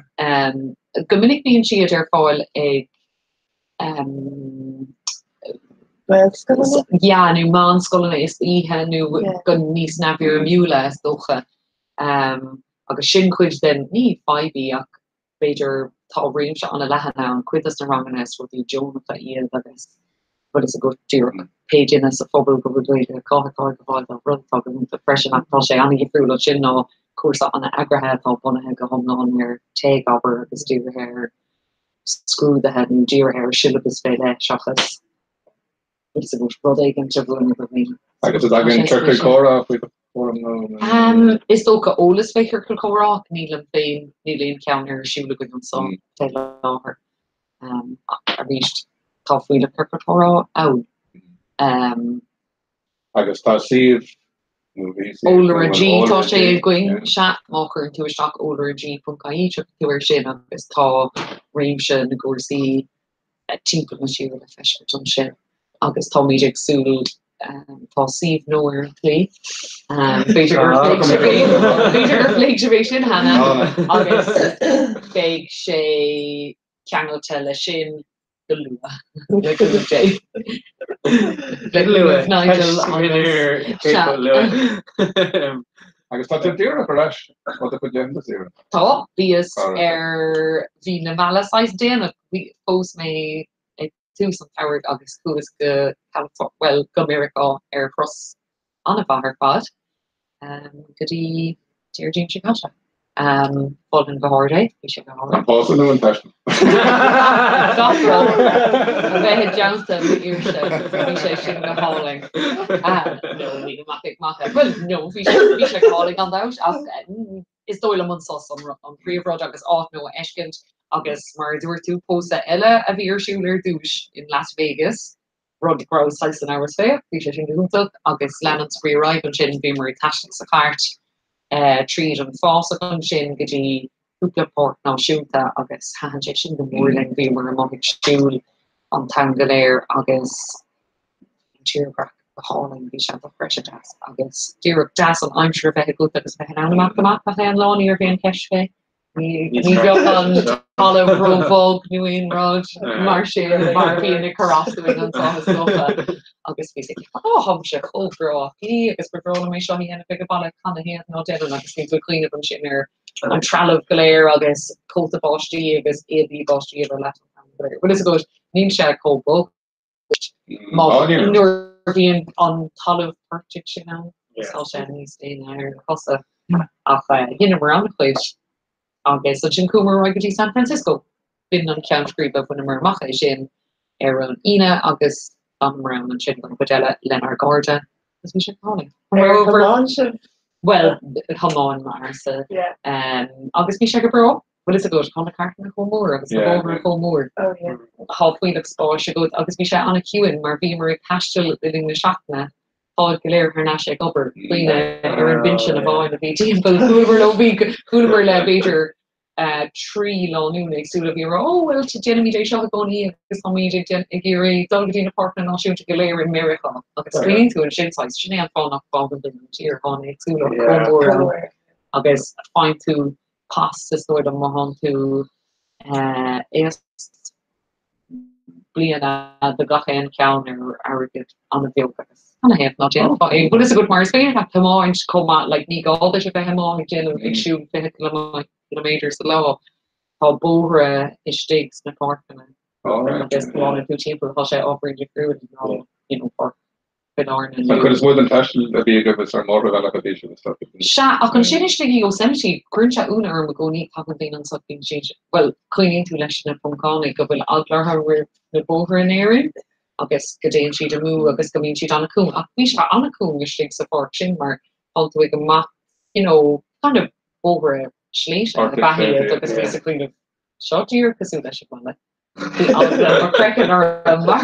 J: go minic bíonn siad ar fáil ag
H: Gaelscoileanna?
J: Yeah, nó meánscoileanna istoíche nó go níos neamhfhoirmiúla is dócha. Agus sin cuid den, ní fadhb í ach b'fhéidir, tá réimse an-leathan ann, cuid de na ranganna is rudaí deonacha iad agus bhfuil fhios agat díreach pé duine sa phobal go bhfuil Gaeilge acu atá ag gabháil dá rud atá go hiontach freisin ach tá sé an-dhifriúil ansin ná cúrsa an-eagraithe atá bunaithe go hiomlán ar TEG, abair, agus dírithe ar scrúduithe nó dírithe ar siollabas fé leith seachas bhfuil fhios agat rud éigin a mhúineadh do dhaoine.
D: Agus an dtagann ciorcal comhrá faoi do chúram
J: nó? Is dócha eolas fé chiorcal comhrá ach nílim féin, níl aon cheann ar siúl againn anso fé láthair. Ach arís, tá fuílleach ciorcal comhrá
D: ann. Agus tá suíomh nó bhí suíomh
J: Eolaire G, tá sé againn, sea, má chuireann tú isteach eolaireg.ie tiocfaidh tú air sin agus tá réimse na gcúrsaí timpeall na tíre le feiscint ansin agus táimid ag súil tá suíomh nua ar an tslí. B'fhéidir gur phléigh sibh é b'fhéidir gur phléigh sibh é sin cheana agus beidh sé ceangailte leis sin go luath le cúnamh Dé. Le cúnamh Nigel agus sea.
D: Agus tá tú díreach ar ais ó do chuid laethanta saoire.
J: Tá, bhíos ar, bhí na meala saghas déanach, bhí, phós mé ag tús an tsamhraidh agus chuas go California, bhuel, go Meiriceá ar thuras an-mhaith ar fad, go dtí Déardaoin seo caite. Mholfainn go hard é, bhí sé go
D: hálainn. An pósadh nó an taisteal?
J: Gach rud a bheith i dteannta m'fhirse, bhí sé sin go hálainn. No, níl amach ag magadh. Bhuel, no, bhí sé, bhí sé go hálainn gan dabht, ach is dóigh liom an sos an príomhrud agus áit nua a fheiscint agus mar a dúirt tú, pósadh eile a bhí ar siúl ar dtúis in Las Vegas, rud go raibh saghas in amhras fé ach bhí sé sin go hiontach agus lean an spraoi ar aghaidh ansin, bhíomar ag taisteal sa chairt tríd an fásach ansin go dtí cúpla páirc náisiúnta agus thaitin sé sin go mór linn, bhíomar amuigh ag siúl an t-am go léir agus an tírdhreach go hálainn, bhí sé dochreidte deas agus díreach deas an aimsir a bheith agat agus a bheith in ann imeacht amach gach aon lá, ní raibh aon cheist fé. Ní bheadh an talamh róbhog nó aon rud mar sin mar a bhíonn ag cur as dúinn anseo is dócha. Agus bhíos ag ceapadh, ó, táimse chomh breá aclaí agus ba bhreá liom é seo a dhéanamh ag an baile, canathaobh ná déanaim agus bhí tú ag cuimhneamh ansin ar an trealamh go léir agus cóta báistí agus éadaí báistí a bheith leat an t-am go léir. Bhfuil fhios agat, níl sé chomh bog. Nuair a bhíonn an talamh portaigh sin ann, tá sé níos déine ar na cosa. Ach dheineamar an-chuid agus ansin chuamar ar aghaidh go dtí San Francisco. B'in an ceann scríbe, bhaineamar amach é sin ar an Aoine agus d'fhanamar ann ansin don chuid eile lenár gcairde agus bhí sé go hálainn.
H: Ar thiomáin sibh?
J: Bhuel, thiomáin m'fhearsa agus bhí sé go breá. Bhfuil fhios agat, tá na cartanna chomh mór agus na bóithre chomh mór. Tá fuílleach spáis agat agus bhí sé an-chiúin mar bhíomar ag taisteal le linn na seachtaine, táid go léir thar n-ais ag obair, daoine ar an bpinsean amháin a bhí timpeall. Chualamar leo, bhí, chualamar le b'fhéidir 3 lánúin éagsúla a bhí ag rá, oh bhuel déanaimid é seo i gcónaí agus táimid ag ag iarraidh dul go dtí na páirceanna náisiúnta go léir i Meiriceá agus smaoiníonn tú ansin saghas, sin é an fáth nach bhfágann daoine an tír, tá an éagsúlacht chomh mór ann. Agus faigheann tú pas is dóigh liom má thánn tú aosta bliana do gach aon cheann ar airgead an-bheag agus canathaobh ná déanfá é? Bhfuil fhios agat mar is féidir leat tiomáint chomh maith, like ní gá duit a bheith amuigh ag déanamh ag siúl 20 ciliméadar sa lá, tá bóithre istigh sna páirceanna agus tiomáineann tú timpeall, tá sé ábhairín difriúil ná you know páirc Chill Airne
D: An chuid is mó den taisteal a bhí agaibh is ar an mótarbhealach a bhí sibh is dócha.
J: Sea, ach ansin istigh i Yosemite, cuireann sé ionadh orm i gcónaí, tagann daoine anso, bíonn siad, bhuel, cuimhníonn tú leis na Poncánaigh go bhfuil eagla orthu roimh na bóithre in Éirinn agus go dtéann siad amú agus go mbíonn siad an-chúng, ach bhí sé an-chúng istigh sa pháirc sin mar tánn tú ag imeacht, you know, kind of bóithre sléibhte ab ea iad agus bhíos ag cuimhneamh, seo díreach cosúil leis an mbaile. Bhí eagla mo chraicinn orm mar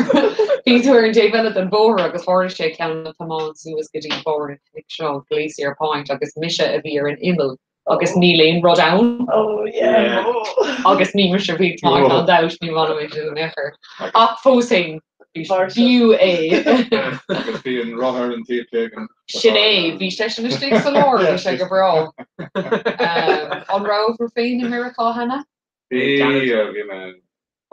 J: bhí tú ar an dtaobh eile den bhóthar agus tharla sé ceann ag tiomáint suas go dtí barr an chnoic seo, Glacier Point, agus mise a bhí ar an imeall agus níl aon rud ann.
H: Oh yeah.
J: Agus ní mise a bhí ag tiomáint gan dabht, ní maith liom é sin in aon chor. Ach fós féin, b'fhiú é.
D: Agus bhí an rothar ar an taobh éigin.
J: Sin é, bhí seisean istigh sa lár, bhí sé go breá. An rabhabhair féin i Meiriceá cheana?
D: Bhí, bhí mé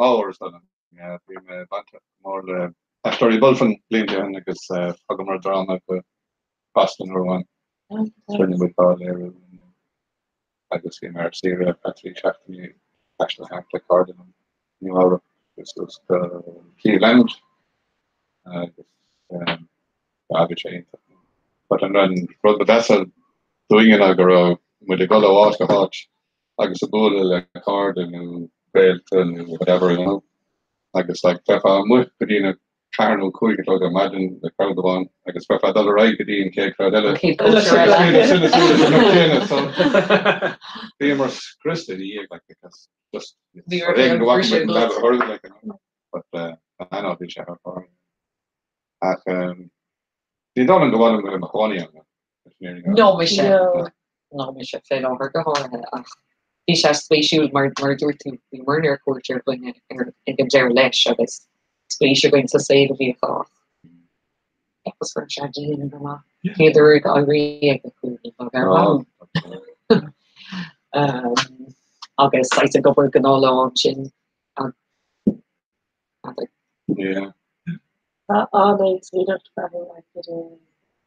D: ábhar is dóigh liom. Bhí mé bainteach go mór le Aisteoirí Bulfin blianta ó shin agus thugamar dráma go Boston uair amháin. Rinne muid dhá léiriú agus bhí mé ar saoire ar feadh 3 seachtainí ag taisteal thart le cairde liom i Nua Eabhrac agus suas go Cleveland agus bhí sé iontach. But an rud ba mheasa dúinne ná go raibh muid ag dul ó áit go háit agus ag bualadh le cairde nó gaolta nó whatever, you know. Agus like bheifeá amuigh go dtí na ceathair nó cúig a chlog ar maidin le crowd amháin agus bheifeá ag dul ar aghaidh go dtí an chéad crowd eile. Bhíomar scriosta ina dhiaidh like because just
J: Ní raibh aon bhriseadh
D: agat. like, you know. But uh, I know bhí sé thar barr. Ach um, ní dóigh liom go bhfuil mé i mo chónaí ann.
J: Ná mise. Ná mise fé láthair go háirithe ach bhí sé spéisiúil mar mar a dúirt tú bhíomar ar cuairt ar dhuine ar ag an deireadh leis agus spéis againn sa saol a bhí acu ach cheapas go raibh sé dian go maith. Chéad uair ag éirí ag a cúig a chlog ar maidin. Agus saghas ag obair gnáthlá ansin
D: Yeah.
H: Tá an-éagsúlacht freisin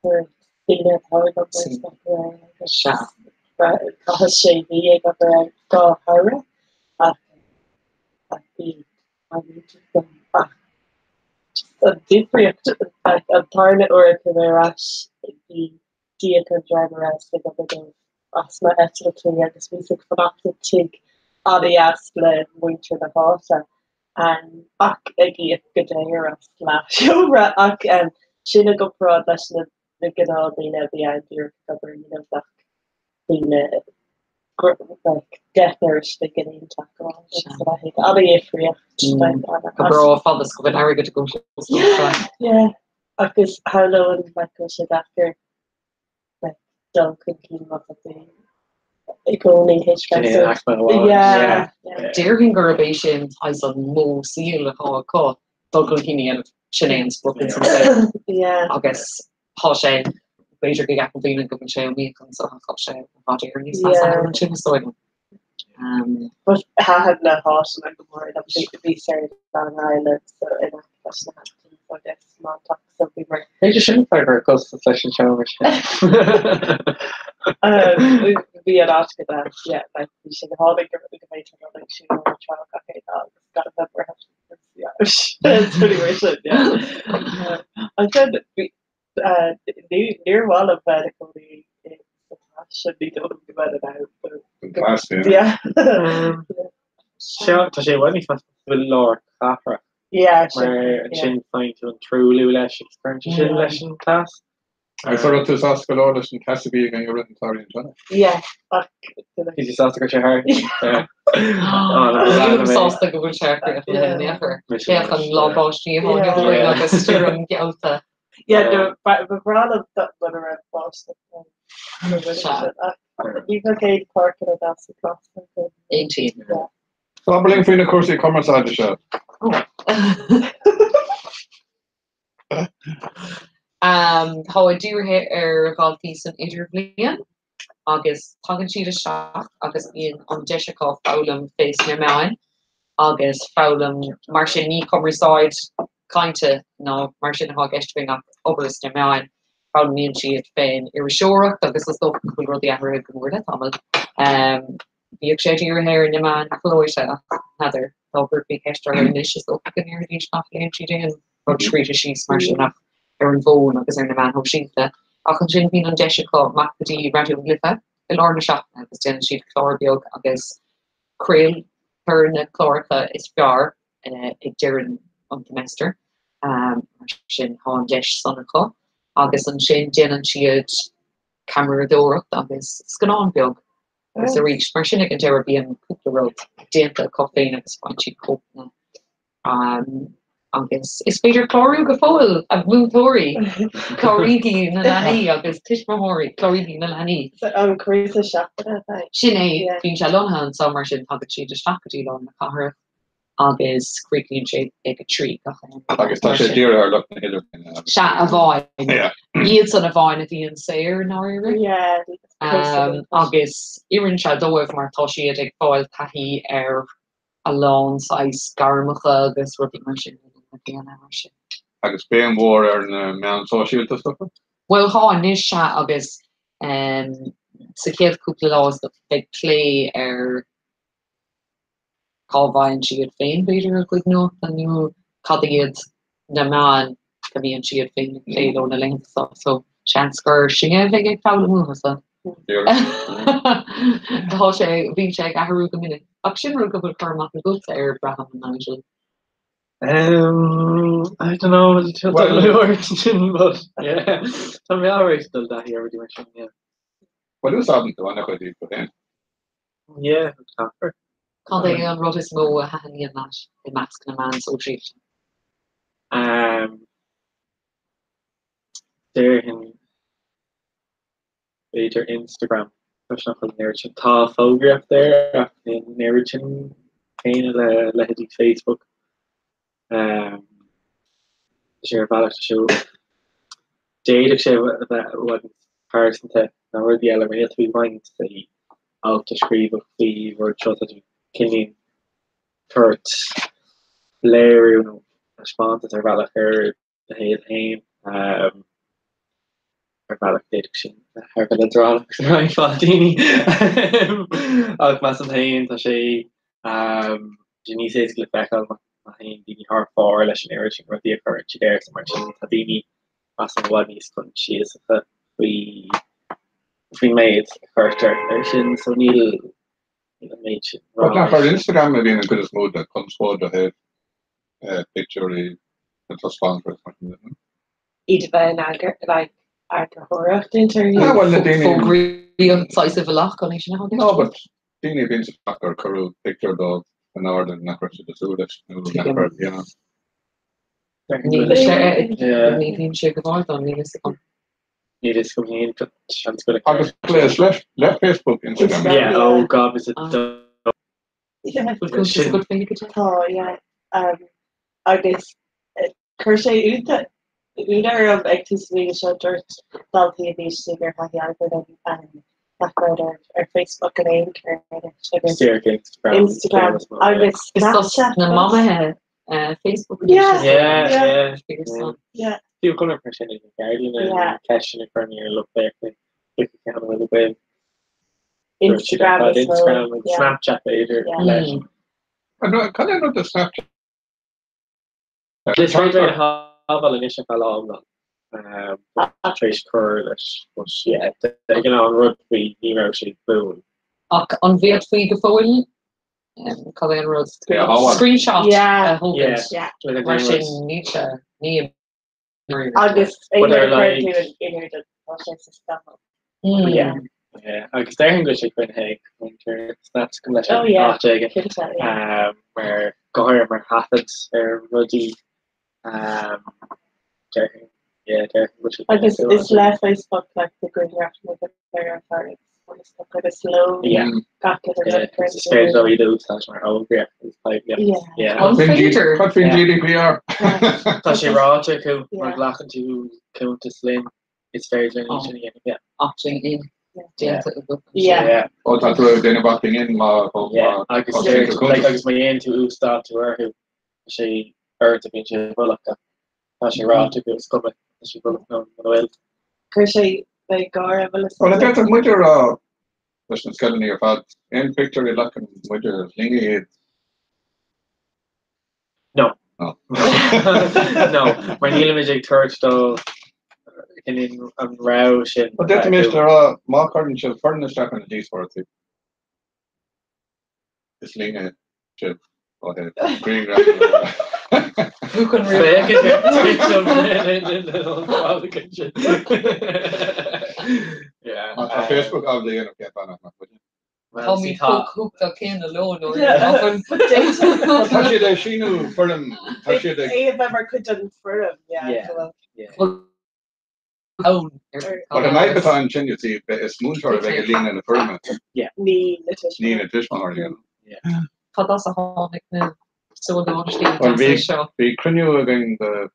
H: idir daoine atá ag obair sna hoileáin agus chaitheas sé mhí ag obair ann dhá shamhradh ach bhí an-iontach dom ach just an difríocht like an tarna uair a chuaigh mé ar ais bhí d'íoc an dream a rabhas ag obair dóibh as m'eitiltí agus bhíos ag fanacht i dtigh an-dheas le muintir na háite ach ag íoc go daor as leathsheomra ach sin i gcomparáid leis na na gnáthdhaoine a bhí ann díreach ag obair you know bheadh daoine like deichniúr istigh in aon teach amháin agus a leithéid. An-dhifríocht like
J: Go breá fad is go bhfuil airgead agat is dócha.
H: Yeah. Agus shamhlóinn like go bhfuil sé deacair like dul chun cinn má tá tú i gcónaí théis
V: Sin é an aicme amháin.
H: Yeah, yeah.
J: Déarfainn gurb é sin saghas an modh saoil atá acu, dul chun cinn a dhéanamh, sin é an sprioc ins an saol.
H: Yeah.
J: Agus tá sé, b'fhéidir go gceapann daoine go bhfuil sé iomaíoch anso ach tá sé i bhfad Éireann níos measa
H: Yeah.
J: ansin is dóigh liom.
H: But thaitin na háiteanna go mór liom. Bhíos ar Long Island so in aice leis na Hamptons agus Montauk so bhí mar.
V: B'fhéidir sin fáth gur costas leis an seomra sin.
H: Bhí an áit go deas, yeah, like bhí sé go hálainn go go mbeidh tú ag siúl ar an trá gach aon lá agus gan a bheith buartha yeah, it's pretty much it, yeah. Ansin bhí Níor mhaith liom bheith i mo chónaí sa teach sin, ní dóigh liom go mbeinn in ann.
D: An teach, yeah.
H: Yeah.
V: Seo, tá sé i bhfad níos measa i lár cathrach.
H: Yeah, sin,
V: Mar
H: yeah.
V: ansin faigheann tú an truailliú leis agus cuireann sé sin leis an teas.
D: Agus an raibh tú sásta go leor leis an teas a bhí againn i rith an tsamhraidh anseo?
H: Yeah, ach
V: Bhí tú sásta go raibh sé thart?
J: Nílim sásta go bhfuil sé críochnaithe in aon chor. Féach an lá báistí a tháinig orainn agus stoirm gheallta.
H: Yeah, no, ba bhreá liom dá mura raibh báisteach ann. Ach ní bheadh aon páirceanna deasa glasa againn.
J: Aontaím.
H: Yeah.
D: So abair linn faoi na cúrsaí cumarsáide seo.
J: Tá dírithe ar dhaltaí san idirbhliain. Agus tagann siad isteach agus bíonn an deis acu foghlaim fés na meáin agus foghlaim mar sin, ní cumarsáid cainte ná mar sin atá i gceist againn ach obair sna meáin. Foghlaimíonn siad fén iriseoireacht agus is dócha go bhfuil rudaí athraithe go mór le tamall. Bhíodh sé dírithe ar na meáin chlóite ach n'fheadar, dá gcuirfí ceist orthu anois is dócha go ndéarfaidís nach léann siad aon rud scríte síos mar sin ach ar an bhfón agus ar na meáin shóisialta. Ach ansin bíonn an deis acu imeacht go dtí Raidió na Life i lár na seachtaine agus déanann siad clár beag agus craoltar na cláracha is fearr ag deireadh an tsemester. Mar sin tá an deis san acu. Agus ansin déanann siad ceamaradóireacht agus scannán beag agus arís mar sin ag an deireadh bíonn cúpla rud déanta acu féin agus faigheann siad cóipeanna. Agus is féidir clárú go fóill, a mhúinteoirí! Cláraígí na leanaí agus tuismitheoirí, cláraígí na leanaí.
H: An cúrsa seachtaine atá é?
J: Sin é, bíonn sé lonnaithe anseo mar sin tagann siad isteach go dtí lár na cathrach agus críochnaíonn sé ag a 3 gach aon lá.
D: Agus tá sé dírithe ar lucht na hidirbhliana.
J: Sea, amháin. Iadsan amháin a bhíonn saor i ndáiríre. Agus oireann sé dóibh mar tá siad ag fáil taithí ar a lán saghas gairmeacha agus rudaí mar sin le linn na bliana mar sin.
D: Agus béim mhór ar na meáin sóisialta is dócha?
J: Bhuel tá anois, sea, agus sa chéad cúpla lá is dócha beidh plé ar cá bhfaigheann siad féin b'fhéidir a gcuid nuachta nó cad iad na meáin go mbíonn siad féin ag plé leo na laethanta seo. So seans gur sinne a bheidh ag foghlaim uathusan. Tá sé, bíonn sé ag athrú go minic. Ach sin rud go bhfuil cur amach agatsa air, braithim, a Nigel.
V: Um, I don't know, sin, but yeah, tá mé áréis dul daithí ar rudaí mar sin, yeah.
D: Bhuel, úsáideann tú an-chuid díobh féin.
V: Yeah, caithfear.
J: Cad é an rud is mó a thaitníonn leat i measc na meán sóisialta?
V: Um, déarfainn b'fhéidir Instagram, toisc nach bhfuil an oiread sin. Tá fógraíocht air ach níl an oiread sin céanna le leithéidí Facebook. Um, tá sé ar bhealach tá sé d'fhéadfadh sé a bheith i bhfad níos pearsanta ná rudaí eile mar níl tú ag roinnt faoi alt a scríobhadh faoi rud seo tá tú cineál tabhairt léiriú nó taispeántas ar bhealach ar do shaol féin. Ar bhealach d'fhéadfadh sin a bheith thar a bheith leadránach do roinnt mhaith daoine. Ach measaim féin tá sé níos éasca le feiceáil má théann daoine thar fóir leis an oiread sin rudaí a chuireann siad air so mar sin tá daoine measaim i bhfad níos coinsiasacha faoi faoin méid a chuirtear air sin so níl níl an méid sin
D: But nach ar Instagram a bhíonn an chuid is mó de chonspóid ó thaobh pictiúirí a taispeántar agus mar sin de, no?
H: Iad a bheith in eagar, like, eagarthóireacht déanta orthu.
D: Ah, well, na daoine...
J: Fógraíocht saghas i bhfolach, an é sin atá i gceist?
D: No, but daoine a bhíonn sa teach gur cuireadh pictiúr dóibh in airde nach raibh siad ag súil leis nó nach raibh, you know.
J: Níl sé, ní bhíonn sé go bhfáil dom, níl fhios agam.
V: Níl fhios agam féin, but seans go
D: Agus gléas le, le Facebook, Instagram.
V: Yeah, oh God, is it
H: Yeah.
J: Bhfuil cuntas agat féin agat?
H: Tá, yeah. Um, agus chuir sé ionadh orm ag tús na míosa seo dúirt daltaí a bhí istigh ar thaithí eagraithe nach raibh ar ar Facebook in aon chor anois agus
V: Instagram
H: Instagram agus
J: Is
H: Snapchat
J: na mamaithe Facebook anois.
H: Yeah,
V: Yeah,
H: yeah.
V: yeah.
H: Yeah.
V: Fiú chun mar sin ag na ceardlanna
H: Yeah.
V: ceisteanna a chuir mé ar lucht féachana cén ceann a bhfuil agaibh.
H: Instagram as well.
V: Instagram agus
H: Yeah.
V: Snapchat b'fhéidir
H: Yeah.
V: leis.
D: Cad é an rud de Snapchat?
V: Is féidir é a shábháil anois ar feadh lá iomlán. Tar éis cur leis but yeah, ag an am an rud faoi ní raibh sé buan.
J: Ach an bhféadfaí go fóill cad é an rud? Screenshot a thógaint. Mar sin níl sé ní
H: Agus
V: But ar like
H: tá sé sa scafall.
V: Yeah. Yeah. Agus déarfainn go bhfuil sé coinnithe ag muintir Snapchat leis
H: Oh yeah.
V: áit éigin.
H: Cinnte, yeah.
V: Um, mar go háirithe mar thaifead ar rudaí um, déarfainn yeah, déarfainn go bhfuil sé
H: Agus
V: coinnithe
H: is le Facebook like na grianghrafanna go léir ar fad agus tá cuid is leo
V: Yeah.
H: gach uile
V: Yeah,
H: rud
V: is féidir leo iad a úsáid mar fhógraíocht agus poiblíocht.
H: Yeah.
V: Yeah.
J: An féidir?
D: Cad faoin GDPR?
V: Tá sé ráite acu má
H: Yeah.
V: ghlacann tú cuntas linn is féidir linn sin a dhéanamh. Yeah.
J: Opting in. déanta agat.
H: Yeah.
D: Ó tá tú ag déanamh gach duine má
V: Agus like agus má dhéanann tú uasdátú orthu tá sé ort a bhíonn sé i bhfolach ach tá sé ráite go is cuma tá sé i bhfolach nó muna bhfuil.
H: Chuir sé beidh gáire bhfuil
D: Bhuel, d'fhéadfadh muid a rá leis na scoileanna ar fad, aon phictiúr a ghlacann muid ar líne iad.
V: No.
D: No.
V: No, mar nílimid ag tabhairt dóibh an rogha sin.
D: Bhuel, d'fhéadfaimis a rá, má chuireann sibh foireann isteach ar na díospóireachtaí, is líne sibh ó thaobh grianghraif. Tá Facebook ábalta a dhéanamh cén fáth nach mbeadh muide?
J: Táimid chomh cumhachtach céanna leo nuair a
D: Tá siad ag síniú foirm, tá siad ag.
H: É a bheith mar chuid den foirm, yeah.
D: But an fhadhb atá ansin, you see, is múinteoir a bheidh ag líonadh na foirme.
H: Ní na tuismitheoirí.
D: Ní na tuismitheoirí.
J: Cad as a tháinig na sóláistí
D: Bhuel, bhí
J: seo?
D: bhí cruinniú againn de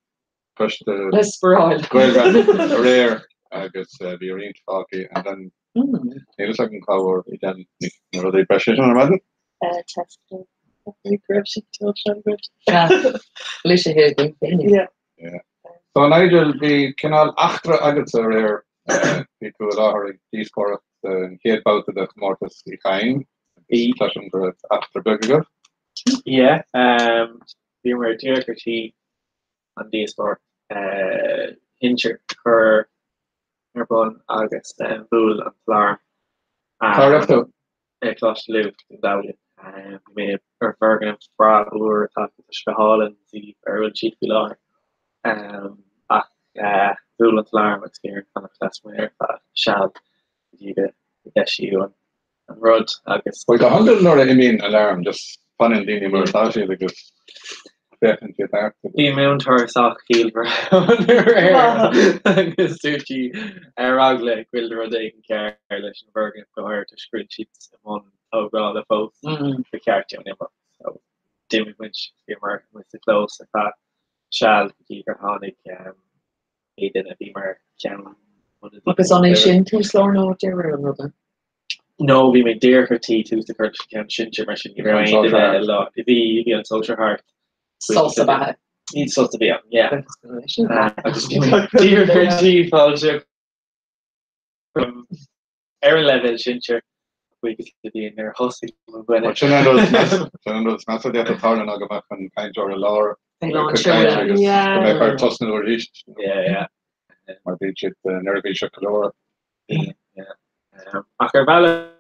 D: choiste
J: Le sparáil.
D: Gaelbhratach aréir agus bhí roinnt fágtha and then níl fhios agam cá bhfuair Eden na rudaí breise sin ar maidin.
H: Tesco. Go raibh siad tuillte agat.
J: Leis a thuilleadh féin.
H: Yeah.
D: Yeah. So Nigel, bhí cineál eachtra agatsa aréir. Bhí tú i láthair ag díospóireacht an chéad babhta de chomórtas Uí Chadhain. Bhí. Cloisim go raibh eachtra beag agat.
V: Yeah, bhíomar díreach ar tí an díospóireacht shinsir a chur ar bun agus bhuail an t-alarm.
D: Cá raibh tú?
V: I gColáiste Lú, Dún Dealgan. Bhí mé ar bhfoirgneamh breá úr atá go hálainn suíomh ar a bhfuil siad faoi láthair. Ach bhuail an t-alarm agus bhí orainn fanacht lasmuigh ar feadh seal go dtí go deisíodh an an rud agus.
D: Bhuel, go hiondúil nuair a imíonn alarm, just fanann daoine mar atá siad agus féachann siad thart agus.
V: Bhí múinteoir sách ciallmhar ann aréir agus dúirt sí ar eagla go bhfuil rud éigin cearr leis an bhfoirgneamh go háirithe toisc go bhfuil siad i mbun tógála fós ba cheart dúinn imeacht. So d'imigh muid, bhíomar amuigh sa chlós ar feadh seal go dtí gur tháinig pé duine a bhí mar cheann
J: Agus an é sin tús, lár nó deireadh an ruda?
V: No, bhí mé díreach ar tí tús a chur leis an gceann sinsir, mar sin ní raibh aon duine i láthair. Bhí, bhí an sóisear thart.
J: Sos ab ea?
V: Ní sos a bhí ann, yeah. Agus bhí mé díreach ar tí fáilte ar an leibhéal sinsir, buíochas le Dia níor thosaigh mo dhuine.
D: Sin an rud is measa, sin an rud is measa a d'fhéadfadh tarlú ná go mbeadh an cainteoir i lár
J: Ag lán
D: cuid cainte
J: seoil.
D: agus go mbeadh air tosnú arís.
V: Yeah, yeah.
D: Mar bíonn siad neirbhíseach go leor.
V: Ach ar bhealach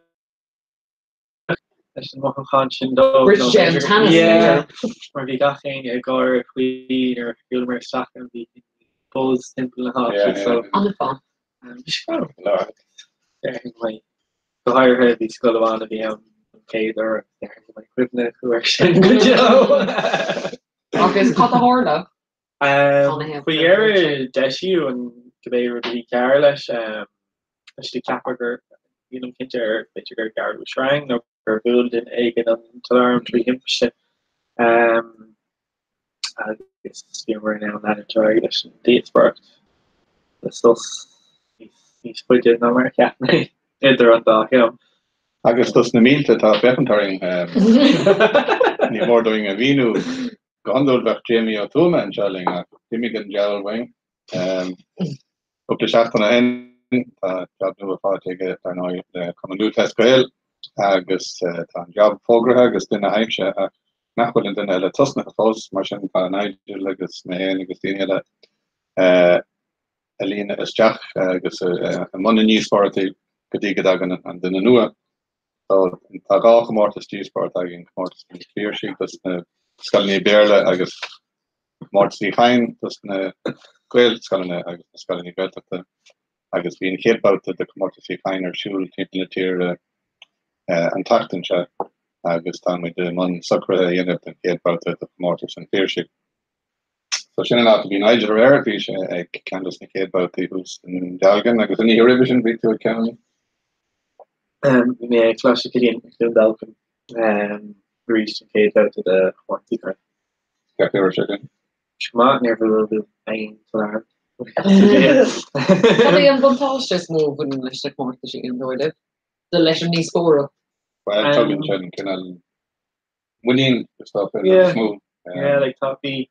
V: leis an mothúchán sin dóibh.
J: Bhris sé an teannas, b'fhéidir.
V: Mar bhí gach éinne ag gáire faoi nuair a chualamar isteach ann bhí buzz timpeall na háite so.
J: An-fhan.
V: Bhí sé go leor. Déarfainn go mbeidh, go háirithe bhí scoil amháin a bhí ann an chéad uair agus déarfainn go mbeidh cuimhne acu air sin go deo.
J: Agus cad a tharla?
V: Faoi dheireadh deisíodh an cibé rud a bhí cearr leis. Tá siad ag ceapadh gur, nílim cinnte ar b'fhéidir gur gearradh sreang nó gur bhuail duine éigin an t-alarm trí thimpiste. Agus bhíomar in ann leanúint ar aghaidh leis an díospóireacht le sos níos faide ná mar a cheap mé idir an dá cheann.
D: Agus dos na mílte atá ag féachaint orainn, ní mór dúinn a mhíniú Go hiondúil bheadh Jamie Ó Tuama anseo linn ach d'imigh an diabhal uainn cúpla seachtain ó shin. Tá jab nua faighte aige dar ndóigh le Cumann Lúthchleas Gael agus tá an jab fógraithe agus duine aimsithe ach nach bhfuil an duine eile tosnaithe fós, mar sin tá Nigel agus mé féin agus daoine eile ag líonadh isteach agus i mbun na ndíospóireachtaí go dtí go dtagann an duine nua. Tá 2 chomórtas díospóireachta againn, comórtas an Phiarsaigh dos na scoileanna Béarla agus comórtas Uí Chadhain dos na Gaelscoileanna agus na scoileanna Gaeltachta agus bhí an chéad babhta de chomórtas Uí Chadhain ar siúl timpeall na tíre an tseachtain seo agus tá muid i mbun socruithe a dhéanamh don chéad babhta de chomórtas an Phiarsaigh. So sin an áit a bhí Nigel aréir, bhí sé ag ceann dos na chéad babhtaí thuas i nDún Dealgan agus an oíche roimhe sin bhí tú ag ceann
V: Bhí mé ag Coláiste Chilliain i gCluain Dolcáin arís an chéad bhabhta de Chomórtas Uí Chadhain.
D: Cén chaoi a raibh sé sin?
V: Go maith, níor bhuail aon alarm.
J: Cad é an buntáiste is mó a bhaineann leis na comórtais an dóigh libh? Leis an ndíospóireacht?
D: Bhuel, tugann sé an cineál muinín is dócha is mó.
V: Yeah, like tá bhí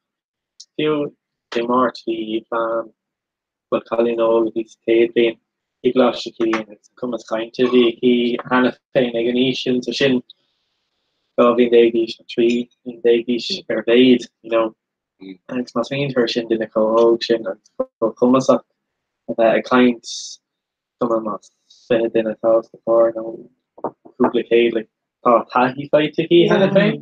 V: fiú Dé Máirt bhí bean bhuel cailín óg a bhí sa chéad bhliain i gColáiste Chilliain agus an cumas cainte a bhí aici cheana féin ag an aois sin, so sin 12 bhliain d'aois nó 13 bliain d'aois ar a mhéad, you know. Agus má smaoiníonn tú ar sin, duine chomh hóg sin agus chomh cumasach a bheith ag caint, cuma más 20 duine atá os do chomhair nó cúpla céad, like, tá taithí faighte aici cheana féin.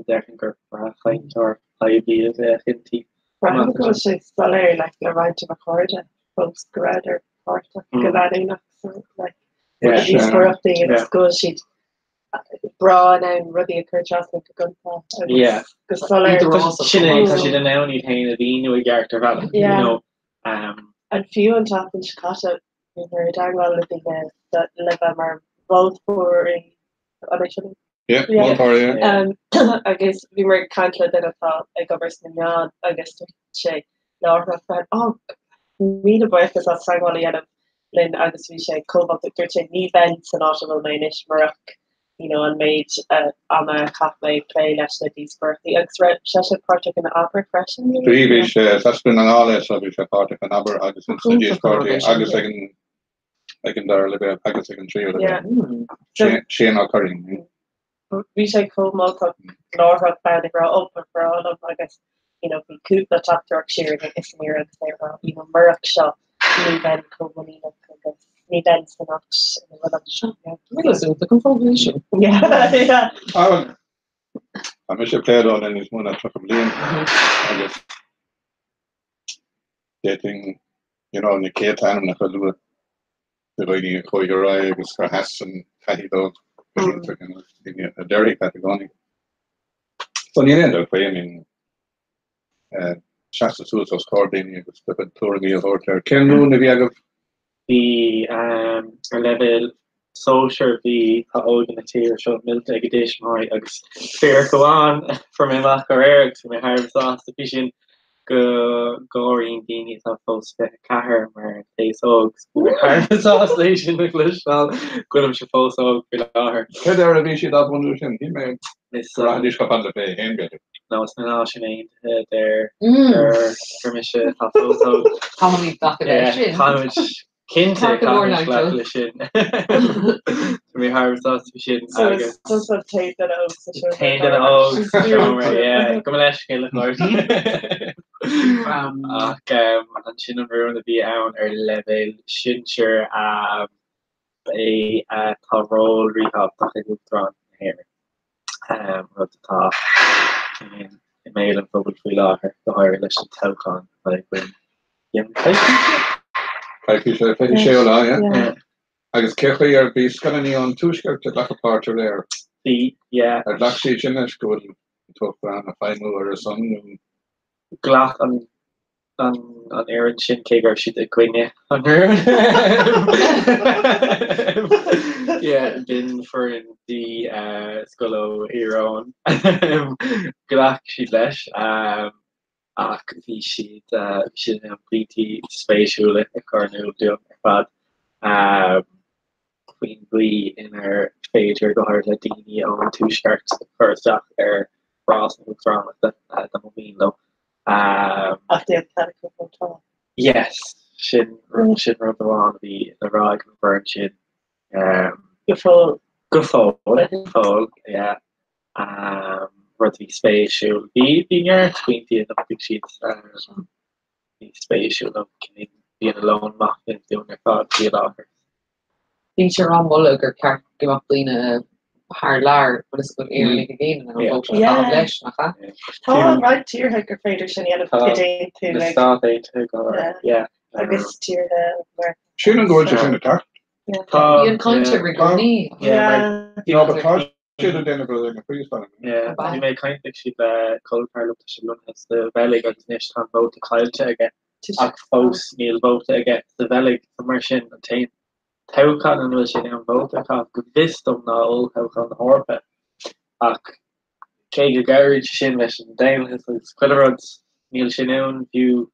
V: Déarfainn gur breac-chainteoir poiblí a bheadh inti.
H: Braithim go bhfuil sé soiléir like, le roinnt de mo chairde fós go rabhadar páirteach go leanúnach sa like, díospóireachtaí agus go bhfuil siad breá in ann rudaí a chur trasna go gonta agus go soiléir.
V: Sin é, tá siad in ann iad féin a mhíniú i gceart ar bhealach, you know.
H: And fiú an tseachtain seo caite, bhíomar i dteagmháil le daoine le bheith mar mholtóirí an é sin?
D: Yeah, moltóirí,
H: yeah. Agus bhíomar ag caint le duine atá ag obair sna meáin agus dúirt sé láithreach bonn, oh, míle buíochas as teagmháil a dhéanamh linn agus bhí sé chomh moltach. Dúirt sé ní bheinn san áit a bhfuil mé anois murach you know, an méid ama a chaith mé ag plé leis na díospóireachtaí agus raibh seisean páirteach in Abair freisin.
D: Bhí, bhí sé, sa na nGall so bhí sé páirteach in Abair agus ins na díospóireachtaí agus ag an ag an dara leibhéal agus ag an tríú leibhéal. Séan Ó Curraoin.
H: Bhí sé chomh moltach láithreach bonn ag rá ó ba bhreá liom agus you know bhí cúpla teachtaireacht siar aige is aniar agus é ag rá you know murach seo ní bheinn chomh muiníneach agus ní bheinn san áit ina bhfuilim.
J: Bhfuil is iontach an fógra sin.
H: Yeah, yeah.
D: Ah, well, tá mise ag plé le níos mó ná 30 bliain agus D'fhéadfainn, you know, na céadta ainmneacha a lua de dhaoine a chuaigh ar aghaidh agus gur sheas an taithí dóibh go hiontach you know, daoine a déarfaidh leat i gcónaí. So níl aon dabht faoi, I mean, eh, seasamh suas os comhair daoine agus do chuid tuairimí a thabhairt air. Cén rún a bhí agaibh?
V: Bhí, ehm, ar leibhéal sóisir bhí tá óige na tíre seo millte ag a dtuismitheoirí agus fíric amháin a fuair mé amach aréir agus bhí mé thar a bheith sásta faoi sin go gcomhairíonn daoine atá fós 24 mar an t-aos óg. Bhí mé thar a bheith sásta é sin a chloisteáil go bhfuilimse fós óg faoi láthair.
D: Céard air a bhí siad á bhunú sin? Shíl mé go rachaidís chomh fada le 21 b'fhéidir.
V: No, sna Náisiúin Aontaithe a deir gur mise atá fós óg.
J: Caithfimid glacadh leis sin.
V: Caithfimid Cinnte,
J: Ceart go leor
V: caithfimid glacadh
J: Nigel.
V: leis sin. Tá mé thar a bheith sásta faoi sin
H: So
V: agus
H: is tusa an t-aon duine óg sa seomra.
V: T-aon duine óg sa seomra, yeah. Gabh mo leithscéal a chairde. Ach ansin an rún a bhí ann ar leibhéal sinsir ba é tá ról ríthábhachtach ag Uachtarán na hÉireann, rud atá i mbéal an phobail faoi láthair, go háirithe leis an toghchán atá againn.
D: Coicís, 26ú lá, yeah. Agus cé chaoi ar bhí scoileanna ón Tuaisceart ag glacadh páirt aréir?
V: Bhí, yeah.
D: Ar ghlac siad sin leis go bhfuil an tUachtarán ag feidhmiú ar a son nó?
V: Ghlac an an an fhoireann sin cé go raibh siad i gcoinne an rúin. Yeah, b'in foireann D scoil ó Thír Eoghain. Ghlac siad leis. Ach bhí siad, bhí siad in ann pointí spéisiúla a chur in iúl dúinn ar fad faoin gcaoi inar féidir, go háirithe le daoine ón Tuaisceart, cur isteach ar rás na hUachtaránachta dá mba mhian leo.
H: Ach níl cead acu vótáil.
V: Yes, sin, sin rud amháin a bhí le rá ag an bhfoireann sin.
H: Go fóill.
V: Go fóill, go fóill, yeah. Rud a bhí spéisiúil. Bhí bhí neart pointí a nochtaigh siad a bhí spéisiúil nó bhí ina lón machnaimh dúinn ar fad faoi láthair.
J: Bítear á moladh gur ceart go mbeadh daoine thar lear, bhfuil fhios agat, Éireannaigh i gcéin in ann vóta a chaitheamh leis, nach ea?
H: Tá roinnt tíortha gur féidir sin a dhéanamh i dtaobh
V: Na Stáit Aontaithe go háirithe, yeah.
H: Agus tíortha mar.
D: Sílim go bhfuil sé sin ag teacht.
V: Tá.
J: Bíonn caint air i gcónaí.
D: No, but tá siad ag déanamh rud éigin faoi, is dóigh liom.
V: Bhí mé ag caint actually le col ceathar liom, tá sé lonnaithe sa Bheilg agus anois tá an vóta caillte aige ach fós níl vóta aige sa Bheilg so mar sin an t-aon toghchán ina bhfuil sé in ann vóta a chaitheamh go bhfios dom ná olltoghchán na hEorpa ach cé go gcabhraíonn sé sin leis an daonlathas agus chuile rud. Níl sin ann fiú.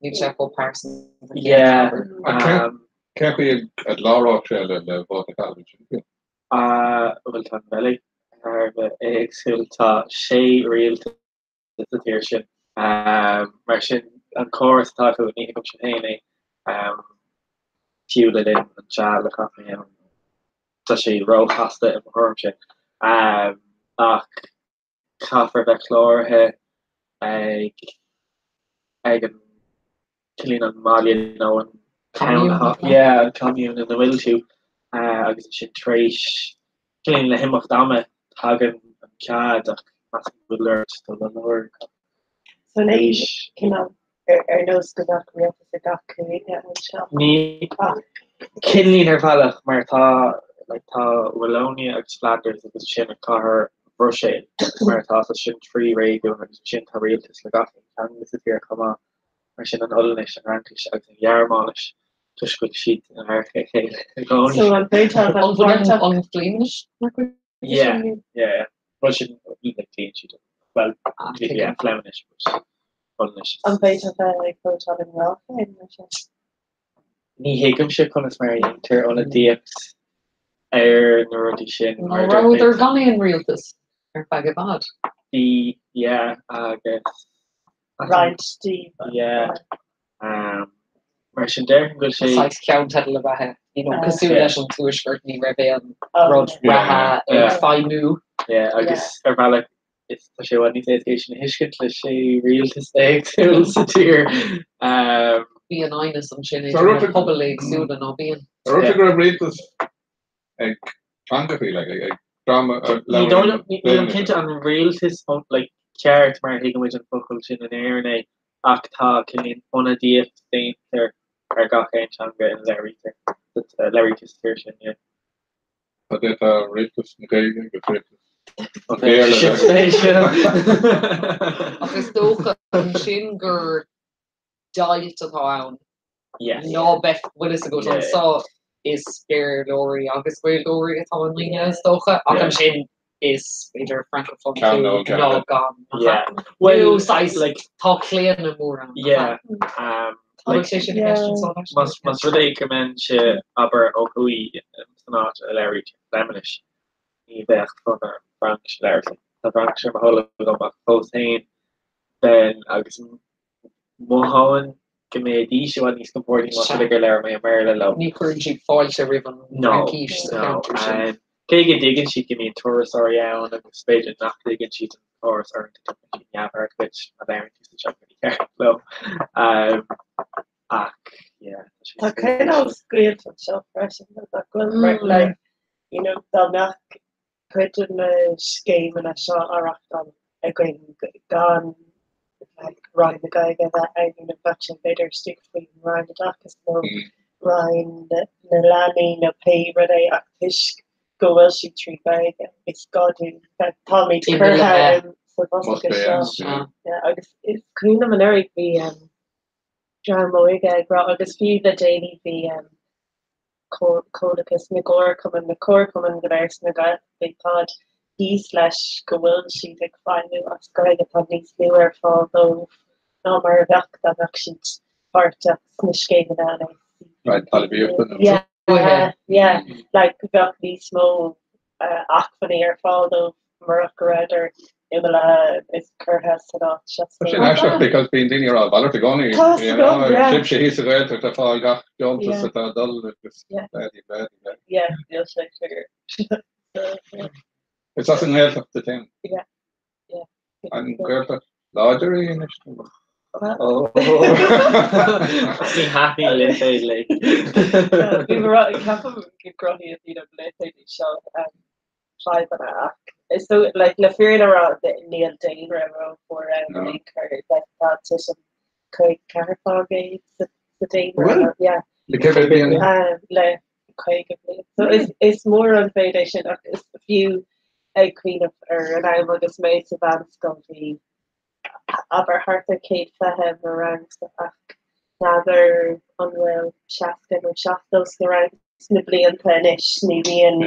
J: Níl sé chomh pearsanta.
V: Yeah.
D: Cén chaoi a gcláródh sé le vóta a chaitheamh ansin fiú?
V: Bhuel tá an Bheilg thar a bheith éagsúil. Tá sé rialtas sa tír sin. Mar sin an córas atá acu ní thuigimse féin é. Fiú le linn an seal a chaith mé ann tá sé róchasta i mo thuairimse. Ach caithfear bheith cláraithe ag ag an ciallaíonn an mbaile nó an town yeah an commune ina bhfuil tú agus ansin tar éis ciallaíonn le himeacht ama tagann an cead ach measaim go bhfuil ort dul a lorg
H: So an é cineál ar nós go mbeadh rialtas ag gach cúige anseo?
V: Ní ciallaíonn ar bhealach mar tá like tá Wallonia agus Flanders agus ansin an cathair Bhruiséil mar atá so sin trí réigiún agus ansin tá rialtas le gach aon teanga sa tír chomh maith mar sin an Ollainnis, an Fhraincis agus an Ghearmáinis toisc go bhfuil siad in adharca a chéile i gcónaí.
H: So an féidir a bheith páirteach?
J: An Phléimeannais mar chuid de
V: Yeah, yeah, yeah. Bhuel sin like cloíonn siad well yeah, Phléimeannais but Ollainnis.
H: An féidir a bheith ag vótáil i ngrá féin mar sin?
V: Ní thuigimse conas mar a dhéantar ionadaíocht ar na rudaí sin.
J: Nó rabhadar gan aon rialtas ar feadh i bhfad.
V: Bhí, yeah, agus.
H: Roinnt díobh.
V: Yeah. Mar sin déarfainn go bhfuil sé.
J: Saghas ceannteideal ab ea é, you know, cosúil leis an Tuaisceart ní raibh aon rud reatha ag feidhmiú.
V: Yeah, agus ar bhealach is tá sé i bhfad níos éasca é sin a thuiscint le sé rialtas éagsúil sa tír.
J: Bíonn aighneas ansin idir na pobail éagsúla, ná bíonn?
D: An rud go raibh rialtas ag teangachaí, like, ag dream a labhraíonn
V: Nílim cinnte an rialtas like, ceart mar a thuigimid an focal sin in Éirinn é, ach tá cineál ionadaíocht déantar ar gach aon teanga ina labhraítear labhraítear sa tír sin, yeah.
D: Cad é tá rialtas na Gaeilge agus rialtas an Bhéarla
J: Ach is dócha ansin gur deighilt atá ann. Ná beadh bhfuil fhios agat anseo is Béarlóirí agus Gaeilgeoirí atá i ndaoine is dócha ach ansin is b'fhéidir francophone tú ná gan. Nó saghas tá claonadh mór ann. Bhfuil sé sin i gceist anseo leis?
V: Más rud é go mbeinnse, abair, ó thuaidh san áit a labhraítear Fleamainnis, ní bheadh fonn orm Fraincis a labhairt. Tá Fraincis ar mo thoil agam ach fós féin bheinn agus mhothóinn go mbeidís i bhfad níos compordaí más rud é gur labhair mé i mBéarla leo.
J: Ní chuireann siad fáilte roimh an bhFraincis sa cheantar sin.
V: Cé go dtuigeann siad go mbíonn turasóirí ann agus b'fhéidir nach dtuigeann siad an córas uaireanta tugann siad neamhaird duit má labhraíonn tú sa teanga mícheart leo. Ach yeah, tá sé
H: Tá cineál scoilt anseo freisin nach bhfuil mar like you know dá mbeadh cuid de na scéimeanna seo á reachtáil againn gan like Roinn na Gaeilge a bheith ann you know bheadh sé b'fhéidir istigh faoin Roinn Oideachais nó Roinn na Leanaí nó pé rud é ach toisc go bhfuil sí trí Ghaeilge is gá dúinn bheith táimid curtha sa bhosca seo. Yeah, agus is cuimhin liom anuraidh bhí um, dream óige ag rá agus fiú le déanaí bhí um, Comhlachas na gComharchumann, na comharchumainn go léir sna Gaeltachtaí, táid thíos leis go bhfuil siad ag feidhmiú as Gaeilge, tá níos lú ar fáil dóibh ná mar a bheadh dá mbeadh siad páirteach sna scéimeanna an ACP.
D: Right, talmhaíochta nó?
H: Yeah, yeah, like bheadh níos mó acmhainní ar fáil dóibh murach go rabhadar imeallaithe is curtha san áit seo.
D: Tá sin aisteach because bíonn daoine ag rá a mhalairt i gcónaí.
H: Tá a fhios agam, yeah.
D: Sibhse thíos sa Ghaeltacht ag fáil gach deontas atá ag dul agus blah-de blah-de blah.
H: Yeah, níl sé fíor.
D: Is as an nGaeltacht duit féin?
H: Yeah, yeah.
D: An Ghaeltacht láidir í anois?
V: Ní thaitníonn lipéid léi.
H: Bhí mé rá, ceapaim go gcruthaíonn daoine na lipéidí seo fadhbanna ach is dó like le fírinne a rá níl daonra rómhór ann in aon chor like tá titim 54% sa daonra yeah.
D: Le cé mhéad bliain?
H: Le 50 bliain. So is is mór an mhéid é sin ach is fiú ag cuimhneamh ar an am agus mé sa mheánscoil bhí abair thart ar 120 i mo rangsa ach n'fheadar an bhfuil 60 nó 70 sna rang sna blianta anois, ní bhíonn,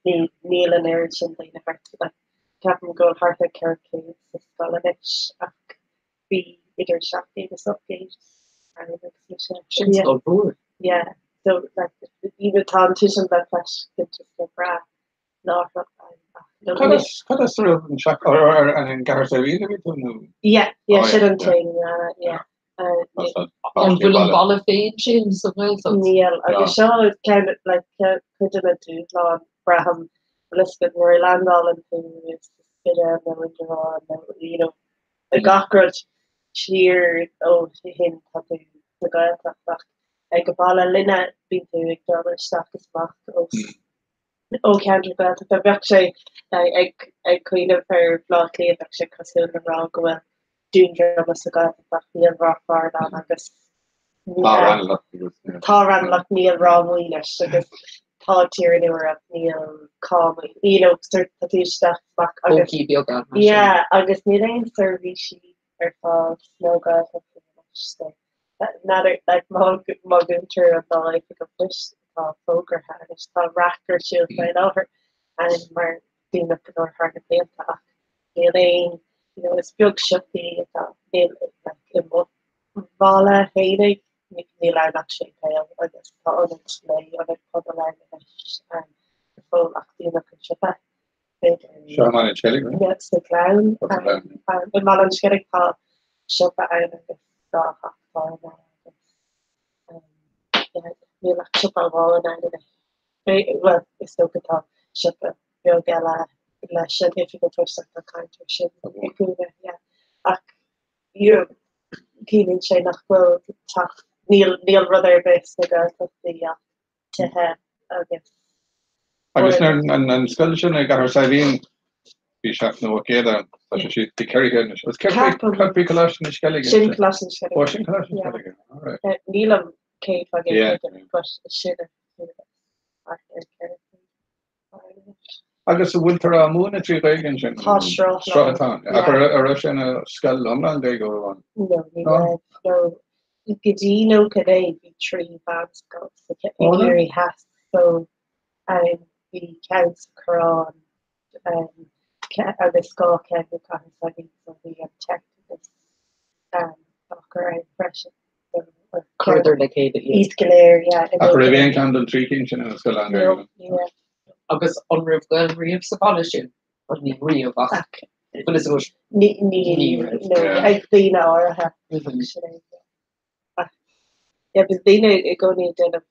H: ní, níl an oiread sin daoine thart, like ceapaim go bhfuil thart ar 400 sa scoil anois ach bhí, idir 700 is 800 ann agus mise.
J: Sin scoil mhór.
H: Yeah, so like even tá an titim le feiscint is le brath láithreach ann ach no
D: Cad as cad as a raibh an seach ar ar an gCathair Saidhbhín a bhí tú nó?
H: Yeah, yeah,
D: Oh,
H: sin
D: yeah,
H: an
D: yeah.
H: t-aon yeah, yeah.
J: An bhfuil an baile féin sin sa Ghaeltacht?
H: Níl, agus seo ceann like cuid de na dúshláin braithim bhfuil fhios agat nuair a landálann tú i Spidéal nó i nDobhar nó you know gach rud siar ó shin tá tú sa Ghaeltacht ach ag an baile linne bíonn tú ag dul isteach is amach ó ó cheantar Gaeltachta. Bheadh sé ag ag cuimhneamh ar Bhaile Átha Cliath, bheadh sé cosúil le rá go bhfuil Dún Droma sa Ghaeltacht ach níl Ráth Bharr ann agus
D: Tá Raghnallach agus
H: tá Raghnallach níl Ráth Maoinis agus tá Tír an Iúir ach níl Cámaí. You know, sort tá tú isteach is amach agus
J: Pócaí beaga mar sin.
H: Yeah, agus níl aon seirbhísí ar fáil sna Gaeltachtaí anois so n'fheadar like má má dhúntar an dá oifig an phoist atá fógartha anois tá raic ar siúl faoi láthair ann mar dúnadh go leor thar na blianta ach níl aon you know is beag siopaí atá níl like i mo bhaile fhéinig níl ann ach séipéal agus tá ionad lae ionad pobail ann anois go fóill ach dúnadh an siopa.
D: Seo i mBaile an Sceilg, right?
H: Yeah, sa Ghleann. I mBaile an Sceilg tá siopa ann agus dá theach tábhairne agus níl ach siopa amháin ann anois. Bhuel, is dócha tá siopa beag eile leis an oifig an phoist ach tá caint air sin i gcónaí, yeah. Ach you know, ciallaíonn sé nach bhfuil teach, níl níl rud ar bith sna Gaeltachtaí ach tithe agus.
D: Agus an scoil sin i gCathair Saidhbhín, bhí 700 nó 800 ann, tá sé siad faoi 400 anois. Agus céard faoi Coláiste na Sceilge?
H: Sin Coláiste na Sceilge.
D: Ó, sin Coláiste na Sceilge, alright.
H: Nílim 100% but sin thart ar 400.
D: Agus an bhfuiltear á múineadh trí Ghaeilge ansin?
H: Tá sraith
D: Sraith atá ann. Ach an raibh sé ina scoil iomlán Gaeilge uair amháin?
H: No, ní raibh. No. Go dtí 99 bhí trí mheánscoil sa i gCiarraí Theas. So bhí ceann sa Choireán agus dhá cheann i gCathair Saidhbhín so bhí an Teic agus Dochar ann freisin.
J: Chuireadar le chéile iad.
H: Iad go léir, yeah.
D: Ach raibh aon cheann den trí cinn sin ina scoil lán-Ghaeilge?
H: No, ní raibh.
J: Agus an raibh Gaeilge riamh sa bhaile sin? Bhuel, ní riamh ach bhfuil fhios agat?
H: Ní, ní,
J: Ní raibh.
H: no, ag daoine áirithe. Sin é, yeah. Ach, yeah, bhí daoine i gcónaí ag déanamh,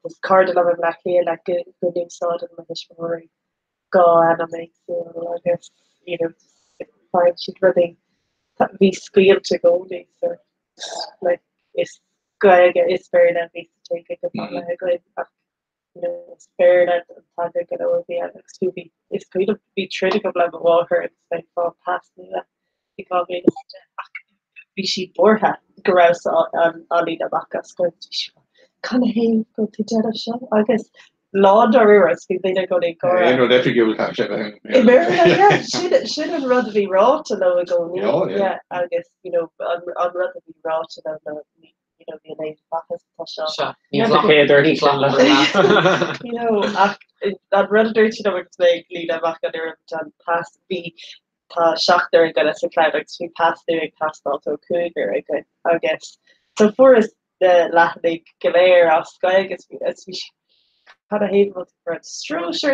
H: is cairde liom i mBleá Cliath, like, go, go n-úsáideann mo thuismitheoirí dhá ainm éagsúil agus, you know, faigheann siad rudaí, bhí scoilt i gcónaí, so, like, is Gaeilge is Béarla a bhí sa tigh ag an baile againn ach, you know, is Béarla an teanga gnó a bhí ann agus fiú bhí, is cuimhin liom bhí troid agam le mo mháthair agus mé ag fáil pas nua i 2010 ach bhí sí buartha go rabhas á líonadh amach as Gaeilge. Bhí sí cad ina thaobh go bhfuil tú ag déanamh seo agus lándáiríre is bhí daoine i gcónaí ag gáire.
D: Aon rud oifigiúil tá sé bheith
H: I mBéarla, yeah, sin sin an rud a bhí ráite leo i gcónaí,
D: Oh, yeah.
H: yeah, agus you know, an an rud a bhí ráite leo ná ní you know, níl aon mhaitheas atá seo.
J: Seo,
V: Ní ghlac- ní ghlacfar leat.
H: You know, ach an rud a dúirt siad liom agus mé ag líonadh amach an fhoirm don pas, bhí tá seachtar againne sa chlann agus bhí pas nua ag teastáil ó cúigear againn agus so fuaireas na leathanaigh go léir as Gaeilge agus bhí agus bhí cad ina thaobh go bhfuil tú ag cur an stró seo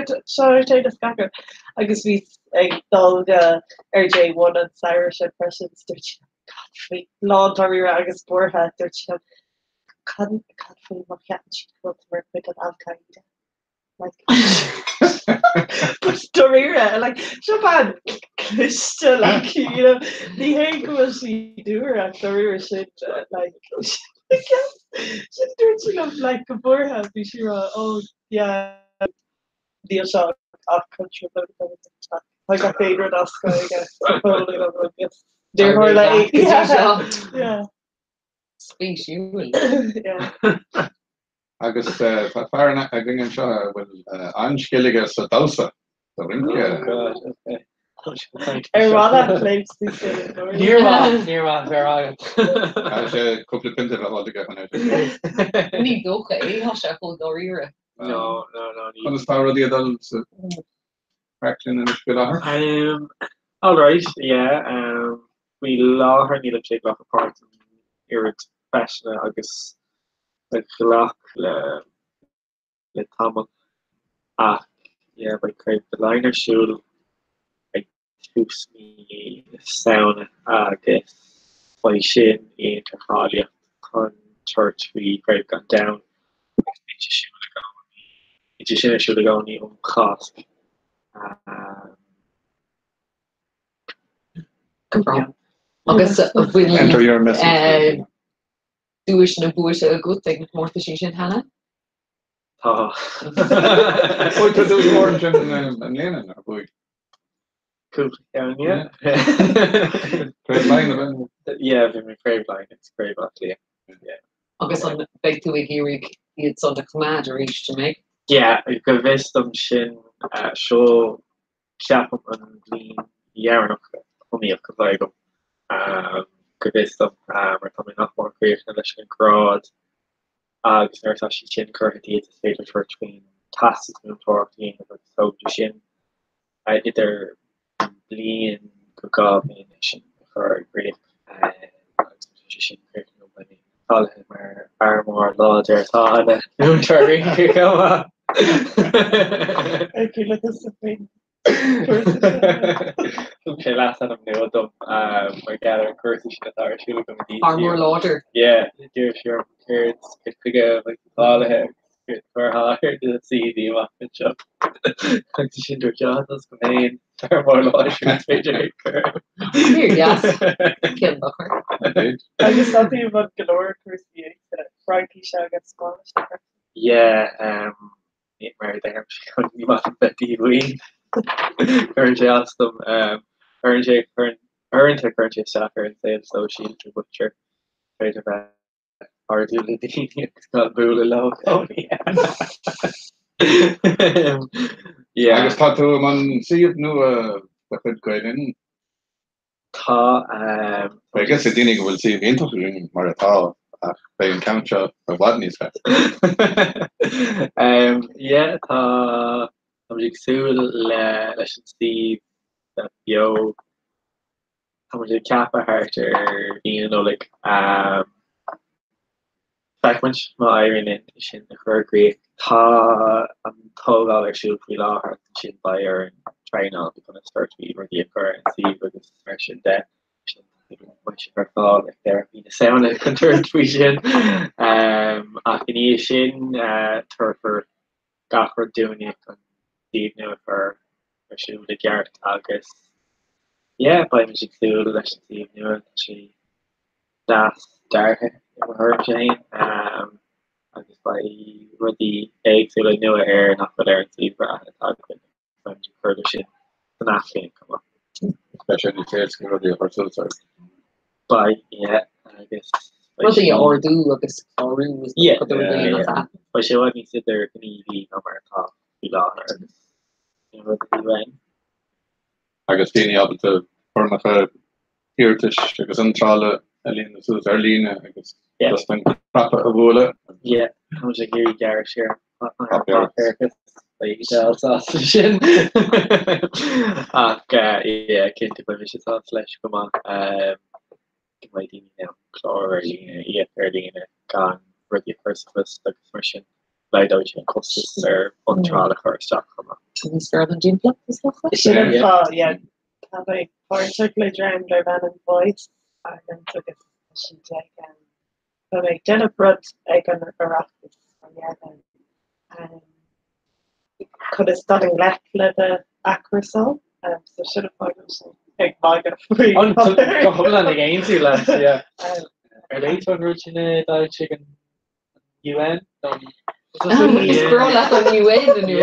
H: ort féin is gach rud agus bhí ag dul go RJ1 an samhradh sin freisin is dúirt sí cad faoi lándáiríre agus buartha dúirt sí cad cad faoi má cheapann siad go bhfuil tú mar chuid den Al-Qaeda. Like, but dáiríre, like, seo bean cliste, like, you know, ní hé go bhfuil sí dúr ach dáiríre sin, like, sin dúirt sí liom, like, go buartha, bhí sí rá, oh, yeah, níl seo ach contraproduktive. Tá gach aon rud as Gaeilge go fóill agus níor tharla aon- Yeah, yeah.
J: Spéisiúil.
H: Yeah.
D: Agus tá fear againn anseo a bhfuil an-scil aige sa damhsa, sa rince.
H: Ar mhaith leat labhairt faoi sin i gcomhair?
V: Níor mhaith, níor mhaith, bheir agat.
D: Caithfidh sé cúpla pionta a bheith ólta aige chun é sin.
J: Ní dócha é, tá sé chomh dáiríre.
V: No, no, no, ní.
D: Conas tá rudaí ag dul sa chartlann anois faoi láthair?
V: Um, all right, yeah. Um, Faoi láthair nílimse ag glacadh páirt in oiread feiseanna agus a ghlac le le tamall ach yeah beidh Craobh Laighean ar siúl ag tús mí na Samhna agus beidh sin ina cháilíocht chun tabhairt faoi Chraobh an Domhain agus bíonn sé siúl i gcónaí bíonn sé sin ar siúl i gcónaí um Cháisc.
J: Go breá. Agus an bhfuil
D: Enter your message.
J: duaiseanna buaite agat ag na comórtaisí sin cheana?
V: Tá.
D: Bhuaigh tú duais mhór ansin i mbliana, nár bhuaigh?
V: Cúpla ceann, yeah.
D: Craobh Laighean ab ea?
V: Yeah, bhí mé Craobh Laighean agus Craobh Átha Cliath. Yeah.
J: Agus an beidh tú ag iarraidh iad san a choimeád arís, an mbeidh?
V: Yeah, go bhfios dom sin seo ceapaim an bhliain dheireanach iomaíoch a bheidh agam, go bhfios dom, mar tá mé nach mór críochnaithe leis an grád agus nuair atá sé sin curtha díot is féidir tabhairt faoin teastas múinteoireachta a dhéanamh agus tógann sé sin idir bliain go 2 bhliain é sin a chur i gcrích agus nuair atá sé sin críochnaithe beidh mé cáilithe mar fhear mór láidir atá ina mhúinteoir rince chomh maith. Thug sé leasainm nua dom mar gheall ar an gcúrsa sin atá ar siúl agam i DCU.
J: Fear mór láidir.
V: Yeah, d'iarr sé orm céard céard chuige a bheadh tú cáilithe agus céard a chuirfeá ar do CV amach anseo. Agus ansin dúirt sé, ah, go féin. Fear mór láidir is féidir é cur.
J: Fíor dheas. Cén dochar.
H: Agus tá tú i mbun go leor cúrsaí éagsúla, Fraincis agus Spáinnis freisin.
V: Yeah, um, mar a deirim sé ní maith liom bheith díomhaoin. Cuireann sé as dom, um, cuireann sé, cuireann, uaireanta cuireann sé isteach ar an saol sóisialta but sure, féidir bheith cairdiúil le daoine agus gan bualadh leo i gcónaí. Yeah.
D: Agus tá tú i mbun suíomh nua de chuid Gael Linn?
V: Tá.
D: Beidh a fhios ag daoine go bhfuil suíomh iontach againn mar atá ach beidh an ceann seo i bhfad níos fearr.
V: Yeah, tá, táimid ag súil le leis an suíomh bheith beo. Tá muid ag ceapadh thart ar mhí na Nollag. Feicfimid má éiríonn linn é sin a chur i gcrích. Tá an tógáil ar siúl faoi láthair agus ansin beidh orainn traenáil conas tabhairt faoi rudaí a chur ar an suíomh agus mar sin de. Beidh sé ar fáil ag deireadh mhí na Samhna chun tabhairt faoi sin. Ach ina dhiaidh sin, tabharfar gach rud dúinne chun suíomh nua a chur ar siúl i gceart agus yeah beimid ag súil leis an suíomh nua, tá sé deas deartha i mo thuairimse féin agus beidh rudaí éagsúla nua air nach bhfuil ar an suíomh reatha atá againn agus beimid ag cur leis sin san athbhliain chomh maith.
D: Beidh sé níos éasca rudaí a chur suas air.
V: Beidh, yeah, agus
J: beidh Rudaí a ardú agus clárú is
V: Yeah,
J: cuid de rudaí
V: yeah,
J: nach
V: yeah.
J: ea.
V: Beidh sé i bhfad níos idirghníomhaí ná mar atá faoi láthair agus sin rud a bhí uainn.
D: Agus daoine ábalta foirmeacha iarratais agus iontrála a líonadh suas ar líne agus just an cnaipe a bhualadh.
V: Yeah, tá muid ag iarraidh gearradh siar ar an bpáipéarachas, beidh Edel sásta sin. Ach yeah, cinnte beidh mise sásta leis go maith. Go mbeidh daoine in ann clárú ar líne, íoc ar líne gan rudaí a chur sa phost agus mar sin laghdóidh sé an costas ar iontráil a chur isteach chomh maith.
J: Níos fearr don dtimpeallacht is dócha?
H: Sin an fáth, yeah. Tá mé páirteach le dream darb ainm Voice Ireland agus tá siad ag tá mé ag déanamh rud ag an Oireachtas mar gheall ar conas dul i ngleic le do athchúrsáil. So sin an fáth go bhfuil sé ag magadh faoi.
V: Go hiomlán ag aontú leat, yeah. Ar léigh tú an rud sin a d'fhoilsigh an UN?
J: Is breá leat an UN inniu.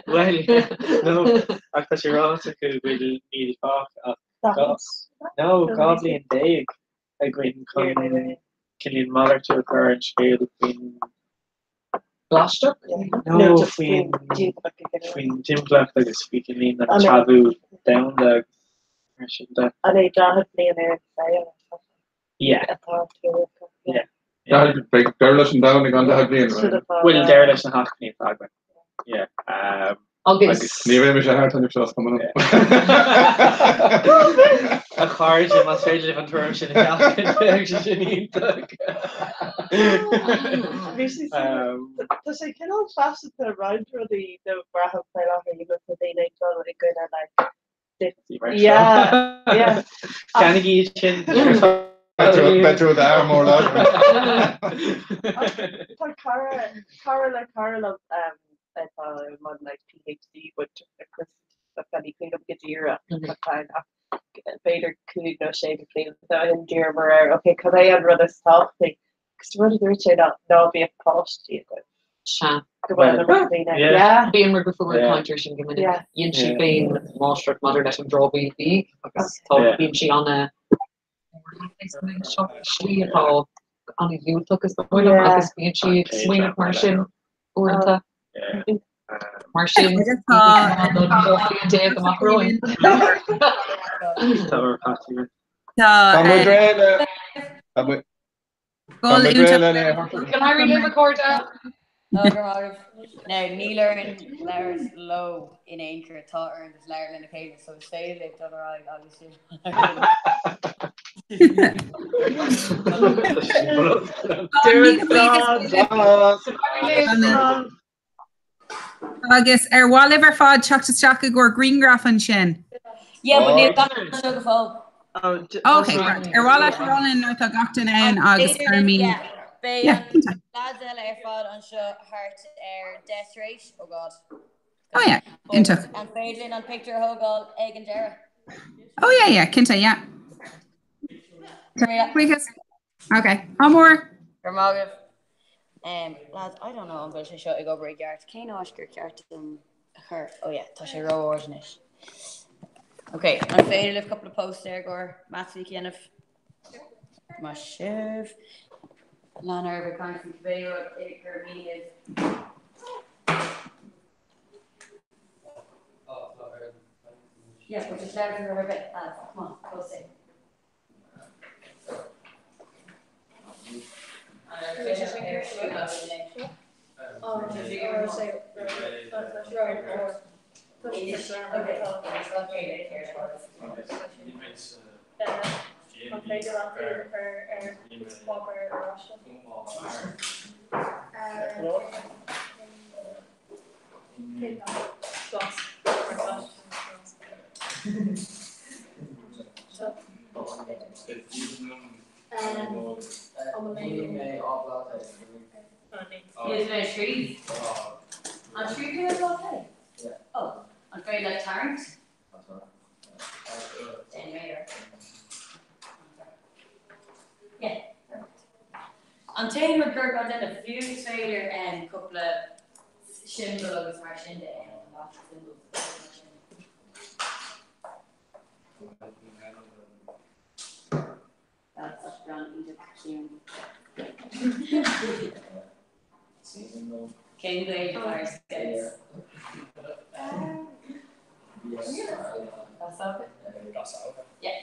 V: Bhuel, no, ach tá sé ráite acu go bhfuil níl fágtha ach no, 12 bhliain againn chun cineál malartú a chur ar an scéal faoin
J: Plaisteach?
V: No, faoin faoin timpeallacht agus faoi cineál an téamh domhanda agus mar sin de.
H: An é 40 bliain ar an saol atá
V: Yeah.
H: atá an tuarascáil?
V: Yeah.
D: Beidh deireadh leis an domhan i gceann 40 bliain, right?
V: Bhuel, deireadh leis na hacmhainní atá againn. Yeah.
J: Agus.
D: Ní bheidh mise thart an seo cuma liom.
V: A chairde, más féidir libh an tuairim sin a sheachaint, bheadh sé sin iontach.
H: Bhí sé Tá sé cineál faiseanta roinnt rudaí do braithim faoi láthair you know tá daoine ag dul i gcoinne like Yeah, yeah.
V: Ceannaigí iad sin.
D: Beidh tú d'fhear mór láidir.
H: Tá cara cara le cara liom atá i mbun like PhD but ní cuimhin liom go díreach cad tá ann ach b'fhéidir 5 nó 6 de bhlianta ó shin d'iarramar air ok cad é an rud is tábhachtaí agus an rud a dúirt sé ná ná bíodh páistí agaibh.
J: Sea.
H: Go bhfuil an rud daoine. Yeah.
J: Bíonn muid go fóill ag caint air sin go minic.
H: Yeah.
J: Dhein sí féin máistreacht maidir leis an dramhaíl bídh agus tá bíonn sí ana seo slí atá an-dhiúltach is dóigh liom agus bíonn sí ag smaoineamh mar sin uaireanta. Mar sin tá 12 amach romhainn.
D: Tá muid réidh le Tá muid réidh le
J: Go n-éirí libh a chairde!
L: Go raibh maith agaibh. Now, níl orainn labhairt leo in aon chor, tá orainn just labhairt lena chéile, so is féidir libh dul ar aghaidh agus sin.
E: Agus ar mhaith libh ar fad teacht isteach i gcomhair grianghraf ansin?
L: Yeah, but níl gach duine anseo go fóill.
E: Ok, great. Ar mhaith leat a rá linn nuair atá gach duine ann agus cuirfimid.
L: Yeah, beidh an lads eile ar fad anseo thart ar 10 tar éis, oh god.
E: Oh yeah, iontach.
L: An féidir linn an pictiúr a thógáil ag an deireadh?
E: Oh yeah, yeah, cinnte, yeah. Buíochas. Ok, ádh mór.
L: Go raibh maith agaibh. Um, lads, I don't know an bhfuil sé seo ag obair i gceart. Cén áit gur ceart dom a chur? Oh yeah, tá sé ró-ard anois. Ok, an féidir libh cúpla póstaer i gcomhair Maths Week a dhéanamh? Maith sibh. Lean oraibh ag caint faoi cibé rud gur mian libh. Yeah, but just labhair faoi rud ar bith, lads, come on, póstaer. An t-aon rud gur gá déanamh, fiú is féidir cúpla siombail agus mar sin de a dhéanamh, lots of symbols agus mar sin. That's such a grand iontach ciúin. Cén Ghaeilge atá ar Scouts? Gasóga? Yeah.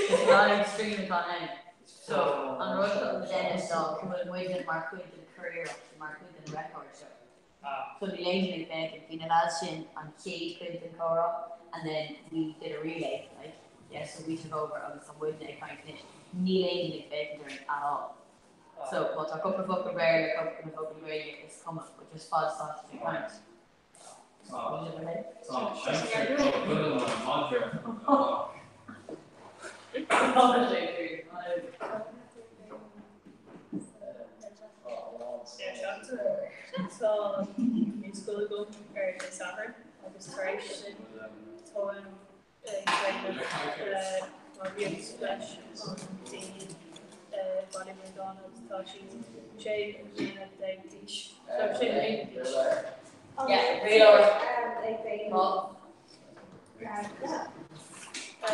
L: Is live stream atá ann. So, an rud atá le déanamh ná go bhfuil muidne mar chuid den churiarracht, mar chuid den record seo. So níl aon duine ag féachaint, bhí na lads sin an chéad chuid den chomhrá and then we did a relay, like, yeah, so we took over agus tá muidne ag caint anois. Níl aon duine ag féachaint orainn at all. So má tá cúpla focal Béarla, cúpla focal Gaeilge, is cuma, but just fad is atá siad ag caint.
F: Tá scoil agam ar Dé Sathairn agus tar éis sin táim ag déanamh margaíocht leis an daoine i Baile Bhreandáin agus tá siad 16 bliana d'aois. So sé bliana d'aois. Ar Dé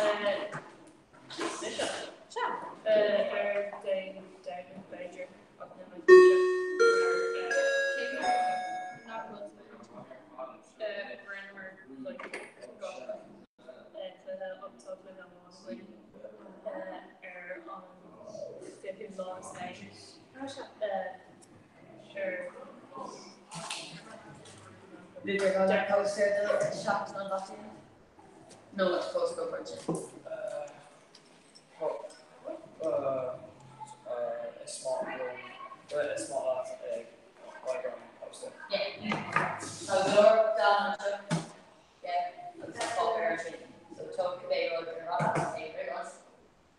F: Domhnaigh b'fhéidir ach níl mé cinnte mar nach bhfuil rinneamar like gach cluiche agus tá cluiche amháin againn.
L: B'fhéidir go leor póstaer do Seachtain an Bhataí nó tá fós ag obair ansin.
I: Is maith liom, is maith leat ag obair ar an póstaer.
L: Yeah. Tá go leor dathanna anseo. Yeah. Agus tá páipéar ansin. So tóg cibé rud ar mhaith leat é a rud.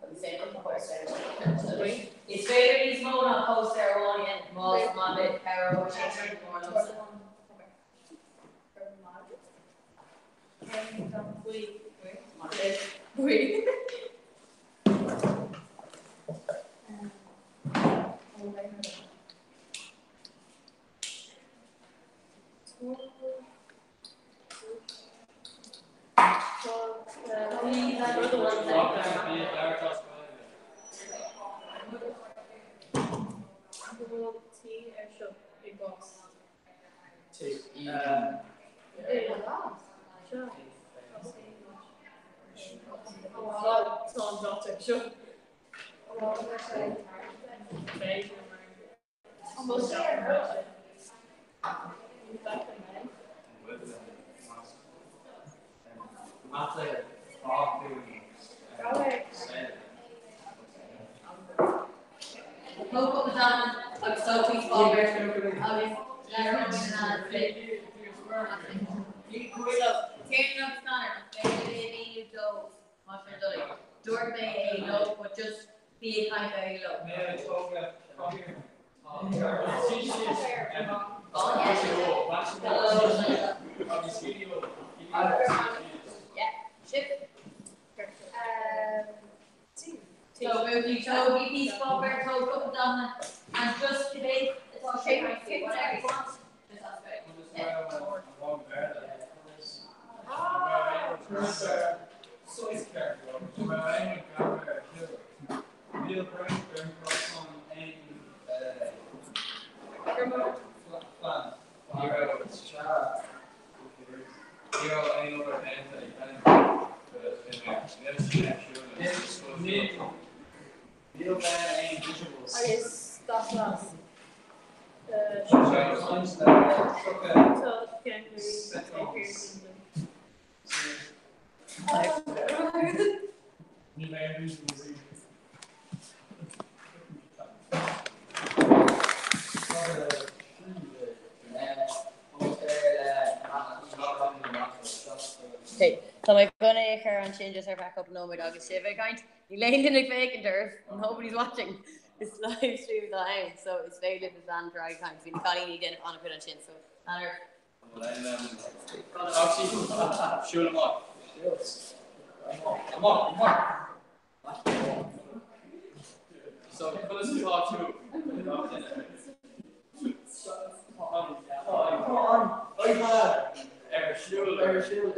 L: Agus déan cúpla póstaer ansin. Is féidir níos mó ná póstaer amháin a dhéanamh más maith libh cabhróidh sé sin go mór liomsa. Dúirt mé é leo but just bí ag caint ar leo. So tógaigí píosa páipéir, tóg cúpla dathanna and just cibé atá sé whatever you want, just ask about it.
F: Agus gach las.
L: Tá mé chun é a chur ansin just ar feadh cúpla nóiméad agus sibh ag caint. Níl aon duine ag féachaint oraibh, nobody's watching. Is live stream atá ann, so is féidir libh just leanúint ar aghaidh ag caint. Bhí na cailíní ag déanamh an-chuid ansin, so lean oraibh.
I: Siúil amach. Amach, amach. So, conas atá tú? Ar siúl ar siúl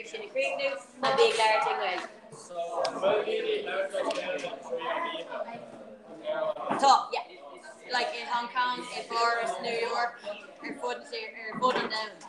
L: iarraidh sin a chríochnú a bí ag labhairt i nGaeilge. Tá, yeah. Like i Hong Kong, i bPáras, New York, ar fud ar fud an domhain.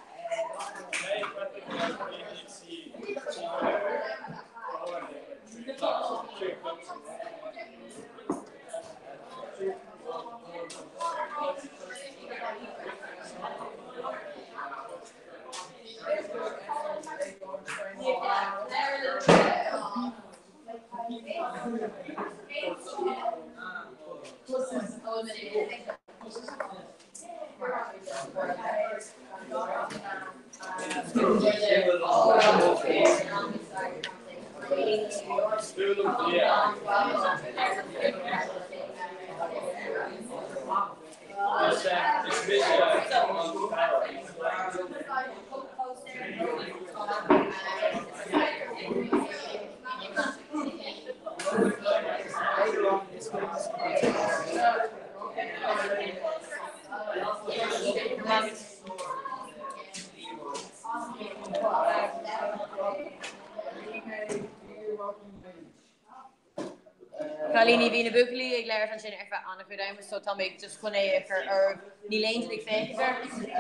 L: Cailíní, bhí na buachaillí ag labhairt ansin ar feadh an-chuid ama so tá mé just chun é a chur oraibh. Níl aon duine ag féachaint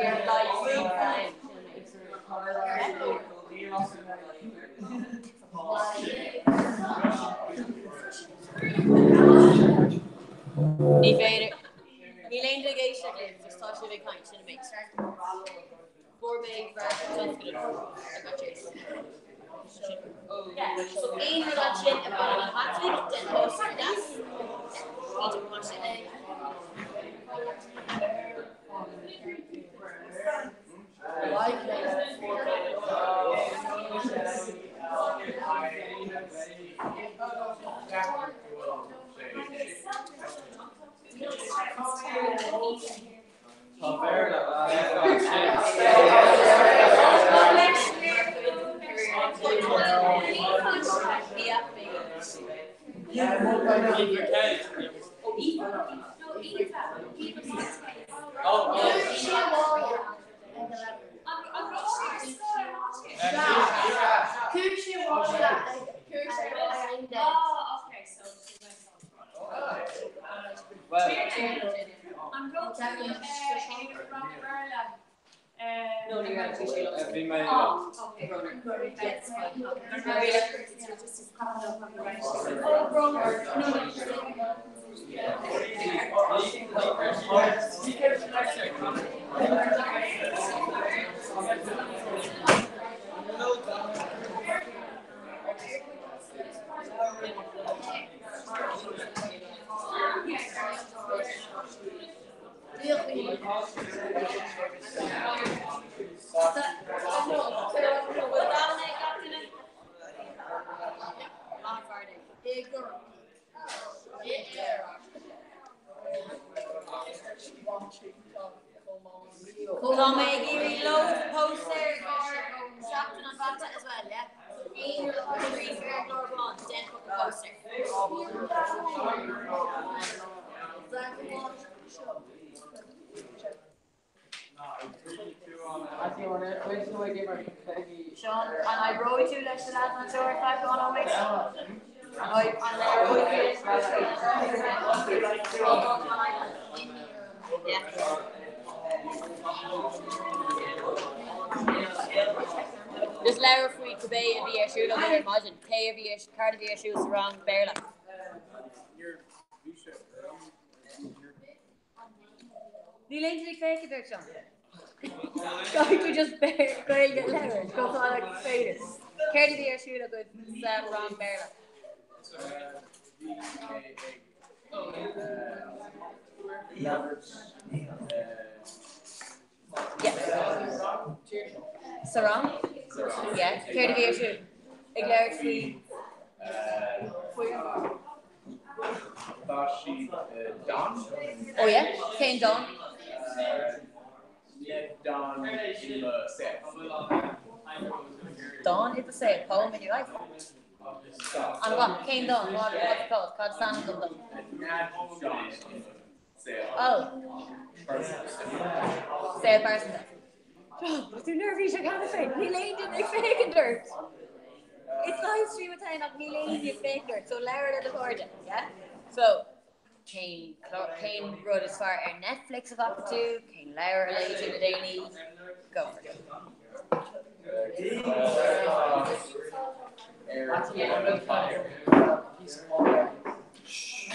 L: air, ar live stream. Ní féidir. Níl aon duine ag éisteacht libh, just tá sibh ag caint, sin an méid. Fuair mé bhreac tionscnamh agat So aon rud ansin a bhaineann le matamaitice déan póstaer deas. Iontach go maith sin. Tá mé ag iarraidh loads póstaer i gcomhair Seachtain an Mhata as well, yeah? So aon rud atá scríofa ar an gclár bán, déan cúpla póstaer. Seán, an oibreoidh tú leis na leaids anseo ar feadh dhá nóiméad? An oibreoidh tú leis na Yeah. Just labhair faoi cibé a bhí ar siúl agaibh ar maidin, cé a bhí ar, céard a bhí ar siúl sa rang Béarla. Níl aon duine ag féachaint ort, Seán. Caithfidh tú just Gaeilge a labhairt chomh fada agus is féidir. Céard a bhí ar siúl agaibh sa rang Béarla?
I: Bhí mé ag labhairt
L: Sa rang? Yeah. Céard a bhí ar siúl? Ag labhairt faoi faoi
I: Tá siad dán.
L: Oh yeah? Cén dán?
I: Dán i mo saol.
L: Dán i do saol, poem in your life. An-mhaith. Cén dán? What, what's it called? Cad is ainm don dán? Oh. Saol pearsanta.
G: Tá tú neirbhíseach cheana féin. Níl aon duine ag féachaint ort. Is live stream atá ann ach níl aon duine ag féachaint ort, so labhair le do chairde, yeah? So, cén cén rud is fearr ar Netflix a bhfaca tú, cén leabhar a léigh tú le déanaí? Go for it.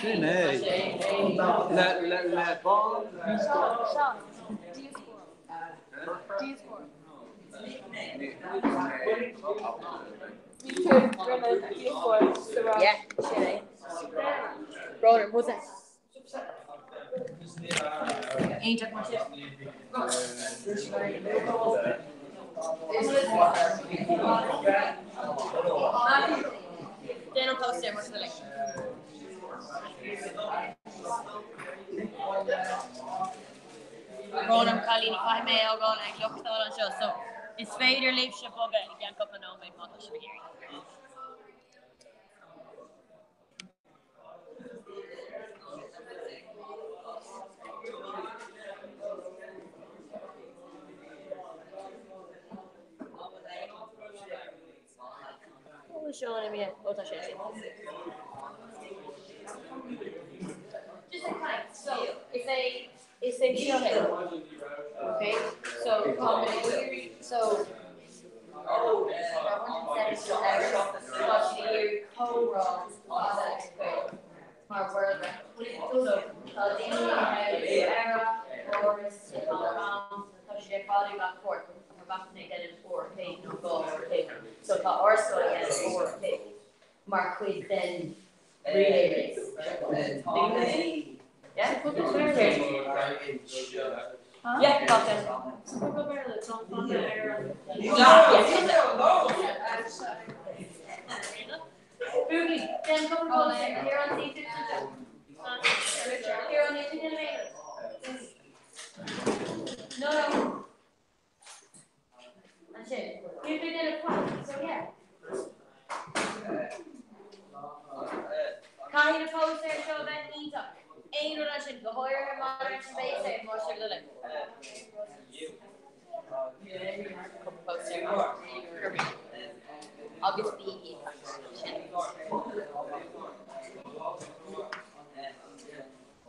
M: Sin é. Le le le bán.
F: Seán, díospóireacht. Díospóireacht. Bhí tú rinne díospóireacht sa rang.
G: Yeah, sin é. Brother, what's that? Iontach mar sin. Déan an póstaer mar sin. Brón orm cailíní caithfidh mé a fhágáil ag luchtáil anseo so is féidir libhse bogadh i gceann cúpla nóiméad má tá sibh ag iarraidh. Seán imithe ó tá sé sin. Just a caint. So is é is é seo é. Okay? So tá mé ag iarraidh so tá siad ag iarraidh comhrá fada ar Gaeilge mar world record. So tá daoine i Earrach, Áras, Tá tá siad ar fad ag gach páirt tá gach duine ag déanamh uair a chloig nó dhá uair a chloig. So tá ár scoil ag déanamh uair a chloig mar chuid den relay race. Yeah? Yeah, tá sé. Boogie, déan cúpla póstaer ar an Ar an No, no. Ansin. Níl mé déanamh faic, so yeah. Caithfidh na póstaeir seo a bheith iontach. Aon rud ansin, go háirithe maidir leis an bpéas más sé le linn. Cúpla póstaer agus bígí sin.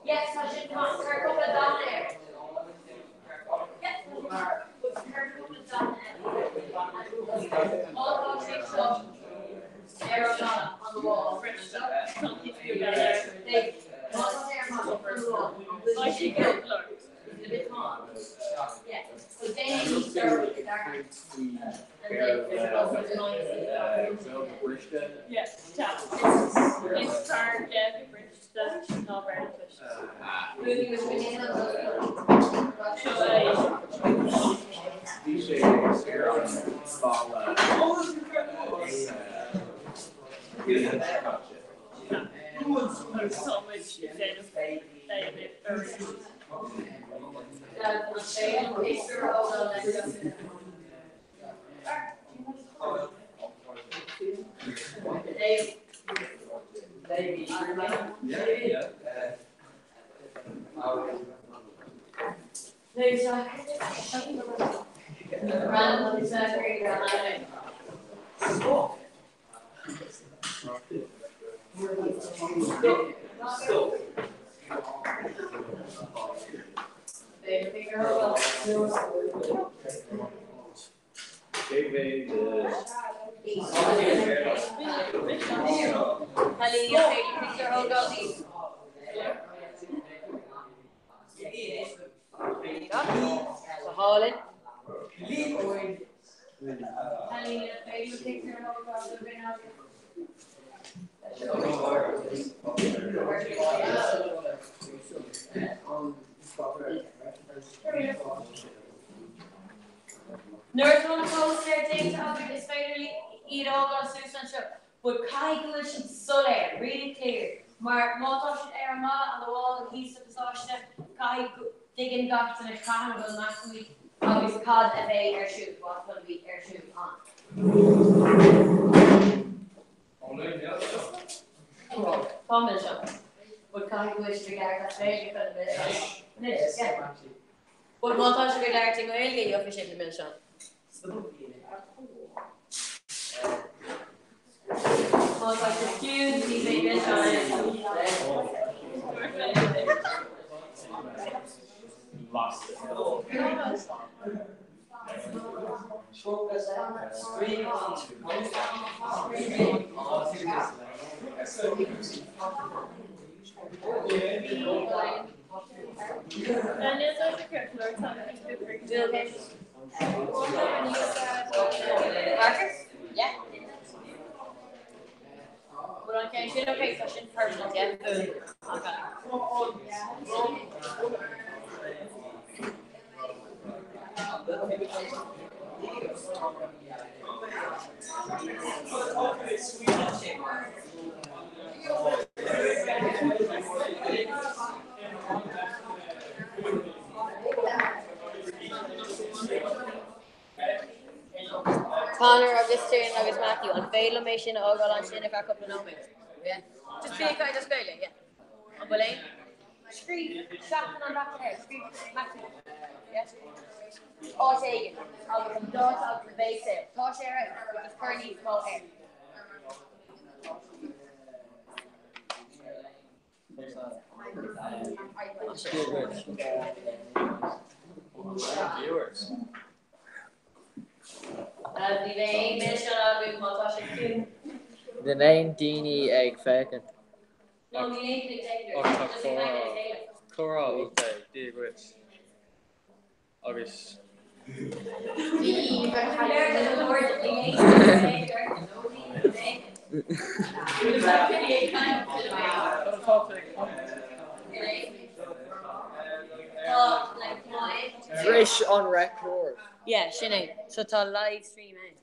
G: Yes, tá sin go maith. Cuir cúpla dath air. Yes, cuir cúpla dath air. Má tá sé seo ar an bhalla, on the wall. Hey, má tá sé ar an bhalla, on the wall. Bhfuil sé go? Is it a bit tall? Yeah. So then you start with the dark. And then there's also the noise.
F: Yeah, Is fearr Gaeilge briste ná Béarla cliste.
G: Moving with banana.
M: Bhí sé ar an bhalla
G: Nuair atá na póstaeir déanta agaibh is féidir iad a fhágáil suas anseo, but caithfidh go bhfuil siad soiléir, really clear, mar má tá siad ar an mballa, on the wall, thíos sa phasáiste, caithfidh go dtuigeann gach duine cathain a bhfuil imeacht agus cad a bheidh ar siúl, what's going to be ar siúl on. Tá mé seo. But caithfidh go bhfuil siad i gceart as Gaeilge chun a bheith anois, yeah. But má tá sibh ag labhairt i nGaeilge, gheobhaidh sibh na milseáin. Má tá sibh ciúin, ní bheidh milseáin ann. Marcus? Yeah. Bhfuil an ceann sin okay? Tá sin permanent, yeah? Okay. Conor agus Tiernan agus Matthew, an féidir liom é sin a fhágáil ansin ar feadh cúpla nóiméad? Yeah. Just bí ag caint as Gaeilge, yeah. An bhfuil aon? Scríobh Seachtain an Bhreatain air, scríobh Matthew. Yeah. Áit éigin agus an dáta agus an bake sale. Tá sé ar fheabhas, but just cuir níos mó air. Ní bheidh aon milseáin agaibh má tá sibh ciúin.
I: Níl aon daoine ag féachaint.
G: No, níl aon duine ag féachaint.
A: Ach tá comhrá, comhrá ok, Dia dhuit. Agus.
I: Bhris an record.
G: Yeah, sin é. So tá live stream ann.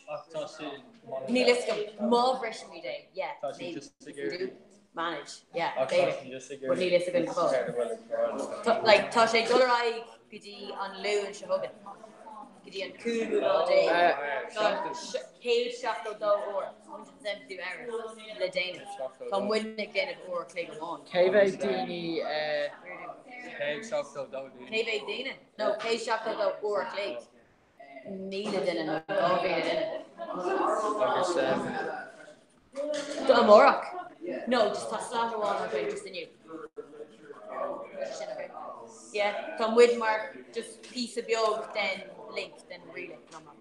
A: Ach tá sin.
G: Níl fhios agam. Má bhrisimid é, yeah,
A: Tá siad
G: maybe.
A: just ag
G: If we
A: iarraidh.
G: do manage, yeah,
A: Ach tá
G: b'fhéidir.
A: siad just ag
G: But níl fhios againn go fóill.
A: Céard a bhfuil ag tarlú.
G: Tá, like, tá sé ag dul ar aghaidh go dtí an Luan seo chugainn. Go dtí an cúigiú lá déag. Tá 172 uair, 172 hours, le déanamh. Tá muidne ag déanamh uair a chloig amháin.
I: Cé mhéad daoine?
A: 172 daoine.
G: Cé mhéad daoine? No, 172 uair a chloig. 1,000 duine nó 2,000 duine.
A: Agus
G: Do amárach? No, just tá slot amháin againn just inniu. Sin okay. Yeah, tá muid mar just píosa beag den link, den relay number.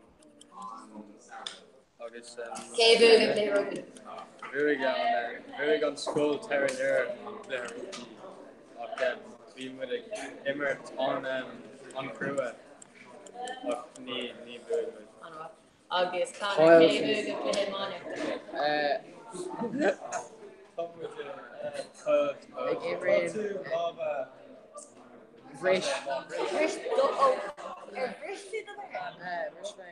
A: Agus
G: Cé a bhuaigh an cluiche rugbaí?
A: Bhuaigh an bhuaigh an scoil Terenure an cluiche rugbaí ach bhí muid ag imirt an an-chrua ach ní ní bhuaigh muid.
G: Agus Conor, cé a bhuaigh an cluiche iománaíochta?
A: Tá muid
I: Ag imirt Bhris.
G: Bhris do ó ar bhris tú do mhéar?
I: Bhris mé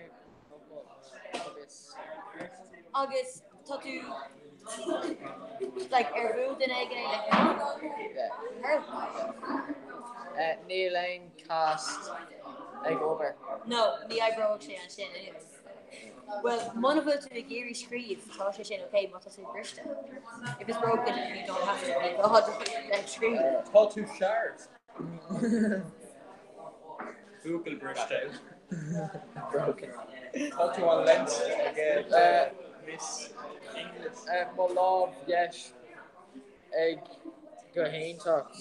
G: Agus tá tú like ar bhuail duine éigin é le hurl?
I: Níl aon cast ag obair.
G: No, ní oibreoidh sé ansin anyway. Well, muna bhfuil tú ag iarraidh scríobh, tá sé sin ok má tá sé briste. If it's broken, you don't have to. Ní gá duit bheith ag scríobh.
A: Tá tú searbh. Buachaill briste.
I: Broken.
A: Tá tú an lens aige Miss English.
I: Mo lámh dheis ag go hiontach.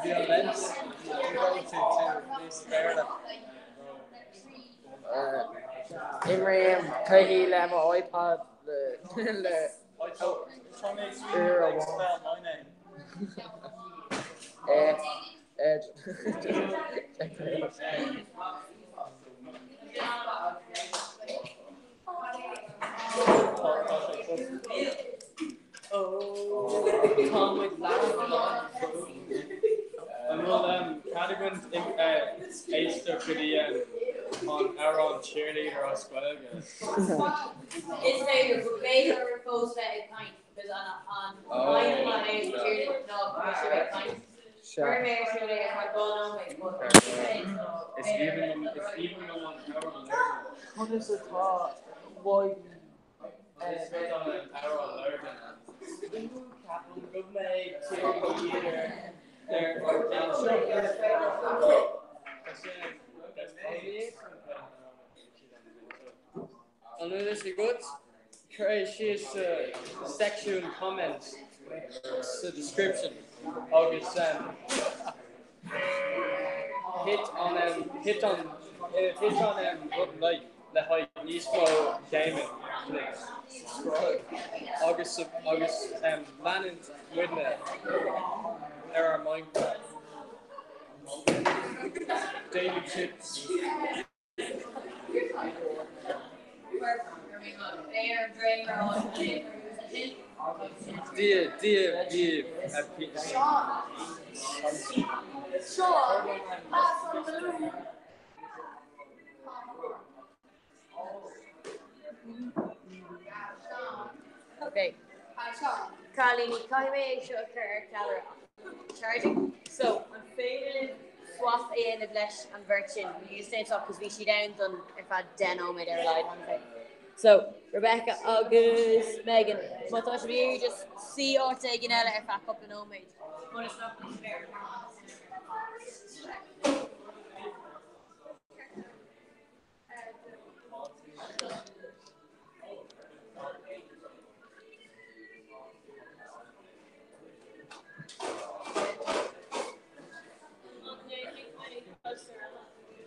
A: Bhí an lens go to Miss Béarla.
I: Imrím cluichí le mo iPad le uair amháin. Ed.
A: An bhfuil cead againn éisteacht go dtí an amhrán cheerleader as Gaeilge?
G: Is féidir go b'fhéidir oraibh fós bheith ag caint because an an aidhm atá ag an cheerleader ná go mbeidh sibh ag caint. Chuir mé ar siúl é ar feadh 2 nóiméad but
A: Is aoibhinn liom is aoibhinn liom an t-amhrán Lurgan.
I: Conas atá Mhaidhc
A: Is rud an amhrán Lurgan.
I: Ceapaim go mbeidh tír ar an seo.
A: An bhfuil fhios agat? Cuir é síos sa section comments sa description agus hit an hit an hit an button like le haghaidh níos mó gaming clips subscribe agus agus leanann muidne ar ár Minecraft daily tips. Dia Dia Dia a
G: Ok. Cailíní, caithfidh mé é seo a chur ar ceallra. Charging. So, an féidir libh swap a dhéanamh leis an bheirt sin? Will you stay talk cos bhí siad ann don ar feadh 10 nóiméad ar a laghad, haven't they? So, Rebecca agus Megan, má tá sibh ag iarraidh just suí áit éigin eile ar feadh cúpla nóiméad. Ionas nach bhfuil sibh ar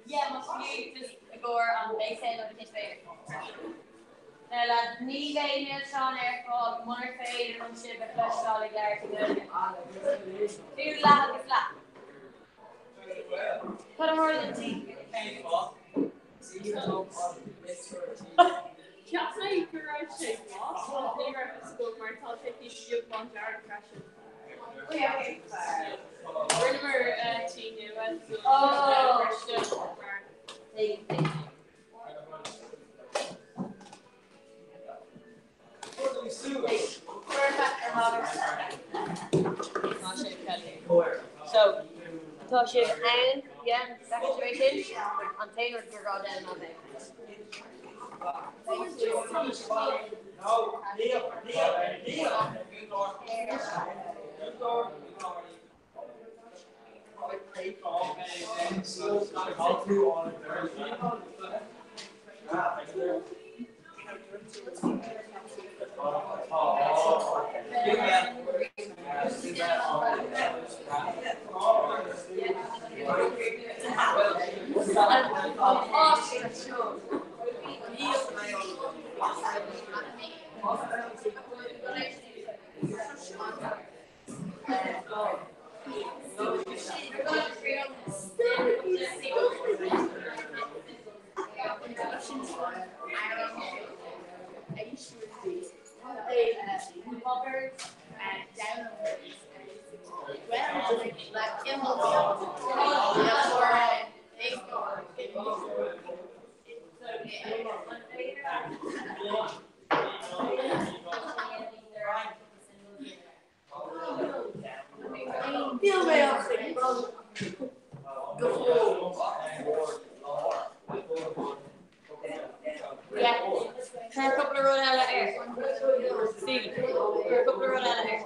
G: Yeah, más fiú just i gcomhair an bake sale agus is féidir. Now lads, ní bheidh milseáin ar fáil munar féidir liom sibh a chloisteáil ag labhairt i nGaeilge. Fiú leath agus leath. Cad a tharla don tí?
F: Cheap mé go raibh sé glas, ach ní raibh fhios agam mar tá sé beagán dearg freisin. Rinneamar tí nua so briste mar.
G: So, tá sibh ann, yeah, bhfeiceann sibh é sin? An t-aon rud gur gá dom ná bheith. Níl mé ach ag dul go fóill. Yeah. Cuir cúpla rud eile air. Steve, cuir cúpla rud eile air.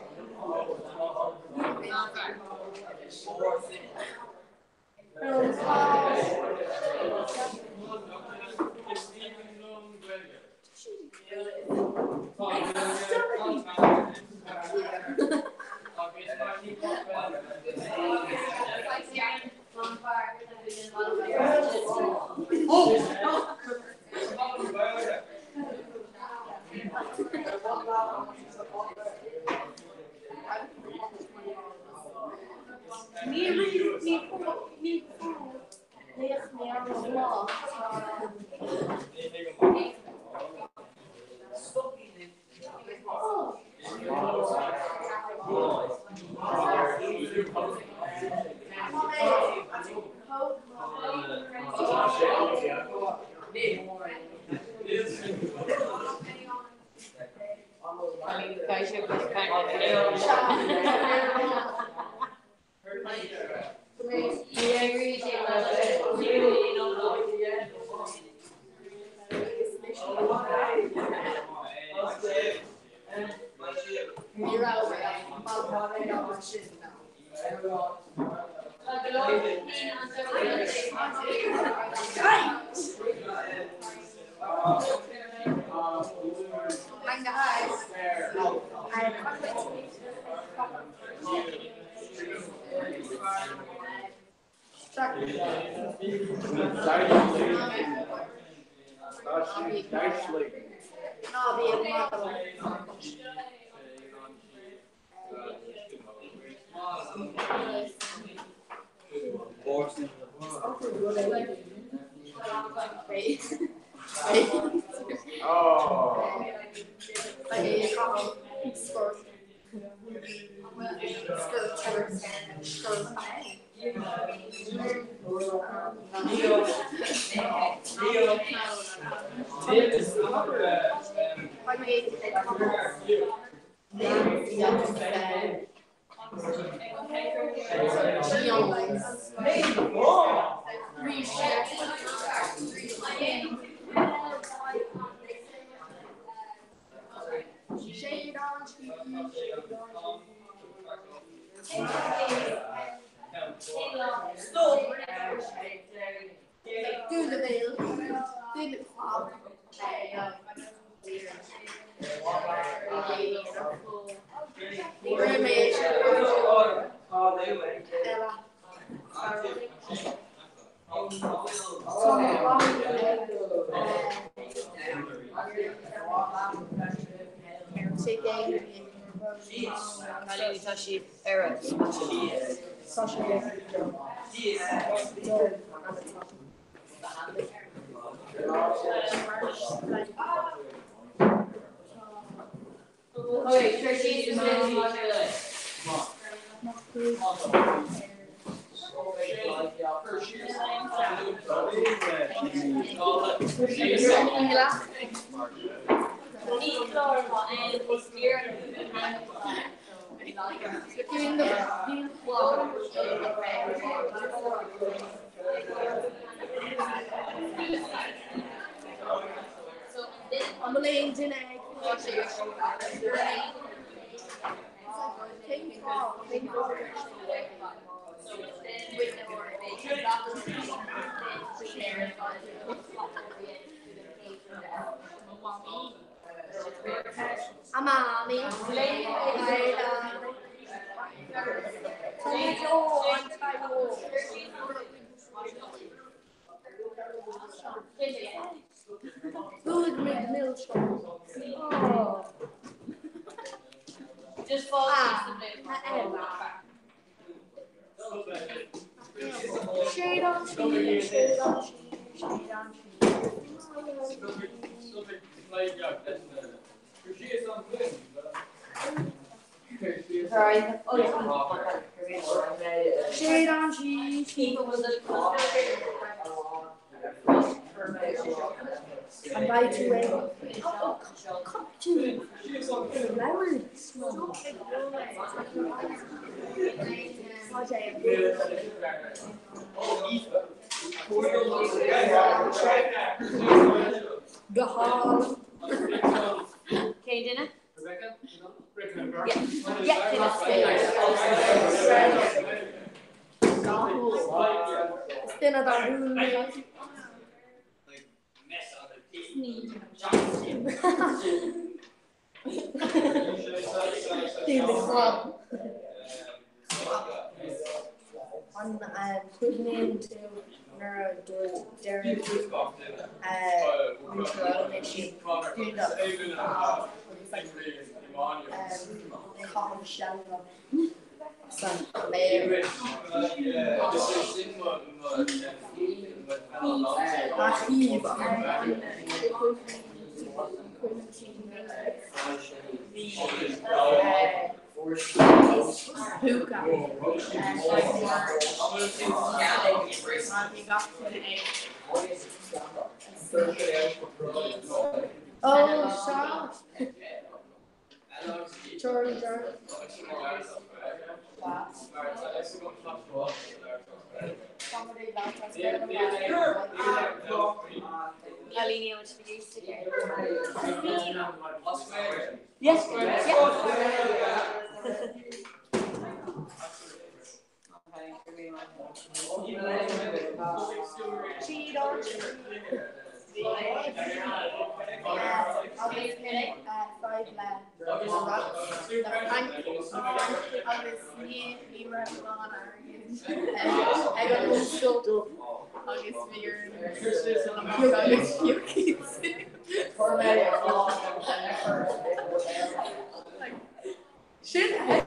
K: Sin é.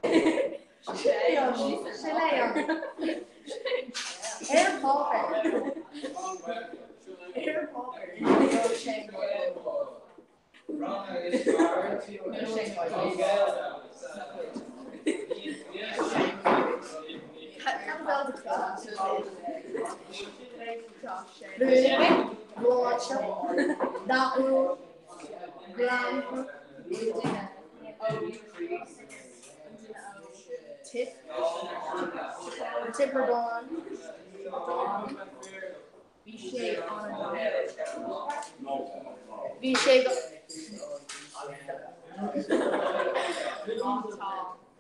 K: Sin é an. Sin é an. Ar páipéar. Ar páipéar. Bhí sé Bhí sé go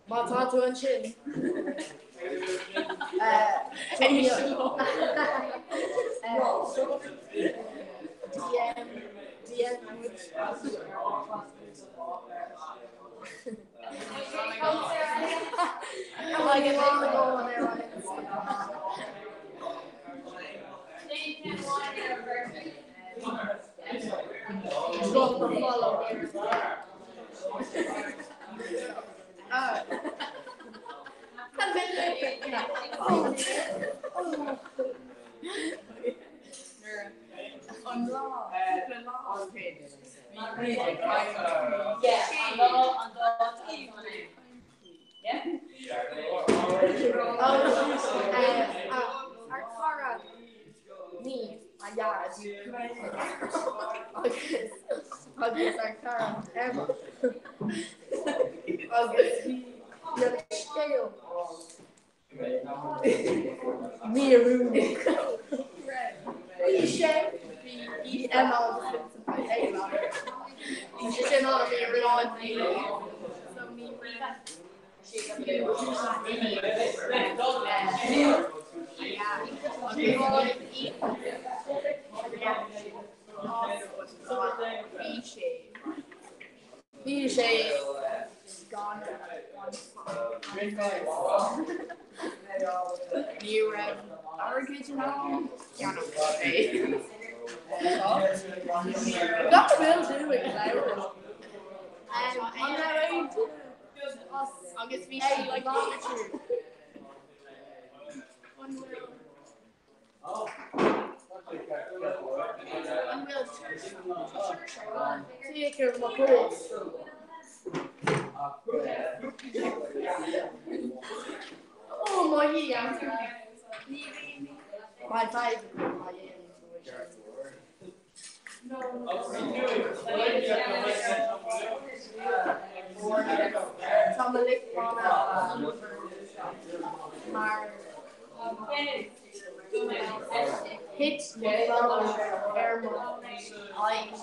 K: Má tá tú ansin DM DM An lá Ar cara ní a dheas agus agus ar cara Emma agus bhí an scéal Míorúilteach. Bhí sé, bhí Emma agus Vincent Bhí sé sin an-mhíorúilteach. So ní raibh Bhí sé. Bhí sé gan Ní raibh airgead in ann ceannach é. Gach bhfuil tú ag labhairt. An raibh aon Agus bhí sí like An bhfuil An bhfuil Féach mo chós. Ó mo Dhia. My five. Tá mo lic mar thit mo bhonn ar mo aghaidh.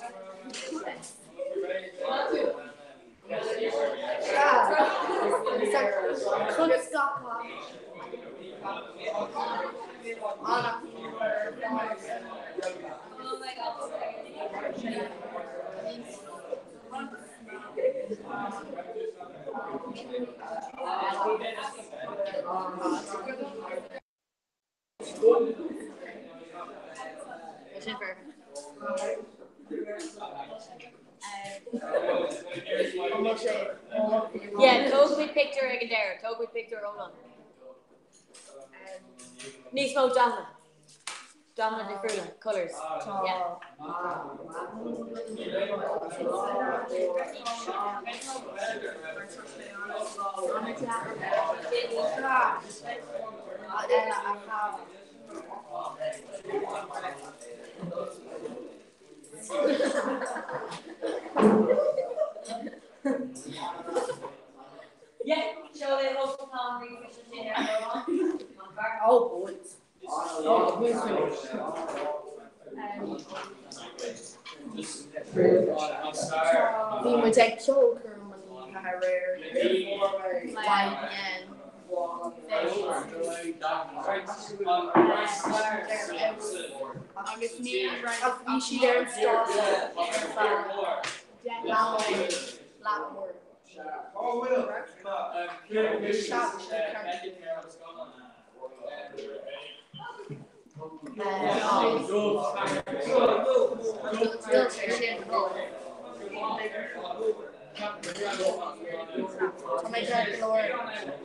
G: Yeah, tógfaimid pictiúr ag an deireadh, tógfaimid pictiúr iomlán. Níos mó dathanna. Dathanna difriúla, colours. Yeah. Yeah, seo é an sin ar
K: Oh boys. Oh, who's Bhí muid ag ceolchoirm an oíche aréir. YBN. Agus ní raibh bhí siad ar an stáitse ar feadh 10 leathuair. Tá mé ceart go leor.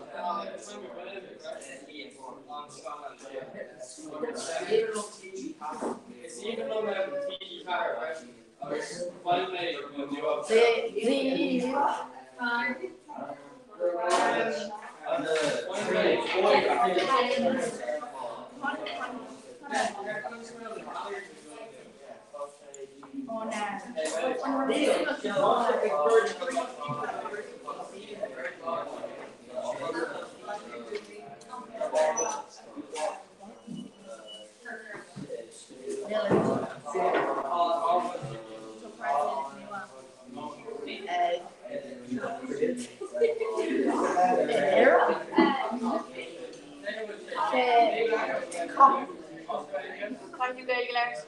G: Caithfidh tú Gaeilge a labhairt.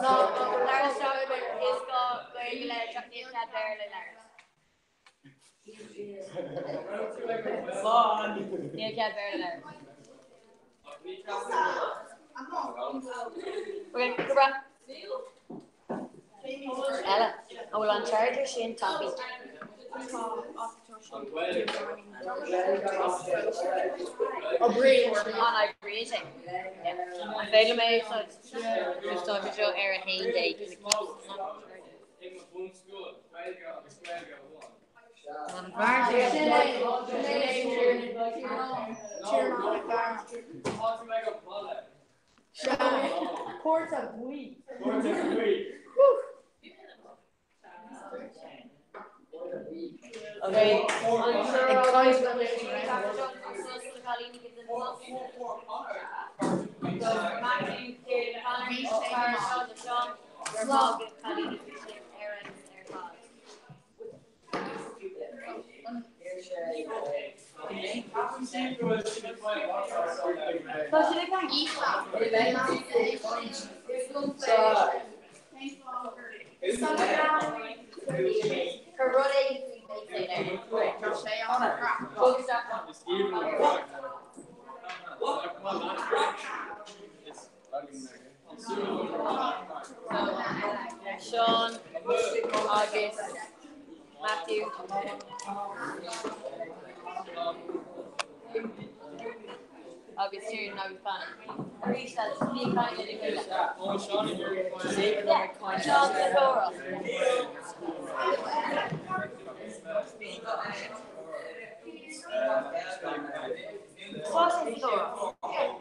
G: Nó labhair is gá Gaeilge a labhairt ach níl cead Béarla a labhairt. Níl cead Béarla a labhairt. Ok, go breá. Eile, an bhfuil an charger sin tapaidh? An oibríonn sé? An féidir liom é a úsáid? Just tá sé seo ar 11.
K: Cárta buí.
G: Seán agus Matthew. Agus Siún agus Conor. Arís eile, bí ag caint lena chéile. Seán sa chomhrá. Tá sé sa chomhrá.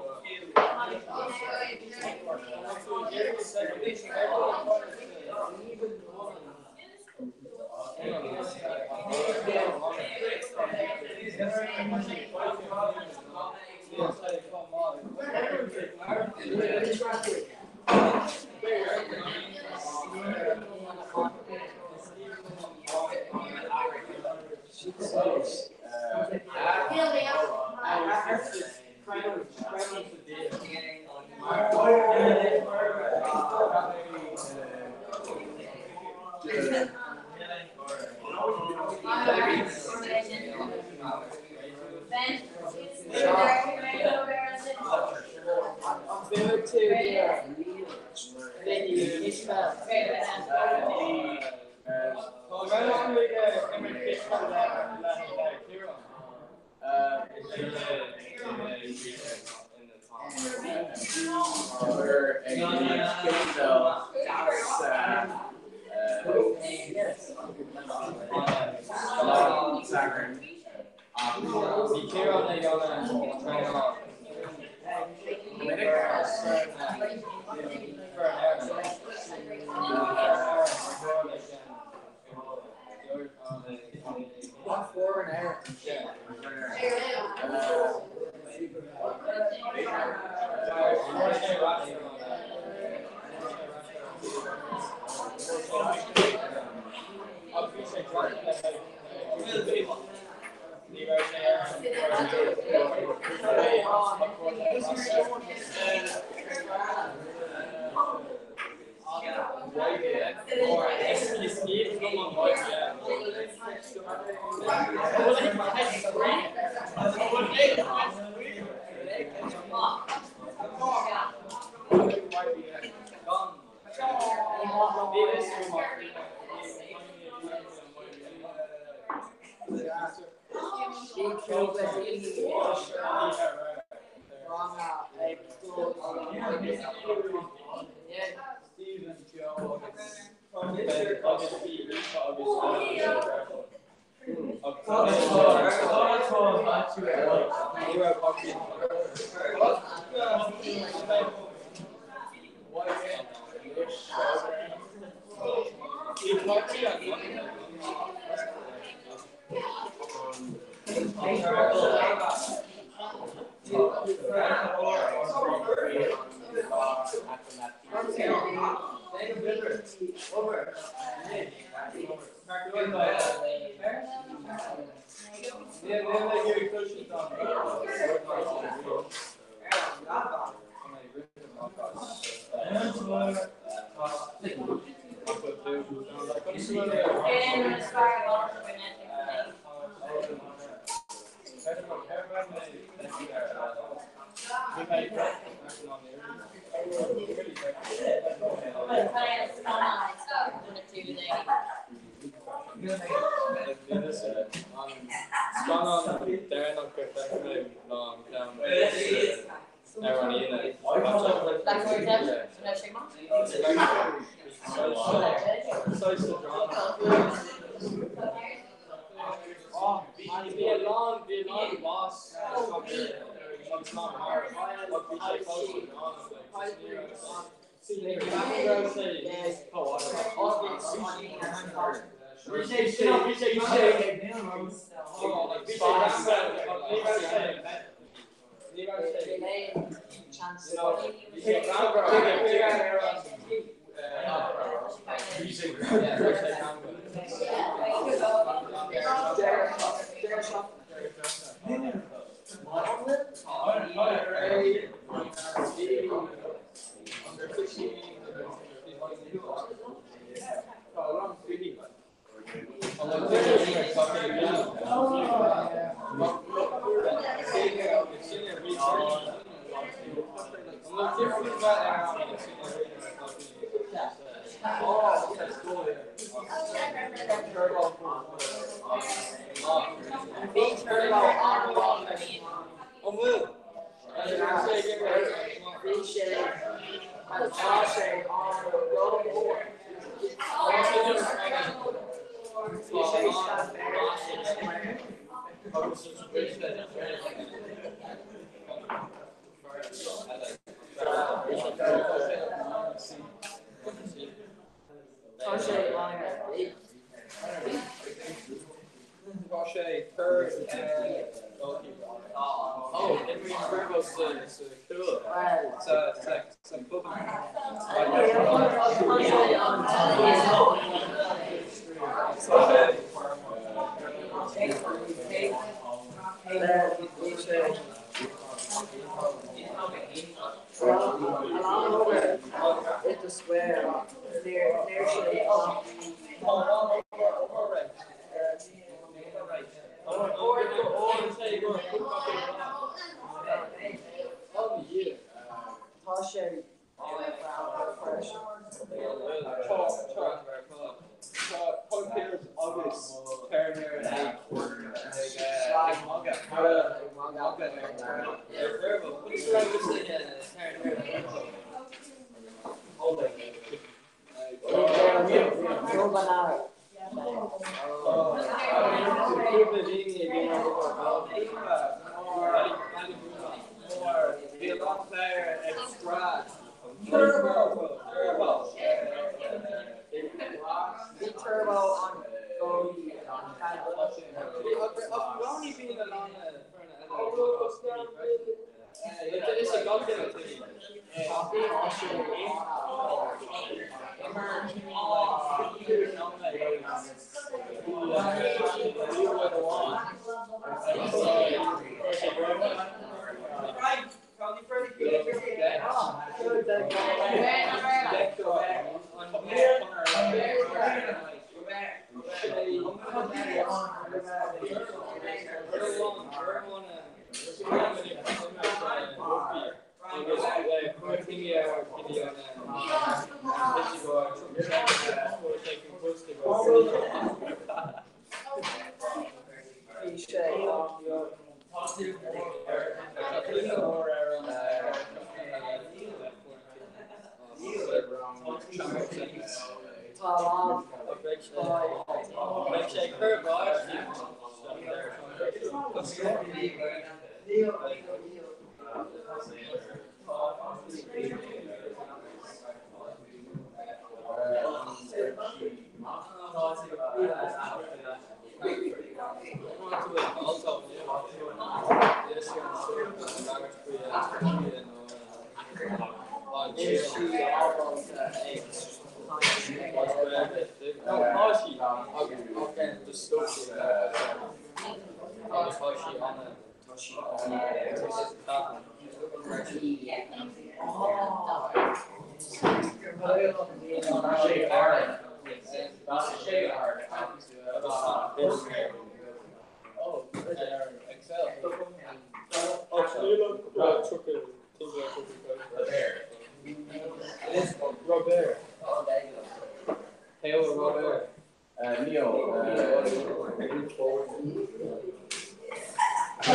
G: Tá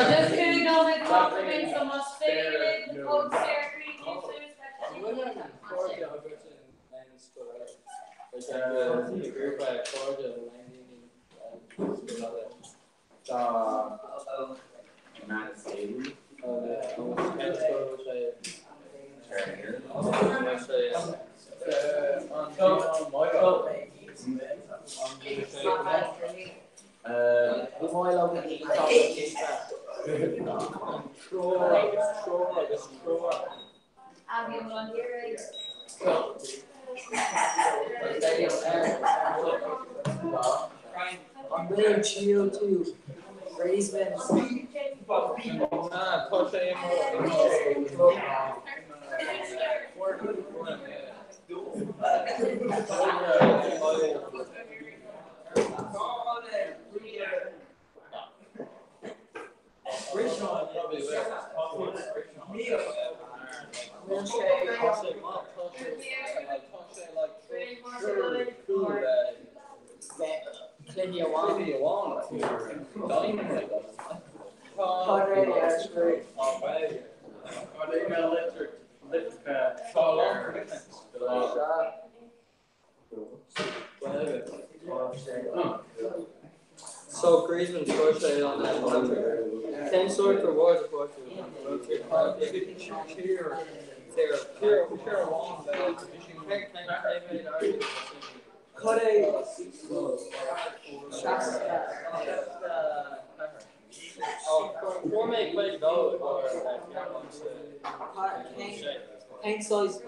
G: just 5 nóiméad fágtha againn so más féidir libh na póstaeir a chríochnú suas leis an
A: So Griezmann chuir sé an Cén sórt reward a fuair tú? Fuair mé cuid dó
L: Cén saghas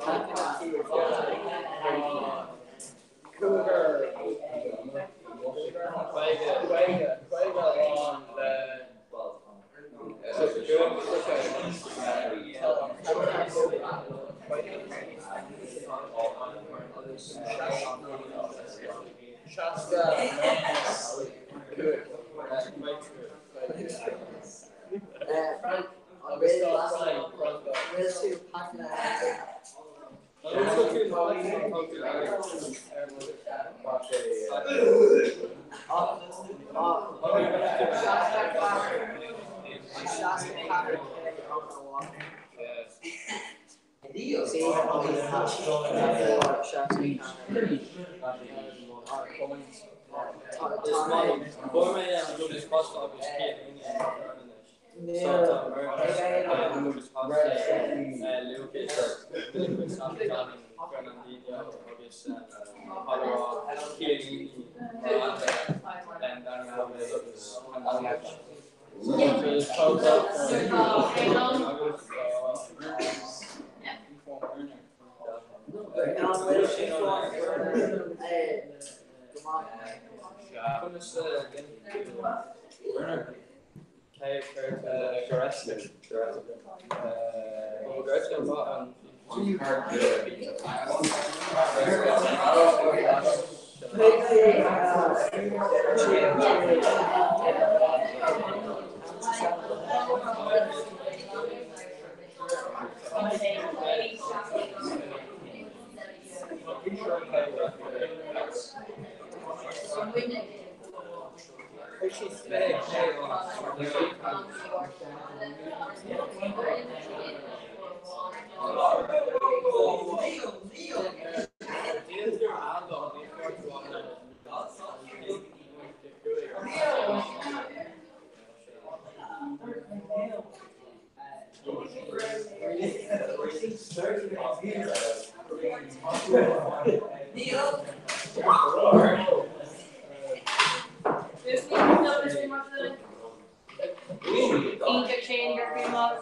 G: Iontach Shane, go raibh maith.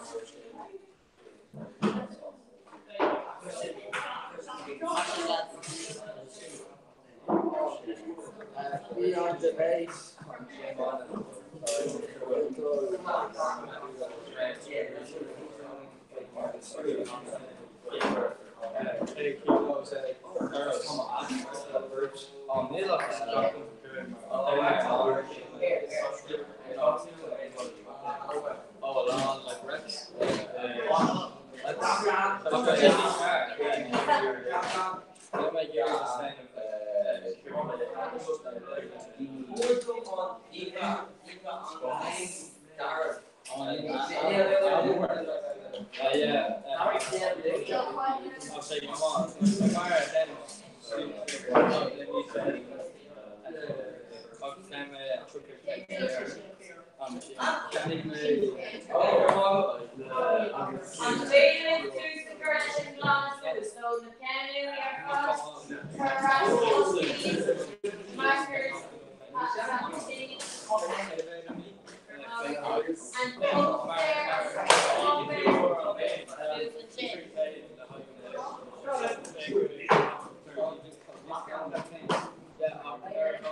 G: An féidir linn tús a chur leis an nglanadh suas nó na peannaí ar fad cur ar ais sna boscaí, markers, an póstaer agus an páipéar suas ansin.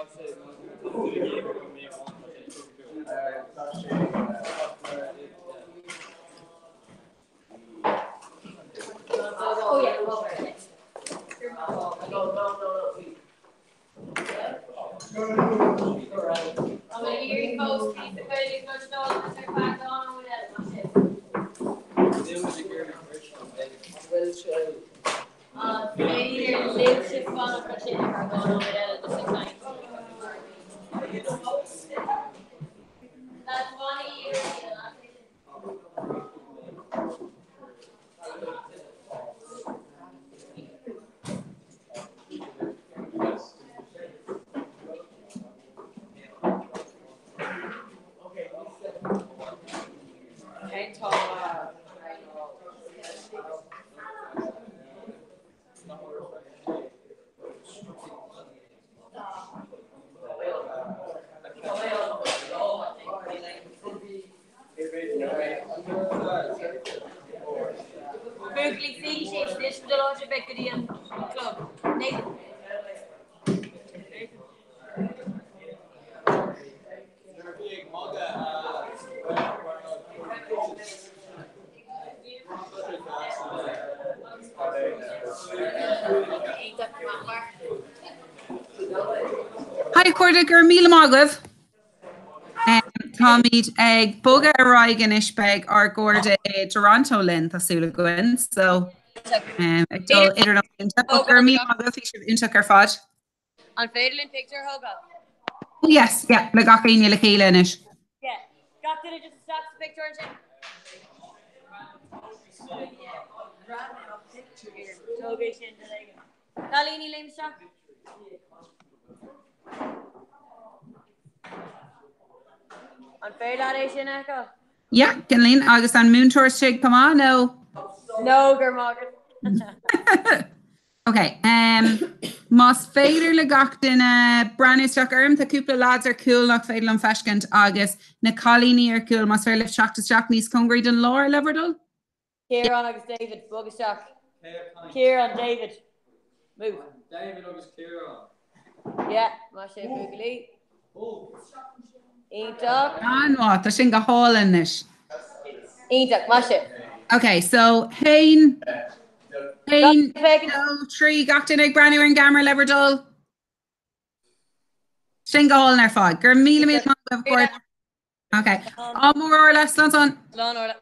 G: Oh yeah, well, Tá mé ag iarraidh fós píosa Gaeilge a chloisteáil agus ar feadh dhá nóiméad eile, mar sin. An féidir libhse fanacht ansin ar feadh dhá nóiméad eile just ag caint? Lads, baineadh iarraidh an sin. Buachaillí, suígí síos anois go dul áit ar bith go dtí an club. Nathan.
E: Hi a chairde, go raibh míle maith agaibh. Táimid ag bogadh ar aghaidh anois beidh ár gcairde i dToronto linn tá súil againn so ag dul idirnáisiúnta. Go raibh míle maith agaibh, bhí sibh iontach ar fad.
G: An féidir linn pictiúr a thógáil?
E: Oh yes, yeah, le gach éinne le chéile anois.
G: Yeah, gach duine just isteach sa pictiúr ansin. Tóg é sin de léigin. Cailíní léim isteach. An féidir leat é sin a fheiceáil?
E: Yeah, Ginlín, agus an múinteoir istigh chomh maith nó?
G: No, go raibh maith agat.
E: Ok, um, más féidir le gach duine breathnú isteach orm, tá cúpla lads ar cúl nach féidir liom feiscint agus na cailíní ar cúl, más féidir libh teacht isteach níos cóngaraí don lár le bhur dtoil?
G: Ciarán agus David, bog isteach. Ciarán, David, move.
A: David agus Ciarán.
G: Yeah, maith sibh buachaillí. Iontach.
E: An-mhaith, tá sin go hálainn anois.
G: Iontach, maith sibh.
E: Ok, so haon, haon, dó, trí, gach duine ag breathnú ar an gceamara le bhur dtoil. Sin go hálainn ar fad. Go raibh míle míle maith agaibh, a chairde. Ok, ádh mór Orla, slán slán.
G: Slán Orla.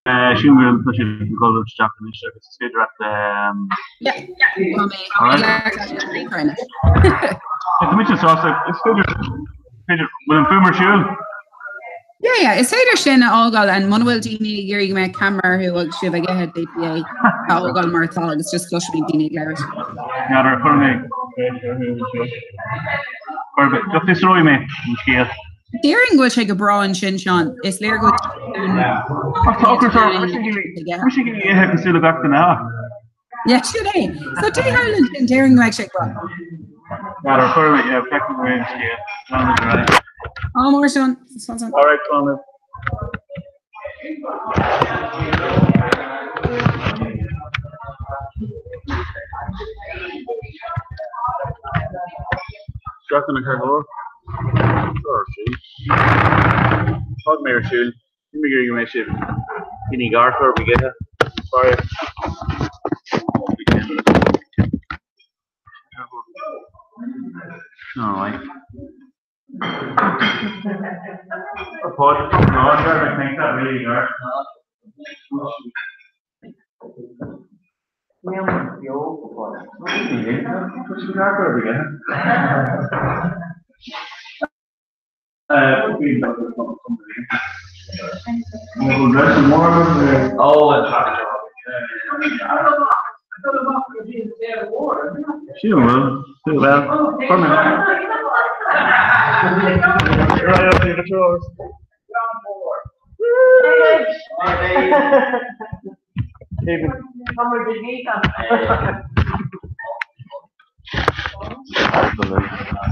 T: Sílim go bhfuil sé ag dul isteach anois agus is féidir leat
E: Yeah, tá mé ag labhairt leat ar an anois.
T: Tá mise sásta, is féidir, féidir, bhfuil an fuaim ar siúl?
E: Yeah, yeah, is féidir sin a fhágáil an muna bhfuil daoine ag iarraidh go mbeidh ceamara orthu agus sibh ag ithe d'fhéadfaí é a fhágáil mar atá agus just cloisfimid daoine ag labhairt.
T: N'fheadar, chuir mé chuir mé, just fiosróidh mé an scéal.
E: Déarfainn go bhfuil sé go breá ansin, Seán. Is léir go bhfuil
T: Ach tá ocras orm, mise ag iarraidh ithe cosúil le gach duine eile.
E: Yeah, sin é. So téigh thall ansin, déarfainn go mbeidh sé go breá.
T: N'fheadar, chuir mé, yeah, feicfidh mé an scéal. Leanfaimid ar aghaidh.
E: Ádh mór, Seán. Slán, slán.
T: All right, slán. Seachtain an Cheathrú. Seo ar siúl. Fág mé ar siúl. Ní mé go mbeidh sibh daoine garchur ag ithe. Sorry. All right.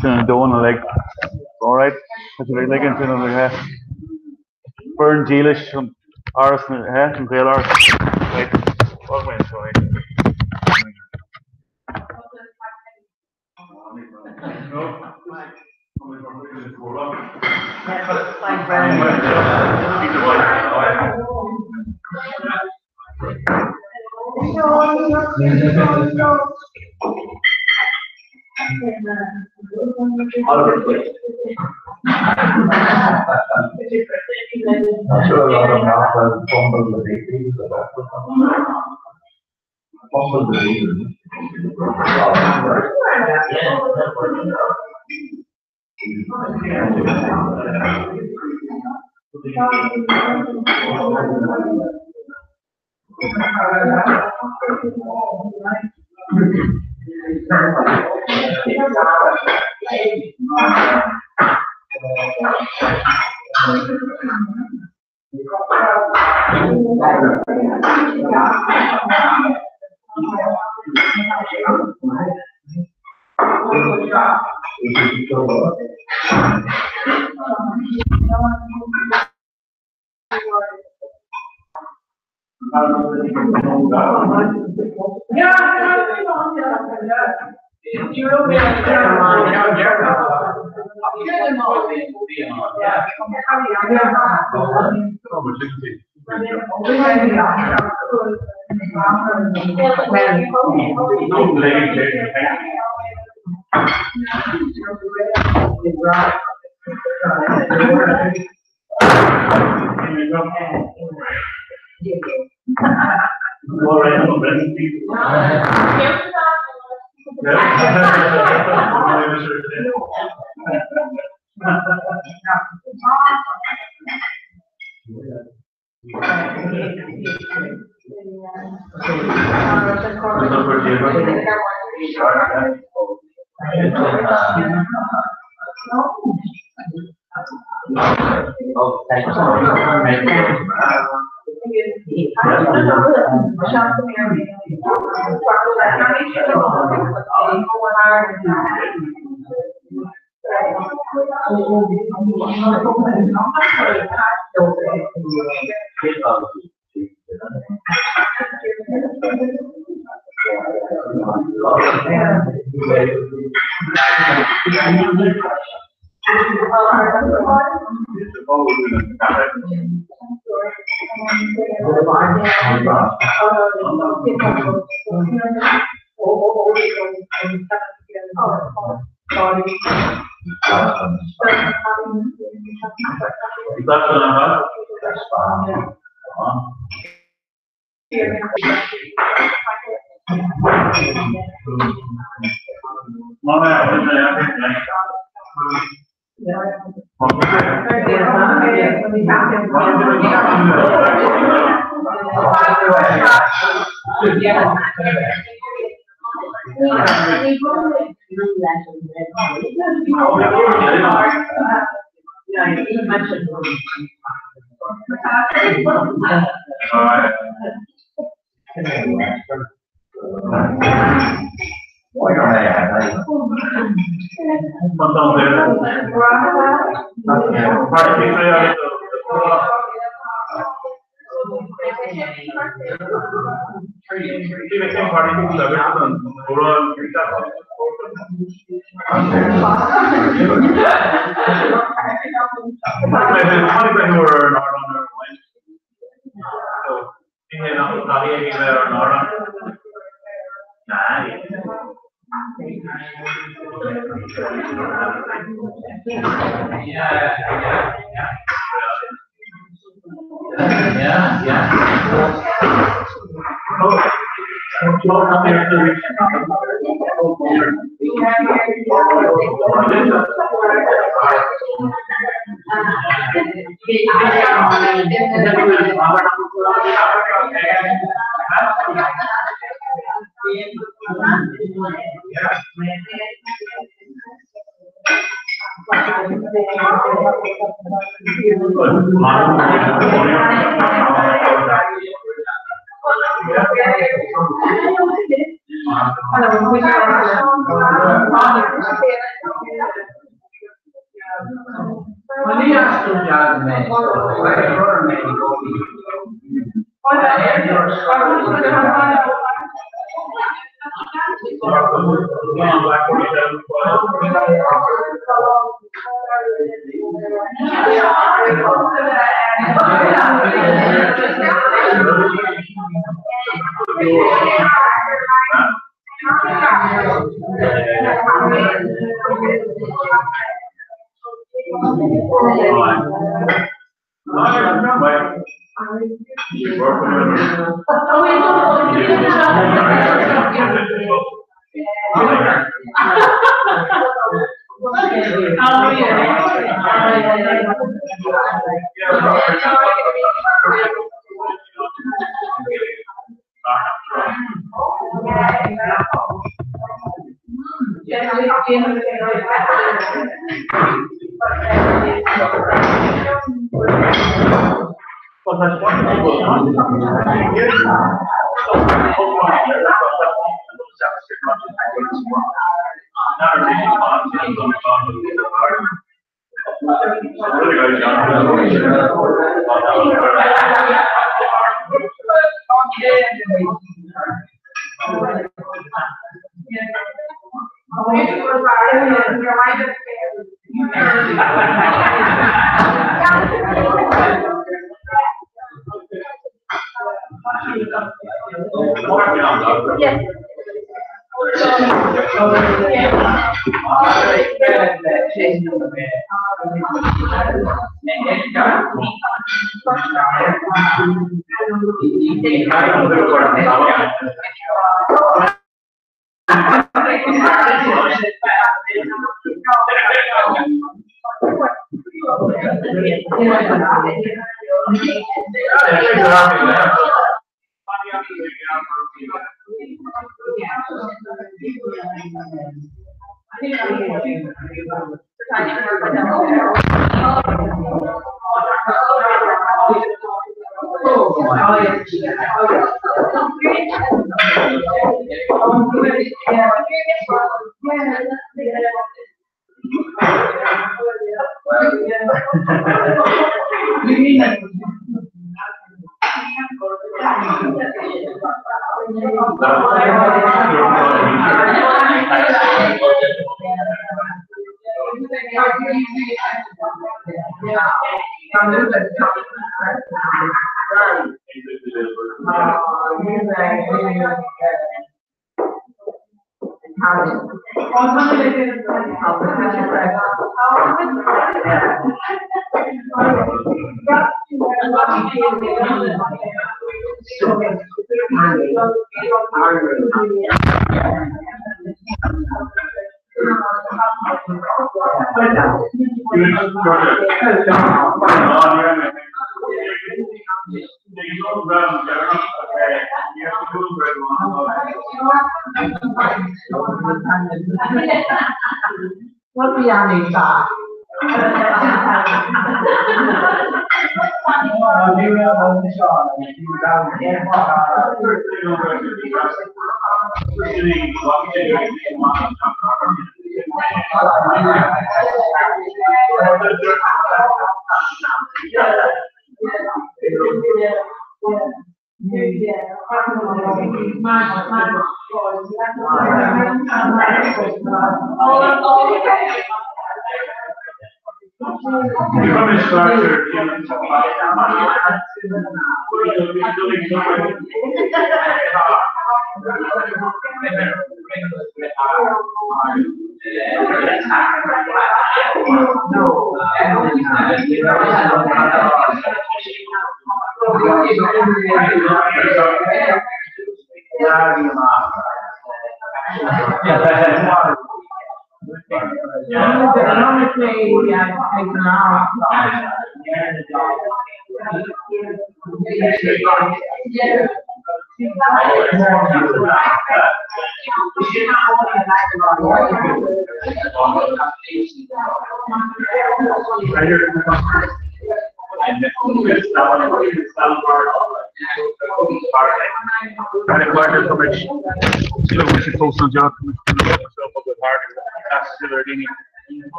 T: Sin an domhan uilig. Alright, tá sibh ag ligean sin uilig. Foireann dílis an Áras na an Ghaeláras. Right, fág mé anseo é.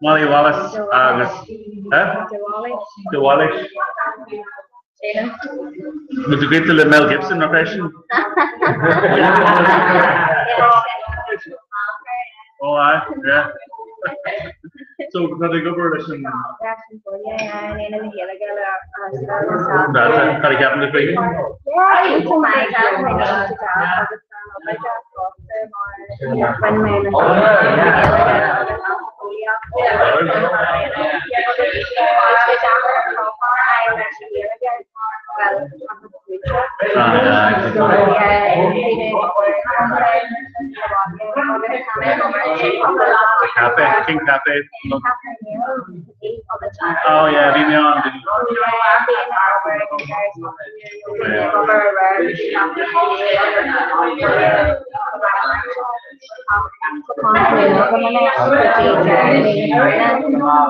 T: Molly Wallace agus De Wallace. Nó do gaolta le Mel Gibson nach é sin? Ó aye, yeah. So tá ag obair leis an Cad a cheapann tú faoi? Cafe, King Cafe. Oh yeah, bhí mé ann.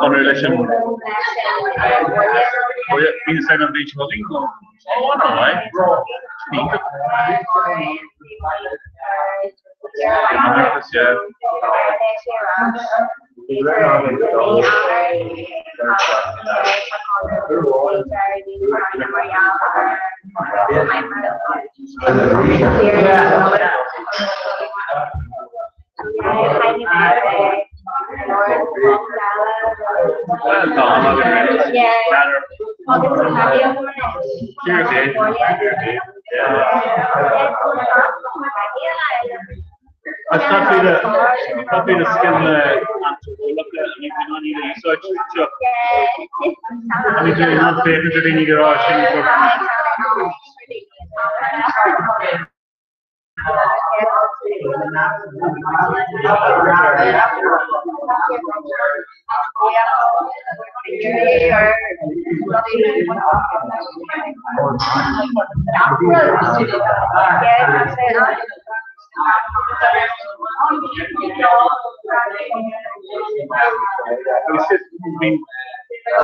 T: Conradh leis an Bhí an an bhí seo againn nó? Ó, an mhaith. Iontach. Yeah. Tá tú le scileanna antraipeolacha a mbeidh in ann iad a úsáid seo. Tá tú in ann féachaint ar dhaoine go raibh sin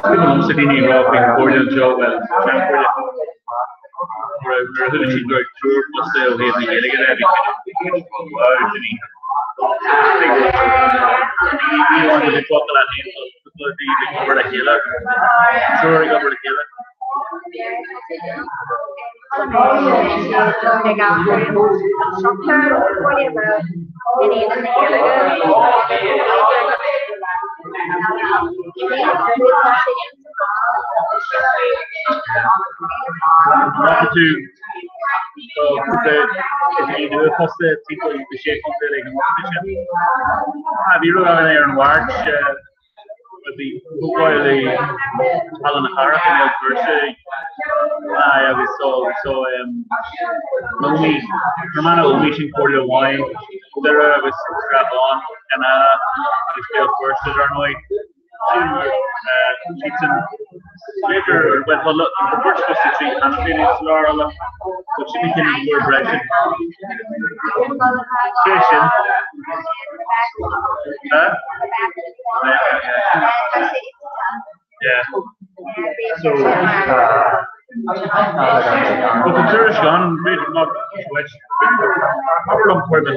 T: Agus daoine ag rá faoin chomhairle anseo, bhuel, seanchomhairle, nuair a chuala siad go raibh triúr fostaithe ó thaobh na Gaeilge de, bhí siad ag wow, sin iontach. Ní amháin go bhfuil focal leat féin, ach go bhfuil ag obair le chéile, triúr ag obair le chéile. Tú Tá cúpla oifigí nua fosta timpeall na sé chontae uilig amach ansin. Bhí rud againn ar an Mháirt, bhí comhdháil i Halla na Cathrach i mBéal Feirste agus so so Naomi, Fermanagh sin comhairle amháin, Doire agus Srath Bán, Ceann agus Béal Feirste dar ndóigh. Siadsan, b'fhéidir, bhuel, tá tá beirt fosta trí cheana féin sa lár Uladh, so sin na cinn is mór breise. Sé sin. Huh? Yeah. So, Well, tá tuairisc ann, b'fhéidir nach bhfuil. Abair liom chuir mé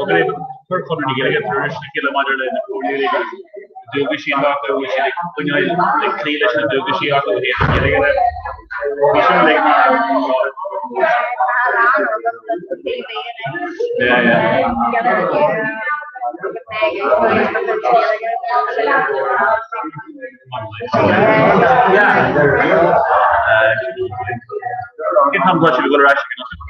T: chuir Conradh na Gaeilge tuairisc le chéile maidir le na comhairleoirí agus na dualgaisí atá acu, bhfuil siad ag coinneáil ag cloí leis na dualgaisí acu ó thaobh na Gaeilge de. Bhí sin uilig mar Yeah, yeah. Cén t-am atá sibh ag dul ar ais ag an oifig?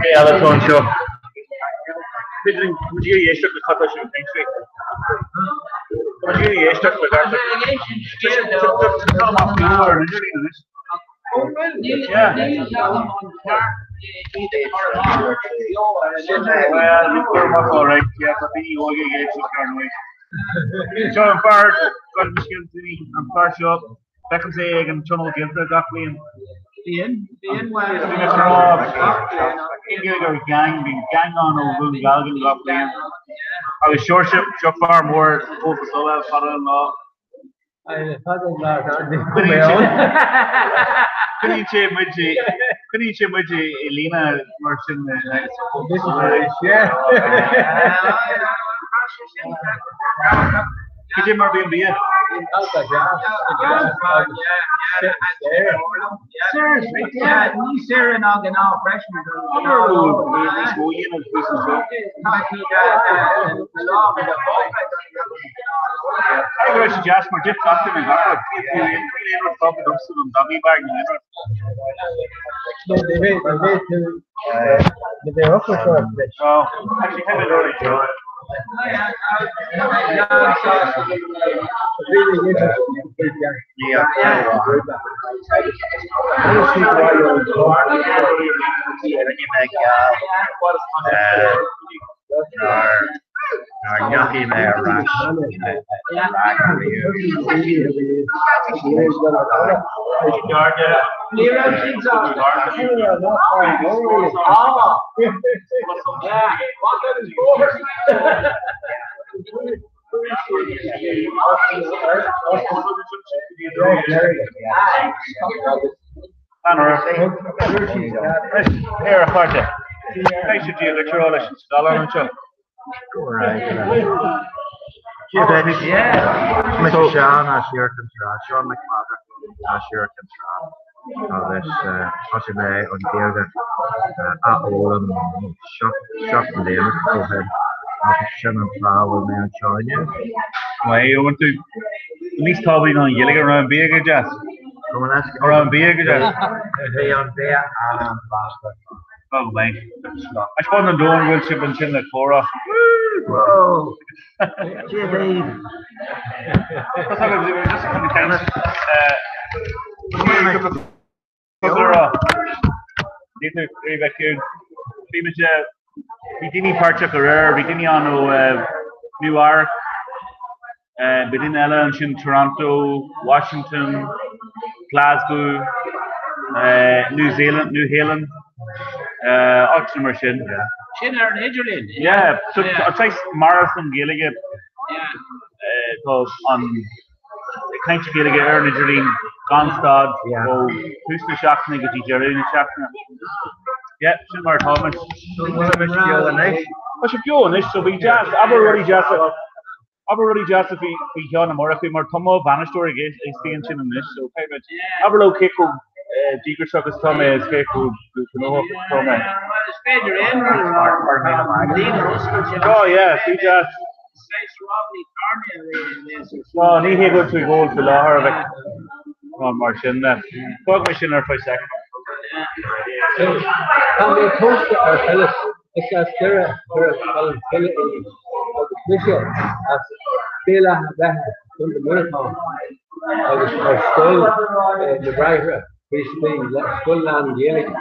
T: Cé eile atá anseo? B'fhéidir an muid ag éisteacht le cad tá sibh ag caint faoi. Tá muid ag éisteacht le gach Tá amach faoi ar an idirlíon anois. Seo an fear, an fear seo, feicimse é ag an Tionól Gaeltachta gach bliain. Bíonn, bíonn, bhuel, bhí mé chun rá, gur gang, bíonn gang ann ó Dhún Dealgan gach bliain. Agus Seoirse, seo fear mór, Comhaltas Uladh, fada an lá. Coinníonn sé muid coinníonn sé muid i líne mar sin. Cad é mar bhí an bia?
M: Ní saoire ná gnáth freisin.
T: Níos mó dhéanamh thuas anseo. Caithfidh go raibh sé deas mar d'ith gach duine gach rud. Níl aon rud fágtha domsa don doggy bag nó aon rud. Oh, actually, cé mhéad rud é seo?
N: Rinne mé geall nár nár ndeachaigh mé ar ais ar ariamh.
T: Ar a chairde, beidh sibh Dia duit ar leis an scáileán anseo.
N: Mise Seán as Iúr Cinn Trá, Seán Mac Peadair as Iúr Cinn Trá agus thosaigh mé an Ghaeilge a fhoghlaim 7 mbliana ó shin agus sin an fáth a bhfuil mé anseo inniu.
T: Maith, an bhfuil tú níos tábhachtaí ná an Ghaeilge, an raibh an bia go deas? An raibh an bia go deas?
N: Bhí an bia an-bhlasta.
T: Oh, maith. I suppose an domhan bhfuil sibh ansin le comhrá.
N: Whoa! Dia daoibh!
T: Tá agaibh just chun caint. Níl tú ag bheith ciúin. Bhí muid, bhí daoine páirteach aréir, bhí daoine ann ó Nua-Eabhrac, bhí daoine eile ansin Toronto, Washington, Glasgow, New Zealand, New Zealand, áiteanna mar sin.
M: Sin ar an idirlíon.
T: Yeah, so an saghas marathon Gaeilge, tá an ag caint Gaeilge ar an idirlíon gan stad ó thús na seachtaine go dtí deireadh na seachtaine. Yeah, sin mar atá muid.
N: Bhfuil muid beo anois?
T: Tá sé beo anois, so bhí deas, abair rudaí deasa, abair rudaí deasa faoi faoi Sheán Ó Murchú mar tá mo bhainisteoir ag istigh ansin anois, so caithfidh muid, abair leo cé chomh díograiseach is atá mé is cé chomh gnóthach is atá mé.
M: Is féidir aon rud a rá, líon oscailte.
T: Oh yeah, bhí deas. No, ní hé go bhfuil tú ag ól faoi láthair, a mhic. Nó mar sin de. Fágfaidh mé sin ar feadh soicind.
C: Tá mé pósta ar Phyllis, is as Doire Dhoire Cholm Cille í, agus mise as Béal Átha Beithe, Contae Mhuineacháin, agus ar scoil na Bráithre Críostaí, scoil lán-Ghaeilge.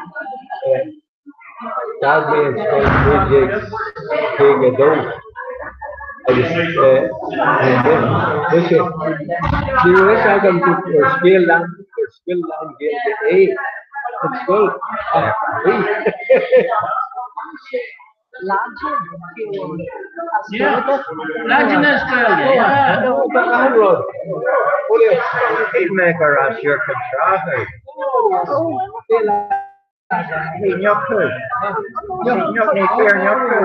C: D'fhág mé an scoil i 1952 agus mise, ní raibh fhios agam gur scoil lán-Ghaeilge é an scoil ach bhí.
N: Shíl mé gur as Iúr Cinn Trá thú. Ní nioc thú. Ní fíor nioc thú.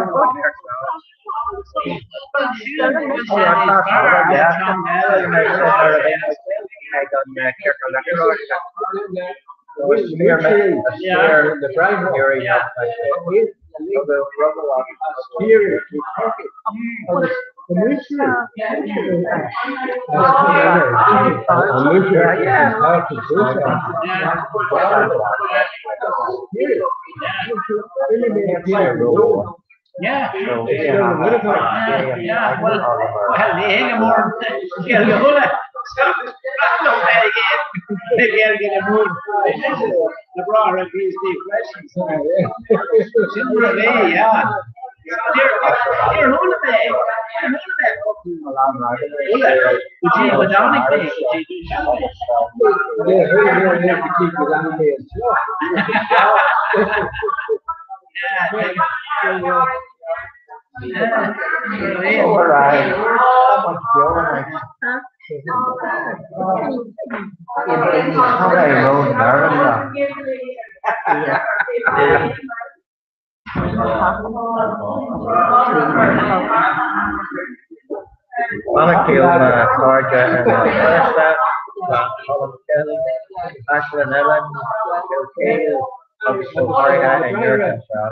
N: Beannachtaí ó mo chairde i mBéal Feirste, Gleann Cholm Cille, Caiseal an Oileáin, Cill Chaoil agus go háirithe i nIúr Cinn Trá.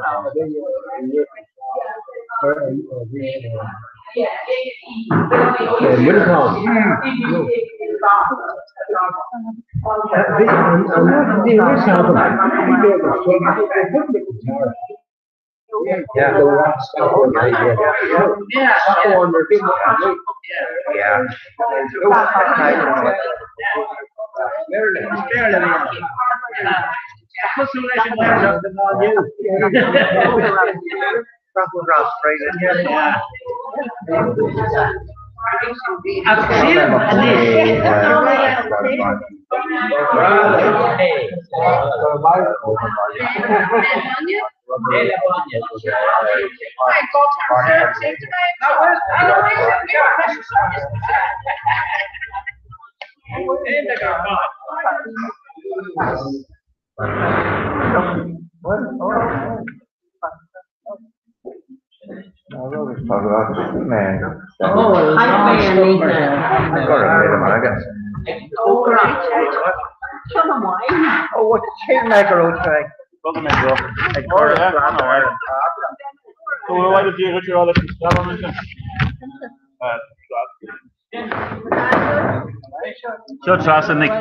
T: Seo Treasa Nic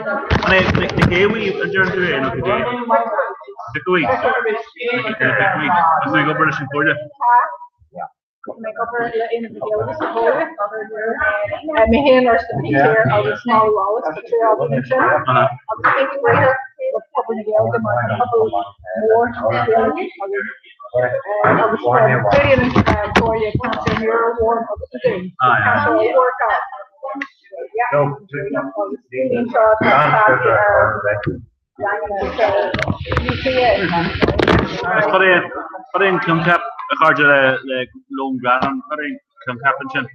T: Géabhaigh a deireann tú é nó cad é? Nic Uí. Nic Uí. Agus tú ag obair leis an Chomhairle?
U: Mé ag obair le Aonad na Gaeilge sa Chomhairle. Mé féin ar sa Peter agus Molly Wallace tá triúr againn ansin. Agus iontach gnoitheach le pobal na Gaeilge mar tá pobal mór Gaeilge agus agus léiríonn an Chomhairle Cancer Neuro agus a dún. Cancer Workout.
T: Agus cad é cad é an coincheap a chairde le le Lón Greannáin? Cad é an coincheap ansin?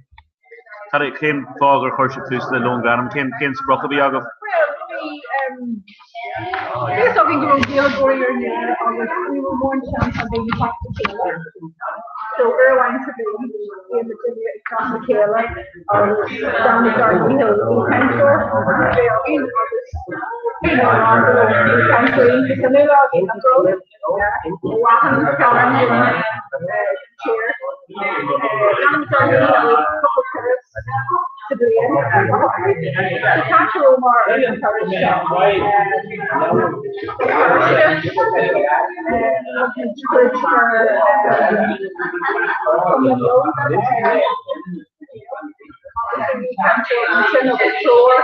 T: Cad é cén fáth gur chuir sibh tús le Lón Greannáin? Cén cén sprioc a bhí agaibh?
U: Bhuel, bhí bhí fhios againn go raibh Gaeilgeoirí ar an agus ní raibh mórán seans againn teacht le chéile. So uair amháin sa bhliain bíonn na daoine ag teacht le chéile agus déanann ár ndícheall aoichainteoir a bheith againn agus bhí mé in ann go raibh aoichainteoirí iontach suimiúla againn nach raibh? Ó achan chearn den tír. Leanaimid orainn cúpla turas sa bhliain a shocrú. So caint rómhór ar na turais seo. Cuid Ansin agus treoir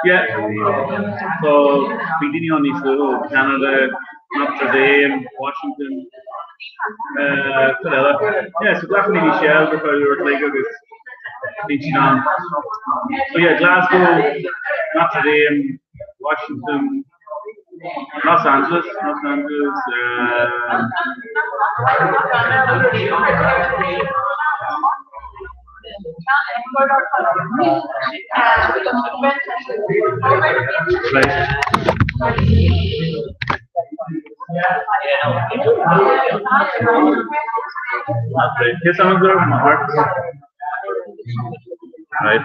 T: Yeah, so bhí daoine ann níos luaithe ó Canada, Notre Dame, Washington, cad eile? Yeah, so glacann daoine seilbh ar feadh uair a chloig agus bíonn siad ann. So yeah, Glasgow, Notre Dame, Washington, Los Angeles, Los Angeles, Right. Kiss on the my heart. Right.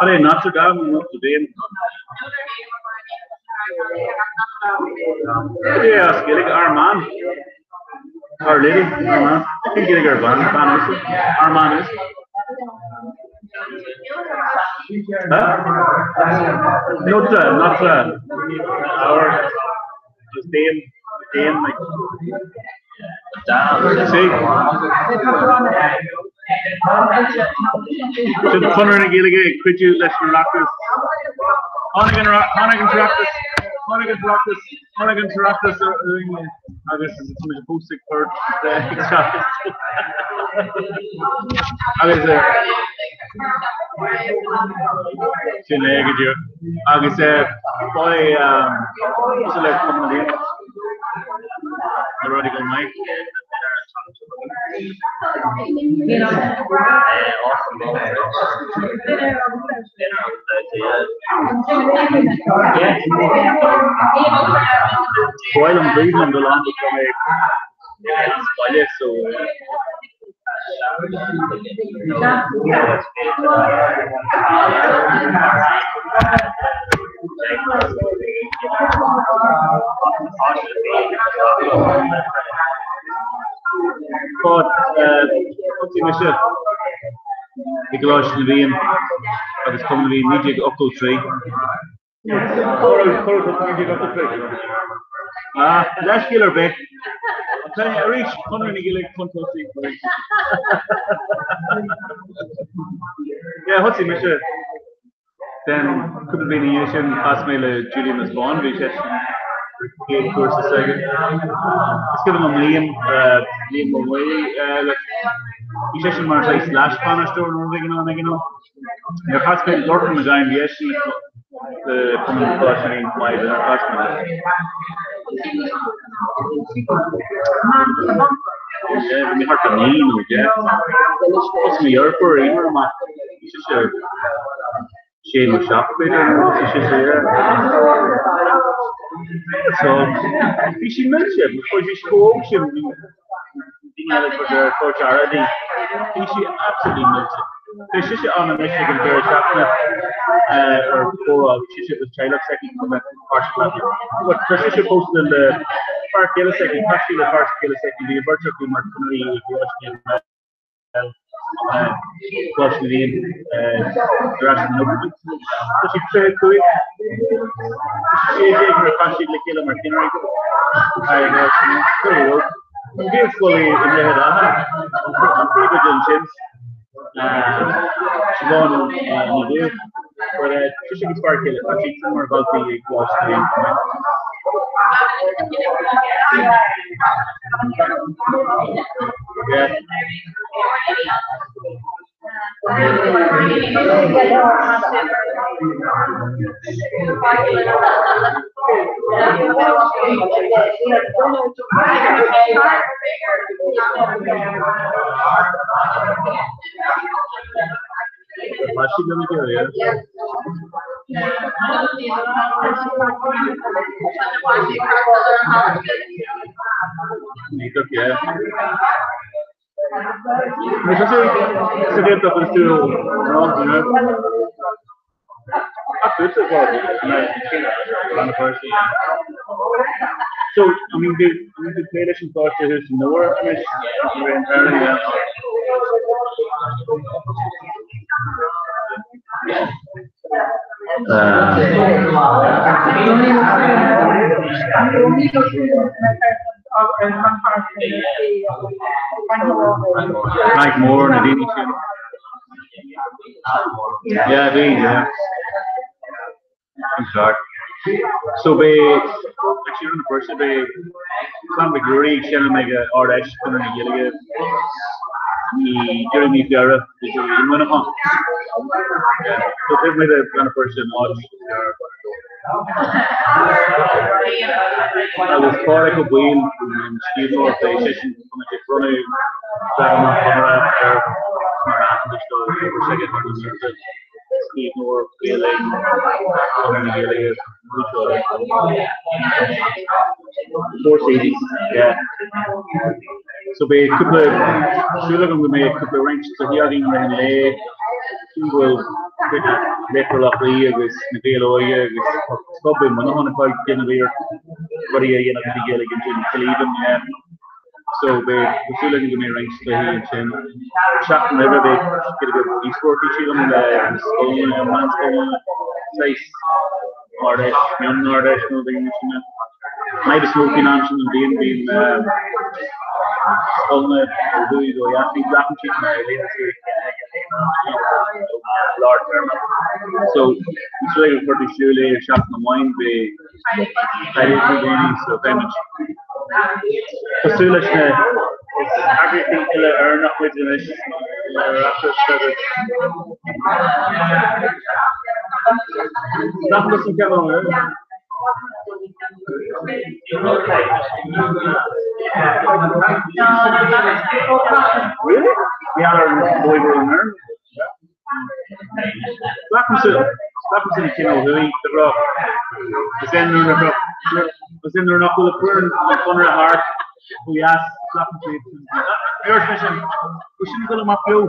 T: Allee, Notre Dame, Notre Dame. Yeah, as Gaeilge Armagh. Our Lady, Armagh. I think Gaeilge ar bhean, bean uasal. Armagh is. Huh? Notre, Notre. Our is Dame, Dame like. See? Sin Conradh na Gaeilge ag cuidiú leis an Oireachtas. Tháinig an tháinig an tOireachtas, tháinig an tOireachtas, tháinig an tOireachtas uainn agus tá muid fós ag cur agus sin é go deo. Agus ba é le Cumann na bhFiann na rudaí go maith. Ba mhaith liom bríd liom dul ann but tá mé as baile so But thosaigh mise i gColáiste na bhFiann agus Cumann na bhFiann 1983. Leithscéal ar bith. Arís, Conradh na Gaeilge chun tosaigh arís. Yeah, thosaigh mise then cúpla bliain ina dhiaidh sin chas mé le Julian Bond, bhí seisean ar chéad chúrsa s'aige. Is cuimhin liom Liam, Liam Ó Muirí, bhí seisean mar saghas leas-bhainisteoir nó rud éigin ann ag an am. Nuair a chas mé le Lorcan McGowan, bhí eisean le Cumann Coláiste na Ríon chomh maith, nuair a chas mé leis. Yeah, bhí mé thart ar 9 nó 10. Thosaigh mo dheirfiúr Eimear amach, bhí sise sé nó seacht b'fhéidir nuair a thosaigh sise, yeah. So, bhí sí millte, bhí sí chomh óg sin, bhí daoine eile ag cur ar tabhairt aire di. Bhí sí absolutely millte. Tá sise ann anois ag an deireadh seachtaine ar chomhrá, bhí sise agus teaghlach s'aici chun bheith páirteach leat. But tá sise pósta le fear céile s'aici, chas sí le fear céile s'aici, bhí an bheirt acu mar conairí i gColáiste Naomh Coláiste na Ríon ar ais in Oberlin. Tá siad 25, tá siad 16 nuair a chas siad le chéile mar chinnirí. Agus there you go. An Ghaelscoil i nDroichead Átha, an príomhoide ansin. Siobhán Ní Bhaoill. But sise agus fear a céile, tá siad mar dhaltaí i gColáiste na Ríon chomh maith. Yeah. Sa Ghaeltacht agus tú So, I mean, do, I mean, do plé leis an pháiste thuas i nDobhar anois, nuair an tsamhraidh, yeah. Frank Moore na daoine sin. Yeah, bhí, yeah. Sin ceart. So beidh, actually ar an bhfirst beidh Clann Mhic Ruairí ag seinm ag Ard-Fheis Chonradh na Gaeilge i deireadh mí Feabhra i Muineachán. Yeah. So taobh amuigh de Rann na Feirste an áit is fearr. Agus Pádhraic Ó Baoill, an scríbhneoir, beidh seisean chun ag bronnadh Gradam an Chonartha air mar aitheantas do obair s'aige thar na blianta. Scríbhneoir Gaeilge, Conradh na Gaeilge, múinteoir. Four Seasons, yeah. So beidh cúpla, súil agam go mbeidh cúpla roinnt cluichí againn i rith an lae. Sílim go bhfuil cuid Laochra Loch Lao agus na Gaeil Óige agus tá club i Muineachán atá ag déanamh iarracht rudaí a dhéanamh trí Ghaeilge ansin, Cill Aoibhinn, yeah. So beidh, tá súil againn go mbeidh roinnt cluichí ansin. Seachtain roimhe beidh giota beag díospóireachtaí sílim le scoileanna, meánscoileanna, saghas Ard-Fheis, mion-Ard-Fheis nó daoine mar sin. An fhadhb is mó faoin am sin den bhliain bíonn scoileanna ó thuaidh ó dheas, ní ghlacann siad na laethanta lár téarma. So ní súil go gcuirfidh siúl é ar seachtain amháin beidh éirí daoine so beidh muid cosúil leis na eagraíochtaí uile Éireannach muid anois le Oireachtas agus Nach bhfuil san ceann ann? Really? Ní ar an dóigh go bhfuil an Glacaimse glacaimse na cinn ó thuaidh de ghnáth. Is é nuair nach is é nuair nach bhfuil foireann an Chonartha thart ó dheas glacaimse iad sin. Ar sin sin sin ag dul amach beo.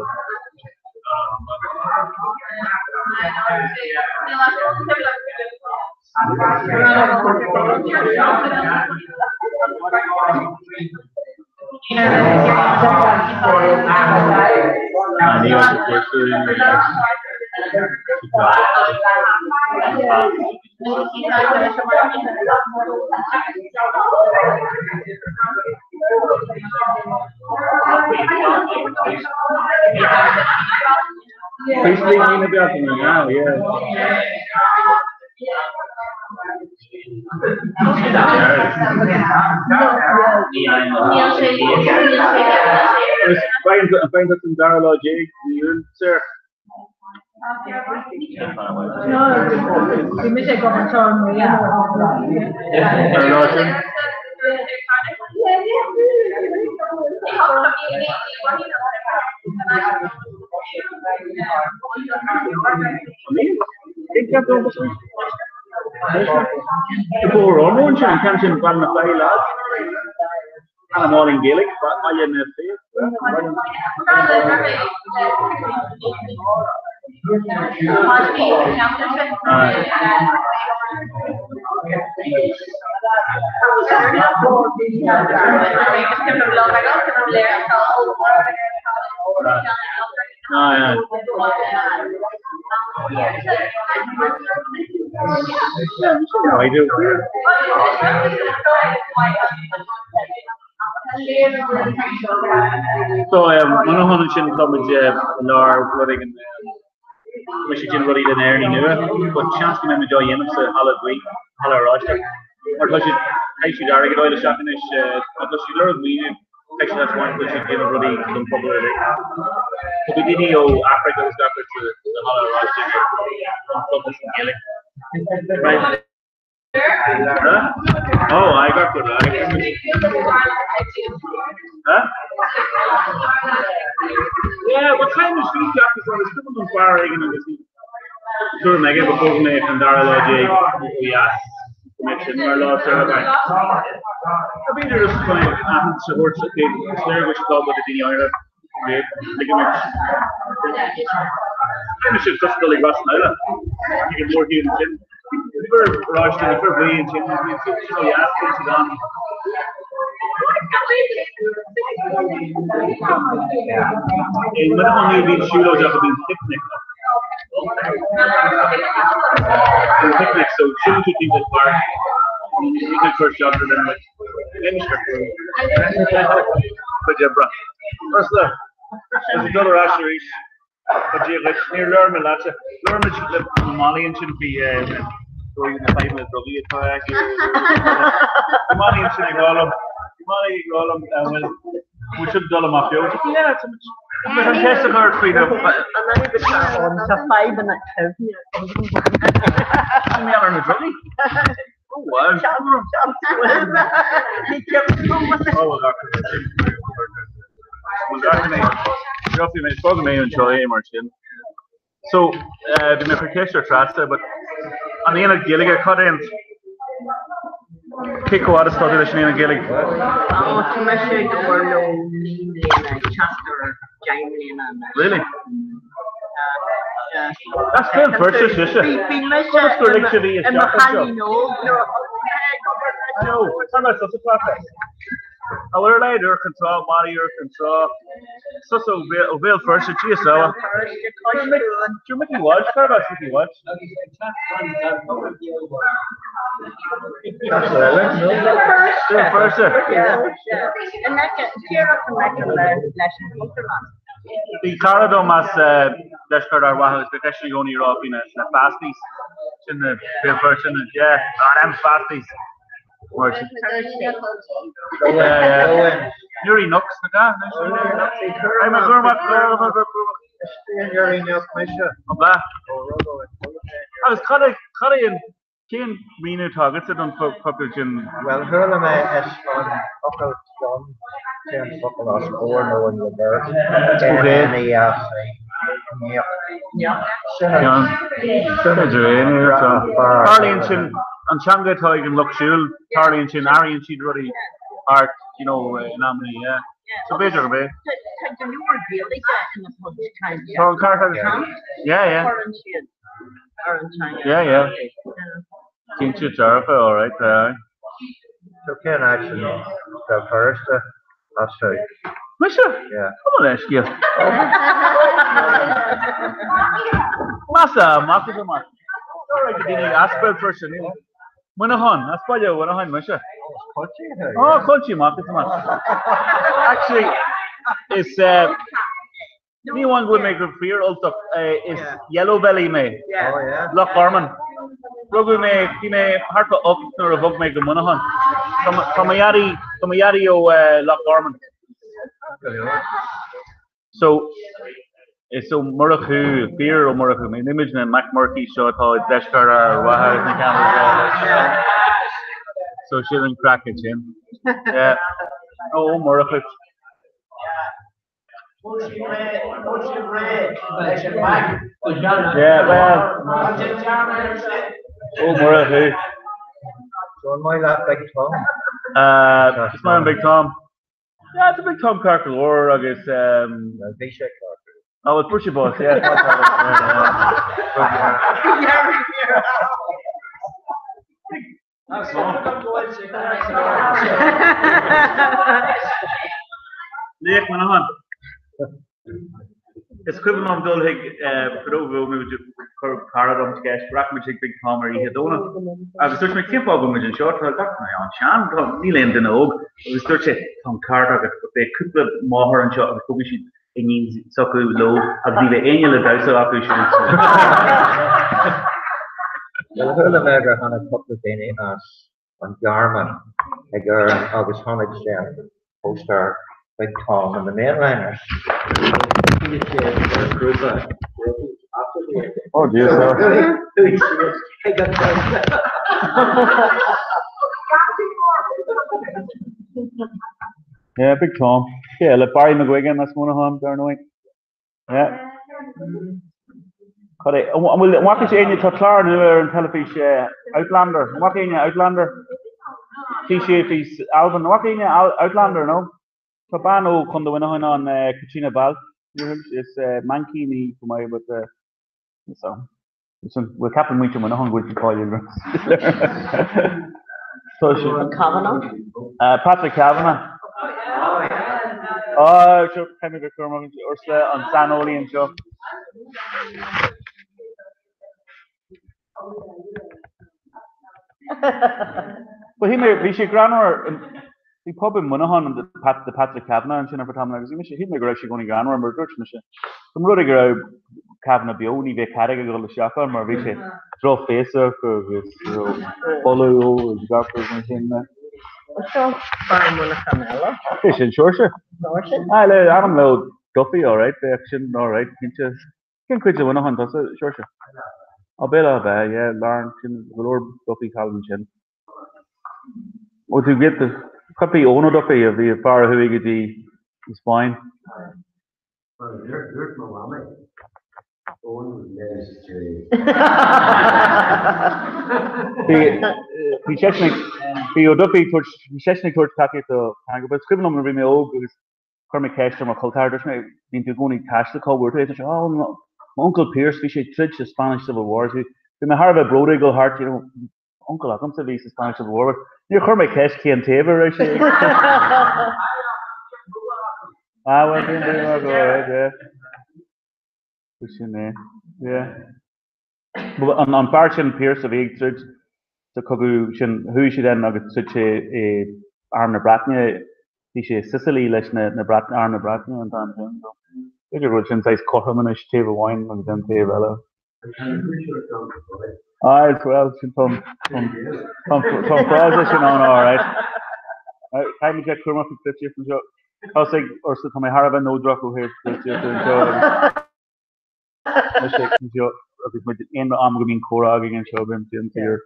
T: Basically, mí na Bealtaine now, yeah. Faigheann tú an dara lá déag mí Iúil, sir.
U: Bhí mise ag obair anseo i mbliana.
T: Ar an lá sin? Bóthar Ormeau ansin, an ceann sin Baile na Faí lad. Ainm álainn Gaeilge, Baile na Faí. I do. So, muna hionann sin tá muid i lár rud éigin, mise ag déanamh rudaí le na hÉireannaigh Nua, but seans go mbeidh muid á dhéanamh sa Halla Buí, Halla Oráisteach. Mar tá siad, caithfidh siad airgead a fháil isteach anois, má tá siad ag lorg maoiniú, caithfidh siad a thaispeáint go bhfuil siad ag déanamh rudaí don phobal uilig. Tá daoine ó Afraic agus gach rud sa Halla Oráisteach an club leis an Ghaeilge. Right. Huh? Oh, I got the right. Huh? Yeah, what time is Steve Jack is on the cuma don fear éigin agus tuairim aige ba chóir go mbeadh an dara lá déag ó dheas go mbeadh sin mar lá saor againn. B'fhéidir just chun aitheantas a thabhairt is léir go bhfuil sé tábhachtach do daoine áirithe Ligimid sibh just dul ag Ros an Eile ag an mórshiúl ansin. Ní bhfuair oráiste, ní bhfuair buí ansin, ní bhfuair sin ó dheas, bhí siad ann. I Muineachán ní bhíonn siúlóid ach bíonn picnic. Bíonn picnic, so siúlann tú timpeall an pháirc, ní bhíonn ag cur isteach ar duine. Cuid oibre. Ursula, is ag dul ar ais arís. Tá Dia dhuit. Níor labhair mé leatsa. Labhair muid le Molly ansin faoi dóigh na fadhbanna drugaí atá aici. Bhí Molly ansin ag rá liom, bhí Molly ag rá liom, bhfuil bhfuil sibh ag dul amach beo? Yeah, tá muid. Tá an cheist a chur faoi na.
H: An fhadhb atá ann, tá fadhbanna cuimhne agam.
T: An mbeadh ar na drugaí? Oh wow. Fágfaidh mé anseo é mar sin. So, bhí mé ag cur ceist ar Treasa, but an Aonad Gaeilge, cad é an cé chomh fada is atá tú leis an Aonad Gaeilge?
H: Ó, tá mise ag obair leo 9 mbliana, ag teacht ar 10 mbliana anois.
T: Really? As Béal Feirste sibhse.
H: Bhí mise
T: Conas gur lig sibh í
H: i mo
T: isteach anseo?
H: chailín óg nuair a thosaigh mé ag obair leis.
T: I know, tá mé tusa Treasa. A bhfuil ar a laghad uair chun trá, Mary uair chun trá, suas ó Bhéal Feirste, Dia sábháil.
H: Feirste, Cois Cuain.
T: Sure Mickey Walsh, cad as Mickey Walsh? Béal Feirste.
H: Díreach in aice leis an Chultúrlann.
T: Bhí cara dom as deisceart Ard Mhacha agus bhíodh eisean i gcónaí ag rá faoi na Fasties, sin na Béal Feirste, na, yeah, ah them Fasties. Mar sin. Yeah, yeah. Newry Nooks, na ga? Hey, ma gurma, gurma, gurma.
N: Newry Nook mise.
T: An bea? Agus cad é, cad é an Cén míniú atá agatsa don focal sin?
N: Bhuel, chuala mé is an focal ceann, sé an focal os comhair nó an reverse, N-E-A-C, neach. Sin an, sin an
T: Tarlaíonn sin, an teanga atá ag an lucht siúil, tarlaíonn sin, airíonn siad rudaí thart, you know, in amannaí, yeah. So b'fhéidir gurb é.
H: Tá go leor Gaeilge ina chuid cainte.
T: Tá an ceart agat. Yeah, yeah.
H: Cuireann siad. ar an teanga.
T: Yeah, yeah. Cinnte dearfa, all right, aye.
N: So cén áit in Béal Feirste as tú?
T: Mise?
N: Yeah.
T: Come on leithscéal. Más ea, amach is amach. Daoine as Béal Feirste, níl. Muineachán, as Baile Mhuineacháin mise. Ó, Culchie amach is amach. Actually, is ní amháin go bhfuil mé go fíor Ultach, is yellow belly mé. Loch Garman. Rugadh mé, bhí mé thart fá 8 nuair a bhog mé go Muineachán. Tá mo dhaidí, tá mo dhaidí ó Loch Garman. So, is ó Murchú, fíor Ó Murchú mé. Ní muid na Mac Murchaidh seo atá i dTeisceart Ard Mhacha agus na ceantair seo. So sin an craic ansin. Yeah. Ó Ó Murchú. Yeah, well. Ó Murchú.
N: So an maith leat Big Tom?
T: Uh, is maith liom Big Tom. Yeah, tá Big Tom ceart go leor agus
N: Bhí sé ceart go leor.
T: Oh, well, fuair sé bás, yeah. Laoch Muineachán. Is cuimhin liom dul chuig fadó bhí muid chuir cara dom ceist rachadh muid chuig Big Tom ar oíche Domhnach agus dúirt mé cén fáth go bhfuil muid anseo tá gach duine an-sean tá níl aon duine óg agus dúirt sé tá an ceart agat but beidh cúpla máthair anseo agus tógfaidh siad iníon s'acu leo agus ní bheidh éinne le damhsa acu siúd.
N: Well chuala mé gur tháinig cúpla daoine as an Ghearmáin ag Éirinn agus chonaic siad póstaer Big Tom and the Mainliners. Chuaigh siad ar grúpa grúpaí
D: Oh dear sir.
N: Chuaigh siad chuig an damhsa.
T: Yeah, Big Tom. Yeah, le Barry McGuigan as Muineachán, dar ndóigh. Yeah. Cad é, an bhfuil, an bhfaca éinne, tá clár nua ar an teilifís, Outlander. An bhfaca éinne Outlander? Bhí sé faoi Albain. An bhfaca éinne Outlander, no? Tá bean ó Chontae Mhuineacháin ann, Caitríona Balfe. Is Maincín í chomh maith, but so. Bhuel, ceapann muintir Mhuineacháin go bhfuil sí cáiliúil. Tá sí.
B: Kavanagh?
T: Patrick Kavanagh. Á, seo caithfidh mé bheith cúramach Ursula, an saineolaí anseo. Bhuel, shíl mé, bhí sé greannmhar, bhí pub i Muineachán an The Patrick Kavanagh ansin ar feadh tamaill agus bhí mise, shíl mé go raibh sé i gcónaí greannmhar mar dúirt mise, dá mba rud é go raibh Kavanagh beo ní bheadh cead aige dul isteach ann mar bhí sé drochbhéasach agus boladh ó agus gach rud mar sin.
B: Seo fear Muineachán eile.
T: É sin Seoirse?
B: Seoirse?
T: Ah, le ainm le Duffy, alright, bheadh sin alright, cinnte. Cén cuid de Mhuineachán tusa, Seoirse? Ó, Béal Átha Beithe, yeah, lár, sin go leor Duffy thall ansin. Ó, tú get the, cad é Eoin O'Duffy a bhí fear a chuaigh go dtí an Spáinn?
C: Dúirt mo mhamaí, Eoin was to.
T: Bhí, bhí seisean ag, bhí O'Duffy ag tabhairt, bhí seisean ag tabhairt tacaíocht do theanga, but is cuimhin liom nuair a bhí mé óg agus Chuir mé ceist ar mo chol ceathar, dúirt mé, bíonn tú i gcónaí ag taisteal, cá bhfuair tú é? Dúirt sé, oh, m'uncail Pearse, bhí sé ag troid sa Spanish Civil War. Bhí mé thar a bheith bródúil ag dul thart, you know, uncail agamsa a bhí sa Spanish Civil War, but níor chuir mé ceist cén taobh a raibh sé ag. Ah, well, bíonn daoine acu, alright, yeah. Sin é, yeah. An fear sin Pearse a bhí ag troid sa chogadh sin, chuaigh sé then agus throid sé i Arm na Breataine, bhí sé i Sicily leis na Arm na Breataine an t-am sin. So b'fhéidir go bhfuil sin saghas cothrom anois, taobh amháin agus an taobh eile. Aye, well, sin tá an frása sin ann alright. Caithfidh muid bheith cúramach faoi pholaitíocht anseo. Tosaigh, Ursula, tá mé thar a bheith neodrach ó thaobh polaitíochta anseo agus Mise anseo agus muid aon am go mbíonn comhrá againn anseo bím bím fíor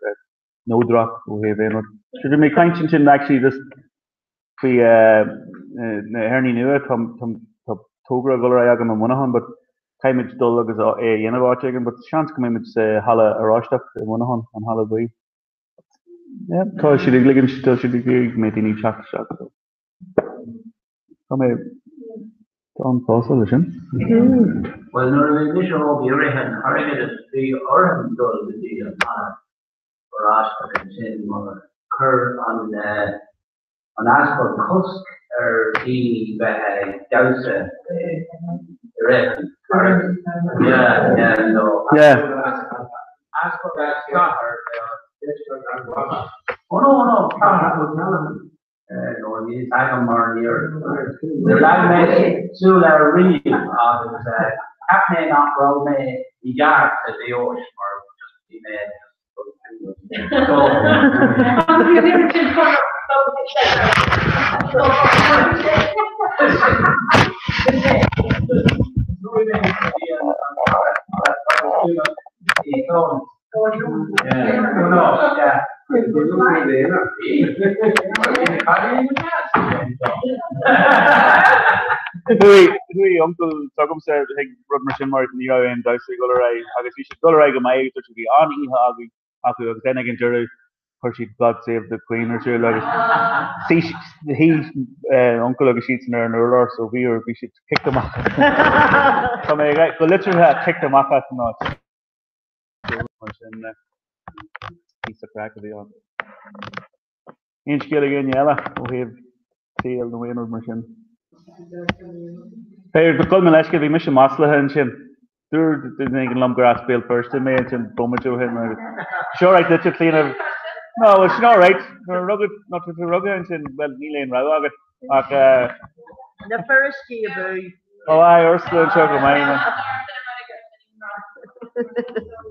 T: neodrach ó thaobh aon rud. So bhí mé ag caint ansin actually just faoi na hÉireannaigh nua tá tá togra ag dul ar aghaidh agam i Muineachán but caithfidh muid dul agus é a dhéanamh áit éigin but seans go mbeidh muid sa halla Oráisteach i Muineachán, an halla buí. Yeah, tá siad ag ligean tá siad ag iarraidh go mbeidh daoine ag teacht isteach so. Tá mé an-sásta leis sin.
C: Bhuel, nuair a bhí mise óg i rith an airgeadais bhí orm dul go dtí an halla Oráisteach ansin mar chuir an an easpag cosc ar dhaoine bheith ag damhsa i rith an airgeadais. Yeah, yeah, so
T: Yeah.
R: Oh no, no, Callahan. No, níl fhios agam mar níor leag mé súil air riamh agus cheap mé nach raibh mé i gceart sa deoise mar just bhí mé so.
T: Chuaigh uncail s'agamsa chuig rud mar sin mar ní raibh aon damhsa ag dul ar aghaidh agus bhí siad ag dul ar aghaidh go maith agus dúirt siad bhí an-oíche againn acu agus then ag an deireadh chuir siad God Save the Queen ar siúl agus shuigh uncail agus siadsan ar an urlár so bhí bhí siad kicked amach. Tá mé go liteartha kicked amach as an áit. Mar sin píosa craic a bhí ann. Aon scéal ag éinne eile ó thaobh saoil nó aon rud mar sin? Pé gabh mo leithscéal, bhí mise maslaithe ansin. Dúirt duine éigin liom gur as Béal Feirste mé ansin bomaite ó shin agus seo right duit a Clíona. No, well sin alright. Nuair a rugadh, nó tú rugadh ansin, well níl aon rogha agat ach eh.
B: Na Feirstí abú.
T: Ó aye, Ursula anseo go maith man.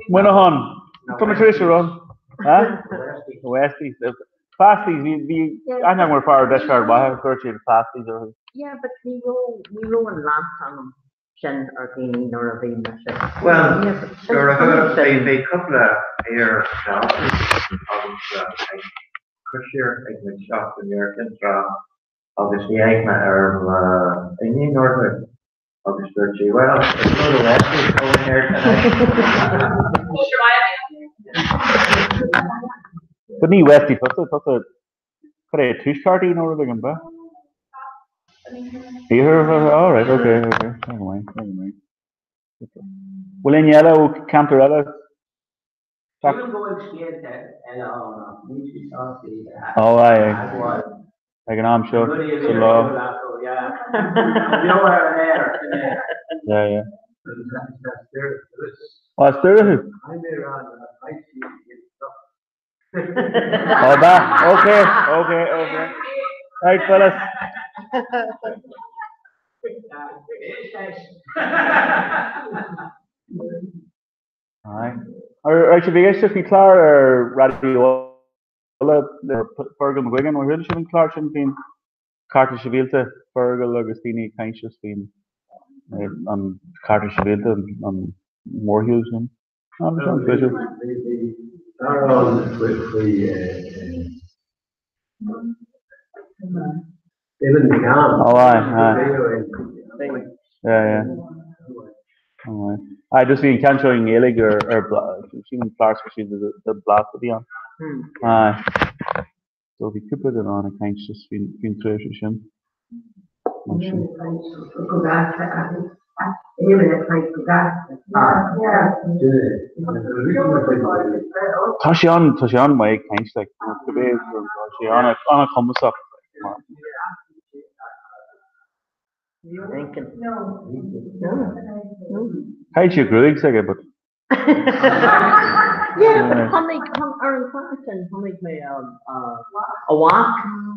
T: Muineachán. Tá mé tar éis a rá. Ha? The Westies. Pasties, bhí bhí aithne agam ar fear deisceart Mhaighe, chuir siad pasties orthu.
B: Yeah, but ní raibh ní raibh an leasainm sin ar dhaoine nuair a bhí mise.
N: Well, nuair a bhí bhí cúpla iar dhaltaí agamsa ag cóisir ag mo theach in Iarchinn tráth agus bhí aithne ar m'iníon orthu. Agus dúirt sí, Well, is rud a Westies ó in Éirinn é.
T: But ní Westie tusa, tusa cad é tuaisceartaí nó rud éigin, ab ea? Iarthar, all right, okay, okay, never mind, never mind. Bhfuil éinne eile ó ceantar eile?
R: Sílim go bhfuil scéalta eile ann ach níl siad sásta iad a
T: Ó, aye, ag an am seo
R: Rudaí a
T: sa lá.
R: bhí ar siúl acu, yeah. Beo ar an aer, sin é.
T: Yeah, yeah. Ó, as Doire thú? Ó, ba, okay, okay, okay. Right, fellas. Aye. Ar sibh ag éisteacht faoin chlár ar Raidió Uladh le Fergal McGuigan? Ar chuala sibh an clár sin faoin Cearta Sibhialta, Fergal agus daoine ag caint just faoin an Cearta Sibhialta, an mórshiúl sin? Ah, bhí sé an-spéisiúil.
C: Bhí clár ann faoi David McCann.
T: Oh aye, aye. Yeah, yeah. Oh aye. Aye, just bhí an ceann seo i nGaeilge ar ar sin an clár speisialta de Blas a bhí ann. Aye. So bhí cúpla duine ann ag caint just faoin faoin tréimhse sin. Mar sin. Tá sé an tá sé an-mhaith ag caint like cibé tá sé an-chumasach. Caithfidh sé gruaig s'aige but.
B: Yeah, but chonaic ar an chlár sin chonaic mé a mhac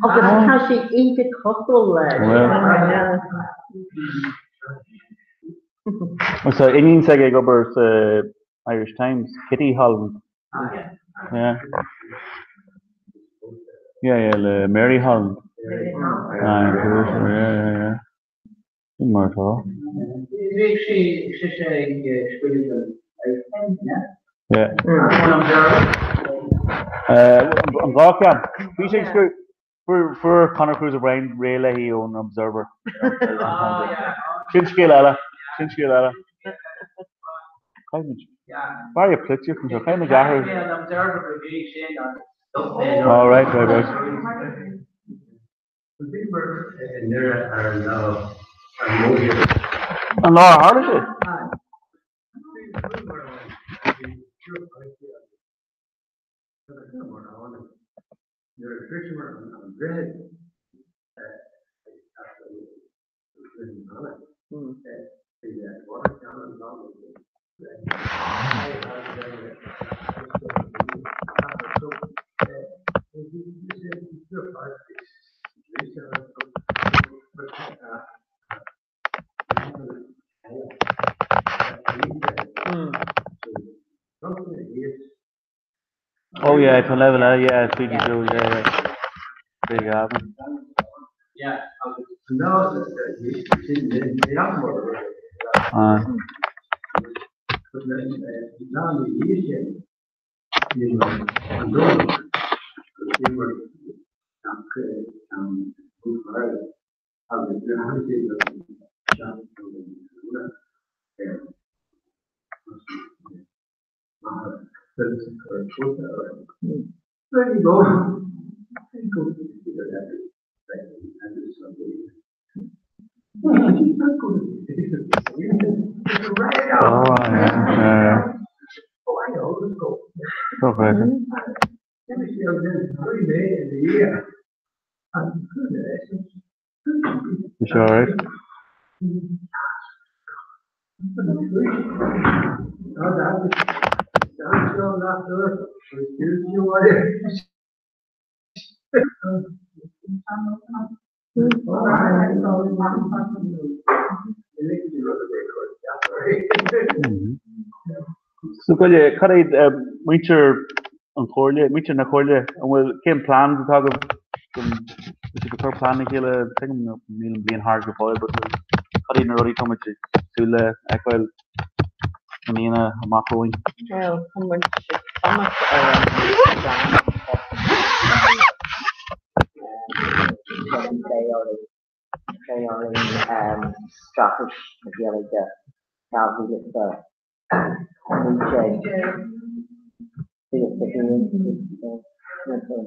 B: agus tá sé iontach cosúil leis.
T: Tá iníon s'aige ag obair sa Irish Times, Kitty Holland. Yeah. Yeah, yeah, le Mary Holland. Aye, yeah, yeah, yeah. Sin mar atá.
R: Bhí sí sise ag scríobh an
T: Yeah. An dá cheann. Bhí sé ag scríobh, fuair Conor Cruise O'Brien réidh léi ón Observer. Sin scéal eile, sin scéal eile. Caithfimid, fear polaitíocht anseo, caithfimid athrú. All right, right, right.
C: Bhíomar i nDoire ar an lá ar mhór.
T: An lá ar tharla sé?
C: Nuair a shroicheamar an droichead ag teacht ó Chluain Mhana, bhí
T: Oh yeah, tá leibhéal eile, yeah, tríd an siúl, yeah, yeah. Big Gavin. Aye. Oh, yeah, yeah. So Is all right?
Q: So goile, cad é muintir an Chomhairle, muintir na Comhairle, an bhfuil, cén plean atá agaibh don, bhfuil sibh ag cur plean le chéile, tuigim níl an bhliain thart go fóill, but cad iad na rudaí atá muid ag súil le feiceáil sna míonna amach romhainn?
B: Bhuel, tá muid ag fanacht ar an bplean Beidh orainn Straitéis na Gaeilge 2019 21.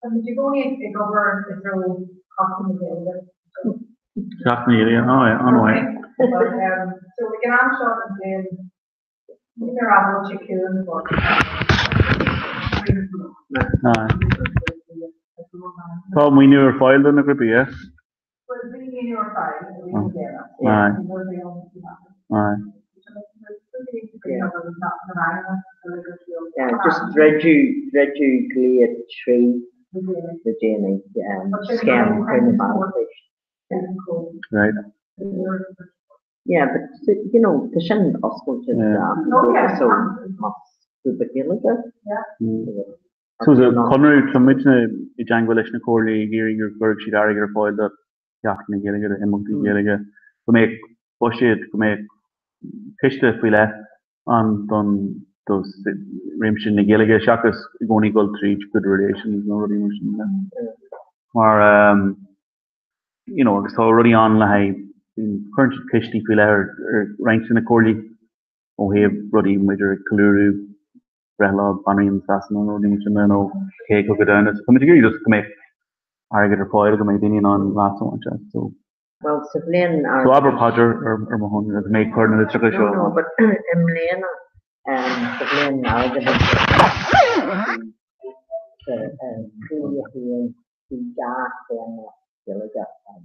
U: Tá muid i gcónaí ag obair i dtreo Sheachtain na Gaeilge.
Q: Seachtain na Gaeilge, oh yeah, an-mhaith.
U: So ag an am seo den bhliain, ní mé rá go bhfuil sé ciúin, but
Q: Tá maoiniú ar fáil do na grúpaí, yeah?
U: Bhuel, bhí maoiniú ar fáil i rith na bliana.
Q: Aye. Aye.
B: Yeah, just druideadh, druideadh glao 3 le déanaí, scéim Chúnamh Beartais.
Q: Right.
B: Yeah, but you know, tá sin oscailte so más grúpa Gaeilge.
Q: So is conradh, tá muidne i dteangmháil leis na comhairlí ag iarraidh go gcuirfeadh siad airgead ar fáil do Sheachtain na Gaeilge, do imeachtaí Gaeilge, go mbeadh buiséad, go mbeadh ciste faoi leith ann don do réimse na Gaeilge seachas i gcónaí dul tríd good relations nó rudaí mar sin de. Mar you know, agus tá rudaí ann le haghaidh, cuireann siad cistí faoi leith ar roinnt de na comhairlí ó thaobh rudaí b'fhéidir ag ceiliúradh breithlá Banríon Sasana nó rudaí mar sin de nó Chéad Chogadh Domhanda. So tá muid ag iarraidh just go mbeadh airgead ar fáil go mbeidh daoine in ann leas a bhaint as. So
B: Well, sa bhliain
Q: So abair paidir ar mo shon go mbeidh cur na litreacha seo.
B: No, no, but i mbliana, sa bhliain airgeadais bhí 3 1 bhí dhá théama Gaeilge ann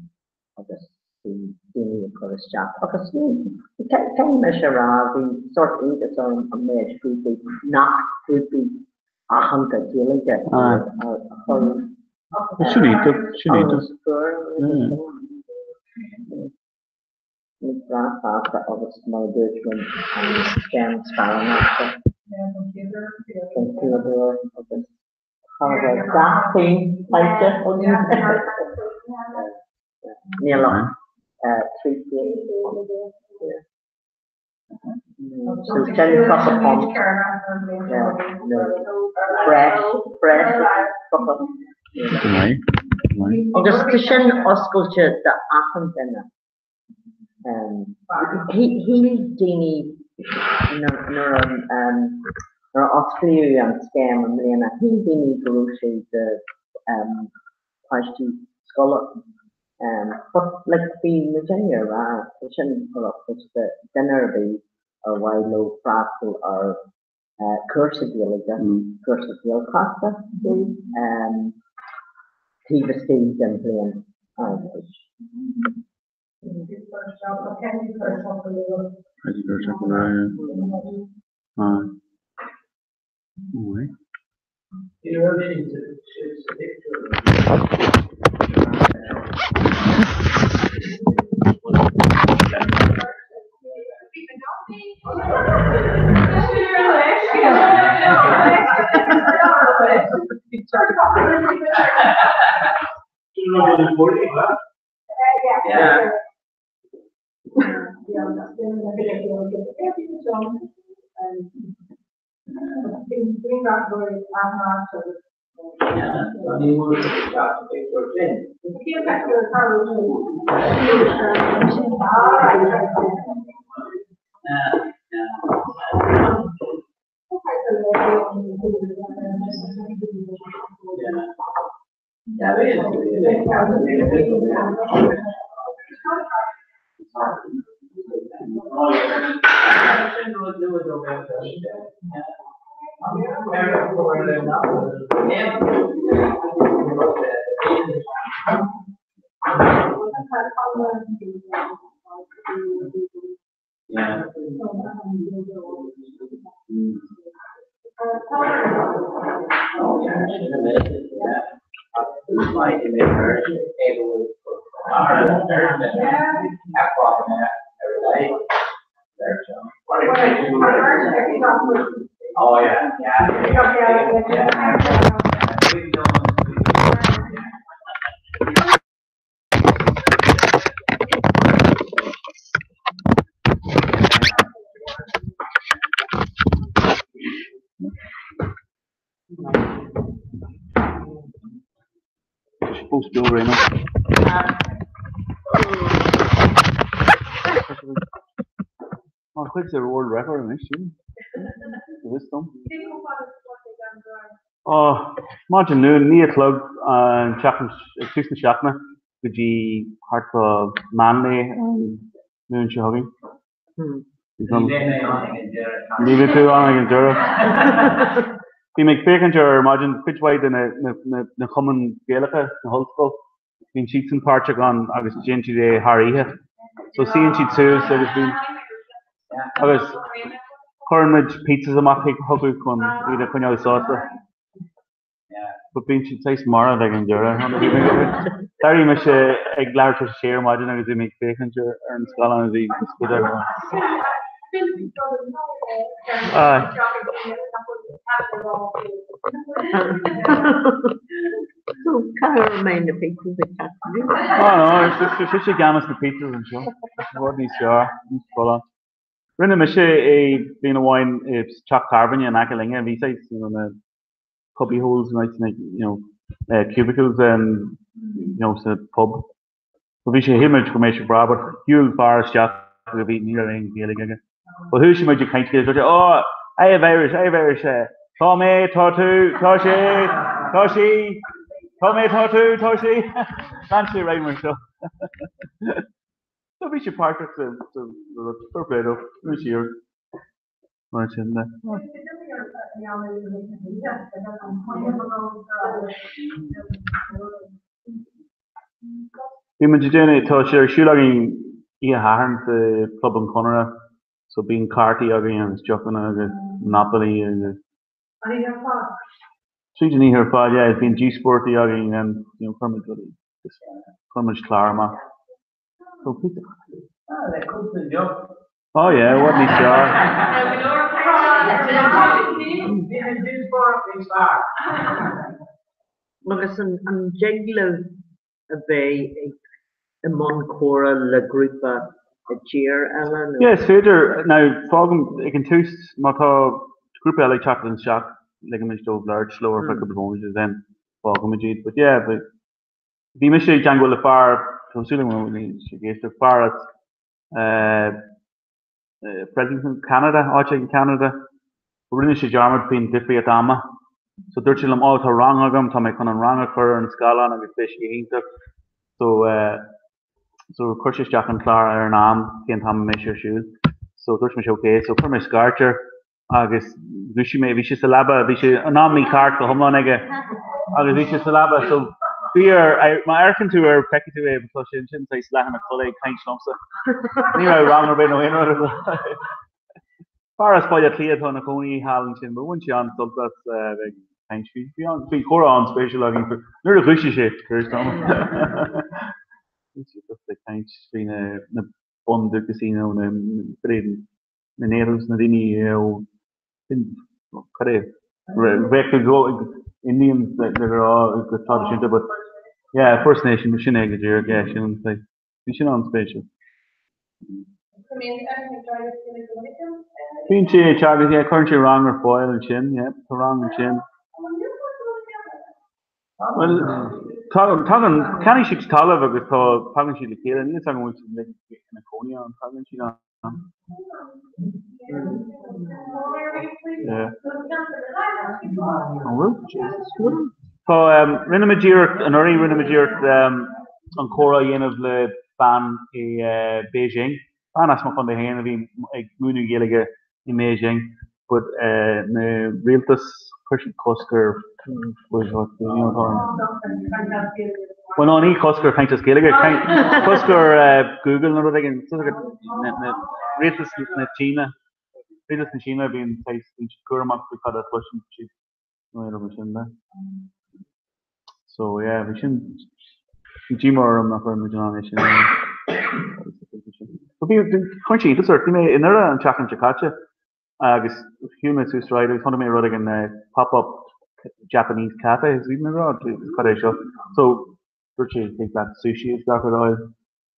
B: agus bhí daoine ag cur isteach agus caithfidh mise a rá bhí sórt iontas orm an méid grúpaí nach grúpaí aitheanta Gaeilge a chuir
Q: Sin iontach, sin iontach.
B: Muid breá sásta agus mar a dúirt mé an scéim sparánachta don chéad uair agus Char raibh gach puinn faighte againn. Níl ach 300. So sin £30. Breis, breis £30. Agus tá sin oscailte d'achan duine. Shíl daoine nuair a osclaíodh an scéim i mbliana, shíl daoine go raibh sé do pháistí scoile. But like bhí muidinne ag rá, tá sin ar oscailt do duine ar bith ar mhaith leo freastal ar cúrsa Gaeilge, cúrsa Gaeltachta taobh istigh den bhliain airgeadais.
Q: Fós beo Reno. Mar chuid de World Record anois sin. Go bhfios dom. Ó, maidin Luain, 9 a chlog an tseachtain, ag tús na seachtaine go dtí thart fá meánlae ar an Luan seo chugainn. Ní bheidh tú ann ag an deireadh. Bhí mé ag féachaint ar maidin cuid mhaith de na cumainn Gaelacha sna hollscoil. Bíonn siadsan páirteach ann agus déanann siad é thar oíche. So suíonn siad suas agus bíonn agus cuireann muid pizzas amach chucu chun iad a choinneáil sásta. But bíonn siad saghas marbh ag an deireadh. D'éirigh mise ag leathuair tar éis a sé ar maidin agus bhí mé ag féachaint ar an scáileán a bhí cuid acu.
B: So cá mbeidh na pizzas ag teacht anois?
Q: Oh no, is ise i gceannas na pizzas anseo. I bhfad níos fearr, níos folláine. Rinne mise é bliain amháin i teach tábhairne in aice linne, bhí saghas, you know, na cubby holes and like, you know, cubicles um, you know, sa pub. So bhí sé shíl muid go mbeadh sé breá, but shiúil fear isteach agus bhí ní raibh aon Ghaeilge aige. But thosaigh muid ag caint Gaeilge, dúirt sé, oh, I have Irish, I have Irish, eh, tá mé, tá tú, tá sé, tá sí, tá mé, tá tú, tá sí. Lean sé ar aghaidh mar seo. So bhí sé páirteach sa rud, fair play dó, rinne sé iarracht. Mar sin de. Bhí muid ag déanamh, tá sé ar siúl againn oíche Shathairn sa Club an Chonartha, so bíonn cártaí againn agus deochanna agus Monopoly agus.
U: An oíche ar fad?
Q: Tríd an oíche ar fad, yeah, bíonn díospóireachtaí againn and you know cuireann muid rudaí, just cuireann muid clár amach. So pizza.
R: Ah, le cúpla deoch.
Q: Oh yeah, i bhfad níos fearr.
R: Bíonn an díospóireacht níos fearr.
B: Agus an dtig libh a bheith ag i mbun comhrá le grúpa i dtír eile nó?
Q: Yeah, is féidir. Now, fágaim ag an tús, má tá grúpa eile ag teacht isteach, ligimid dóibh labhairt leo ar feadh cúpla nóiméad and then fágaimid iad. But yeah, but Bhí mise i dteangmháil le fear, tá súil agam go bhfuil sé ag éisteacht, fear as Fredericton, Ceanada, áit éigin Ceanada. Rinne sé dearmad faoin difríocht ama. So dúirt sé liom, oh tá rang agam, tá mé chun an rang a chur ar an scáileán agus beidh sé go hiontach. So so chuir sé isteach an clár ar an am, cén t-am a mbeidh sé ar siúl. So dúirt mise ok, so chuir mé scairt air. agus dhúisigh mé, bhí sé sa leaba, bhí sé an am mícheart go hiomlán aige agus bhí sé sa leaba so bhí ar, má amharcann tú air feicfidh tú é, tá sé ansin saghas leath ina chodladh ag caint liomsa. Ní raibh rang ar bith nó aon rud aige. Fear as Baile Átha Cliath atá ina chónaí thall ansin, but bhain sé an-sult as bheith ag caint. Bhí, bhí an, bhí comhrá an-spéisiúil againn nuair a dhúisigh sé tar éis tamaill. Bhí sé just ag caint faoi na, na bundúchasaigh nó na, na natives, na daoine ó cad é, bheadh ag Indians le le rá go traidisiúnta but yeah First Nation sin é go díreach yeah sin an saghas bhí sin an-spéisiúil. Bíonn sé ag teagasc yeah cuireann sé rang ar fáil ansin yeah tá rang ansin. Bhuel tagann tagann ceannaigh siad talamh agus tá tagann siad le chéile níl a fhios agam an bhfuil siad ina cónaí ann tagann siad ann. Tá, rinne muid iarracht anuraidh, rinne muid iarracht an comhrá a dhéanamh le bean i Beijing, bean as mo chontae féin a bhí ag múineadh Gaeilge i mBeijing but na rialtas, chuir siad cosc ar Bhuel no, ní cosc ar chaint as Gaeilge, cosc ar Google nó rud éigin, rialtas na Síne, rialtas na Síne bíonn saghas, bíonn siad cúramach faoi cad a chloiseann siad nó aon rud mar sin de. So yeah, bhí sin, bhí díomá orm nach raibh muid in ann é sin a dhéanamh. But bhí, chuir sé iontas ort, bhí mé i nDoire an tseachtain seo caite agus shiúil mé suas sráid agus chonaic mé rud éigin pop-up Japanese cafe agus bhí mé ag rá, cad é seo? So dúirt sé thig leat sushi is gach rud a fháil.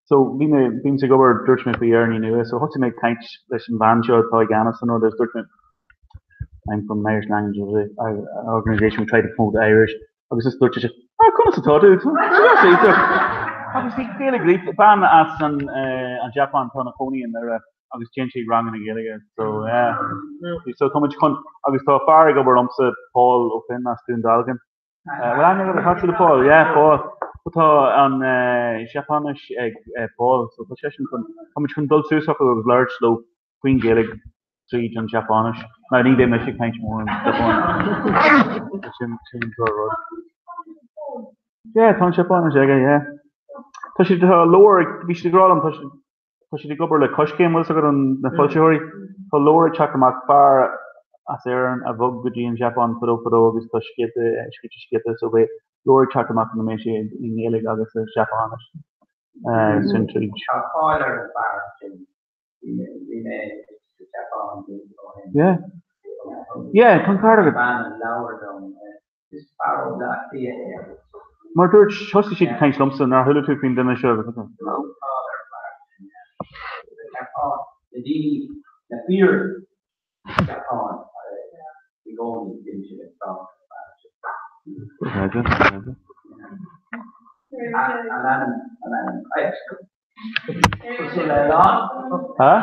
Q: So bhí mé, bímse ag obair, dúirt mé faoi Éire Nua, so thosaigh mé ag caint leis an bhean seo atá i gceannas an rud agus dúirt mé, I'm from an Irish Language Organisation, we try to promote Irish. Agus is dúirt sise, ah, conas atá tú? Agus bhí Gaeilge líofa, bean as an an Japan atá ina cónaí i nDoire agus déanann sí ranganna Gaeilge. So yeah. So tá muid chun, agus tá fear ag obair liomsa, Paul Ó Finn as Dún Dealgan, Bhfuil aithne agat ar Chaitríona Paul? Yeah, Paul. Tá an Seapáinis ag Paul, so tá seisean chun, tá muid chun dul suas chucu agus labhairt leo faoin Ghaeilge tríd an Seapáinis. Now ní bheidh mise ag caint mórán Seapáinis. Sin sin an rud. Yeah, tá an Seapáinis aige, yeah. Tá siad tá leabhar, bhí siad ag rá liom, tá siad Tá siad ag obair le Coiscéim, bhfuil 's agat an na foilsitheoirí. Tá leabhar ag teacht amach, fear as Éirinn a bhog go dtí an Seapáin fadó fadó agus tá scéalta, scríobh sé scéalta so beidh leabhar ag teacht amach ina mbeidh sé i nGaeilge agus i Seapáinis. Sin tríd.
R: Tá cáil ar an bhfear sin. Bhí mé sa Seapáin blianta ó shin.
Q: Yeah. Yeah, tá an ceart agat.
R: Bean an leabhar dom. Is fear ó Bhleá Cliath é agus.
Q: Mar dúirt, thosaigh siad ag caint liomsa, nár chuala tú faoin duine seo agus.
R: Tá cáil ar an bhfear sin, yeah. Seapáin, na daoine, na fir Seapáin i gcónaí bíonn siad ag trácht ar an bhfear sin. An ainm, an ainm, cosúil le oileán?
Q: Ha?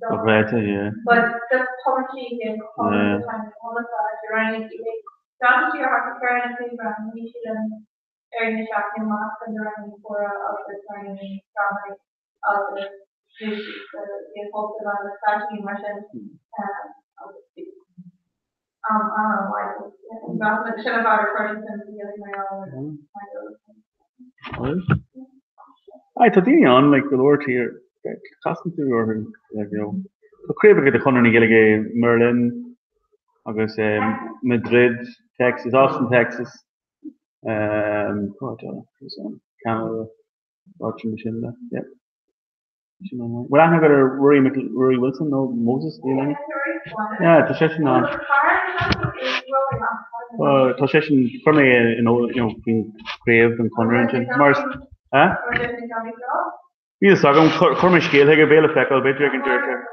Q: Dochreidte, yeah. Yeah. Aye, tá daoine ann, like, go leor tír, casann tú orthu, like, you know. Tá craobhacha de Chonradh na Gaeilge i mBerlin agus Madrid, Texas, Austin, Texas, um, cá háit eile? Canada, áiteanna sin de, yeah. Sin an Bhfuil aithne agat ar Rory Mc, Rory Wilson nó Moses? Níl aithne? Yeah, tá seisean ann. Tá, tá seisean, chuir mé in eol, you know, faoin chraobh den Chonradh ansin. Mar is, eh? Níl a fhios agam, chuir mé scéal chuige, beidh le feiceáil, b'fhéidir ag an deireadh.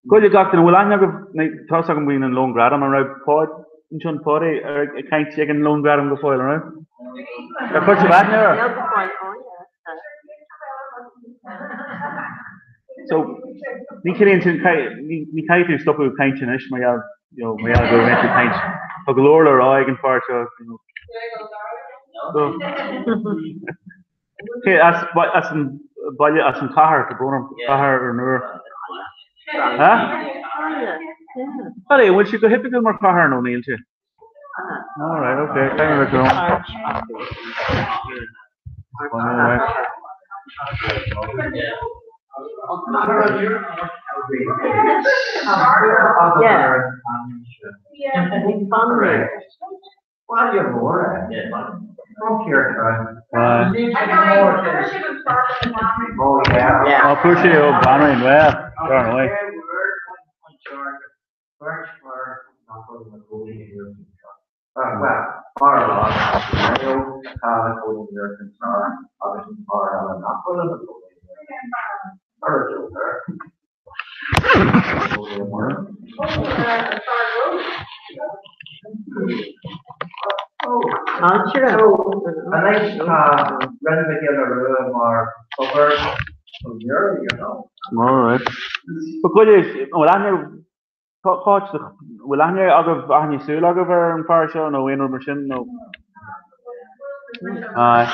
Q: Goile gach duine, bhfuil aithne agaibh, tá fhios agam faoin an lón gradam, an raibh Páid ansin, Páidí, ag caint ag an lón gradam go fóill, an raibh? Ar chuir sibh aithne air? So, ní chiallaíonn sin, ní chaithfidh tú stopadh ag caint anois mar gheall, you know, mar gheall go raibh tú ag caint. Tá go leor le rá ag an fear seo, you know. So, Cé as as an baile as an chathair tá brón orm cathair an Iúir. Ha? Cad é, bhfuil sé go hoifigiúil mar chathair nó níl sé? All right, okay, kind of a girl.
B: Yeah.
N: Baile mór é. Frontier town.
Q: Á, fuair sé ó Banríon, well, dar ndóigh.
N: Anois tá Rinn Mhic Giolla Rua mar suburb ó you know.
Q: All right. Ba chuid an bhfuil aithne cá háit an bhfuil aithne agaibh aithne súl agaibh ar an fear seo nó aon rud mar sin nó? Aye.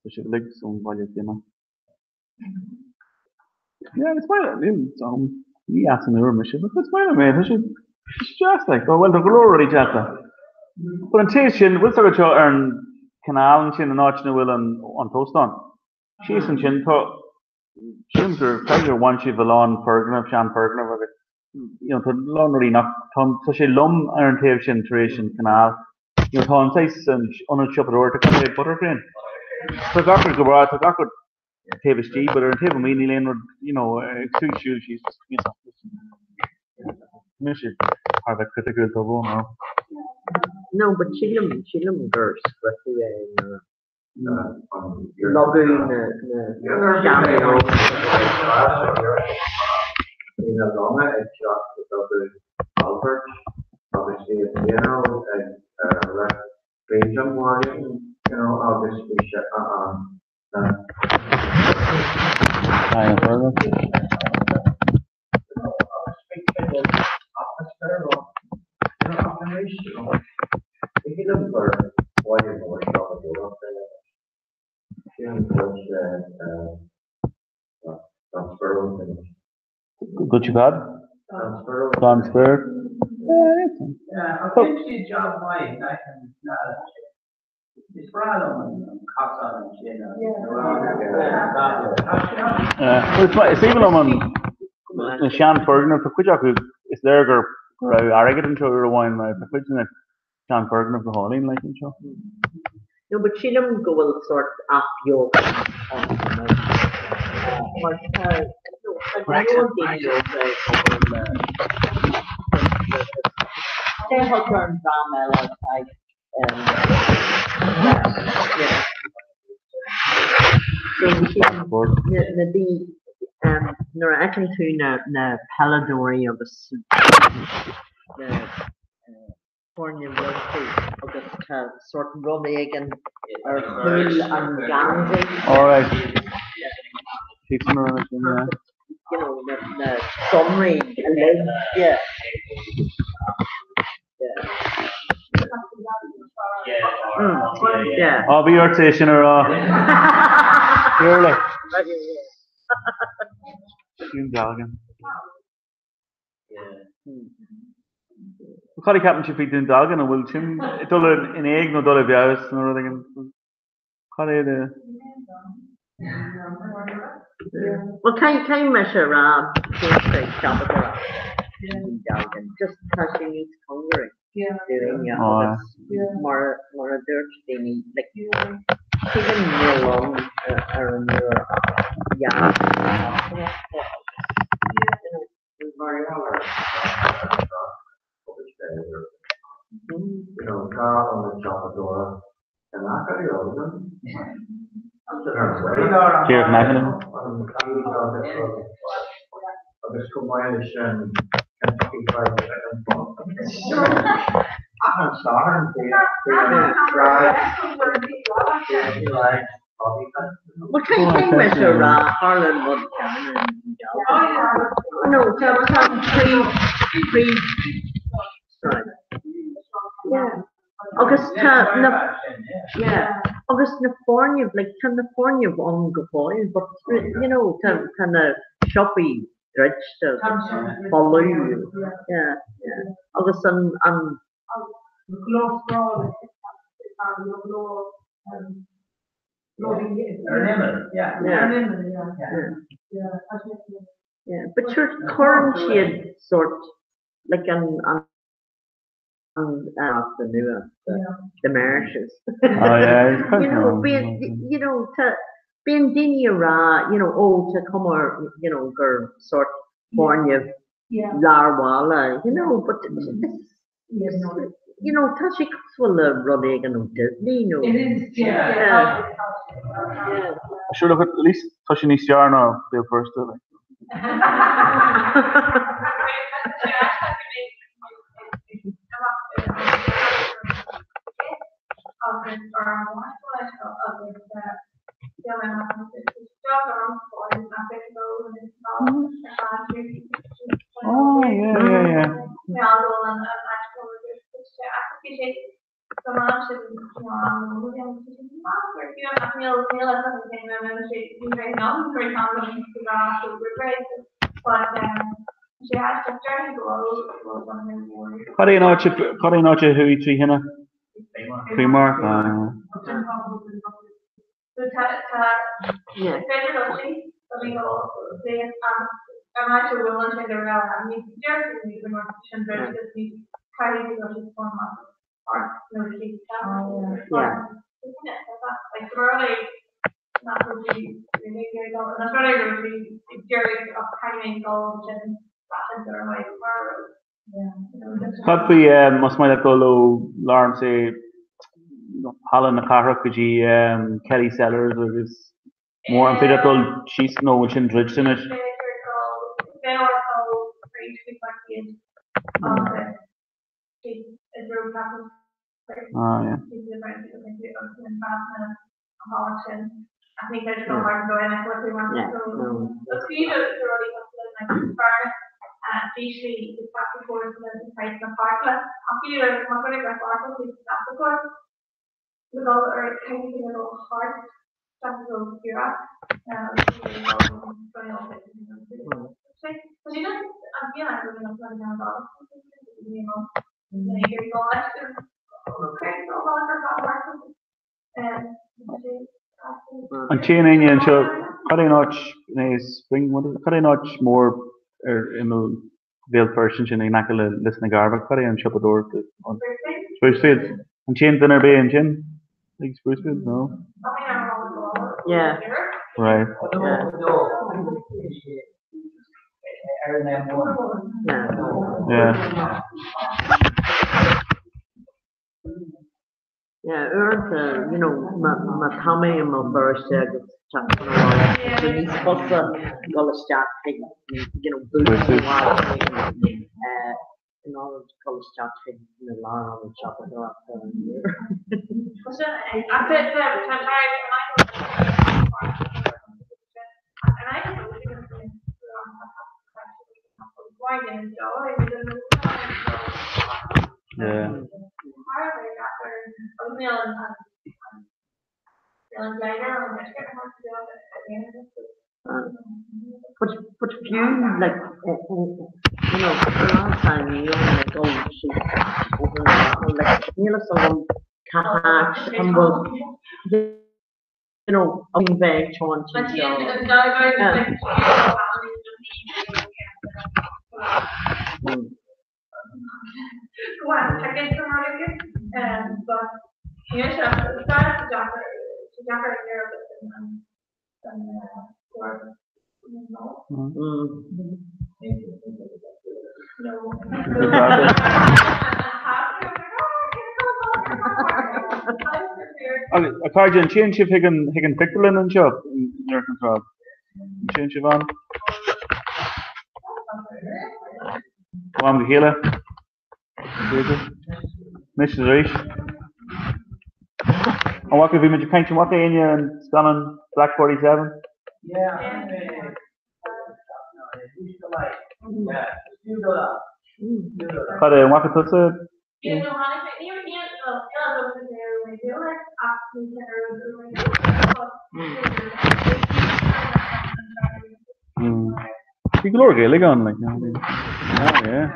Q: Tá sibh uilig ón bhaile céanna. Yeah, is maith liom, ní as an Iúr mise, but is maith liom é, tá sé deas like, bhuel tá go leor rudaí deasa. But an taobh sin, bhfuil fhios agat seo ar an canal ansin, an áit ina bhfuil an an t-óstán. Síos ansin tá, sílim gur, caithfidh gur bhain siad a lán foirgneamh, seanfhoirgneamh agus you know, tá a lán rudaí nach, tá, tá sé lom ar an taobh sin tar éis an canal. You know, tá an saghas an ionad siopadóireachta, cad é, Buttercream? Tá gach rud go breá, tá gach rud taobh istigh, but ar an taobh amuigh níl aon rud, you know, ag tú ag siúl síos, mise thar a bheith criticiúil, tá brón orm.
B: No, but sílim, sílim gur scriosadh é nuair a leagadh na, na seanfhoirgnimh.
N: Bhí na longa ag teacht go dtugadh Albert agus bhí an funeral ag rith tríd an bhaile, you know, agus bhí sé an na. Agus bhí sé den atmaisféar ann, you know, ach anois, you know, ní shílim gur baile mór seo go deo é. Sílim go bhfuil sé gan spiorad anois.
Q: Go cad? Gan spiorad?
R: Yeah, ach dhein siad job maith in aice an canal ansin. Is breá liom an cosán ansin agus
Q: Is aoibhinn liom an na seanfhoirgnimh, tá cuid acu, is léir go raibh airgead anseo uair amháin mar tá cuid de na seanfhoirgnimh go hálainn like anseo.
B: No, but sílim go bhfuil sórt athbheochan ann anois mar tá no, tá go leor daoine óga ag obair le Cé a thug ar an dream eile atá ag Na nuair a fheiceann tú na peileadóirí agus na foirne rugbaí agus tá sórt rud éigin ar chúl an gheansaí.
Q: Alright.
B: You know, na sonraí uilig, yeah.
Q: Á, bhí ort é sin a rá. Surely. Dún Dealgan. Cad a cheapann sibh faoi Dún Dealgan? An bhfuil sin ag dul in éag nó dul i bhfeabhas nó rud éigin? Cad é do...
B: Bhuel, caithfidh mise a rá, téimse ag siopadóireacht i nDún Dealgan, just tá sé níos cóngaraí dúinne agus mar mar a dúirt daoine, like, sílim níl ann ar an Iúr ach yeah,
N: you know, lárionad siopadóireachta in aice
Q: Díreach in aice linn.
N: Agus chomh maith leis sin, Kentucky Fried Chicken. Achan Satharn bíonn sráid
B: Well, caithfidh mise a rá, tharla an rud céanna i nGaillimh. No, tá tá an príomh príomh sráid. Yeah. Agus tá na yeah, agus na foirgnimh, like tá na foirgnimh ann go fóill, but you know, tá tá na siopaí druidte agus folamh. Yeah, yeah. Agus an an Yeah, but sure, cuireann siad sort, like an an an the nua, the the marshes.
Q: Oh yeah,
B: You know, bíonn, you know, tá, bíonn daoine ag rá, you know, oh, tá cuma, you know, gur sort foirgneamh lár bhaile, you know, but you know, tá sé cosúil le rud éigin ó Disney nó.
U: It is, yeah. Yeah.
B: Yeah.
Q: Sure, look, at least tá sé níos fearr ná Béal Feirste, like. Oh, yeah, yeah, yeah. Cad é an áit, cad é an áit a chuaigh trí thine? Primark? Ah. Cad faoi más maith leat dul ó lár an say Halla na Cathrach go dtí Kelly Cellars agus mór an féidir leat dul síos nó bhfuil sin druidte anois? Ah yeah. An dtéann éinne anseo, cad é an áit, é Spring, cad é an áit mór ar imeall Bhéal Feirste ansin in aice le Lios na gCearrbhach, cad é an siopadóireacht ann? Sprucefields. An dtéann duine ar bith ansin? Ag Sprucefields? No?
B: Yeah.
Q: Right. Yeah.
B: Yeah, uaireanta, you know, má tá mé i mBéal Feirste agus teacht chun an bhaile, tá sé níos fusa dul isteach chuig, you know, Boots nó áit éigin, in ionad dul isteach chuig na lárionaid siopadóireachta an iar.
Q: Yeah.
B: But but fiú like you know an last níl mé ag dul síos bóthar na Leathan like níl a fhios agam cá háit an bhfuil you know an bheidh teann seo.
Q: A chairde, an dtéann sibh chuig an chuig an phictiúrlann anseo in Iúr Cinn Trá? An dtéann sibh ann? Ó am go chéile? B'fhéidir. Anois is arís. An bhfaca, bhí muid ag caint, an bhfaca éinne an scannán Black 47? Cad é, an bhfaca tusa? Bhí go leor Gaeilge ann, like, ah, yeah.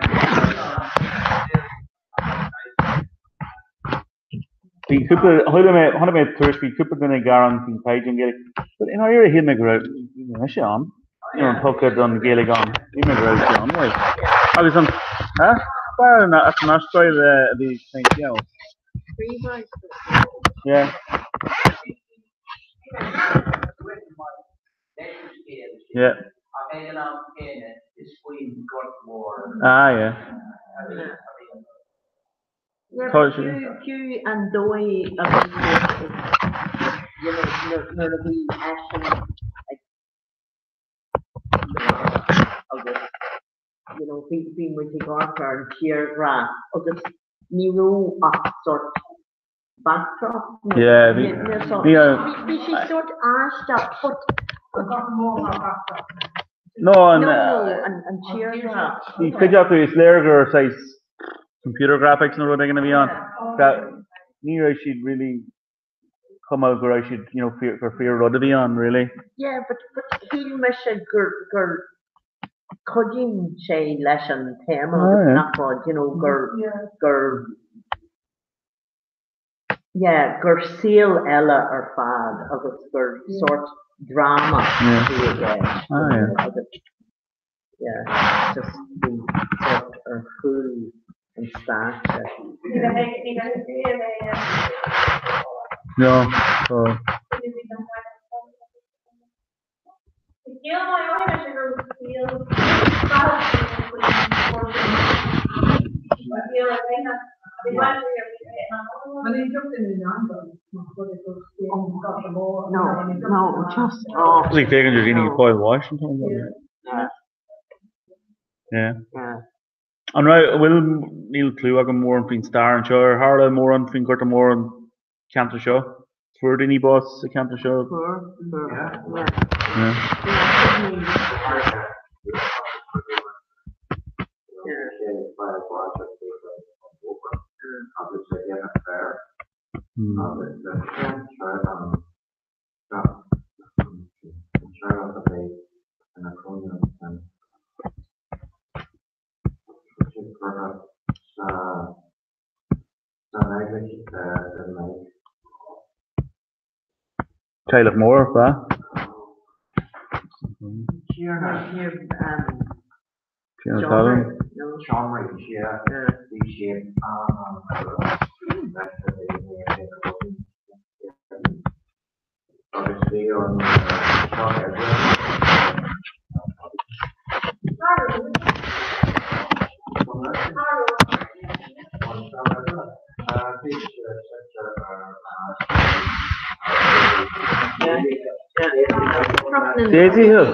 Q: Bhí cúpla, chuala mé, chonaic mé tuairisc, bhí cúpla duine ag gearán faoin chaighdeán Gaeilge, but i ndáiríre shíl mé go raibh, bhí mise ann, you know, an tugtha don Ghaeilge ann, shíl mé go raibh sé an-mhaith. Agus an, huh? Fear as an Astráil a bhí ag caint, you know. Yeah. Yeah. Ah, yeah.
B: Tá sé. Fiú an dóigh a bhí you know, nuair a bhí eisean ag agus you know, bhí bhí muid ag amharc ar an tírghrá agus ní raibh ach sort backdrop
Q: Yeah, bhí bhí
B: bhí sé sort aisteach but
Q: No, an
B: no, an an tírghrá.
Q: Bhí cuid acu is léir gur saghas computer graphics nó rud éigin a bhí ann. Ní raibh siad really cuma go raibh siad, you know, gur fíor rud a bhí ann really.
B: Yeah, but but shíl mise gur gur cuidíonn sé leis an téama agus gach rud, you know, gur gur yeah, gur saol eile ar fad agus gur sort dráma a bhí i gceist, you know, agus yeah, just bhí sort ar chúl an stáitse.
Q: No, so.
B: No, no, just, oh.
Q: Like féachaint ar dhaoine ag fáil bháis an t-am Yeah. An raibh, bhfuil, níl clue agam mórán faoin stair anseo, ar tharla mórán faoin Ghorta Mór an ceantar seo? Fuair daoine bás sa cheantar seo?
B: Fuair, fuair, yeah.
Q: Yeah. Teaghlach mór, ab ea? Tiarna talún. Daisy Hill.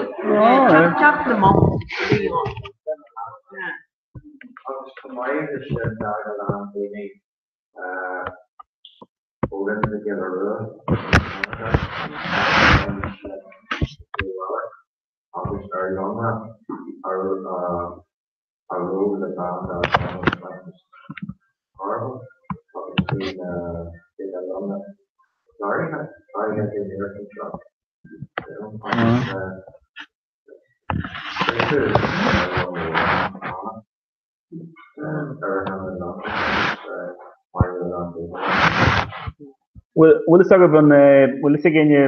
Q: Bhfuil fhios agaibh an bhfuil fhios ag éinne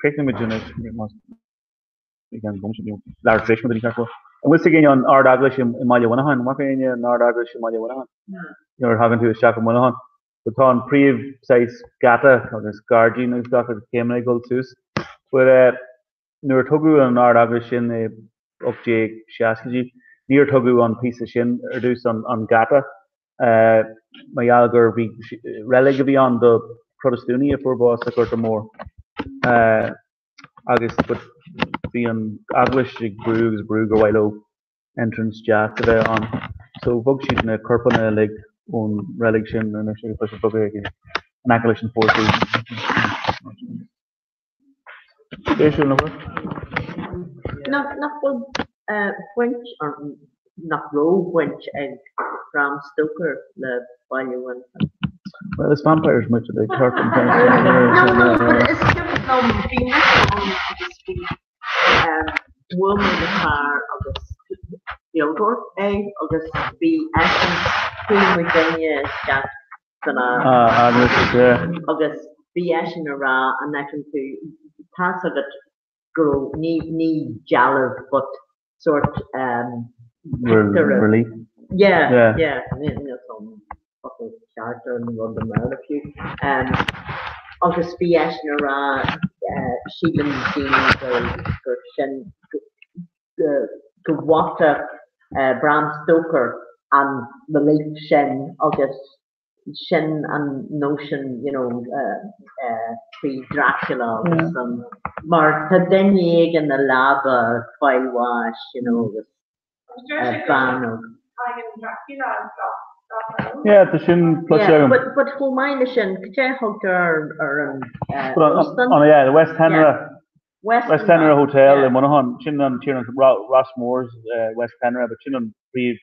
Q: críochnóidh muid anois más ag an gcomhshaol nó leabhar tar éis muid ceart go An bhfuil fhios ag éinne an Ard-Eaglais i mBaile Mhuineacháin? An bhfaca éinne an Ard-Eaglais i mBaile Mhuineacháin? Nuair a thagann tú isteach i Muineachán. So tá an príomh saghas geata agus gairdín agus gach agus céimeanna ag dul suas. But eh, Nuair a tógadh an Ard-Eaglais sin i 1860idí, níor tógadh an píosa sin ar dtús, an geata, mar gheall gur bhí reilig a bhí ann do Protastúnaí a fuair bás sa Ghorta Mór agus but bhí an eaglais ag brú agus ag brú gur mhaith leo entrance deas a bheith ann. So bhog siad na corpanna uilig ón reilig sin anois agus tá siad bogtha ag in aice leis an Four Seasons. Spéisiúil, nach bhfuil?
B: Nach nach bhfuil baint, or nach raibh baint ag Bram Stoker le Baile Mhuineacháin?
Q: Well, is vampires muid a bheidh thart an
B: No, no, but is cuimhin liom, bhí mise ann agus bhí, bhuail mé le fear agus Gaeilgeoir é agus bhí eisean, chuaigh muidinne isteach san agus bhí eisean a rá an bhfeiceann tú, tá's agat go raibh, ní, ní dealbh but sórt pictiúr.
Q: Relief.
B: Yeah, yeah, níl some focal ceart ar an rud i mBéarla fiú. Agus bhí eisean a rá síleann daoine gur, gur sin, go bhfaca Bram Stoker an relief sin agus sin an notion you know faoi Dracula agus an mar tá duine éigin i leaba ag fáil bháis you know agus bean óg.
Q: Yeah, tá sin cloiste agam.
B: But but chomh maith leis sin, cad é a thugtar ar ar an óstán?
Q: Oh yeah, the West Tenra. West Tenra Hotel i Muineachán, sin an tír an Rossmore's West Tenra, but sin an príomh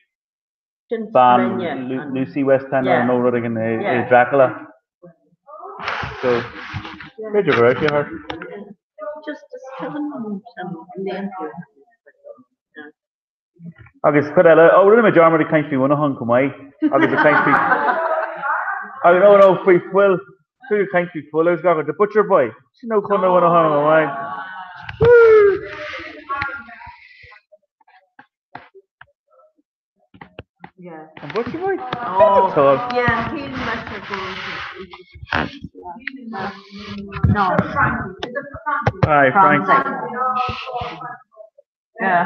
Q: bean Lucy West Tenra nó rud éigin i Dracula. So, b'fhéidir go raibh sé thart.
B: Just is cuimhin liom sin blianta.
Q: Agus cuid eile, ó rinne mé dearmad ag caint faoi Mhuineachán chomh maith agus ag caint faoi agus ó no faoi fuil, faoi ag caint faoi fuil agus gach rud, The Butcher Boy, sin ó Chontae Mhuineacháin chomh maith.
B: Yeah.
Q: An Butcher Boy?
B: Oh, yeah, shíl mise go No.
Q: Aye, Frank.
B: Yeah.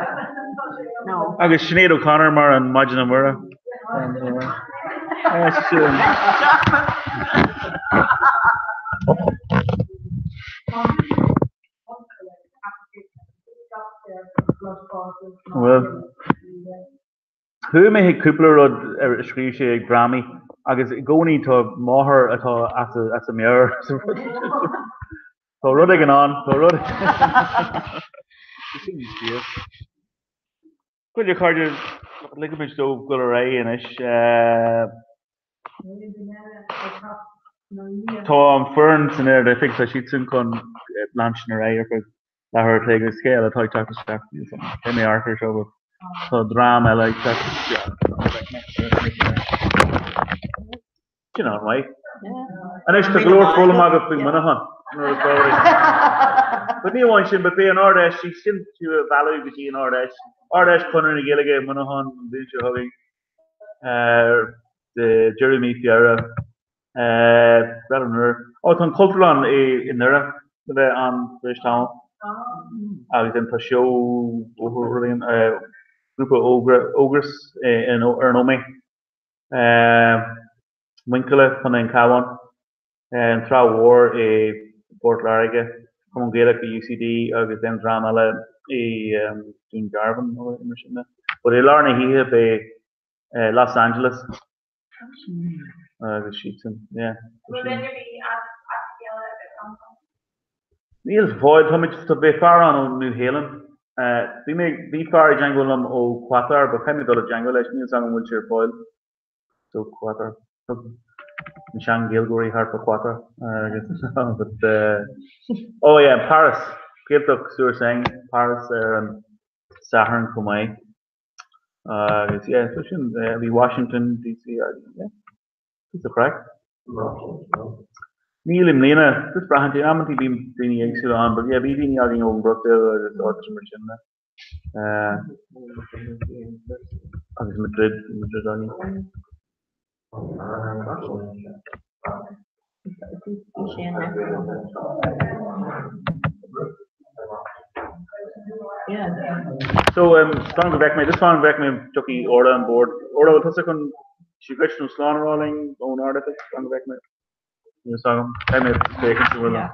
B: No.
Q: Agus Sinéad O'Connor mar an Maighdean Mhuire. Bhuel, chuaigh mé chuig cúpla rud a scríobh sé ag drámaí agus i gcónaí tá máthair atá as a meabhair sa rud. Tá rud éigin ann, tá rud Sin níos fíor. Bhuel, a chairde, ligfimid dóibh dul ar aghaidh anois. Tá an foireann san Ard-Oifig, tá siadsan chun leanstan ar aghaidh ar feadh leathuair a chloig agus cé eile atá ag teacht isteach? Beidh mé amharc air seo but tá dream eile ag teacht isteach. Sin an-mhaith. Anois tá go leor foghlamtha agat faoi Mhuineachán. But ní amháin sin, but beidh an Ard-Fheis, sin tú a mhealladh go dtí an Ard-Fheis. Ard-Fheis Chonradh na Gaeilge i Muineachán an bhliain seo chugainn. Deireadh mí Feabhra. Breathnú nuair. Ó, tá an Chultúrlann i nDoire le bheith ann tar éis tamaill. Agus then tá seó grúpa Ógras ar an Ómaigh. Muinchille, Contae an Chabháin. An Trá Mhór i bPort Láirge. Cumann Gaelach i UCD agus then dream eile i Dún Garbhán nó mar sin de. But i lár na hoíche beidh Los Angeles agus siadsan, yeah. Níl fáil, tá muid, tá beidh fear ann ón Nua Shéalainn. Bhí mé, bhí fear i dteangmháil liom ó Qatar, but caithfidh mé dul i dteangmháil leis, níl 's agam an bhfuil sé ar fáil. So Qatar, na sean-Ghaeilgeoirí thart fá Qatar agus but oh yeah, Paris, Gaeltacht sur Seine, Paris ar an Satharn chomh maith. Agus yeah, so sin, bhí Washington DC agus yeah, píosa craic. Níl i mbliana, just braitheann sé, amantaí bíonn daoine éagsúla ann, but yeah, bhí daoine againn ón Bhruiséil agus áiteanna mar sin de. Agus Madrid, Madrid againn. So, fan go bhfeicfidh mé, just fan go bhfeicfidh mé an dtiocfaidh Orla on board. Orla, bhfuil tusa chun sea dhuit nó slán a rá linn ón Ard-Oifig? Fan go bhfeicfidh mé. Níl fhios agam. Beidh mé ag féachaint an bhfuil an.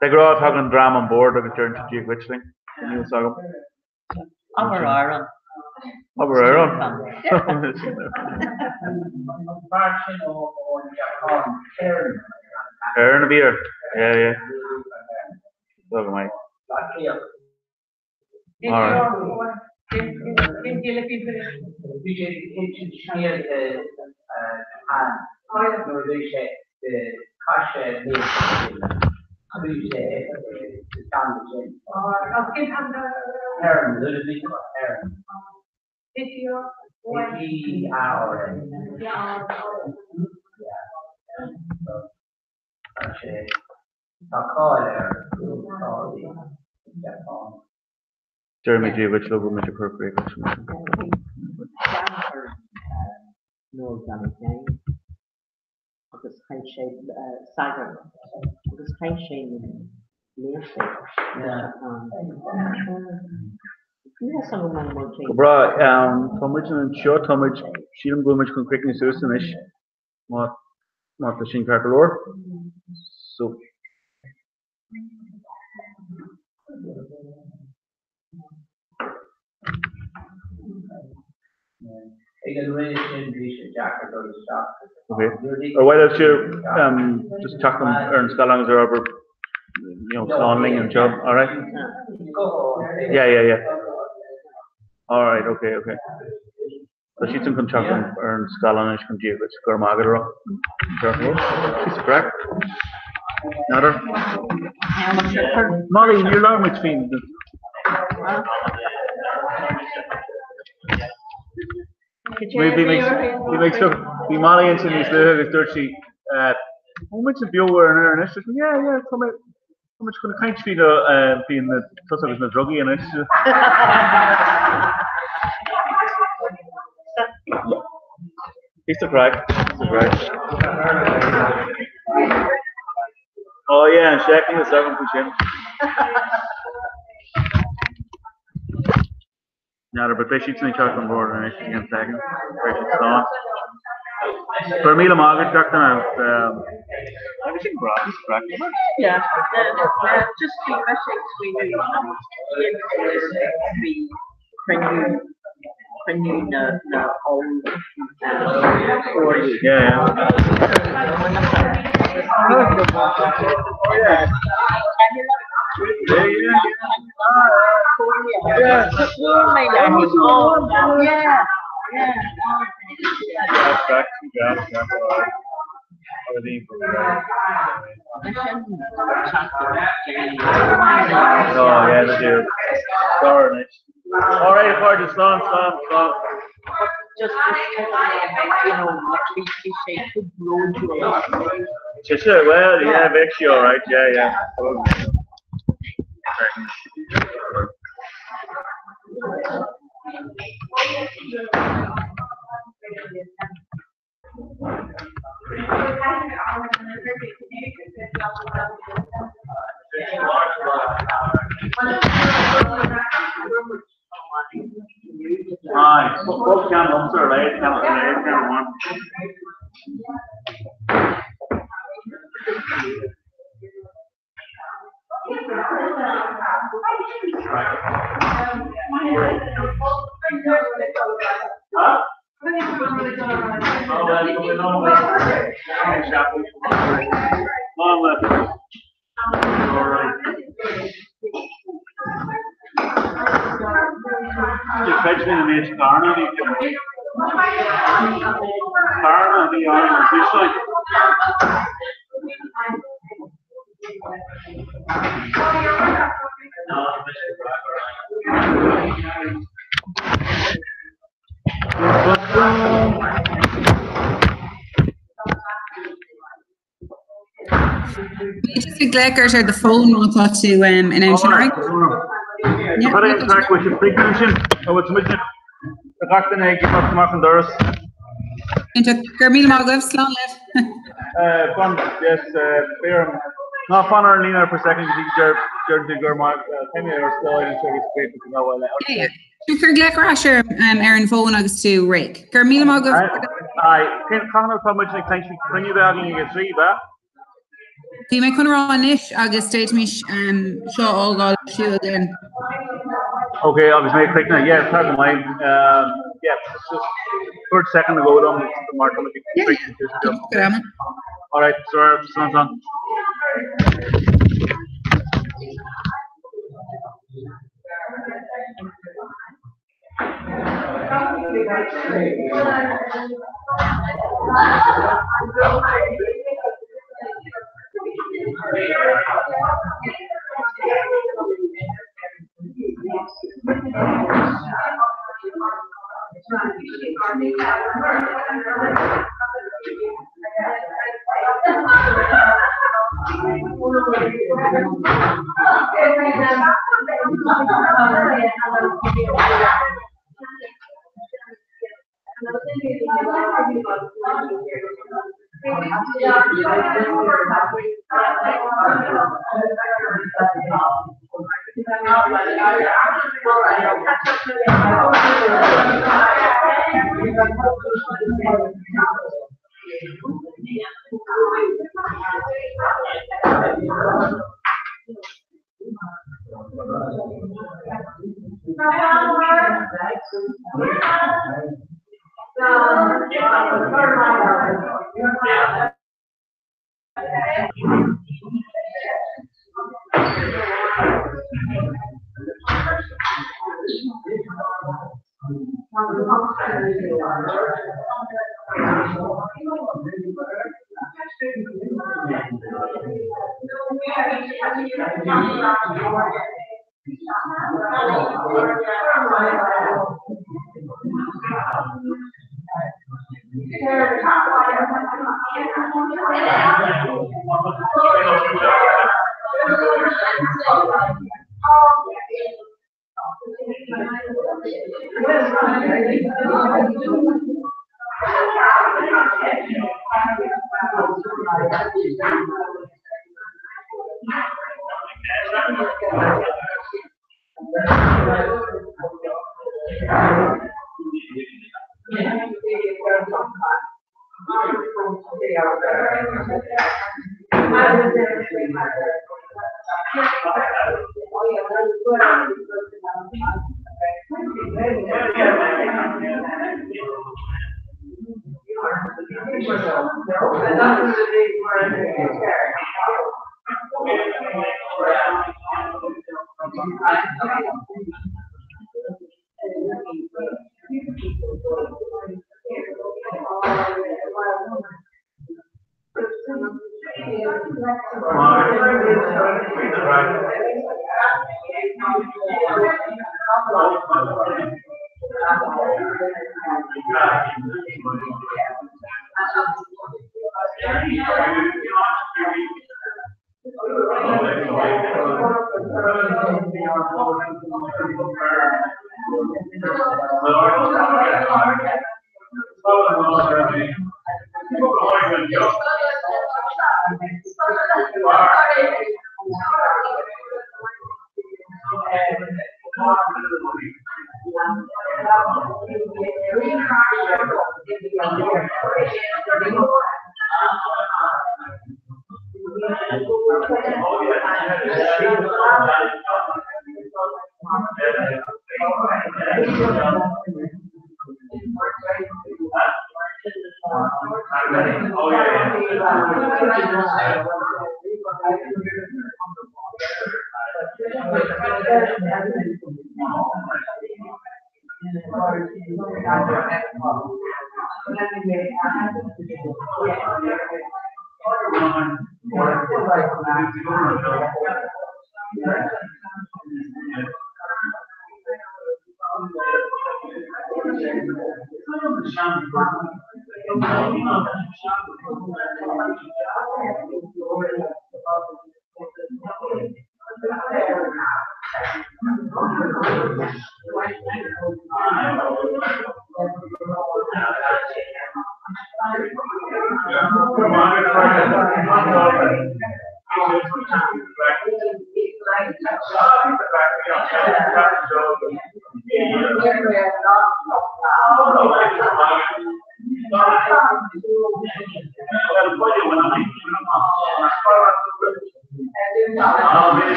Q: De ghnáth tagann an dream an bord agus deireann siad Dia dhuit linn. Níl fhios agam.
P: Abair amhrán.
Q: Abair amhrán. Éireann a bhí air. Yeah, yeah. Go maith. Alright.
R: Tá cáil air cruachálaí sa tSeapáin.
Q: Déarfaidh mé Dia dhuit le go bhfuil muid ag cur críoch leis an
B: Seanfhear Noel Johnny Féin agus chaith sé sagart agus chaith sé na blianta sa Seapáin. Níl a fhios agam an bhfuil sé.
Q: Go breá. Tá muid anseo, tá muid, sílim go bhfuil muid chun críochnú suas anois. Má má tá sin ceart go leor. So.
R: Ag an ré sin bhí sé deacair dul isteach sa
Q: Okay. Ar mhaith leat um, just teacht ar an scáileán agus ar obair you know, slán linn anseo, all right? Yeah, yeah, yeah. All right, okay, okay. Tá siadsan chun teacht ar an scáileán anois chun Dia dhuit, go raibh maith agat a rá. Píosa craic. N'fheadar. Molly, níor labhair muid faoin. Bhí mé ag so bhí Molly ansin níos luaithe agus dúirt sí bhfuil muid beo ar an aer anois? Dúirt mé, yeah, yeah, tá mé tá muid chun caint faoi na faoi na tusa agus na drugaí anois. Píosa craic, píosa craic. Oh yeah, an seic níl fhios agam faoi sin. N'fheadar, but beidh siadsan ag teacht on board anois i gceann soicind. Beidh siad slán. Go raibh míle maith agat, gach duine. Agus sin breá, sin craic.
P: Yeah, just bhí mise ag smaoineamh bhí cruinniú cruinniú na na ollchomhairlí.
Q: Yeah, yeah.
P: Yeah.
Q: Yeah, yeah. Oh, yeah, they do. Sorry, All right, a slán, slán, slán.
P: Just, you know, like we say, good road
Q: to well, yeah, makes you all right, yeah, yeah. Aye, both ceann liomsa ar leith, ceann ar leith, ceann amháin. Creidmín an méid carna a bhí Carna a bhí ann an túsláin.
E: Just ag glaoch ort ar do fón má tá tú in ann sin right?
Q: Cad é an craic bhfuil sibh críochnaithe ansin? Nó bhfuil muid ag gach duine ag imeacht amach an doras?
E: Go raibh míle maith agaibh, slán libh.
Q: Fan, yes, b'fhéidir ná fan ar an líne for a second go dtí go deir deireann tú gur maith tá mé ar scoil anseo agus b'fhéidir go mbeidh
E: Yeah, yeah. Cuir glaoch ar ais orm ar an bhfón agus tú réidh. Go raibh míle maith agaibh.
Q: Aye, cén cathain atá muid ag caint faoi cruinniú bheith againn ag a 3, b'ea?
E: Bhí mé chun a rá anois agus d'fhéadfaimis seo a fhágáil ar siúl againn.
Q: Ok, agus mé críochnaithe, yeah, tá go maith. Yeah, just short second ago dom mar tá mé ag All right, sorry, slán slán.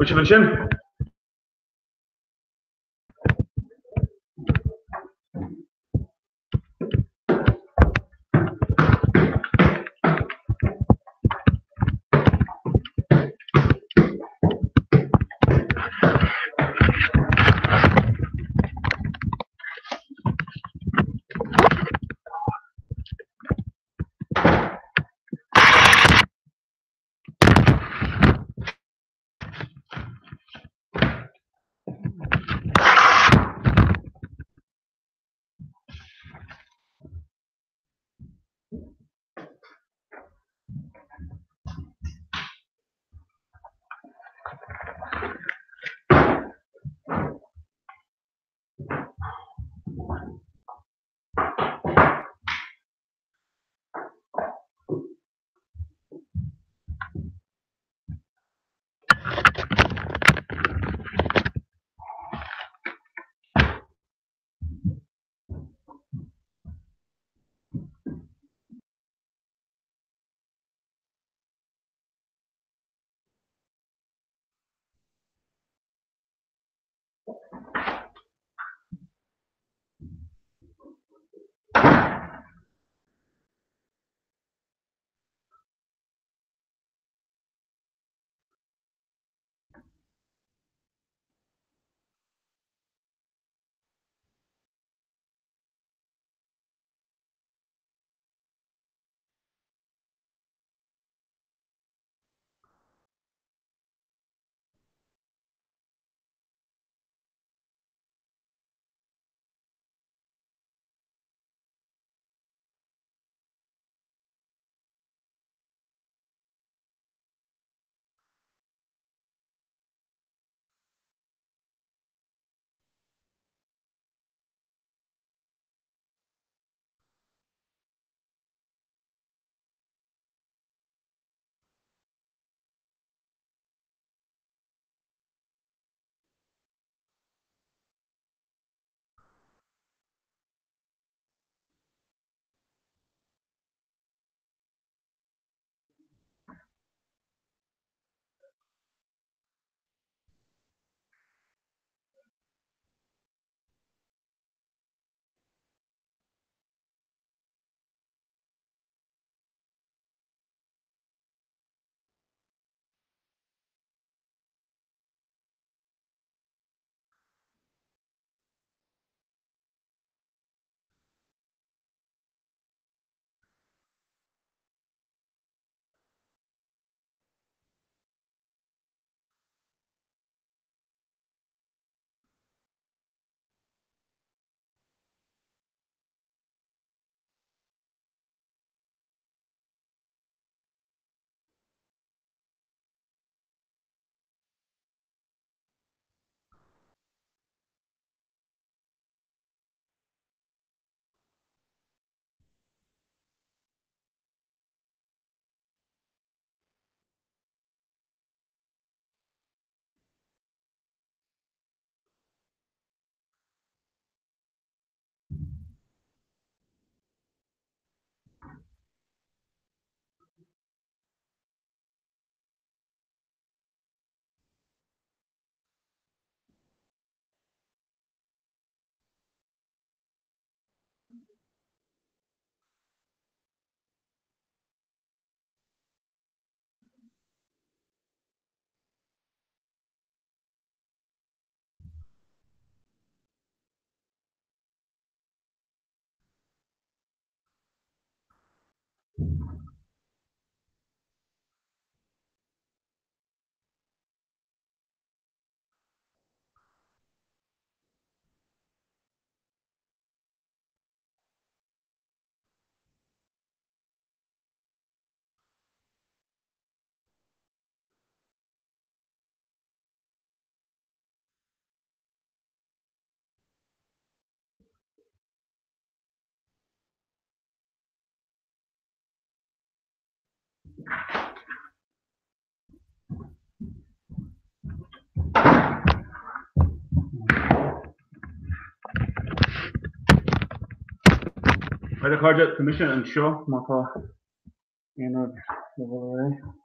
T: Bhfuil sibh ansin?
Q: Right a chairde, tá mise anseo má tá aon rud le dul ar aghaidh.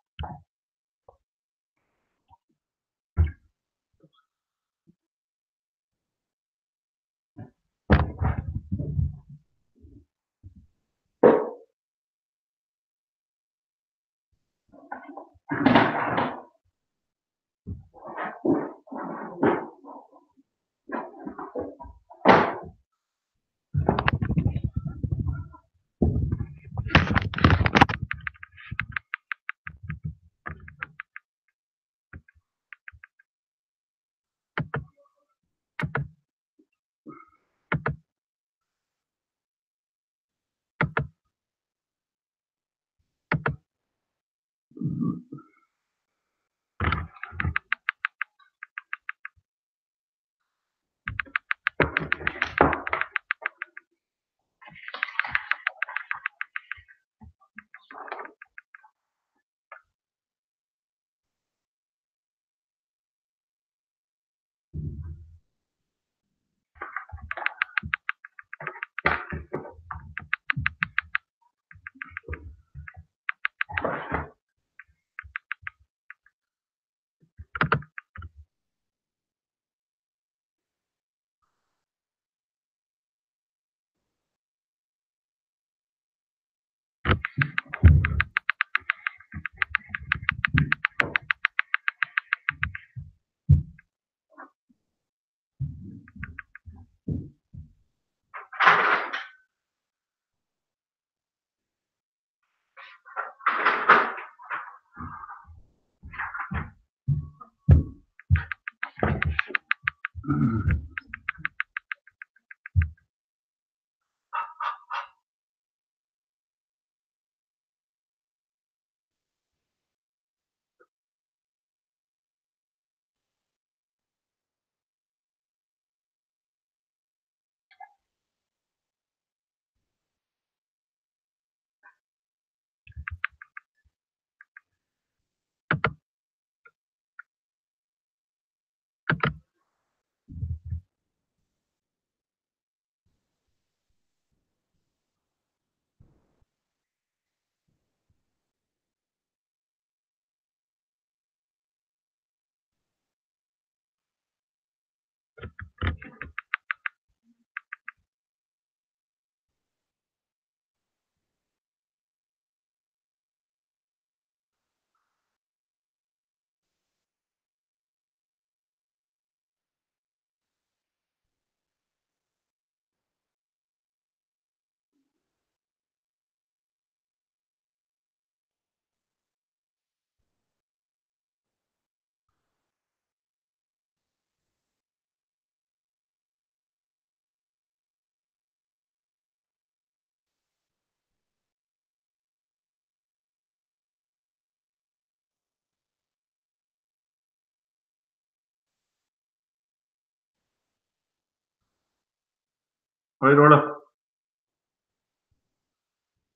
Q: Alright Orla.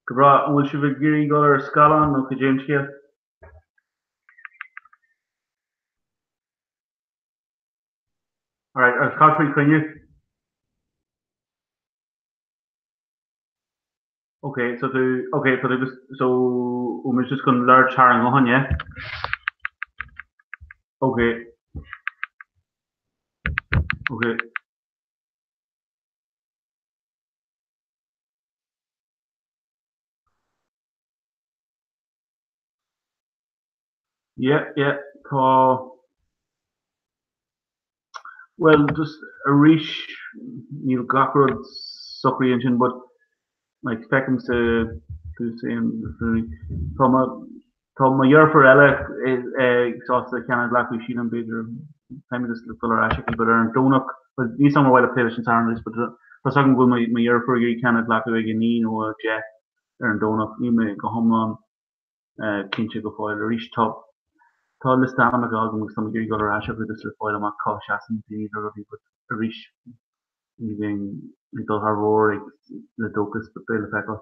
Q: Go breá, an bhfuil sibh ag iarraidh dul ar scáileán nó cad é an scéal? Alright, agus cad faoi choinne? Ok, so tú, ok, tá tú just, so, bhfuil muid just chun labhairt thar an nguthán, yeah? Ok. Ok. Yeah, yeah, tá, bhuel, just arís, níl gach rud socraithe ansin, but like feicimse tú féin, tá mo, tá mo dheirfiúr eile sásta ceann a ghlacadh, sílim, b'fhéidir, táimid just le dul ar ais aici, but ar an Domhnach, well, níl 's agam ar mhaith leat plé leis an Satharn arís, but tá 's agam go bhfuil mo dheirfiúr ag iarraidh ceann a ghlacadh ag a 9 nó a 10 ar an Domhnach, níl mé go hiomlán cinnte go fóill. Arís, tá tá liosta ainmneacha agam agus táim ag iarraidh dul ar ais acu just le fáil amach cá seasann daoine le rudaí but arís ní bheinn ag dul thar bord ag le dóchas but beidh le feiceáil.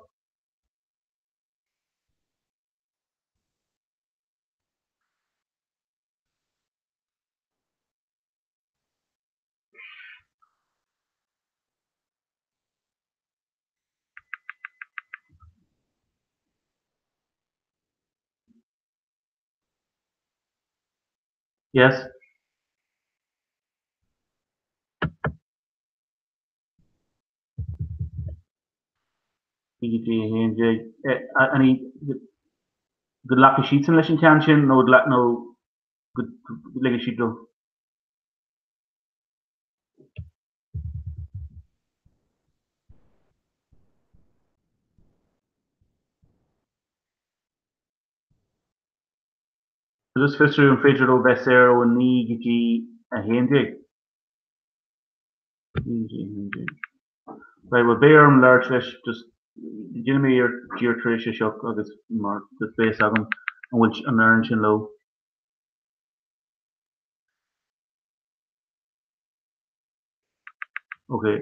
Q: Yes. Go dtí 11. An í go nglacfaidh siadsan leis an ceann sin nó nó go ligfidh siad leo? Just fiosrú an féidir leo bheith saor ó 9 go dtí 11. Right, well beidh orm labhairt leis just déanfaidh mé iarracht díreach tar éis é seo agus mar just beidh fhios agam an bhfuil an oireann sin leo. Okay.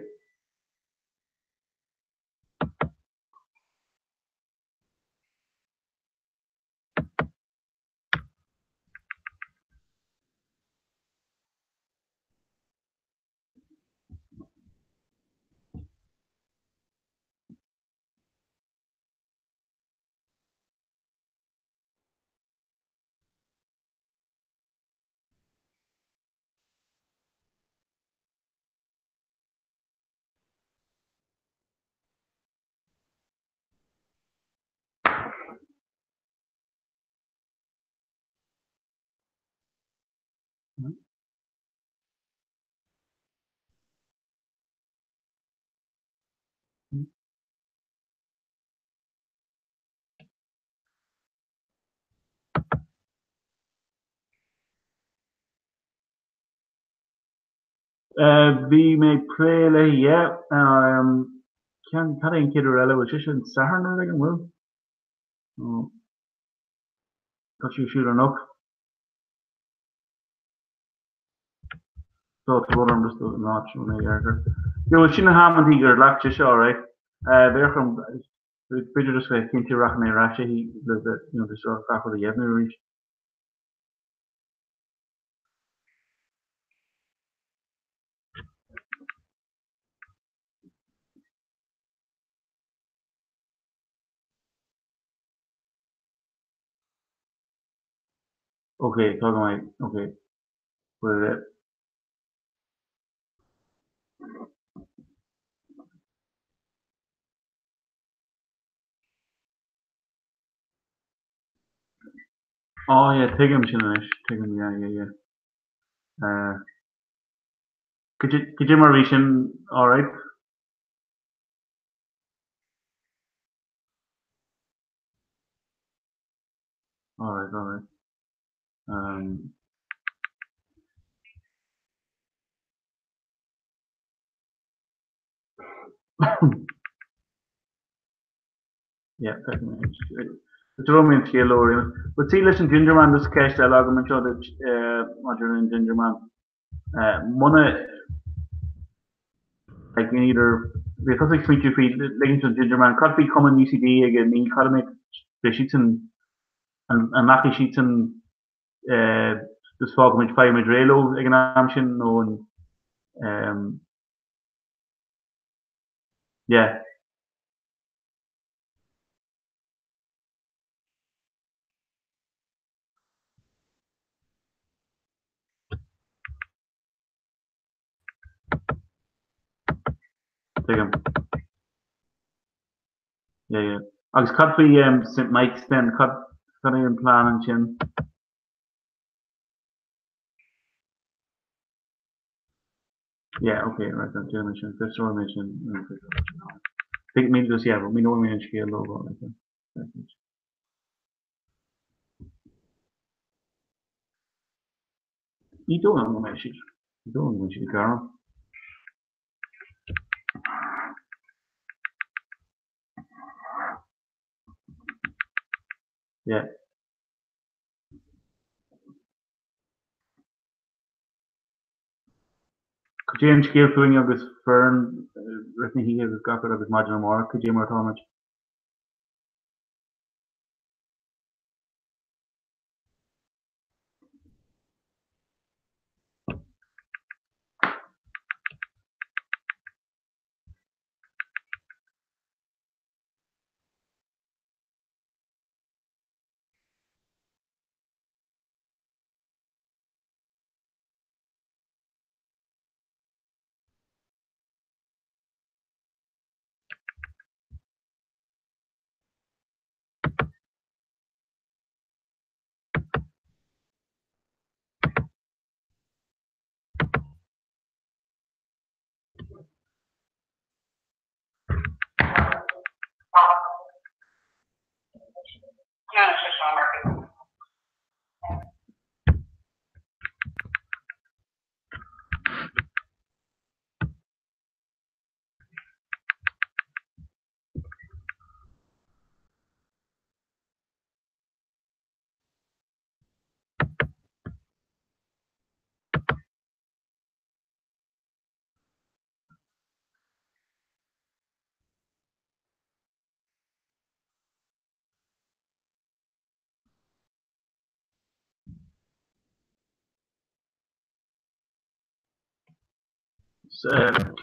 Q: Bhí mé ag plé léi, yeah. Cad é an chéad uair eile? Bhfuil sé sin Satharn nó rud éigin, an bhfuil? Tá sí ar siúl anocht. So tá brón orm just an áit a bhfuil mé ag airgead. Yeah, well sin na hamantaí gur ghlac sise, alright. Bheadh orm, b'fhéidir just bheith cinnte rachaidh mé ar ais léi le bheith, you know, just gach rud a dheimhniú arís. Ok, tá go maith, ok. Bhuel, eh. Oh yeah, tuigim sin anois, tuigim, yeah, yeah, yeah. Eh, cad é mar bhí sin, alright? Alright, alright. Um, yeah, Is raibh mé an scéal leo But see leis an Gingerman just ceist eile agam anseo duit eh, maidir an Gingerman. Eh, muna like either bhí tusa ag smaointiú faoi ligint an Gingerman, cad faoi Cumann UCD ag a naoi, cad a mbeidh beidh siadsan an nglacfaidh siadsan eh, just fágfaimid faighimid réidh leo ag an am sin nó an um, yeah. Tuigim. Yeah, yeah. Agus cad faoi um, St Mike's then? Cad, cad é an plean ansin? Yeah, okay, right, then, déanfaidh mé sin, fiosróidh mé sin. Think me just, yeah, but me know me an scéal leo, like that. Ní dóigh liom go mbeidh siad, ní dóigh liom go mbeidh siad ag gearán. Yeah. Cad é an scéal fúinn agus foireann rith na hoíche agus gach rud agus maidin amárach, cad é mar atáimid?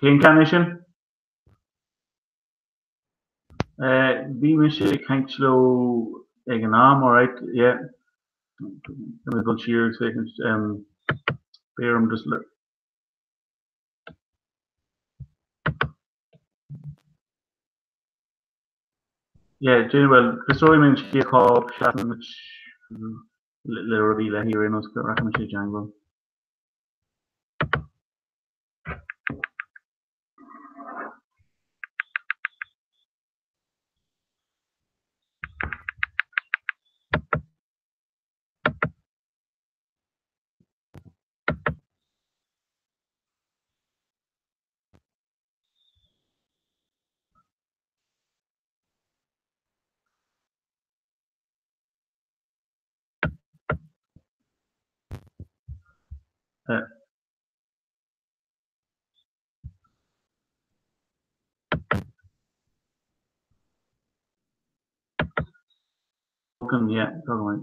Q: Cén ceann é sin? Bhí mise ag caint leo ag an am, alright, yeah. Tá mé ag dul siar agus féachaint, beidh orm just le. Yeah, déan, bhuel, fiosróidh mé an scéal cá seasann muid le rudaí léi ar aon nós, rachaidh mise i dteangmháil. Yeah. Yeah, probably.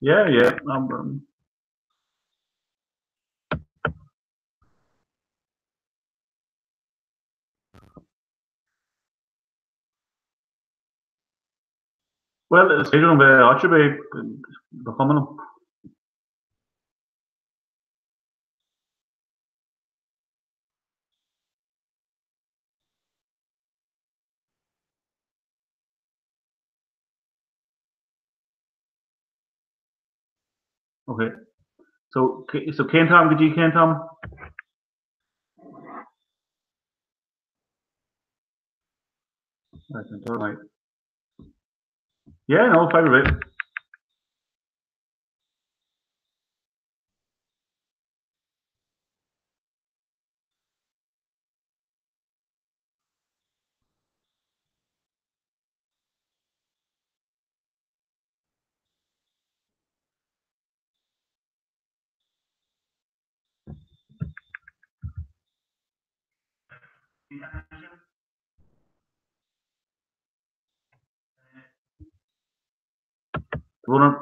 Q: Yeah, yeah. Bhuel, is féidir liom bheith áit ar bith, ba chuma liom. Ok. So, so cén t-am go dtí cén t-am? Right. Yeah, no, fadhb ar bith. Bhunam.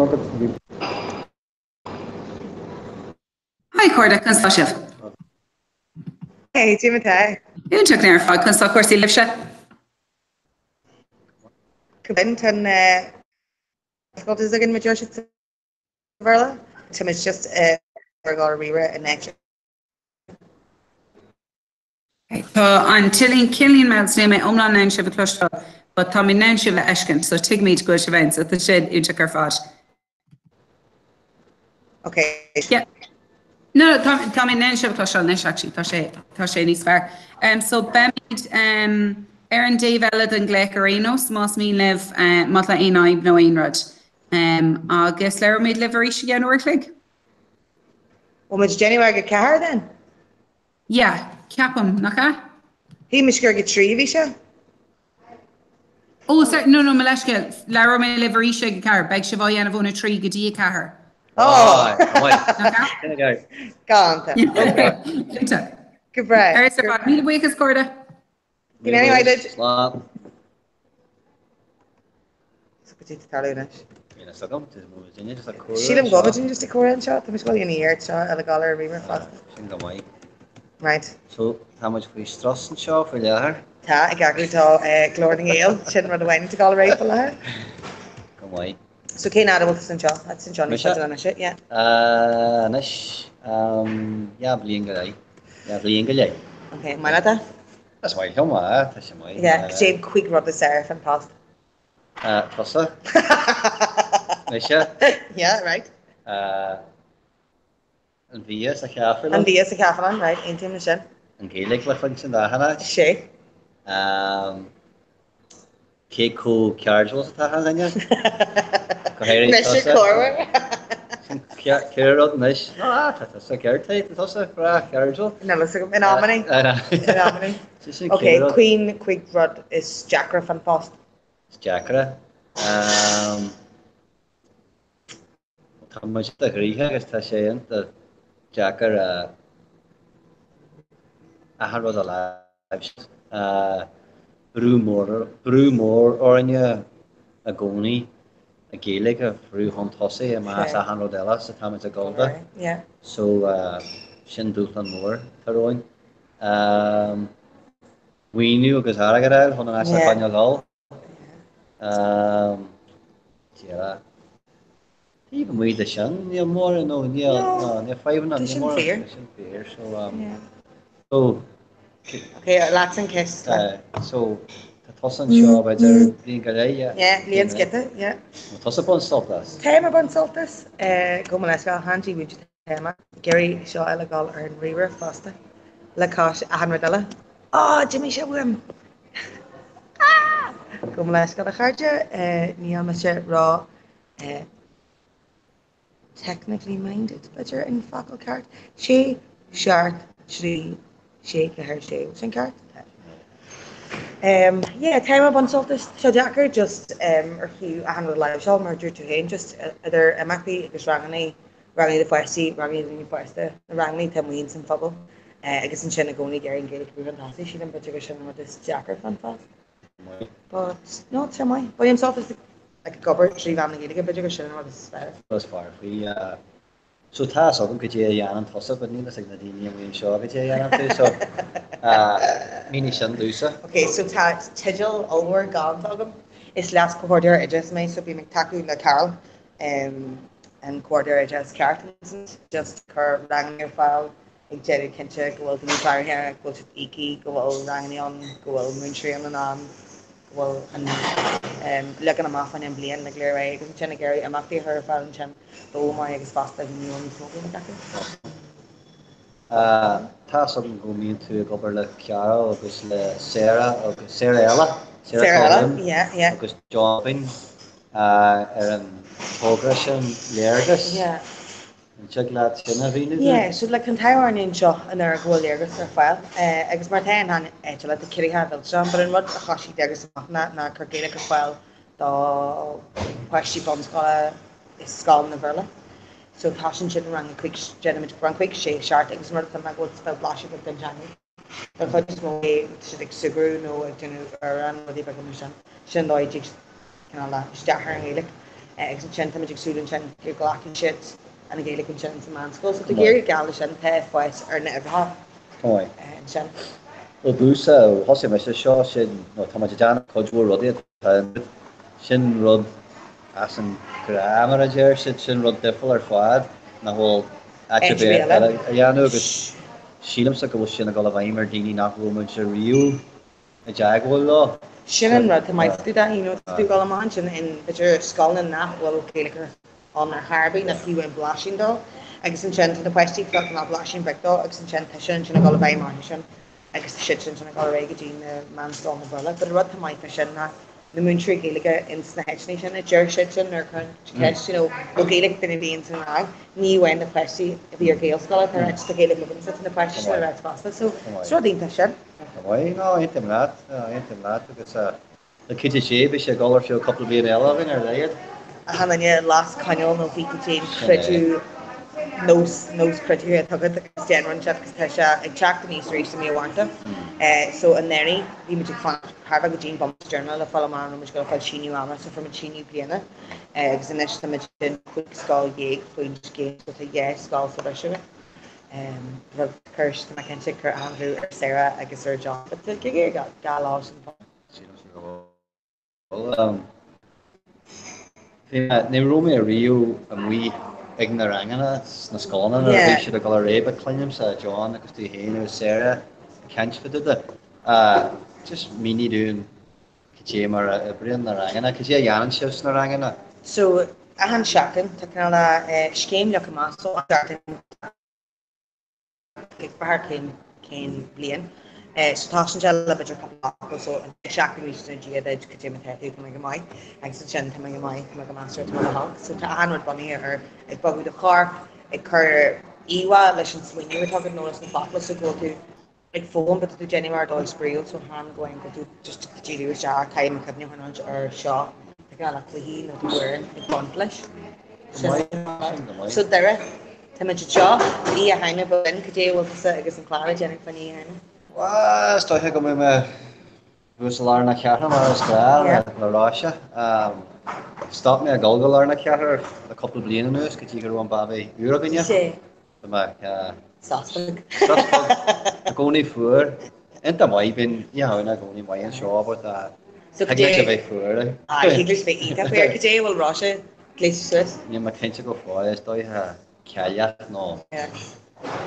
E: Hi a chairde, conas tá sibh?
O: Hey, cad é mar atá.
E: Iontach ar fad, conas tá cúrsaí libhse?
O: Go binn tá an oscailte againn mar deir siad sa Bhéarla. Táimid just ag dul ar ríomhaire anois.
E: Tá an t-idirlíon cineáilín mall so níl mé iomlán in ann sibh a chloisteáil but tá mé in ann sibh a fheiscint so tuigimid go bhfuil sibh ann so tá sin iontach ar fad.
O: Ok.
E: Yeah. No, tá tá mé in ann sibh a chloisteáil anois actually tá sé tá sé níos fearr. Um, so beimid um, ar an dtaobh eile den ghlaoch ar aon nós más mian libh uh, má tá aon fhadhb nó aon rud. Um, agus labhróimid libh arís i gceann uair a chloig.
O: Bhfuil muid déanamh ag a 4 then?
E: Yeah, ceapaim, nach ea?
O: Shíl mise gur ag a 3 a bhí sé.
E: Oh, sorry, no, no, mo leithscéal, labhróidh mé libh arís ag a 4, beidh sibh á dhéanamh óna 3 go dtí a 4.
O: Oh!
E: Nach
O: ea? Galánta.
E: Cinnte.
O: Go breá.
E: Ar fad, míle buíochas, a chairde.
O: Go n-éirí duit.
S: Slán.
O: So go dtí tarlú anois.
S: Níl a fhios agam, tá muid duine just ag comhrá
O: Sílim go
S: anseo.
O: bhfuil muid just ag comhrá anseo, tá muid ag dul ina dhiaidh seo eile gal ar ríomhaire fosta.
S: Sin go maith.
O: Right.
S: So, tá muid faoi strus anseo faoi láthair.
O: Tá, ag eagrú do Glór na nGael, sin rud amháin atá ag dul ar aghaidh faoi láthair.
S: Go maith.
O: So cén fhad a bhfuil tusa anseo? That's anseo níos
S: Mise?
O: faide ná mise, yeah.
S: Anois, dhá bhliain go leith. Dhá bhliain go leith.
O: Ok, maith leat é?
S: Is maith liom é, tá sé maith.
O: Yeah, cad é an chuig rud is fearr fán post?
S: Tusa. Mise.
O: Yeah, right.
S: An bia sa chaifélann.
O: An bia sa chaifélann, right, aontaím le sin.
S: An Ghaeilge le cluinstin achan áit.
O: Sé.
S: Cé chomh cairdiúil is atá achan duine? Go háirithe
O: Mise
S: tusa.
O: corruair.
S: Sin ceithre rud anois. No, tá tusa ceart, tá tusa breá cairdiúil.
O: Níl fhios agam, in amannaí. In amannaí.
S: Sin
O: Ok,
S: ceithre rud.
O: Cén chuig rud is deacra fán phost.
S: Is deacra. Tá muid iontach gnoitheach agus tá sé iontach deacair achan rud a láimhseáil. Brú mór, brú mór orainne i gcónaí an Ghaeilge a bhrú chun tosaigh i measc achan rud eile so táimid ag dul do. So sin dúshlán mór atá romhainn. Maoiniú agus airgead a fháil chun an áit a choinneáil ag dul. Deireadh. Taobh amuigh de sin, níl mórán, nó níl, no, níl fadhbanna,
O: Tá
S: níl
O: sin
S: mórán,
O: fíor.
S: tá sin fíor, so, um,
O: Yeah.
S: so,
O: Ok, leatsa an ceist.
S: uh, so, tá tusa anseo b'fhéidir bliain go leith, yeah.
O: Yeah, bliain 's giota, yeah.
S: Tá tusa ag baint sult as.
O: Táim ag baint sult as, eh, gabh mo leithscéal, Hanji Would Téama, Ag iarraidh seo a fháil ar an ríomhaire fosta, le cois achan rud eile. Á, d'imigh sé uaim! Ah! Gabh mo leithscéal a chairde, níl mise ró technically minded, b'fhéidir an focal ceart. 6, 7, 3, 6, 4, 6, sin ceart? Tá. Yeah, táim ag baint sult as. Tá sé deacair just ar thaobh achan rud a láimhseáil mar a dúirt tú féin, just idir imeachtaí agus ranganna, ranganna do pháistí, ranganna do dhaoine fásta, na ranganna atá amuigh ins an phobal agus ansin i gcónaí ag iarraidh an Ghaeilge a bhrú chun tosaigh, sílim b'fhéidir gur sin an rud is deacra fán phost. But no, tá sé maith. Bainim sult as like ag obair trí mheán na Gaeilge, b'fhéidir gur sin an rud is fearr.
S: Is fearr faoi. So tá fhios agam goidé a dhéanann tusa, but níl fhios ag na daoine amuigh anseo goidé a dhéanann tú, so mínigh sin domhsa.
O: Ok, so tá teideal ollmhór galánta agam. Is leas-chomhordaitheoir oideachais mé, so bím ag tacú le Carol, an comhordaitheoir oideachais ceart, just cur ranganna ar fáil, ag déanamh cinnte go bhfuil daoine cláraithe, go bhfuil siad íoctha, go bhfuil ranganna ann, go bhfuil múinteoirí ann in am, go bhfuil an leagan amach fán mbliain le léir agus ansin ag iarraidh imeachtaí a chur ar fáil ansin d'fhoghlaimeoirí agus fosta go mbíonn níos mó Gaeilge acu.
S: Tá fhios agam go mbíonn tú ag obair le Carol agus le Sarah agus Sarah eile,
O: Sarah eile, yeah, yeah.
S: agus John Bing ar an togra sin Léargas.
O: Yeah.
S: An dtig leat sin a mhíniú dúinn?
O: Yeah, so like an t-ádh orainn anseo in Éirinn go bhfuil Léargas ar fáil agus mar atá in achan áit eile tá ciorruithe millteacha ann but an rud a thosaigh Léargas amach ná ná cur Gaeilge ar fáil do pháistí bunscoile i scoileanna Bhéarla. So tá sin sin rang a 5, déanaimid rang 5, 6, 7 agus an rud atá ná go bhfuil spell blaiseadh beag den teanga. Den chuid is mó tá siad ag súgradh nó ag déanamh amhrán, rudaí beaga mar sin. Sin an dóigh a dtig cineál isteach ar an Ghaeilge. Agus ansin táimid ag súil ansin go nglacfaidh siad an Ghaeilge ansin sa mheánscoil. So tá ag éirí geal leis sin, tá fás ar na huimhreacha ansin.
S: Ó dtús, ó thosaigh mise seo, sin, nó tá muid ag déanamh cuid mhór rudaí atá sin rud as an ghnáth mar a deir siad, sin rud difriúil ar fad nach bhfuil áit ar bith eile a dhéanamh agus sílimse go bhfuil sin ag dul i bhfeidhm ar daoine nach raibh muid riamh i dteagmháil leo.
O: Sin an rud, tá maith tú dá you know, tá tú ag dul amach ansin in b'fhéidir scoileanna nach bhfuil Gaeilge ann ar chor ar bith, nó fiú amháin blaisín dó, agus ansin tá na páistí ag fáil cineál blaisín beag dó agus ansin tá sin ansin ag dul i bhfeidhm orthu sin agus tá siad sin ansin ag dul ar aghaidh go dtí na meánscoileanna Béarla. But an rud atá maith fá sin ná na múinteoirí Gaeilge ins na háiteanna sin, a deir siad sin nuair a cuireann ceist, you know, bhfuil Gaeilge ag duine ar bith ins an rang, ní amháin na páistí a bhí ar Ghaelscoil atá ag ráit tá Gaeilge agamsa, tá na páistí sin ag ráit fosta. So is rud iontach sin.
S: Go maith, no, aontaím leat, aontaím leat agus le cuidiú Dé beidh sé ag dul ar feadh cúpla bliain eile againn ar a laghad.
O: Achan duine las coinneal nó bhí tú féin creideamh nós nós creideamh atá agat agus déan rud inteacht agus tá sé ag teacht aníos arís i mí an Mhárta. So anuraidh bhí muid ag fanacht thar bheith go dtí an bomaite deireanach le fáil amach an raibh muid ag dul a fáil síneadh ama so fuair muid síneadh bliana agus anois tá muid in 15 scoil faoin scéim so tá 2 scoil sa bhreis againn. Rud a chuir, tá mé cinnte, ag cur an-bhrú ar Sarah agus ar John. But tá gig ag gá lá sin fáth.
S: Sílimse go bhfuil. Bhí mé, ní raibh mé riamh amuigh ag na ranganna sna scoileanna nuair a bhí siad ag dul ar aghaidh but cluinimse John agus tú féin agus Sarah ag caint fá dtaobh de. Just mínigh dúinn cad é mar a oibríonn na ranganna, cad é a dhéanann sibh sna ranganna?
O: So, achan seachtain, tá cineál scéim leagtha amach, so achan seachtain ag brath ar cén cén bhliain. So tosaíonn sé le b'fhéidir cúpla focal, so an seachtain arís nó Dia duit, cad é mar atá tú, tá mé go maith, agus ansin tá mé go maith, tá mé go measartha, tá mé go holc. So tá achan rud bunaithe ar ag bogadh do chorp, ag cur íomhá leis an smaoineamh atá agat nó leis na focla, so go bhfuil tú ag foghlaim but tá tú ag déanamh ar dóigh spraíúil so chan go bhfuil tú just ag díriú isteach caithfidh mé cuimhneamh ar an ar seo tá cineál le cluichí nó amhráin ag baint leis. Sin So Doire tá muid anseo Oíche Shamhna ba linn cad é a bhfuil tusa agus an chlann ag déanamh faoin Oíche Shamhna?
S: Bhuel is dóiche go mbeidh mé thuas i lár na cathrach mar is gnáth le Róise. Stop mé ag dul go lár na cathrach le cúpla bliain anuas go dtí go raibh an babaí úr againne. Tá mé
O: Sos beag.
S: Sos beag. I gcónaí fuar. Iontach maith, bíonn Oíche Shamhna i gcónaí maith anseo but thig leis a bheith fuar.
O: Aye, thig leis a bheith iontach fuar. Cad é a bhfuil Róise gléasta suas?
S: Níl mé cinnte go fóill, is dóiche cailleach nó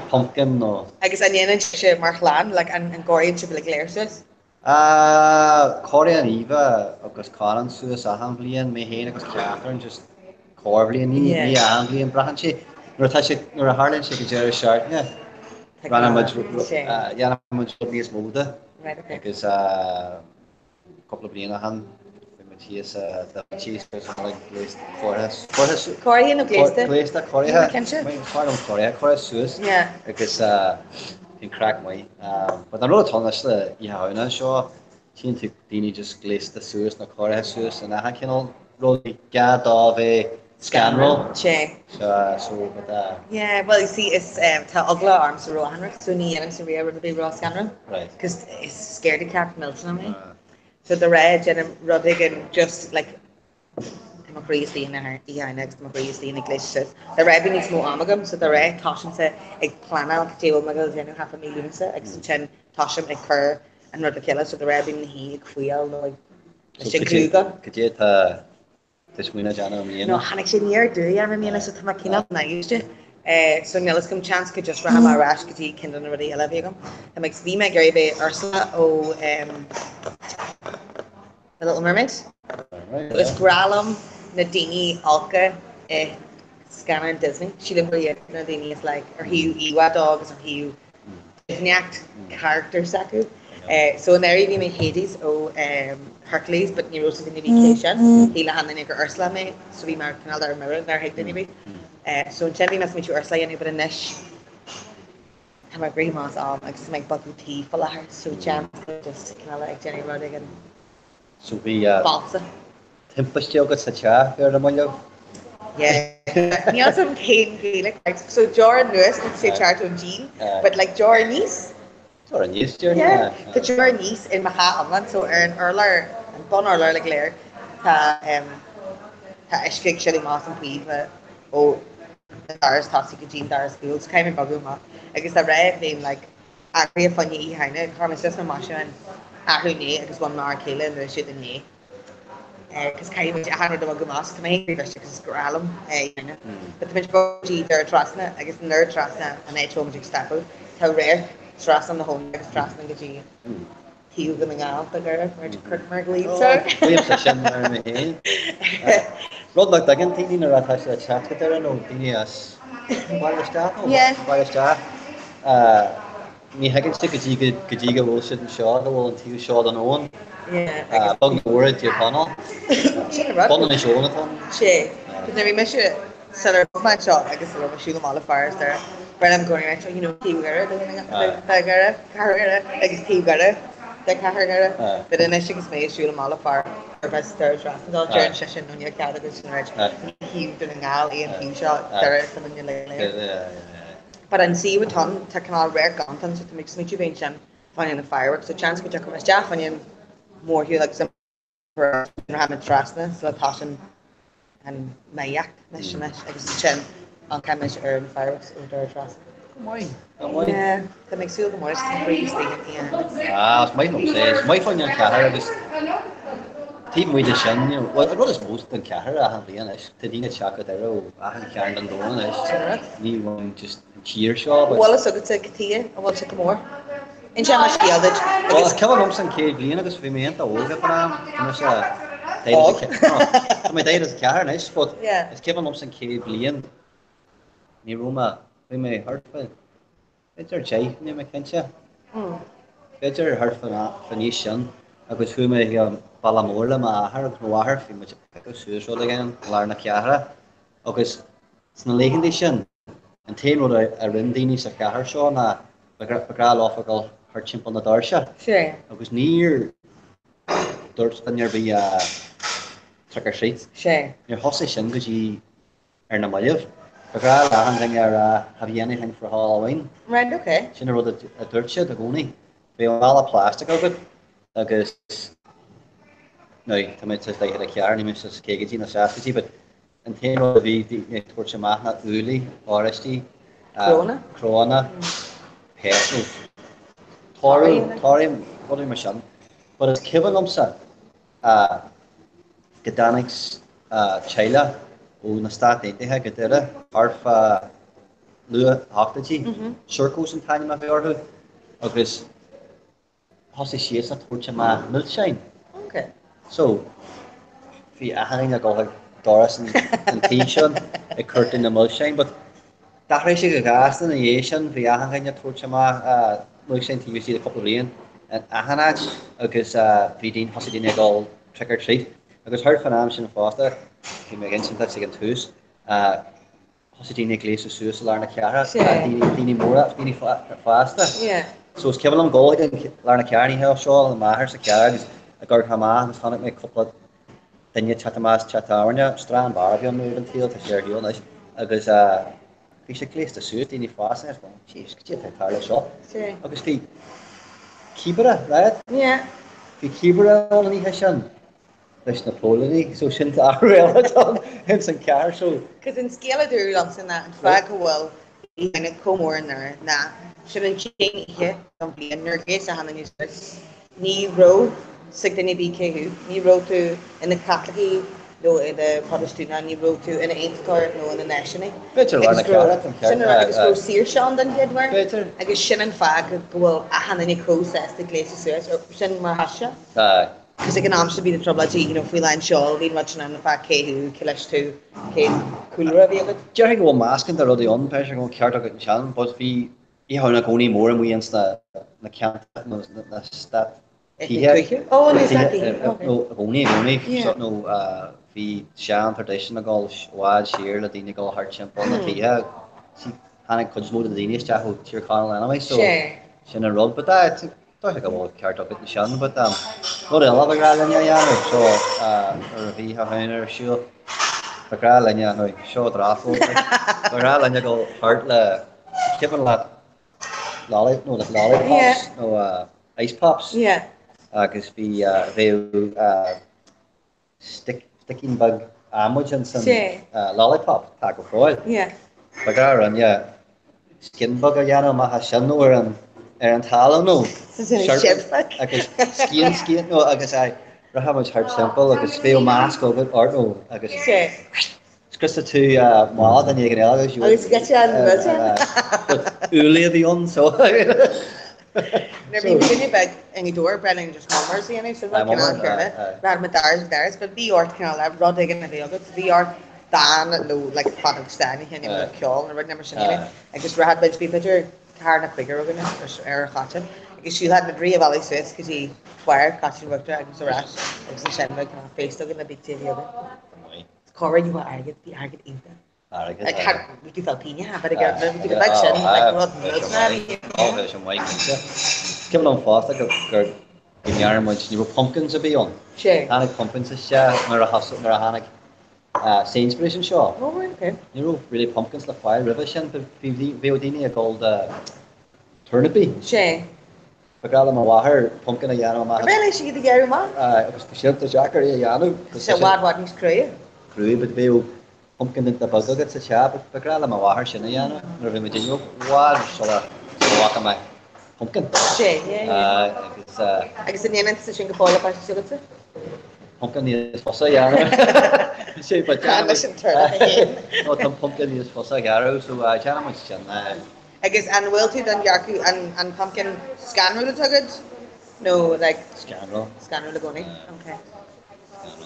S: pumpkin nó.
O: Agus an ndéanann sibh mar chlann, like an gcóiríonn sibh uilig go léir suas?
S: Cóiríonn Eva agus Conan suas achan bhliain, mé féin agus Catherine just corrbhliain, ní ní achan bhliain, braitheann sé, nuair atá sé, nuair a tharlaíonn sé go deireadh seachtaine, déanann muid, déanann muid rud níos mó de agus cúpla bliain ó shin bhí muid thíos sa Da Vinci suas an uilig gléasta, cóirithe,
O: cóirithe, Cóirithe nó gléasta?
S: Gléasta, cóirithe, cóirithe, cóirithe, cóirithe suas agus Bíonn craic maith. But an rud atá anois le Oíche Shamhna anseo, tchíonn tú daoine just gléasta suas nó cóirithe suas in achan cineál rud. Ní gá dó bheith scanrúil.
O: Sea.
S: So, so, but uh.
O: Yeah, well you see is um, tá eagla ormsa ró-aithnid, so ní dhéanaimse riamh rud ar bith ró-scanrúil.
S: Right.
O: Cos is scaredy cat millteanach mé. So de réir déanaim rud éigin just like Tá mo chroí istigh ina Oíche agus tá mo chroí istigh ina gléasta suas. De réir bíonn níos mó ama agam so de réir tosaímse ag pleanáil cad é a bhfuil mé ag dul a dhéanamh thart fá mí Lúnasa agus ansin tosaím ag cur an rud le chéile so de réir bím ina shuí ag fuíoll nó ag
S: leis an gclúdach. Cad é atá tú ag smaoineamh déanamh i mbliana?
O: No, tháinig sé aniar aduaidh orm i mbliana so tá mé cineál naimhde. So níl fhios agam seans go just rachaidh mé ar ais go dtí ceann de na rudaí eile a bhí agam. Tá mé bhí mé ag iarraidh bheith Ursula ó The Little Mermaid. Is grá liom na daoine olca i scannáin Disney. Sílim gur iad na daoine is like ar thaobh íomhá dó agus ar thaobh doimhneacht charachter s'acu. So anuraidh bhí mé Hades ó Hercules but ní raibh fhios ag duine ar bith cé sin. Shíl achan duine gur Ursula mé so bhí mé cineál ar mire nár thuig duine ar bith. So ansin bhí mé ag smaointiú Ursula a dhéanamh but anois Tá mé ag rith amach as am agus tá mé ag bogadh tí faoi láthair so seans go just cineál ag déanamh rud éigin
S: So bhí
O: falsa.
S: timpiste agat sa teach ar an mbaile?
O: Yeah. Níl fhios agam cén Gaeilge right so deor anuas níl sé ceart ón díon but like deor aníos?
S: Deor aníos dear
O: Yeah tá deor aníos i mo theach iomlán so ar an urlár an bun urlár uilig go léir tá um, Tá uisce ag sileadh amach as an bpíopa ó an doras tosaigh go dtí an doras cúil so caithfidh mé bogadh amach agus dá réir bhím like eagraithe fá choinne Oíche Shamhna chuir mé suas mo maisiúcháin athrú inné agus bhain m'fhear céile an duais siúd inné agus caithfidh muid achan rud a bhogadh amach so tá mé féin croíbhriste agus is grá liom Oíche Shamhna. But tá muid ag bogadh go dtí Doire Trasna agus i nDoire Trasna an áit a bhfuil muid ag stopadh tá radharc trasna na habhann agus trasna go dtí taobh Dhún na nGall de Dhoire mar a ghlaoitear.
S: Glaoimse sin ar mé féin. Rud nach dtuigeann daoine nuair atá siad ag teacht go Doire nó daoine as baile isteach nó baile isteach, ní thuigeann siad go dtí go dtí go bhfuil siad anseo go bhfuil an taobh seo den abhainn beag nó mór i dTír Chonaill.
O: Sin an rud.
S: Bun Inis Eoghain atá ann.
O: Sé. Nuair a bhí mise sular bhog mé anseo agus sular raibh mé ag siúl amach le fear is Doire, ba liom go raibh you know taobh Dhoire de Dhoire, cathair Dhoire agus taobh Dhoire de cathair Dhoire. But anois agus mé ag siúl amach le fear arb as Doire Trasna dó, deireann seisean no níl cead agat sin a rá ní taobh Dhún na nGall é an taobh seo, Doire sa muine le But an suíomh atá ann, tá cineál radharc galánta ann so tá mé ag smaoitiú fén sin fá choinne na fireworks, so seans go dtiocfaidh mé isteach fá choinne an mhórshiúl agus an rachaimid trasna sula dtosaíonn an maíocht anois anois agus ansin amharcfaimid ar na fireworks ó Doire Trasna.
S: Go maith, go maith.
O: Yeah, tá mé ag súil go mór is tá croí istigh in aon.
S: Ah, is maith liom é, is maith fá choinne an chathair agus taobh amuigh de sin, you know, well, an rud is mó den chathair achan bhliain anois, tá daoine ag teacht go Doire ó achan chearn den domhan anois, ní amháin just an tír seo,
O: but. Bhfuil fhios agatsa cad chuige a bhfuil sé chomh mór? Inseoidh mé scéal duit
S: Bhuel, is cuimhin liomsa an chéad bhliain agus bhí mé iontach óg ag an am, tá mise tá mé 44 anois, but is cuimhin liomsa an chéad bhliain, ní raibh mé, bhí mé thart fá, b'fhéidir 10, níl mé cinnte, b'fhéidir thart fán aois sin agus chuaigh mé chuig an Baile Mór le m'athair agus mo mháthair, bhí muid ag piocadh suas rud éigin i lár na cathrach agus sna laethanta sin, An t-aon rud a rinne daoine sa chathair seo ná ba ghnách leofa dul thart timpeall na doirse agus níor dúirt duine ar bith trick or treat. Níor thosaigh sin go dtí ar na mallaibh. Ba ghnách le achan duine a rá have you anything for Halloween?
O: Right, okay.
S: Sin an rud a dúirt siad i gcónaí. Bheadh mála plastic agat agus now tá mé sa 44, níl mé sna caogaidí ná seascaidí but An t-aon rud a bhí daoine ag tabhairt amach ná úllaí, oráistí,
O: Cnónna.
S: cnónna, péas, toradh, torthaí, rudaí mar sin. But is cuimhin liomsa go dtáinig teaghlach ó na Stáit Aontaithe go Doire thart fá luath ochtóidí, Surcos an t-ainm a bhí orthu, agus thosaigh siadsan ag tabhairt amach milseáin.
O: Ok.
S: So, bhí achan duine ag dul chuig doras an tí sin ag cuartú na milseáin, but d'athraigh sé go gasta ina dhiaidh sin, bhí achan duine ag tabhairt amach milseáin taobh istigh de cúpla bliain in achan áit agus bhí daoine, thosaigh daoine ag dul trick or treat. Agus thart fán am sin fosta, bhí mé ag insint duit ag an tús, Thosaigh daoine ag gléasadh suas i lár na cathrach, daoine móra, daoine fásta. So is cuimhin liom dul chuig an lár na cathrach an oíche seo le m'athair sa charr agus ag amharc amach agus chonaic mé cúpla duine ag teacht amach as teach tábhairne, Strand Bar a bhí ann uair den tsaol, tá sé ar shiúl anois, agus bhí siad gléasta suas, daoine fásta, agus mé, jeez, cad é atá ag tarlú seo? Agus bhí cíbire, right? Bhí cíbire ann an oíche sin. leis na póilíní so sin athrú eile atá ins an chathair so.
O: Cos an scéal a dúradh liomsa ná an fáth go bhfuil Oíche Shamhna chomh mór i nDoire ná sin an t-aon oíche don bhliain nuair a ghléas achan duine suas. Ní raibh 's ag duine ar bith cé thú. Ní raibh tú ina Chaitliceach nó i do Phrotastúnach, ní raibh tú ina Aontachtóir nó ina Náisiúnaí.
S: B'fhéidir lár na cathrach an
O: Sin an rud agus go raibh saoirse ann den chéad uair.
S: B'fhéidir.
O: Agus sin an fáth go bhfuil achan duine chomh sásta gléasadh suas. Sin mar thosaigh sé.
S: Aye.
O: Cos ag an am sin bhí na trioblóidí, you know, faoi lán seoil, bhí an rud sin ann an fáth cé thú, cé leis tú, cén cúlra a bhí agat.
S: Déarfainn go bhfuil meascán de rudaí ann, b'fhéidir go bhfuil ceart agat ansin, but bhí Oíche Shamhna i gcónaí mór amuigh ins na na ceantair nó na eastát tithe.
O: Tuaithe? Ó, na eastát tithe, ok.
S: No, i gcónaí, i gcónaí, so nó bhí sean tradition ag dul i bhfad siar le daoine ag dul thart timpeall na tithe. See, tháinig cuid is mó de na daoine isteach ó Tír Chonaill anyway, so sin an rud, but that, Dócha go bhfuil ceart agat ansin but rud eile ba ghnách linne a dhéanamh so nuair a bhí Oíche Shamhna ar siúl ba ghnách linne nó seo drafóg ba ghnách linne dul thart le cuimhin leat lolly nó like lollipops nó ice pops agus bhí bheadh stick sticín beag. adhmaid ins an lollipop, tá go fóill. Ba ghnáth orainne scian beag a dhéanamh amach as sin nó ar an ar an talamh nó serpent agus scian scian nó agus rachadh muid thart timpeall agus bheadh masc agat ort nó agus scriosadh tú mála duine éigin eile agus
O: Agus get you an rud sin.
S: Úllaí a bhí ann so.
O: Nuair bhí duine beag i nGaoth Dobhair Brennan just mummers a dhéanamh sin rud cineál céanna. Rad ma dars dars but bhí ort cineál rud éigin a bhí agat bhí ort dán nó like feadóg stáin a sheinm nó ceol nó rud mar sin a dhéanamh agus rachadh muid bhí b'fhéidir ceathrar nó cúigear againn ar an choite agus shiúlfadh muid rith an bhealaigh suas go dtí barr Choitín Uachtar agus ar ais agus ansin bheadh cineál féasta againn le bíte a bhí againn. Corr ní bheadh airgead, bhí airgead iontach.
S: Airgead,
O: Like had bhí tú fáil pingin but again bhí tú go beag sin like rud rud na bhí.
S: Ó bhí sé maith cinnte. Cuimhin liom fosta go gur go ndearna muid ní raibh pumpkins ar bith ann.
O: Sé.
S: Tháinig pumpkins isteach nuair a thosaigh nuair a tháinig Sainsbury's anseo.
O: Oh right okay.
S: Ní raibh really pumpkins le fáil roimhe sin but bhí bhíodh daoine ag dul do turnapaí.
O: Sé.
S: Ba ghnách le mo mháthair pumpkin a dhéanamh amach.
O: Ar mhaith léi iad a ghearradh amach?
S: Aye agus tá sé deacair é a dhéanamh.
O: Tá sé i bhfad bhfad níos cruaidhe.
S: Cruaidh but bheadh pumpkin ionta beag agat sa teach but ba ghnách le mo mháthair sin a dhéanamh nuair a bhí muid inniu i bhfad sula sula bhfaca mé pumpkin.
O: Sé, yeah, yeah.
S: Aye agus eh.
O: Agus an ndéanann tusa sin go fóill a pháistí s'agatsa?
S: Pumpkin níos fusa a dhéanamh. Sé but
O: Cad leis an turnip a fhéin?
S: No tá an pumpkin níos fusa a ghearradh so eh déanann muid sin eh.
O: Agus an bhfuil tú den dearcadh an an pumpkin scanrúil atá agat nó like
S: Scanrúil.
O: Scanrúil i gcónaí? Ok.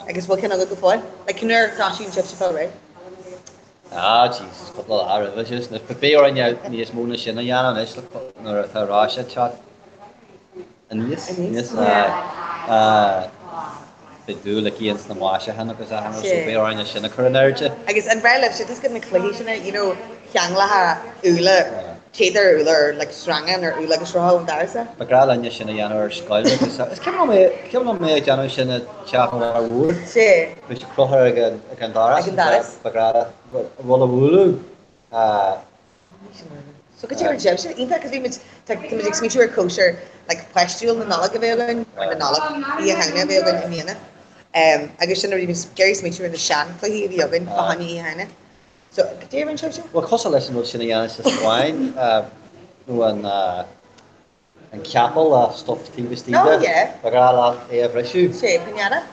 O: Agus bhfuil ceann agat go fóill? Like cén uair a thosaíonn sibhse fáil réidh?
S: Ah Jesus, cúpla lá roimhe just. Anois beidh orainn níos mó ná sin a dhéanamh anois nuair atá Róise ag teacht aníos.
O: Aníos,
S: yeah. Beidh dúil aici ins na maisiúcháin agus achan rud so beidh orainn é sin a chur in airde.
O: Agus an breá libhse just na cluichí sin, you know, ceanglacha úlla, téadar úlla ar like sreangán ar úlla agus sruth ón doras.
S: Ba ghnách linne sin a dhéanamh ar scoil agus is cuimhin liom é, cuimhin liom mé ag déanamh sin i dteach an Mháthar Mhór.
O: Sea.
S: Bhí sé crochta ag an ag an doras.
O: Ag an doras.
S: Ba ghnách rud a bhualadh.
O: So go dtéann sibhse, iontach cos bhí muid, tá muid ag smaointiú ar cóisir like páistiúil na Nollag a bheidh againn, or na Nollag, Oíche Shamhna a bheidh againn i mbliana. Agus sin a bhí muid ag iarraidh smaointiú ar na seanchluichí a bhí againn fá choinne Oíche Shamhna. So, cad é a rinne sibhse?
S: Bhuel, cosúil leis an rud sin a dhéanann sa Spáinn, nó an an capall le stuff taobh istigh de.
O: Oh yeah.
S: Ba ghnách leat é a bhriseadh.
O: Sé, piñata.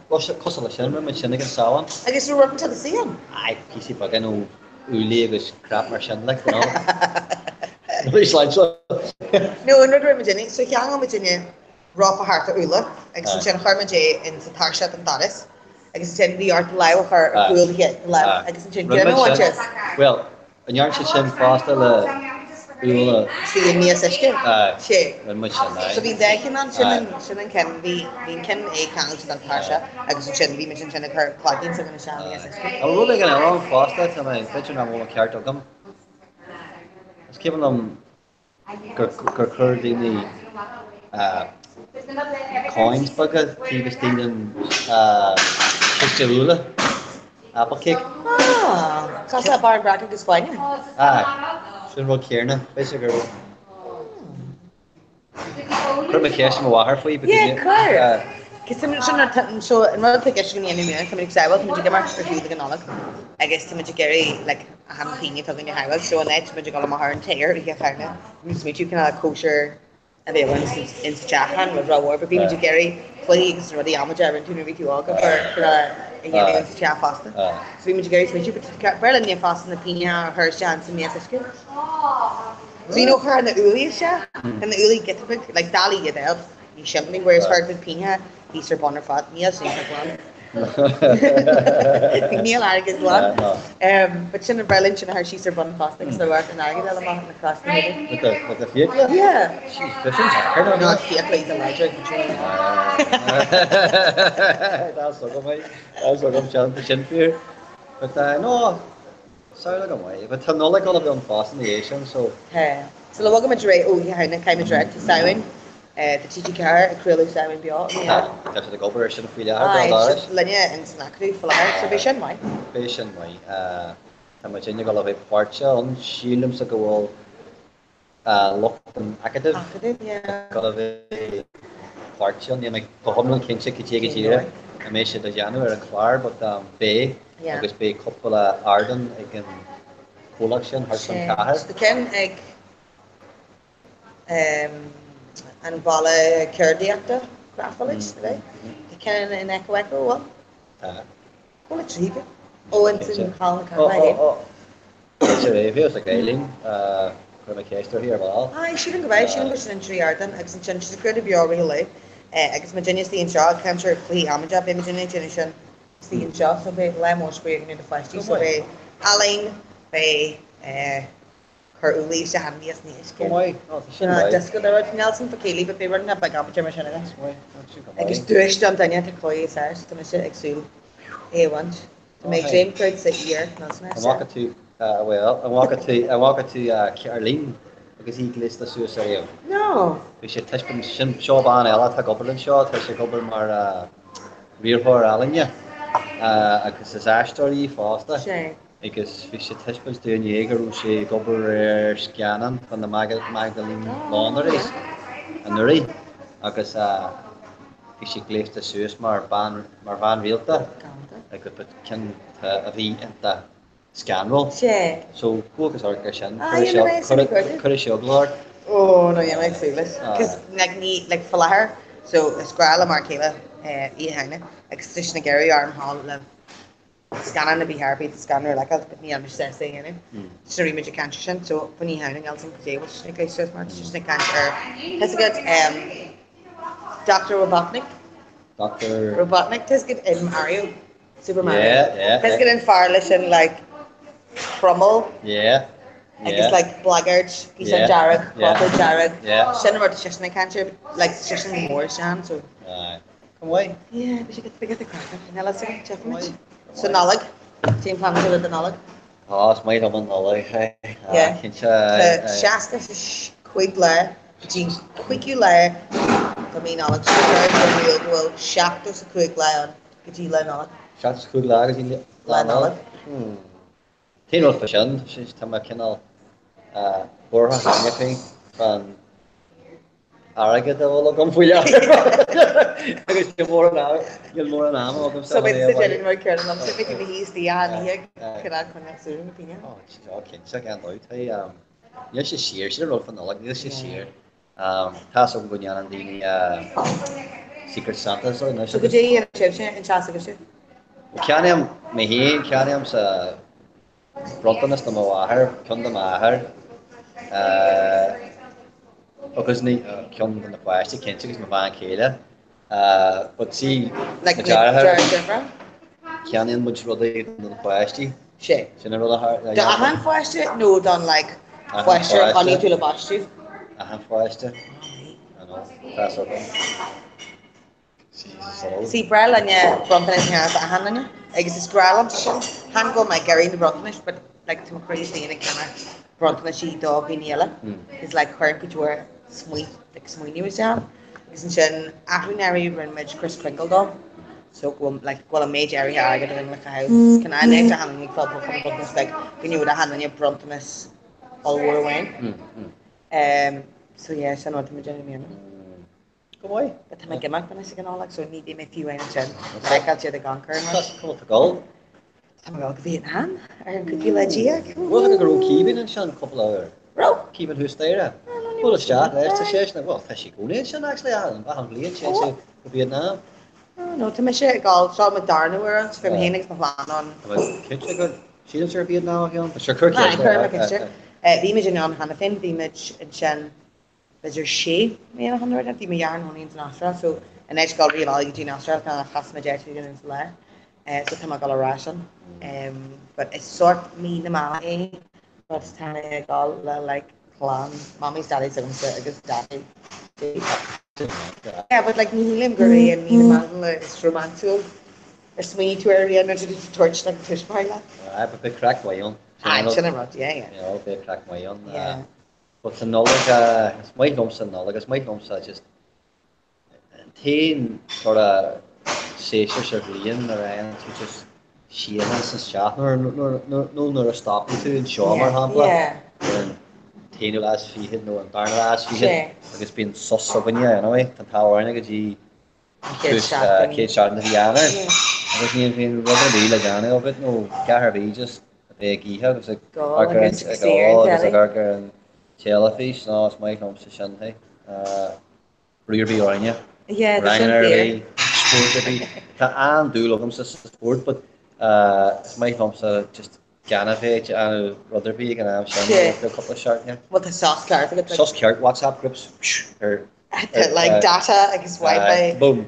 S: Bhuel, cosúil leis sin, rinne muid sin ag an Samhain.
O: Agus raibh rud inteacht istigh ann?
S: Aye, píosaí beaga nó úllaí agus crap mar sin, like, you know. Rudaí sláintiúla.
O: No, an rud a rinne muidinne, so cheangail muidinne rópa thart ar úlla agus ansin chuir muid é in sa tairseach an doras agus ansin bhí ort lámh a chur ar chúl do lámh agus ansin
S: Rinne
O: greim a
S: muid
O: bhaint
S: sin.
O: as.
S: Bhuel, an ndearna siad sin fosta le úlla?
O: Istigh i mias uisce?
S: Aye.
O: Sé.
S: Rinne muid sin, aye.
O: So bhí an dá cheann ann, sin an, sin an ceann, bhí, bhí an ceann é ceangailte don tairseach agus ansin bhí muid ansin ag cur cloigín s'againn isteach i mias uisce.
S: Tá rud éigin eile ann fosta, tá mé, b'fhéidir nach bhfuil an ceart agam. Is cuimhin liom gur chuir daoine coins beaga taobh istigh den chiste úlla, apple cake.
O: Ah, cosúil le barra breac agus bainne.
S: Aye, sin rud céanna, b'fhéidir gur chuir mé ceist ar mo mháthair faoi because
O: Yeah, cuir! Cos tá muid sin ar so an rud atá i gceist againn a dhéanamh i mbliana, tá muid ag sábháil, tá muid ag imeacht ar shiúl ag an Nollaig agus tá muid ag iarraidh like achan phingin atá againn a shábháil so an áit tá muid ag dul amach ar an tír oíche Shamhna, tá muid ag smaointiú cineál cóisir a bheadh ann in sa teach an rud rómhór but bhí muid ag iarraidh cluichí agus rudaí amaide a rinne tú nuair a bhí tú óg a chur cineál a dhéanamh in sa teach fosta. So bhí muid ag iarraidh smaointiú but b'fhearr linne fosta na pingin a chur isteach in sa mias uisce. So you know chuir na úllaí isteach, tá na úllaí giota beag, like doiligh iad a fháil, níos simplí, whereas chuir muid pingin thíos ar bun ar fad, níl sin chomh glan. Níl airgead glan. Um, but sin an bhreá linn sin a chur síos ar bun fosta agus amharc an airgead eile amach na cross na héireann.
S: With the, with the fiacla?
O: Yeah.
S: Jeez, this is hacker now.
O: No, fiacla iad a láidir go dtí.
S: That's so good, mate. That's so good, sin, sin fíor. But uh, no, Samhlaigh go maith. But tá Nollaig ag dul a bheith ann fosta ina dhiaidh sin so.
O: Tá. Sula bhfogaimid ar aghaidh ó Oíche Shamhna, caithfimid a rá, tá Samhain, tá TG4 ag craoladh Samhain beo i
S: Tá.
O: mbliana.
S: Tá siad ag obair ar sin faoi láthair,
O: Aye,
S: gan amhras.
O: siad linne in san Acadamh faoi láthair, so beidh sin maith.
S: Beidh sin maith. Tá muid ag dul a bheith páirteach ann. Sílimse go bhfuil lucht an Acadaimh
O: Acadaimh, yeah.
S: ag dul a bheith. pháirt ann. Níl mé go hiomlán cinnte cad é go díreach a mbeidh siad a dhéanamh ar an chlár but beidh agus beidh cúpla ardán ag an chomhlacht sin thart san chathair.
O: Tá ceann ag an baile ceardaíochta Craft Village, ab é? Tá ceann in Echo Echo, bhfuil?
S: Tá.
O: Bhfuil trí Ó in Halla na Cathrach é.
S: Is ar é bhíos ag Eileen, chuir mé ceist uirthi ar ball.
O: Aye, sílim go bhfuil, sílim go bhfuil sin an trí ardán agus ansin siad ag craoladh beo i rith an lae agus muidinne istigh anseo ag caint ar chluichí amaideach, beidh muidinne ag déanamh sin istigh anseo so beidh lá mór spraoi againne do pháistí so beidh ealaín, beidh cur úllaí isteach ainmhí as an uisce.
S: Go maith, ó tá sin maith.
O: Disco de rud, Nelson fa céilí but beidh rud nach beag amaideach mar sin againn. Agus duais don duine atá cluiche is fearr so tá mise ag súil é a bhaint. Tá mé ag dréim cuid sa iar Nelson
S: An bhfaca tú, bhuel, an bhfaca tú, an bhfaca tú Caroline agus í gléasta suas ariamh?
O: No.
S: Bhí sé ag taispeáint, sin, seo bean eile atá ag obair anseo, tá sí ag obair mar riarthóir ealaíne agus is aisteoir í fosta.
O: Sé.
S: Agus bhí sé ag taispeáint dúinn inné go raibh sé ag obair ar scannán fá na Magdalene Laundries anuraidh agus bhí sí gléasta suas mar bean mar bhean rialta agus ba ceann a bhí iontach scanrúil.
O: Sea.
S: So buíochas ort ar sin. Cuirfidh sé eagla ort.
O: Ó no yeah mé ag súil leis. Cos like ní like faoi láthair so is grá le m'fhear céile Oíche Shamhna agus tá seisean ag iarraidh orm ghabháil le scannán ar bith ar bith scanrúil a fheiceáil but ní fheadar sásta a dhéanamh. So bhí muid ag caint ar sin so faoin Oíche Shamhna níl 'fhios a'm cad é bhfuil seisean ag gléasadh suas mar tá seisean ag caint ar tá 'fhios agat um, Dr. Robotnik
S: Dr.
O: Robotnik tá 'fhios agat in Mario Super Mario
S: Yeah, yeah,
O: tá 'fhios agat
S: yeah.
O: an fear leis an like cromail
S: Yeah,
O: agus
S: yeah.
O: like blagard bhí
S: Yeah,
O: dearg
S: yeah.
O: proper dearg
S: Yeah.
O: sin an rud tá seisean ag caint ar like seisean go mór sean so
S: Aye. Go maith.
O: Yeah, bhí sé go big at the crack. Níl fhios agam, definitely. So Nollaig, cén plean atá agat do Nollaig?
S: Tá, is maith liom an Nollaig, hey.
O: Yeah.
S: Cinnte.
O: Tá 65 lá go dtí an cúigiú lá de mí Nollag. So deir an riail go bhfuil 75 lá ann go dtí lá Nollag.
S: 75 lá go dtí
O: Lá Nollag.
S: Hmm. T-aon rud fá sin, tá mé cineál buartha cheana féin fán airgead a bhfuil agam faoi láthair agus níl mórán ama, níl mórán ama agam
O: So b'fhéidir sa deireadh mar céard liom sin bhí thíos di a ní cineál coinneáil súil na píne.
S: Ó, cinnte, gan dabht. Níl sé saor, sin an rud fán Nollaig, níl sé saor. Tá's agam go ndéanann daoine Secret Santas anois.
O: So cad é a dhéanann sibhse an teach s'agaibhse?
S: Ceannaím mé féin, ceannaímse bronntanas do mo mháthair, ceann do m'athair agus ní, ceann do na páistí cinnte agus mo bhean chéile. But see,
O: Like
S: mo
O: na
S: deartháir,
O: deartháir?
S: ceannaíonn muid rudaí do na páistí.
O: Sé.
S: Sin an rud a tharla.
O: Do achan pháiste nó don like
S: Achan
O: pháiste a
S: pháiste.
O: choinnigh tú le baisteadh?
S: Achan pháiste. I know, tá's agam. Jesus, hello.
O: See, breá linne bronntanais a cheannach d'achan duine agus is grá liom sin. Chan go bhfuil mé ag iarraidh na bronntanais but like tá mo chroí féin ag ceannach bronntanaisí do dhaoine eile. Is like cuireann cuid mhór smaoin like smaoineamh isteach. Agus ansin athrú anuraidh rinne muid Kris Kringle dó so go bhfuil like go bhfuil an méid áirithe airgid againn le caitheamh. Can I next achan duine ag fáil bronntanas beag go ngeobhaidh achan duine bronntanas ollmhór amháin. Um, so yeah, sin rud muid déanamh i mbliana.
S: Go maith.
O: But tá mé ag imeacht anois ag an Nollaig so ní bheidh mé fiú amháin ansin. Feiceáil siad ag amharc orm.
S: Tá tú ag dul?
O: Tá mé ag dul go Vietnam ar an gcúigiú lá déag.
S: Bhuel go raibh Caoimhín ansin cúpla uair.
O: Raibh?
S: Caoimhín thuas staighre. Bhuel isteach leis, tá seisean, bhuel tá sé i gcónaí ansin actually, achan bhliain téann sé go Vietnam.
O: Oh no, tá mise ag dul, seo mo darna uair ann, so bhí mé féin agus mo chlann ann.
S: Tá mé cinnte go, sílimse ar Vietnam a bhí ann, but sure cuir
O: Aye,
S: ceist
O: cuir mé cinnte. Bhí muid ann cheana féin, bhí muid ansin b'fhéidir sé mbliana ó shin nó bhí mo dheartháir ina chónaí san Astráil so in áit dul riamh go dtí an Astráil kind of chas muid áit éigin sa lá so tá mé ag dul ar ais ann but is sort mí na meala é but tá mé ag dul le like clann mamaí is daidí s'agamsa agus daidí Yeah but like ní shílim gur é an mí na meala is rómánsúil ar smaoinigh tú air riamh nuair a bhí tú ag tabhairt like tuismitheoirí leat?
S: Aye but beidh craic mhaith ann.
O: Aye sin an rud yeah yeah.
S: Yeah beidh craic mhaith ann.
O: Yeah.
S: But sa Nollaig, is maith liomsa an Nollaig, is maith liomsa just an t-aon sort of séasúr sa bhliain nuair a fhaigheann tú just síocháin sa teach, nuair, nuair, nó nuair a stopann tú anseo mar shampla, ar an t-aonú lá is fichead nó an darna lá is fichead agus bíonn sos againne anyway, tá an t-ádh orainne go dtí
O: An chéad seachtain.
S: chéad seachtain de mhí Eanáir agus ní bhíonn rud ar bith le déanamh agat nó a dhath ar bith just a bheith ag ithe agus ag amharc ar an ag ól agus ag amharc ar an teilifís nó is maith liomsa sin é. Brú ar bith orainne.
O: Yeah, tá sin
S: Ranganna ar
O: fíor.
S: bith, spórt ar bith. Tá an-dúil agamsa sa spórt but is maith liomsa just gan a bheith ag déanamh rud ar bith ag an am sin
O: Sea.
S: nó cúpla seachtaine.
O: Bhuel tá sos ceart agat.
S: Sos ceart WhatsApp groups ar
O: Like data agus Wi-Fi.
S: Boom.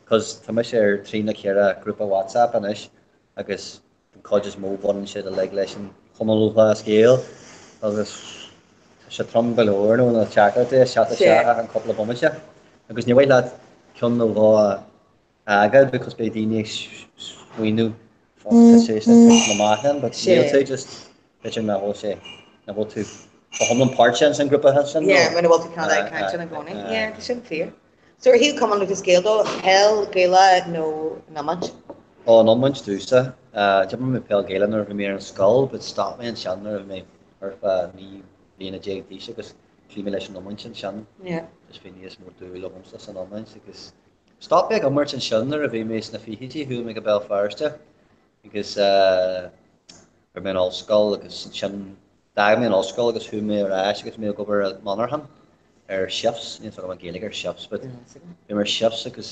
S: Cos tá mise ar trí nó ceithre grúpa WhatsApp anois agus den chuid is mó baineann siad uilig leis an Chumann Lúthchleas Gael agus tá sé trom go leor nó na teachtaireachtaí ag teacht isteach achan cúpla bomaite agus ní mhaith leat ceann nó dhó a fhágáil because beidh daoine ag smaoineamh fuck tá sé sin ag titim amach linn but níl tú just b'fhéidir nach bhfuil sé nach bhfuil tú go hiomlán páirteach ins an grúpa sin
O: Yeah, muna bhfuil tú cineál ag caint ina gcónaí. Yeah, tá sin fíor. So ar thaobh Cumann Lúthchleas Gael dó, peil Ghaelach nó an iomáint?
S: Ó, an iomáint domhsa. D'imir mé peil Ghaelach nuair a bhí mé ar an scoil but stop mé ansin nuair a bhí mé thart fá 19 bliana d'aois agus chloígh mé leis an iomáint ansin.
O: Yeah.
S: Just bhí níos mó dúil agamsa san iomáint agus stop mé ag imirt ansin nuair a bhí mé sna fichidí, chuaigh mé go Béal Feirste agus fuair mé an ollscoil agus ansin D'fhág mé an ollscoil agus chuaigh mé ar ais agus mé ag obair i monarchan ar shifts, níl a fhios agam an Ghaeilge ar shifts but bhí mé ar shifts agus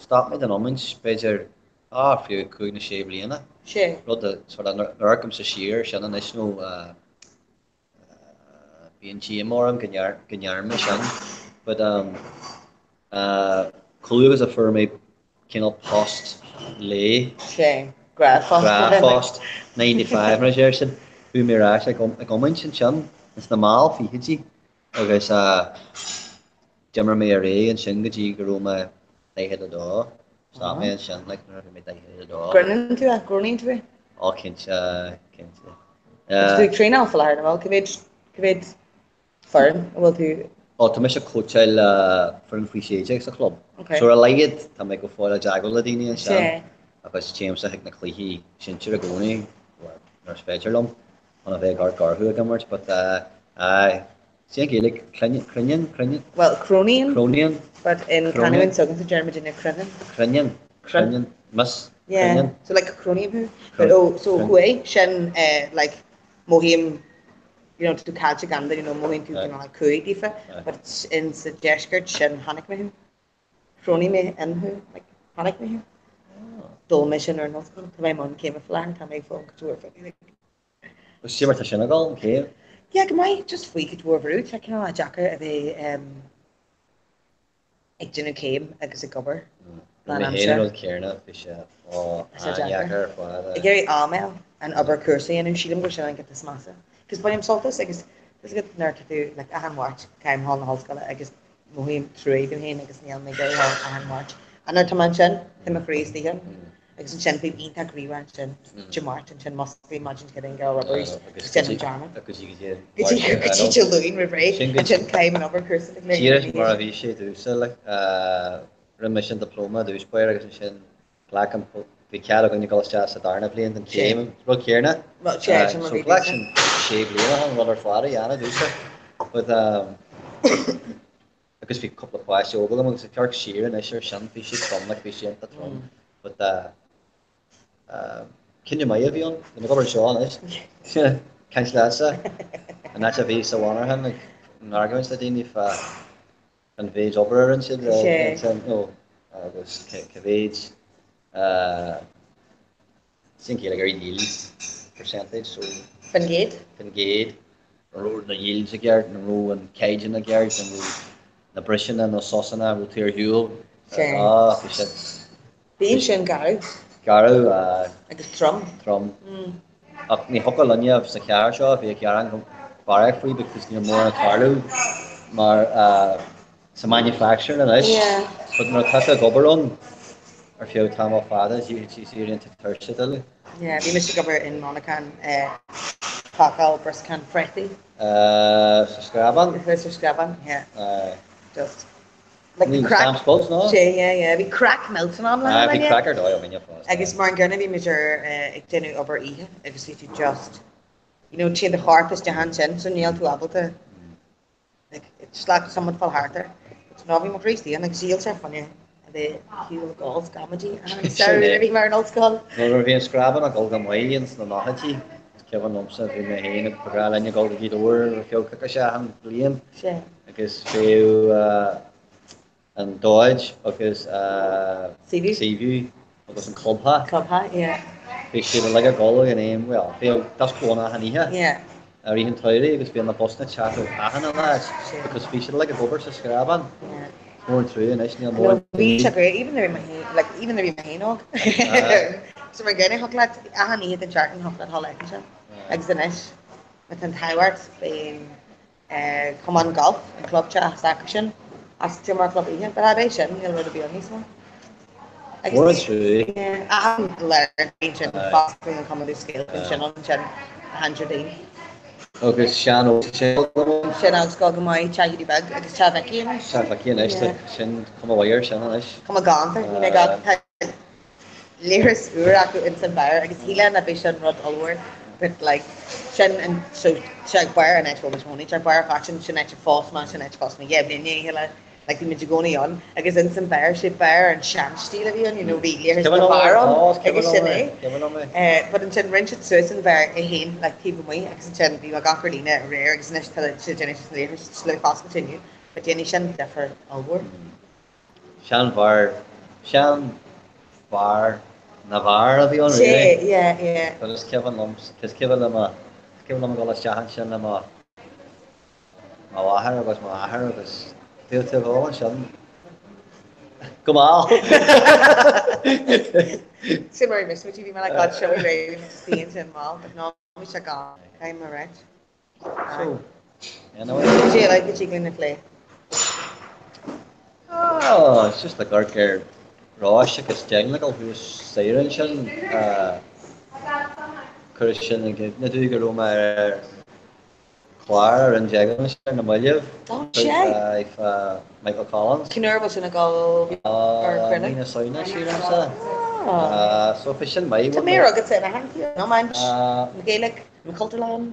S: stop mé den iomáint b'fhéidir ah fiú cúig nó sé bliana.
O: Sé.
S: Rud a sort of nuair a amharcaimse siar air sin anois nó bíonn díomá orm go ndearna mé sin but um chomh luath agus a fuair mé cineál post lae.
O: Sé. Gnáthphost.
S: Gnáthphost, 9 to 5 mar a deir siad. Chuaigh mé ar ais ag iomáint ansin ins na mall fichidí agus d'imir mé ar aghaidh ansin go dtí go raibh mé 42. Stop mé ansin like nuair a bhí mé 42.
O: Grinneann tú é? Grónaíonn tú é?
S: Ó cinnte, cinnte.
O: Tá tú ag traenáil faoi láthair, an bhfuil? Cá mhéad, cá mhéad foireann a bhfuil tú?
S: Ó, tá mise ag cóitseáil foireann faoi 16 sa chlub.
O: Ok.
S: So ar a laghad tá mé go fóill i dteagmháil le daoine ansin
O: Sea.
S: agus téimse chuig na cluichí sinsir i gcónaí, well, nuair is féidir liom, chun a bheith ag amharc orthu ag imirt, but aye, sí an Ghaeilge, cruinneann, cruinneann, cruinneann?
O: Well, crónaíonn.
S: Crónaíonn.
O: But in canúint s'agamsa deir muidinne cruinneann.
S: Cruinneann. Cruinneann. Miss.
O: Yeah.
S: Cruinneann.
O: So like crónaím thú. But oh, so chuaigh sin eh, like mothaím you know, tú caillte gan duine nó mothaíonn tú cineál like cumhaidh daofa, but in sa deisceart sin chonaic mé thú. Chronaigh mé in thú, like chonaic mé thú. D'fhoghlaim mé sin ar an ollscoil, tá mé i mbun céime faoi láthair, tá mé ag foghlaim cuid mhór faoi like.
S: Agus cad é mar tá sin ag dul, an chéim?
O: Yeah, go maith, just faoi cuid mhór brú, tá cineál deacair a bheith um, ag déanamh céim agus ag obair lán
S: Mé féin an
O: aimsire.
S: rud céanna, bhí sé
O: Tá sé deacair.
S: an-deacair ar fad.
O: Ag iarraidh am a fháil an obair cúrsa a dhéanamh, sílim gur sin an giota is measa. Cos bainim sult as agus tá 's agat nuair atá tú like achan Mháirt caithim dhul na hollscoile agus mothaím truaigh dom féin agus níl mé ag iarraidh dhul achan Mháirt. Ach nuair atá mé ansin, tá mo chroí istigh ann. Agus ansin bím iontach gníomhach ansin Dé Máirt, ansin musclaím maidin Chéadaoin go raibh arís agus déanaim dearmad.
S: Go dtí go
O: Go dtí go dtí Dé Luain roimh ré, ansin caithim an obair cúrsa le
S: Díreach mar a bhí sé domhsa, like, rinne mise an diplóma i dtús báire agus ansin ghlac an, bhí cead againn a dhul isteach sa darna bliain den chéim, rud céanna.
O: Well, sé, sin mar
S: So
O: bhí
S: ghlac
O: domhsa.
S: sin sé bliana an rud ar fad a dhéanamh domhsa. But, um, Agus bhí cúpla páiste óg agam agus ag amharc siar anois ar sin bhí sé trom, like bhí sé iontach trom but cinneadh maith a bhí ann, tá mé ag obair anseo anois, caint leatsa, an áit a bhí sa mhonarchan ag an argóint le daoine fá an mhéid obair a rinne siad le nó agus cá mhéid Sin Gaeilge ar yield percentage so.
O: Faoin gcéad?
S: Faoin gcéad. An raibh na yields i gceart, an raibh an caighdeán i gceart, an raibh na briseanna nó sosanna, an raibh tú ar shiúl.
O: Sea.
S: Ah, bhí sé.
O: Bíonn sin garbh.
S: Garbh, ah.
O: Agus trom.
S: Trom. Ach ní thiocfadh linne sa chathair seo a bheith ag gearán go barrach faoi because níl mórán ag tarlú mar ah, sa manufacturing anois.
O: Yeah.
S: But nuair atá tú ag obair ann ar feadh tamall fada, éiríonn tú tuirseach de.
O: Yeah, bhí mise ag obair in monarchan pacáil brioscán préataí.
S: Sa Screabán?
O: Sa Screabán, yeah.
S: Aye.
O: Just like
S: Ní
O: craic.
S: Sam Spuds, no?
O: Sé, yeah, yeah. Bhí craic millteanach ann le
S: Aye, bhí
O: yeah.
S: craic ar dóigh againne fosta.
O: Agus mar an gcéanna bhí muid ar ag déanamh obair oíche agus bhí tú just, you know, téann do chorp isteach ansin so níl tú ábalta. Like, it's like someone fell thart air. But no, bhí mo chroí istigh ann agus shíl sé fá choinne a bheith ar shiúl ag gabháil scamáidí an samhradh nuair a bhí mé ar an ollscoil.
S: Nuair a bhí an Scrábán ag dul go maith ins na nóchaidí, is cuimhin liomsa, bhí mé féin ag ba ghnách linn ag dul go Gaoth Dobhair ar feadh cúpla seachtain bliain agus bheadh an Dodge agus
O: Seaview
S: Seaview agus an Clubha.
O: Clubha, yeah.
S: Bhí siad uilig ag dul ag an aon, bhuel, bhíodh disco ann achan oíche.
O: Yeah.
S: I rith an tsamhraidh agus bhíodh na busanna ag teacht ó achan áit because bhí siad uilig ag obair sa Scrábán.
O: Yeah.
S: Is mór an trua anois, níl mórán
O: No, bhí sé great, even nuair a bhí mé féin, like, even nuair a bhí mé féin óg. So mar gcéanna, thiocfadh leat achan oíche den tseachtain thiocfadh leat dhul fheiceann sé. Agus anois, má tá an t-ádh ort, bíonn Cumann Golf, an club teach s'acu sin, as cuma mar club oíche, but ab é sin, níl rud ar bith ann níos mó.
S: Mór an trua.
O: Achan lá bíonn sin foscladh an cuma scéal bíonn sin ann sin achan Déardaoin.
S: Agus Sean Óg sin go maith.
O: Sin ag scoil go maith, Teach Hiúdaí Beag agus Teach Mhicí anois.
S: Teach Mhicí anois, tá sin cuma mhaith air sin anois.
O: Cuma galánta, ní mé gach, tá leithreas úr acu ins an beár agus shílfeá nach b'é sin rud ollmhór but like sin an so teach beár an áit a bhfuil muid chónaí teach beár Chaitin sin áit a phós mé sin áit a phós mé yeah bhí mé le like bhí muid i gcónaí ann agus ins an beár sé beár an sean-stíl a bhí ann you know bhí leithreas na bhfear ann agus sin é eh but ansin rinne siad suas an beár é féin like taobh amuigh agus ansin bhí mé ag amharc ar líne aréir agus anois tá siad déanamh na leithris le foscailt inniu but déanfaidh sin difear ollmhór.
S: Seanbheár, seanbheár na bhfear a bhí ann
O: Sé,
S: really.
O: yeah, yeah.
S: But is cuimhin liom, is cuimhin liom, is cuimhin liom a dhul isteach ansin le mo, mo mháthair agus mo athair agus bhíodh tú ag ól ansin go mall.
O: Sin mar a bhí mise, bhí mé like God seo bhí mé istigh ansin mall, but no, bhí sé gone, caithfidh mé a ráit.
S: So, anyway.
O: Cad é like a dtig linn a phlé?
S: Oh, it's just ag amharc ar Róis agus Declan ag dul thuas staighre ansin. Cuir sin i gcuimhne domh go raibh mé ar chlár a rinne Declan ar na mallaibh.
O: Oh, sé.
S: Fá Michael Collins.
O: Cén uair a bhfuil sin ag dul ar craoladh?
S: Mí na Samhna, sílimse. Ah. So, bhí sin maith.
O: Tá mír agatsa ina theannta, nó man, na Gaeilge. An Chultúrlann,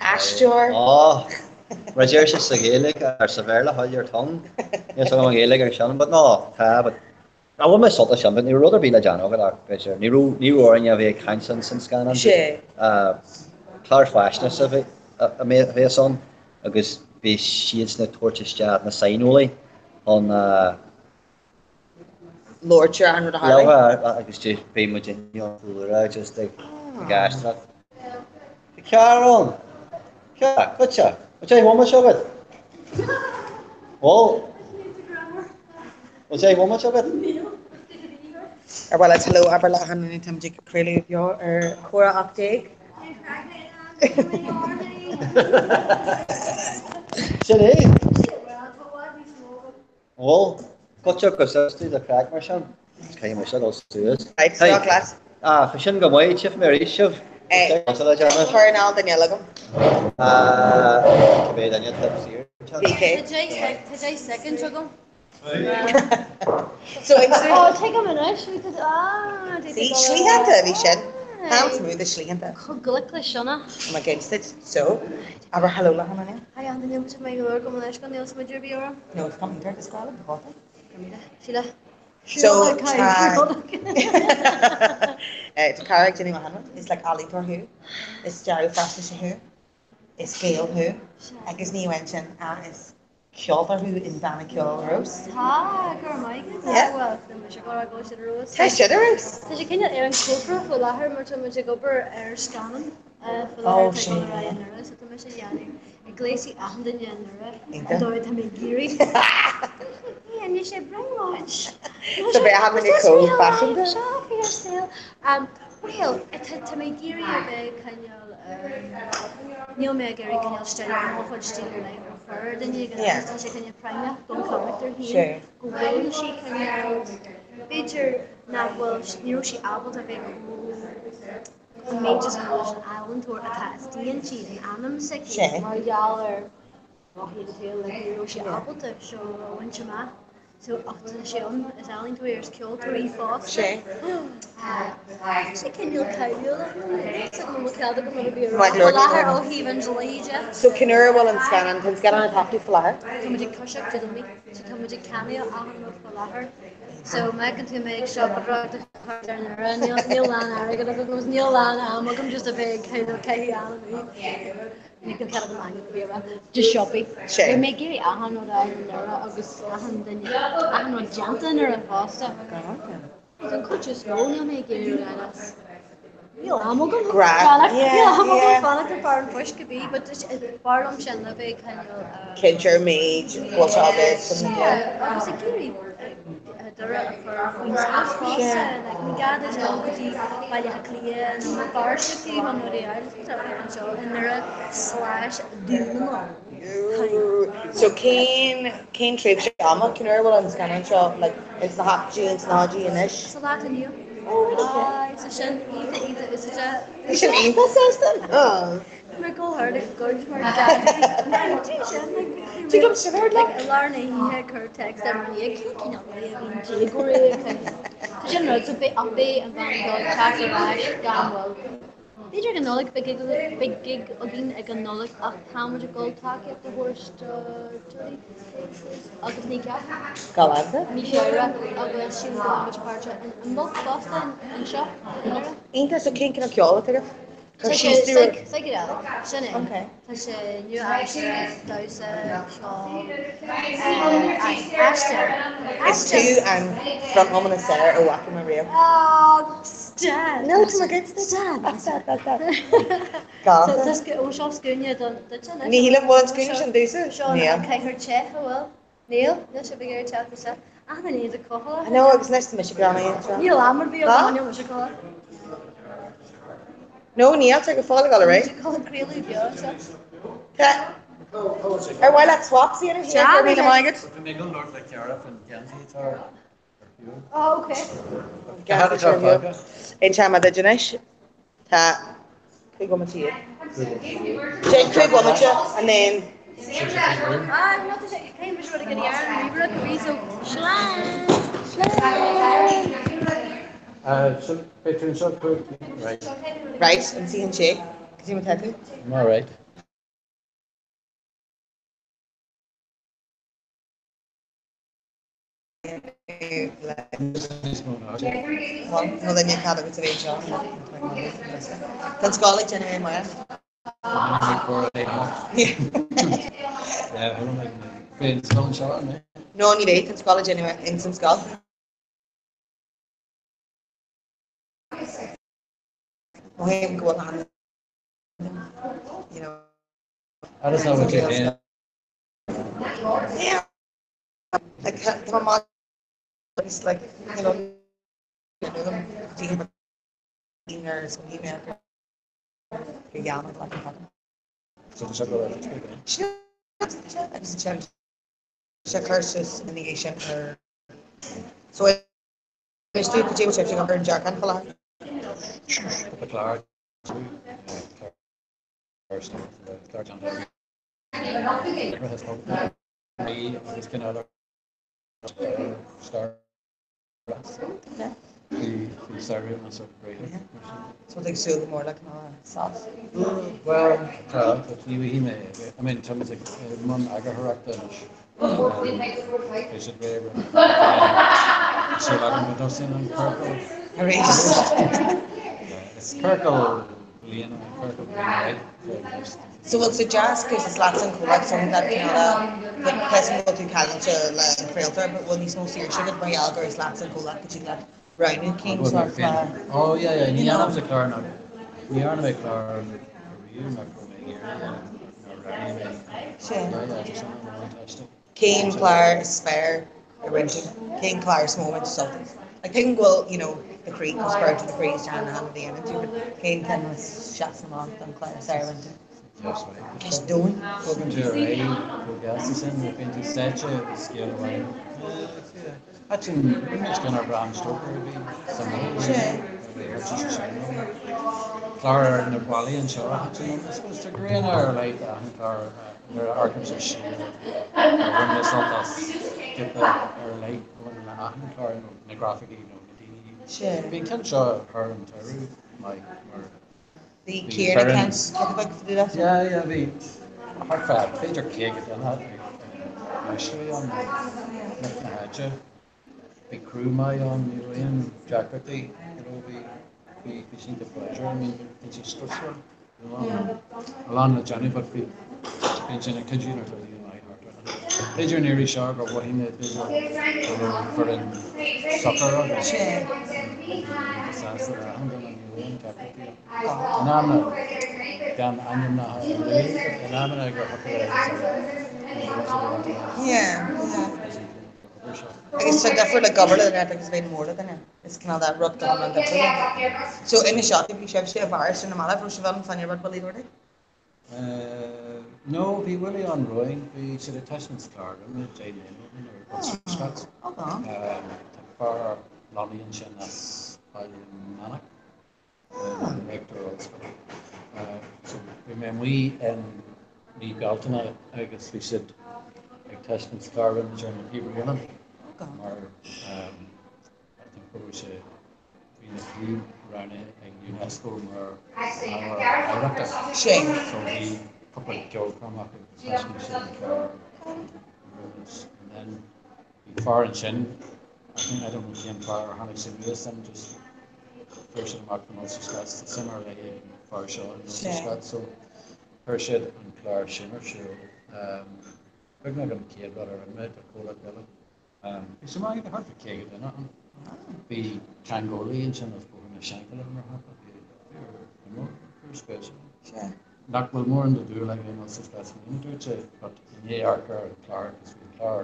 O: aisteoir.
S: Ó, mar a deir sé sa Ghaeilge, or sa Bhéarla, hold your tongue. Níl 's agam an Ghaeilge ar sin, but no, tá, but á bhain mé sult as sin, but ní raibh rud ar bith le déanamh agat ach b'fhéidir, ní raibh, ní raibh orainn a bheith ag caint ins an scannán.
O: Sé.
S: Clár faisnéise a bhí, a bheas ann agus bhí siadsan ag tabhairt isteach na saineolaithe chun,
O: Labhairt ar an rud a tharla.
S: Labhair agus bhí muid in ann cúlra just ag éisteacht. Tá cearr ann. Cearr, goitse. Bhfuil sé bhomaite agat? Bhfuil? Bhfuil sé bhomaite agat?
O: Ar mhaith leat hello abair le achan duine táimid ag craoladh beo ar Comhrá 18.
S: Sin é. Bhuel, goitse agus is tú do chraic mar sin. Caithfidh mise dul suas.
O: Right, stop leat.
S: Ah, tá sin go maith, tchífidh mé arís sibh.
O: Cuir in all duine eile agam.
S: Ah, cibé duine atá saor.
O: PK.
K: Tá 10 soicind agam.
O: So, ag
K: Ó, tuigim anois, bhí tú, ah,
O: See, slítheánta a bhí sin. Hans move is slítheánta.
K: Chomh glic le Sionna.
O: I'm against it, so, abair hello le hAnna.
K: Hi Anna, níl muid ag lorg go anois gan níl muid ar bith orm.
O: No, it's not internet, it's called the hotel.
K: Síle.
O: So, tá tá cara ag déanamh achan rud, is like ealaíontóir thú, is dearadh faisnéise thú, is Gael thú, agus ní amháin sin, ach is ceoltóir thú in banna ceoil Rós.
K: Tá, go raibh maith agat.
O: Yeah.
K: Bhuel, tá mise ag rá go bhfuil siad ar fheabhas.
O: Tá siad ar fheabhas.
K: Tá sé cineál ar an cófra faoi láthair mar tá muid ag obair ar scannán faoi
O: Oh,
K: láthair atá ag
O: sin,
K: dul ar aghaidh
O: yeah.
K: i nDoire, so tá mise ag déanamh ag gléasadh achan duine i nDoire an
O: Iontach.
K: dóigh atá mé ag iarraidh. Yeah, níl sé brionglóid.
O: So beidh achan duine chomh faiseanta.
K: Seo faoi saol. Bhuel, tá mé ag iarraidh a bheith cineál, níl mé ag iarraidh cineál steille mo chuid stíl ar leith a chur ar duine éigin agus tá sé cineál práinneach don charachtar féin go bhfuil sí cineál, b'fhéidir nach bhfuil, ní raibh sí ábalta a bheith chomh, an méid is mó leis an ealaíontóir atá istigh inti, in anam s'aici mar gheall ar rothaí an tsaoil, like ní raibh sí ábalta seo a bhaint amach. So ach tá sé ann, is ealaíontóir is ceoltóir í fosta.
O: Sé.
K: Tá sé cineál cáiliúil ach níl a fhios agam an bhfuil cead agam rud ar bith a rá
O: Maith go
K: faoi
O: leor.
K: láthair ó thaobh an dlí de.
O: So cén uair a bhfuil an scannán, tá an scannán ag taifeadadh faoi láthair?
K: Tá muid ag toiseacht Dé Domhnaigh, so tá muid ag ceannaíocht achan rud faoi láthair. So má fheiceann tú mé ag siopadóireacht do charad ar an uair, níl níl a lán airgead agam agus níl a lán am agam just a bheith ag kind of caitheamh am amú. Níl cead agam ainm ar bith a rá. Just siopaí.
O: Sé.
K: Beidh mé ag iarraidh achan rud a fháil i nDoire agus achan duine, achan rud déanta i nDoire fosta. Don chuid is mó níl mé ag iarraidh rud a fháil as. Níl am agam.
O: Grá.
K: Fanacht,
O: Yeah,
K: níl am agam
O: yeah.
K: fanacht ar fear an phoist go bí, but is b'fhearr liom sin le bheith cineál uh,
O: Cinnte ar méid go bhfuil sé agat san
K: Yeah, agus ag iarraidh Doire a chur faoin spás fosta, like ní gá duit dul go dtí Baile Átha Cliath nó Béal Feirste fiú chun rudaí a fháil, is féidir leat anseo i nDoire slash Dún na nGall.
O: So cén cén tréimhse ama, cén uair a bhfuil an scannán seo like ins na haiptí, ins na háidí anois?
K: Sa lá atá inniu. Aye, so sin iontach iontach úsáideach.
O: Bhí sin iontach sásta.
K: Mar go hard ag goid mar daddy.
O: Tig liom sin ar
K: Like i lár na hoíche cuir text ar mo nia cén cineál rudaí a bhíonn déagóirí ag caint. Tá sin rud so beidh ach beidh an bhanna ceoil ag teacht ar ais gan mhoill. B'fhéidir ag an Nollaig beidh gig beidh gig againn ag an Nollaig ach tá muid ag dul tacaíocht a thabhairt do Dirty Faces agus Kneecap.
O: Galánta.
K: Mí Feabhra agus sílim go mbeidh muid páirteach in Imbolc fosta anseo i nDoire.
O: Iontach so cén cineál ceoil atá agaibh?
K: Tá sé psychedelic, sin é. Tá sé nua-aimseartha, damhsa, ceol, aistear.
O: Is tú an frontwoman is fearr a bhfaca mé riamh.
K: Oh, stad!
O: No, tá mé good.
K: Stad!
O: Stad, stad, stad. Galánta.
K: Ó seo scuaine duit anois.
O: Ní shílim, bhfuil an scuaine sin domhsa?
K: Seo an cathaoir te, a bhfuil? Níl, níl sibh ag iarraidh teacht isteach. Ach na líonta cochalla.
O: I know, agus anois tá mise greamaithe anseo.
K: Níl am ar bith agam, níl mise cochalla.
O: No, níl, tá go fóill ag dul ar aghaidh.
K: Tá craoladh beo anseo.
O: Tá. Ar mhaith leat swaps a dhéanamh? Sea, go raibh míle maith agat.
S: Bhí mé ag dul labhairt le Ciara faoin geansaí atá ar shiúl.
K: Oh, okay.
O: Geansaí atá ar shiúl. Inseoidh mé duit anois. Tá 5 bhomaite iad. Sé 5 bhomaite and then.
K: Ah, no, tá sé, caithfidh mise rud éigin a dhéanamh, ríomhaire go bhí so, slán! Slán!
S: So, beidh tú anseo 5, right.
O: Right, an suíonn sé? Cad é mar tá tú?
S: I'm alright.
O: Nó duine cad agus a bhéid seo. Tá an scoil ag déanamh ar maith. No ní bheidh, tá an scoil ag déanamh ins an scoil. Mothaím go bhfuil an you know. Yeah. Like tá my it's like you know sé cur suas ina dhiaidh sin ar so is tú go dtí sé ar an dearcán fá
S: Clár agus cineál faoi samhradh an sort breithe.
O: So tá súil go mór le cineál sos.
S: Bhuel, tá, tá ní bhí mé, I mean, tá muid ag mbun eagarthóireachta anois. Beidh siad réidh súil agam go dtosaíonn an ciorcal.
O: Arís.
S: Is ciorcal bliana, ciorcal bliana, right?
O: So bhfuil sé deas cos is leatsa an comhlacht so that cineál like cos an bhfuil tú caillte le an craoltóir but bhfuil níos mó saoirse agat mar gheall gur is leatsa an comhlacht go dtig leat roghnú cén sórt le
S: Oh yeah yeah ní dhéanaimse clár ná ní dhearna mé clár riamh nach raibh mé ag iarraidh a dhéanamh ná roghnaigh mé.
O: Sin.
S: Yeah yeah tá sin an-bhuntáiste.
O: Cén clár is fearr a rinne tú? Cén clár is mó a bhain tú sult as? Like tuigim go bhfuil you know the croí chomh spioradálta the croí is teanga na hAinmhí a dhéanann tú but cén ceann a sheasann amach don chlár is fearr a rinne tú? Ceist domhain.
S: Bogann tú ar aghaidh chomh gasta sin nuair a bhíonn tú sáite i scéal amháin. Thaitin muid gan ar Bram Stoker a bhí suimiúil. Clár ar na ballaí anseo a thaitin liom. I suppose tá grian ar light achan chlár nuair a amharcaimse siar ar bhain mé sult as.
J: giota ar leith a bhaineann le achan chlár nó na grafaicí nó na daoine. Bhí an ceann seo thar an tsamhradh maith mar
O: Bhí Ciarán ag caint giota beag fá dtaobh de.
J: Yeah, yeah, bhí thart fá b'fhéidir 50 duine ag aistriú ann, lucht na háite. Bhí criú maith ann, ní raibh aon deacrachtaí, you know, bhí, bhí, bhí sé iontach pléisiúrach, I mean, bhí sé stressful, you know, a lán le déanamh but bhí, bhí ansin ag cuidiú nuair a bhí an aghaidh thart orthu. B'fhéidir an iarraidh seo gur mhothaigh mé b'fhéidir go raibh foireann socair agus bhí sásta le achan duine, ní raibh aon deacrachtaí ann. In amanna, gan ainmneacha a lua, but in amanna gur thiocfadh le
O: Yeah, yeah. Agus tá difear le obair le duine agus bheith mór le duine. Is cineál de rud go hiomlán difriúil. So inis seo, bhí sibhse i bPáras ar na mallaibh, raibh sibh ann fá choinne rud Willie Doherty?
J: No, bhí Willie ann romhainn, bhí siad ag taispeáint clár roimhe, 10 mbliana ó shin ar Ulster Scots. Tá fear lonnaithe ansin as Baile Meanach. Rector Ollscoile. So bhí mé amuigh in mí Bealtaine agus bhí siad ag taispeáint clár roimhe ar na Píobairí Uilleann mar I think go raibh sé bhí na píob roghnaithe ag UNESCO mar ábhar oidhreachta. So bhí cúpla ceolchoirm acu agus thaispeáin siad an clár roimhe and then Bhí fear ansin, I think, I don't know cén fear ar tháinig sé anuas and just fuair siad amach faoin Ulster Scots, tá suim ar leith ag an fear seo in Ulster Scots so chuir siad an clár sin ar siúl. Beagnach an chéad rud a rinne mé do chomhlacht eile. Bhí sé maith, bhí thart fá 50 duine ann. Bhí teangeolaí ansin as Bóthar na Seanchaille mar shampla, bhí fear fear spéisiúil. Nach bhfuil mórán de dhúil aige in Ulster Scots féin, a dúirt sé, but i ndiaidh amharc ar an chlár, agus bhí an clár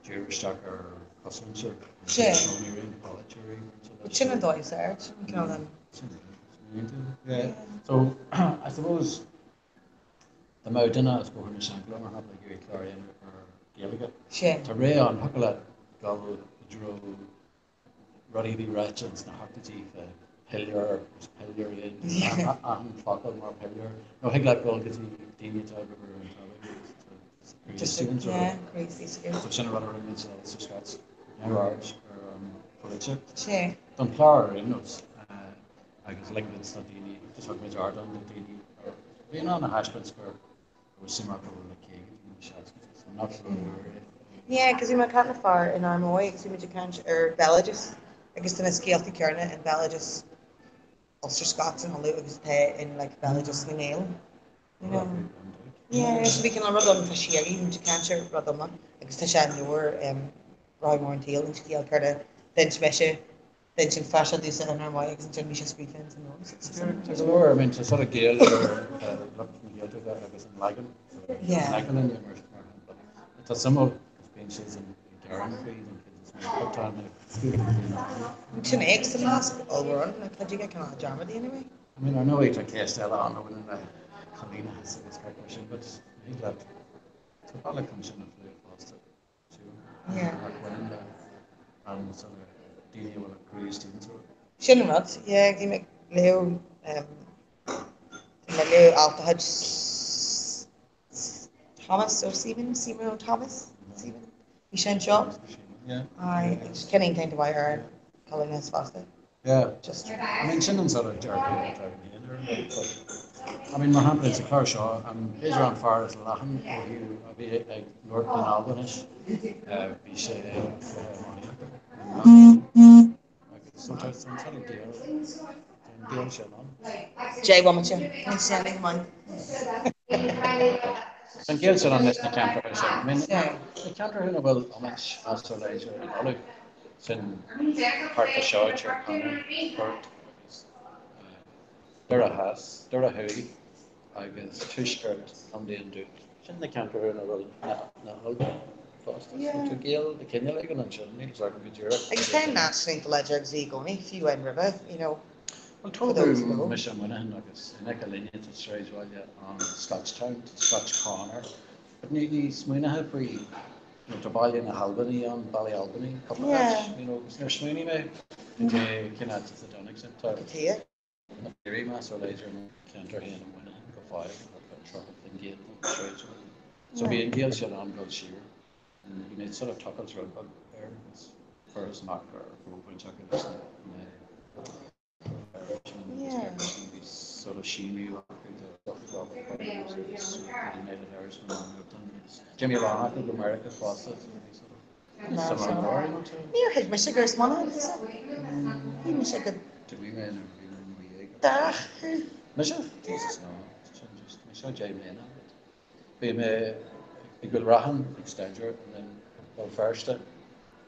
J: dírithe isteach ar chosmhuintir, ní raibh aon pholaiteoirí bainte leis.
O: Sin an dóigh is fearr, sin cineál an.
J: Sin é, sin é. Yeah, so I suppose dá mbeadh duine as Bóthar na Seanchaille mar shampla ag iarraidh clár a dhéanamh ar Ghaeilge, tá rogha ann, thiocfadh leat dul i dtreo rudaí a bhí ráite ins na hochtóidí fá piléar agus piléar achan focal mar piléar. Nó thig leat dul go dtí daoine atá ag obair ar an talamh agus So sin an rud a rinne muid sa Ulster Scots neamhaird ar an pholaitíocht. Don chlár ar aon nós agus lig muid do daoine, just thug muid ardán do daoine a bhí in ann a thaispeáint gur raibh suim acu le 50 nó 60 so nach raibh ar
O: Yeah, cos bhí mé ag caint le fear in Armoy agus bhí muid ag caint ar béaloideas agus tá na scéalta céanna in béaloideas Ulster Scots in Uladh agus atá in like béaloideas na nGael. You know? Yeah, so bhí cineál rud ann fá síogaí, bhí muid ag caint ar rud iomlán agus tá sé in leabhar um, Rothaí Mór an tSaoil, an scéal céard a d'inis mise D'inis an fear seo domhsa in Armoy agus ansin bhí sé scríofa ins an nós.
J: Tá go leor, I mean, tá sort of gaol idir lucht na Gaeltachta agus an leagan, so
O: Yeah.
J: leagan inniu mar mar shampla. Tá suimiúil cos bíonn siad san ag gearán faoi don chuid is mó, but tá na scúpla bliain acu.
O: Sin é agus tá nasc ollmhór ann, like, tá ag cineál dearmad anyway.
J: I mean, ar ndóigh tá ceist eile ann a bhaineann le coilíneachas agus gach mar sin, but thig leat, tá bealach chun sin a phlé fosta.
O: Sin an rud, yeah, bhí mé ag léamh, bhí mé ag léamh alt de chuid Thomas ó Stephen, Stephen ó Thomas, Stephen, bhí sé anseo. Aye, agus ceann kind of mhaith ar an choilíneachas fosta.
J: Yeah. Just, I mean, sin an sort of dearcadh atá agam féin ar an rud, but, I mean, mar shampla, sa chlár seo, an, b'fhéidir an fear is leathan ó thaobh a bhí ag labhairt in Albainis, bhí sé ag cluiche iománaíochta, agus so tá an sort of gaol, tá an gaol sin ann.
O: Jay bomaite, ní sin ag maith.
J: Tá an gaol sin ann leis na ceantracha sin. I mean, na ceantracha ina bhfuil iomáint measartha láidir in Uladh, Sin thart fá seo, Tír Chonaill, Gort agus Doire Theas, Doire Thuaidh agus Tuaisceart Chontae an Dúin. Sin na ceantair ina bhfuil na hUltaigh fosta. So tá gaol de chineál éigin ansin, níl fhios agam go díreach.
O: Agus tá an nasc sin iontach láidir agus bhí i gcónaí, fiú amháin roimhe, you know,
J: Bhuel, tógadh mise i Muineachán agus in aice linne tá sráidbhaile ann Scotchtown, tá Scotch Corner, but ní smaoineofá faoi You know, tá baile na hAlbanaí ann, Ballyalbany, cúpla áit, you know, agus níor smaoinigh mé cad é cén áit as a dtáinig sin. Tá éirí measartha láidir i mo cheantar féin i Muineachán go fóill, thart fá 30% den sráidbhaile. So bhí an gaol sin ann dul siar. Bhí mé mé sort of tochailt rud beag air agus fuarthas amach go raibh baint acu leis na Bhí sort of síniú acu do Robert Burns agus the United Irishmen and moved them. D'imigh a lán acu go Meiriceá fosta so bhí sort of suim an leabhar you know.
O: Níor thuig mise gur as Manchain tusa. Shíl mise go.
J: D'imigh mé nuair a bhí mé i mo dhéagóir.
O: Dathú.
J: Mise? Jesus no. Sin just, mé seo 10 mbliana. Bhí mé i gCúil Raithin ag staidéar and then Béal Feirste,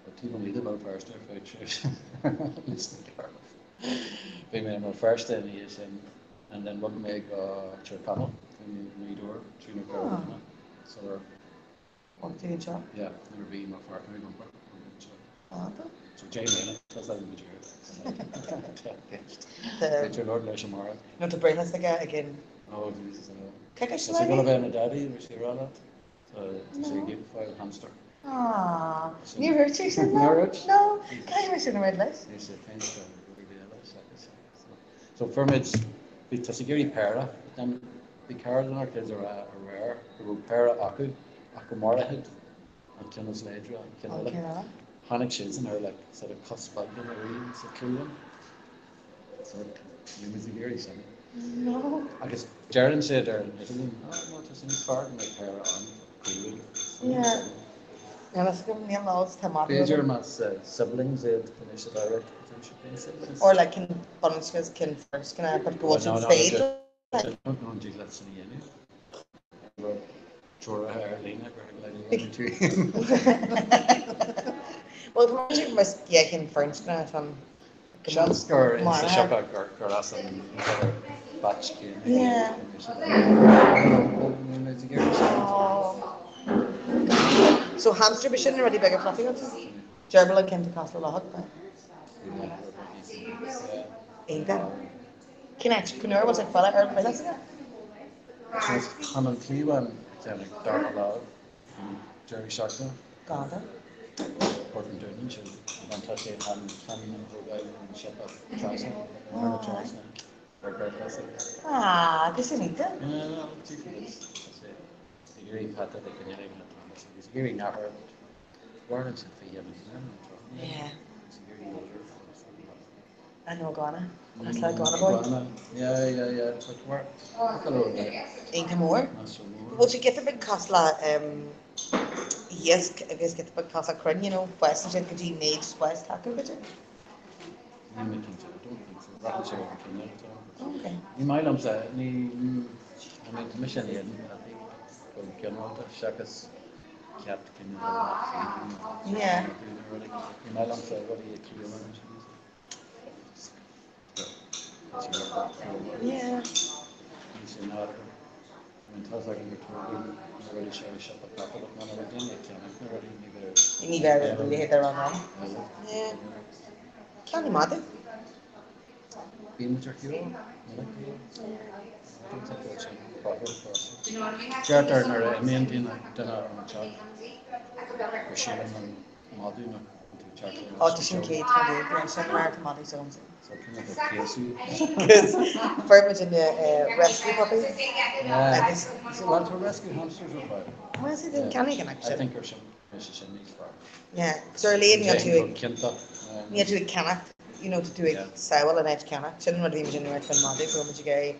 J: taobh amuigh de Bhéal Feirste ar feadh tréimhse Lios na gCearrbh. Bhí mé i mBéal Feirste ina dhiaidh sin and then bhog mé go Tír Chonaill, i nGaoth Dobhair, trí nó ceithre bliana sular
O: Bhog tú anseo?
J: Yeah, nuair a bhí mo pháirtnéir ag iompar, bhog mé anseo.
O: Ah, tá.
J: So 10 mbliana, tá a go deireadh. B'fhéidir labhairt leis amárach.
O: Nó tá breithlás aige ag an.
J: Oh Jesus, I know.
O: Cé go
J: Tá sé ag dul a bheith ina daddy, bhí sé ag rá leat. Tá sé ag fáil hamster.
O: Ah, níor dhúirt sé sin
J: Níor dhúirt?
O: No, caithfidh mé sin a rá leis.
J: Bhí sé féin sa rudaí eile seachas. So fuair muid, bhí tá sé ag iarraidh péire, but then bhí cara lenár gcuid a rá aréir go raibh péire acu ach go mairfeadh an ceann is láidre an ceann eile. Tháinig siadsan ar like sort of cos beag ina rí sa chliabhán. So níl muid ag iarraidh sin.
O: No.
J: Agus deireann siad ar an idirlíon, oh no, tá sé níos fearr go mbeadh péire ann, caoirigh.
O: Yeah. Níl fhios agam, níl eolas tá maith
J: B'fhéidir más siblings iad go mbeidh siad alright, but they should be siblings.
O: Or like cinn bunús agus cinn fíorscna, but go bhfuil siad spéisiúil. Bhuel, tá muid ag mas cinn fíorscna tá
J: Seans gur sa siopa gur as an batch céanna.
O: So hamster ba sin na rudaí beaga fluffy iontu? Gerbil an ceann atá cosúil le luchóg. Iontach. Cén áit? Cén uair a bhfuil sé ag filleadh ar an bhfile aige?
J: Chun an cliabhán a cheannaigh dara lámh an deireadh seachtaine.
O: Ganda.
J: Port an Dúin sin an tá sé an ceann a thógáil ón siopa trasna, an siopa trasna ar Gaelfest.
O: Ah, agus sin iontach.
J: Ag iarraidh peata de go ndéanfaidh na Thomas agus ag iarraidh nathair mhaireann siad faoi dhéanamh
O: Yeah. I know iguana. That's like iguana boy.
J: Iguana. Yeah, yeah, yeah. But where?
O: Iontach mór. Bhfuil sé giota beag cosúil le iasc agus giota beag cosúil le crainn, you know, fásann siad go dtí méid spáis atá acu, b'fhéidir?
J: Níl mé cinnte. I don't think so. Braitheann sé ar an cineál atá ann.
O: Okay.
J: Ní maith liomsa, ní, I mean, tá mise in éadan peataí go ginearálta seachas cat cineál nach féidir nó
O: Yeah.
J: nó rudaí. Ní maith liomsa rudaí a cliabhán ansin.
O: Yeah.
J: Ní sé nádúrtha. I mean, tá's agam gur tógadh na rudaí seo i siopa capall ach muna raibh daoine ag ceannach na rudaí ní bheadh.
O: Ní bheadh a leithéid ar an ann. Yeah. Ceannaigh madadh.
J: Bíonn muid ar shiúl, minic go leor. I don't think that's a problem for us. Deirtear nuair a imíonn duine duine ón teach gur síleann an madadh nach bhfuil tú teacht ar
O: Ó, tá sin 100%, yeah, sin mar atá madaí s'agamsa.
J: So cineál de céasadh.
O: Cos fuair muid an rescue puppy
J: Yeah.
O: agus.
J: Is it well tá rescue hamsters ar fáil.
O: Well, see, then ceannaigh an
J: I
O: action.
J: think gur sin sé sin níos fearr.
O: Yeah, so ar lead níl tú ag
J: Ciontach.
O: níl tú ag ceannach, you know, tá tú ag sábháil in áit ceannach. Sin an rud a bhí muid in uair faoin madadh, go raibh muid ag iarraidh.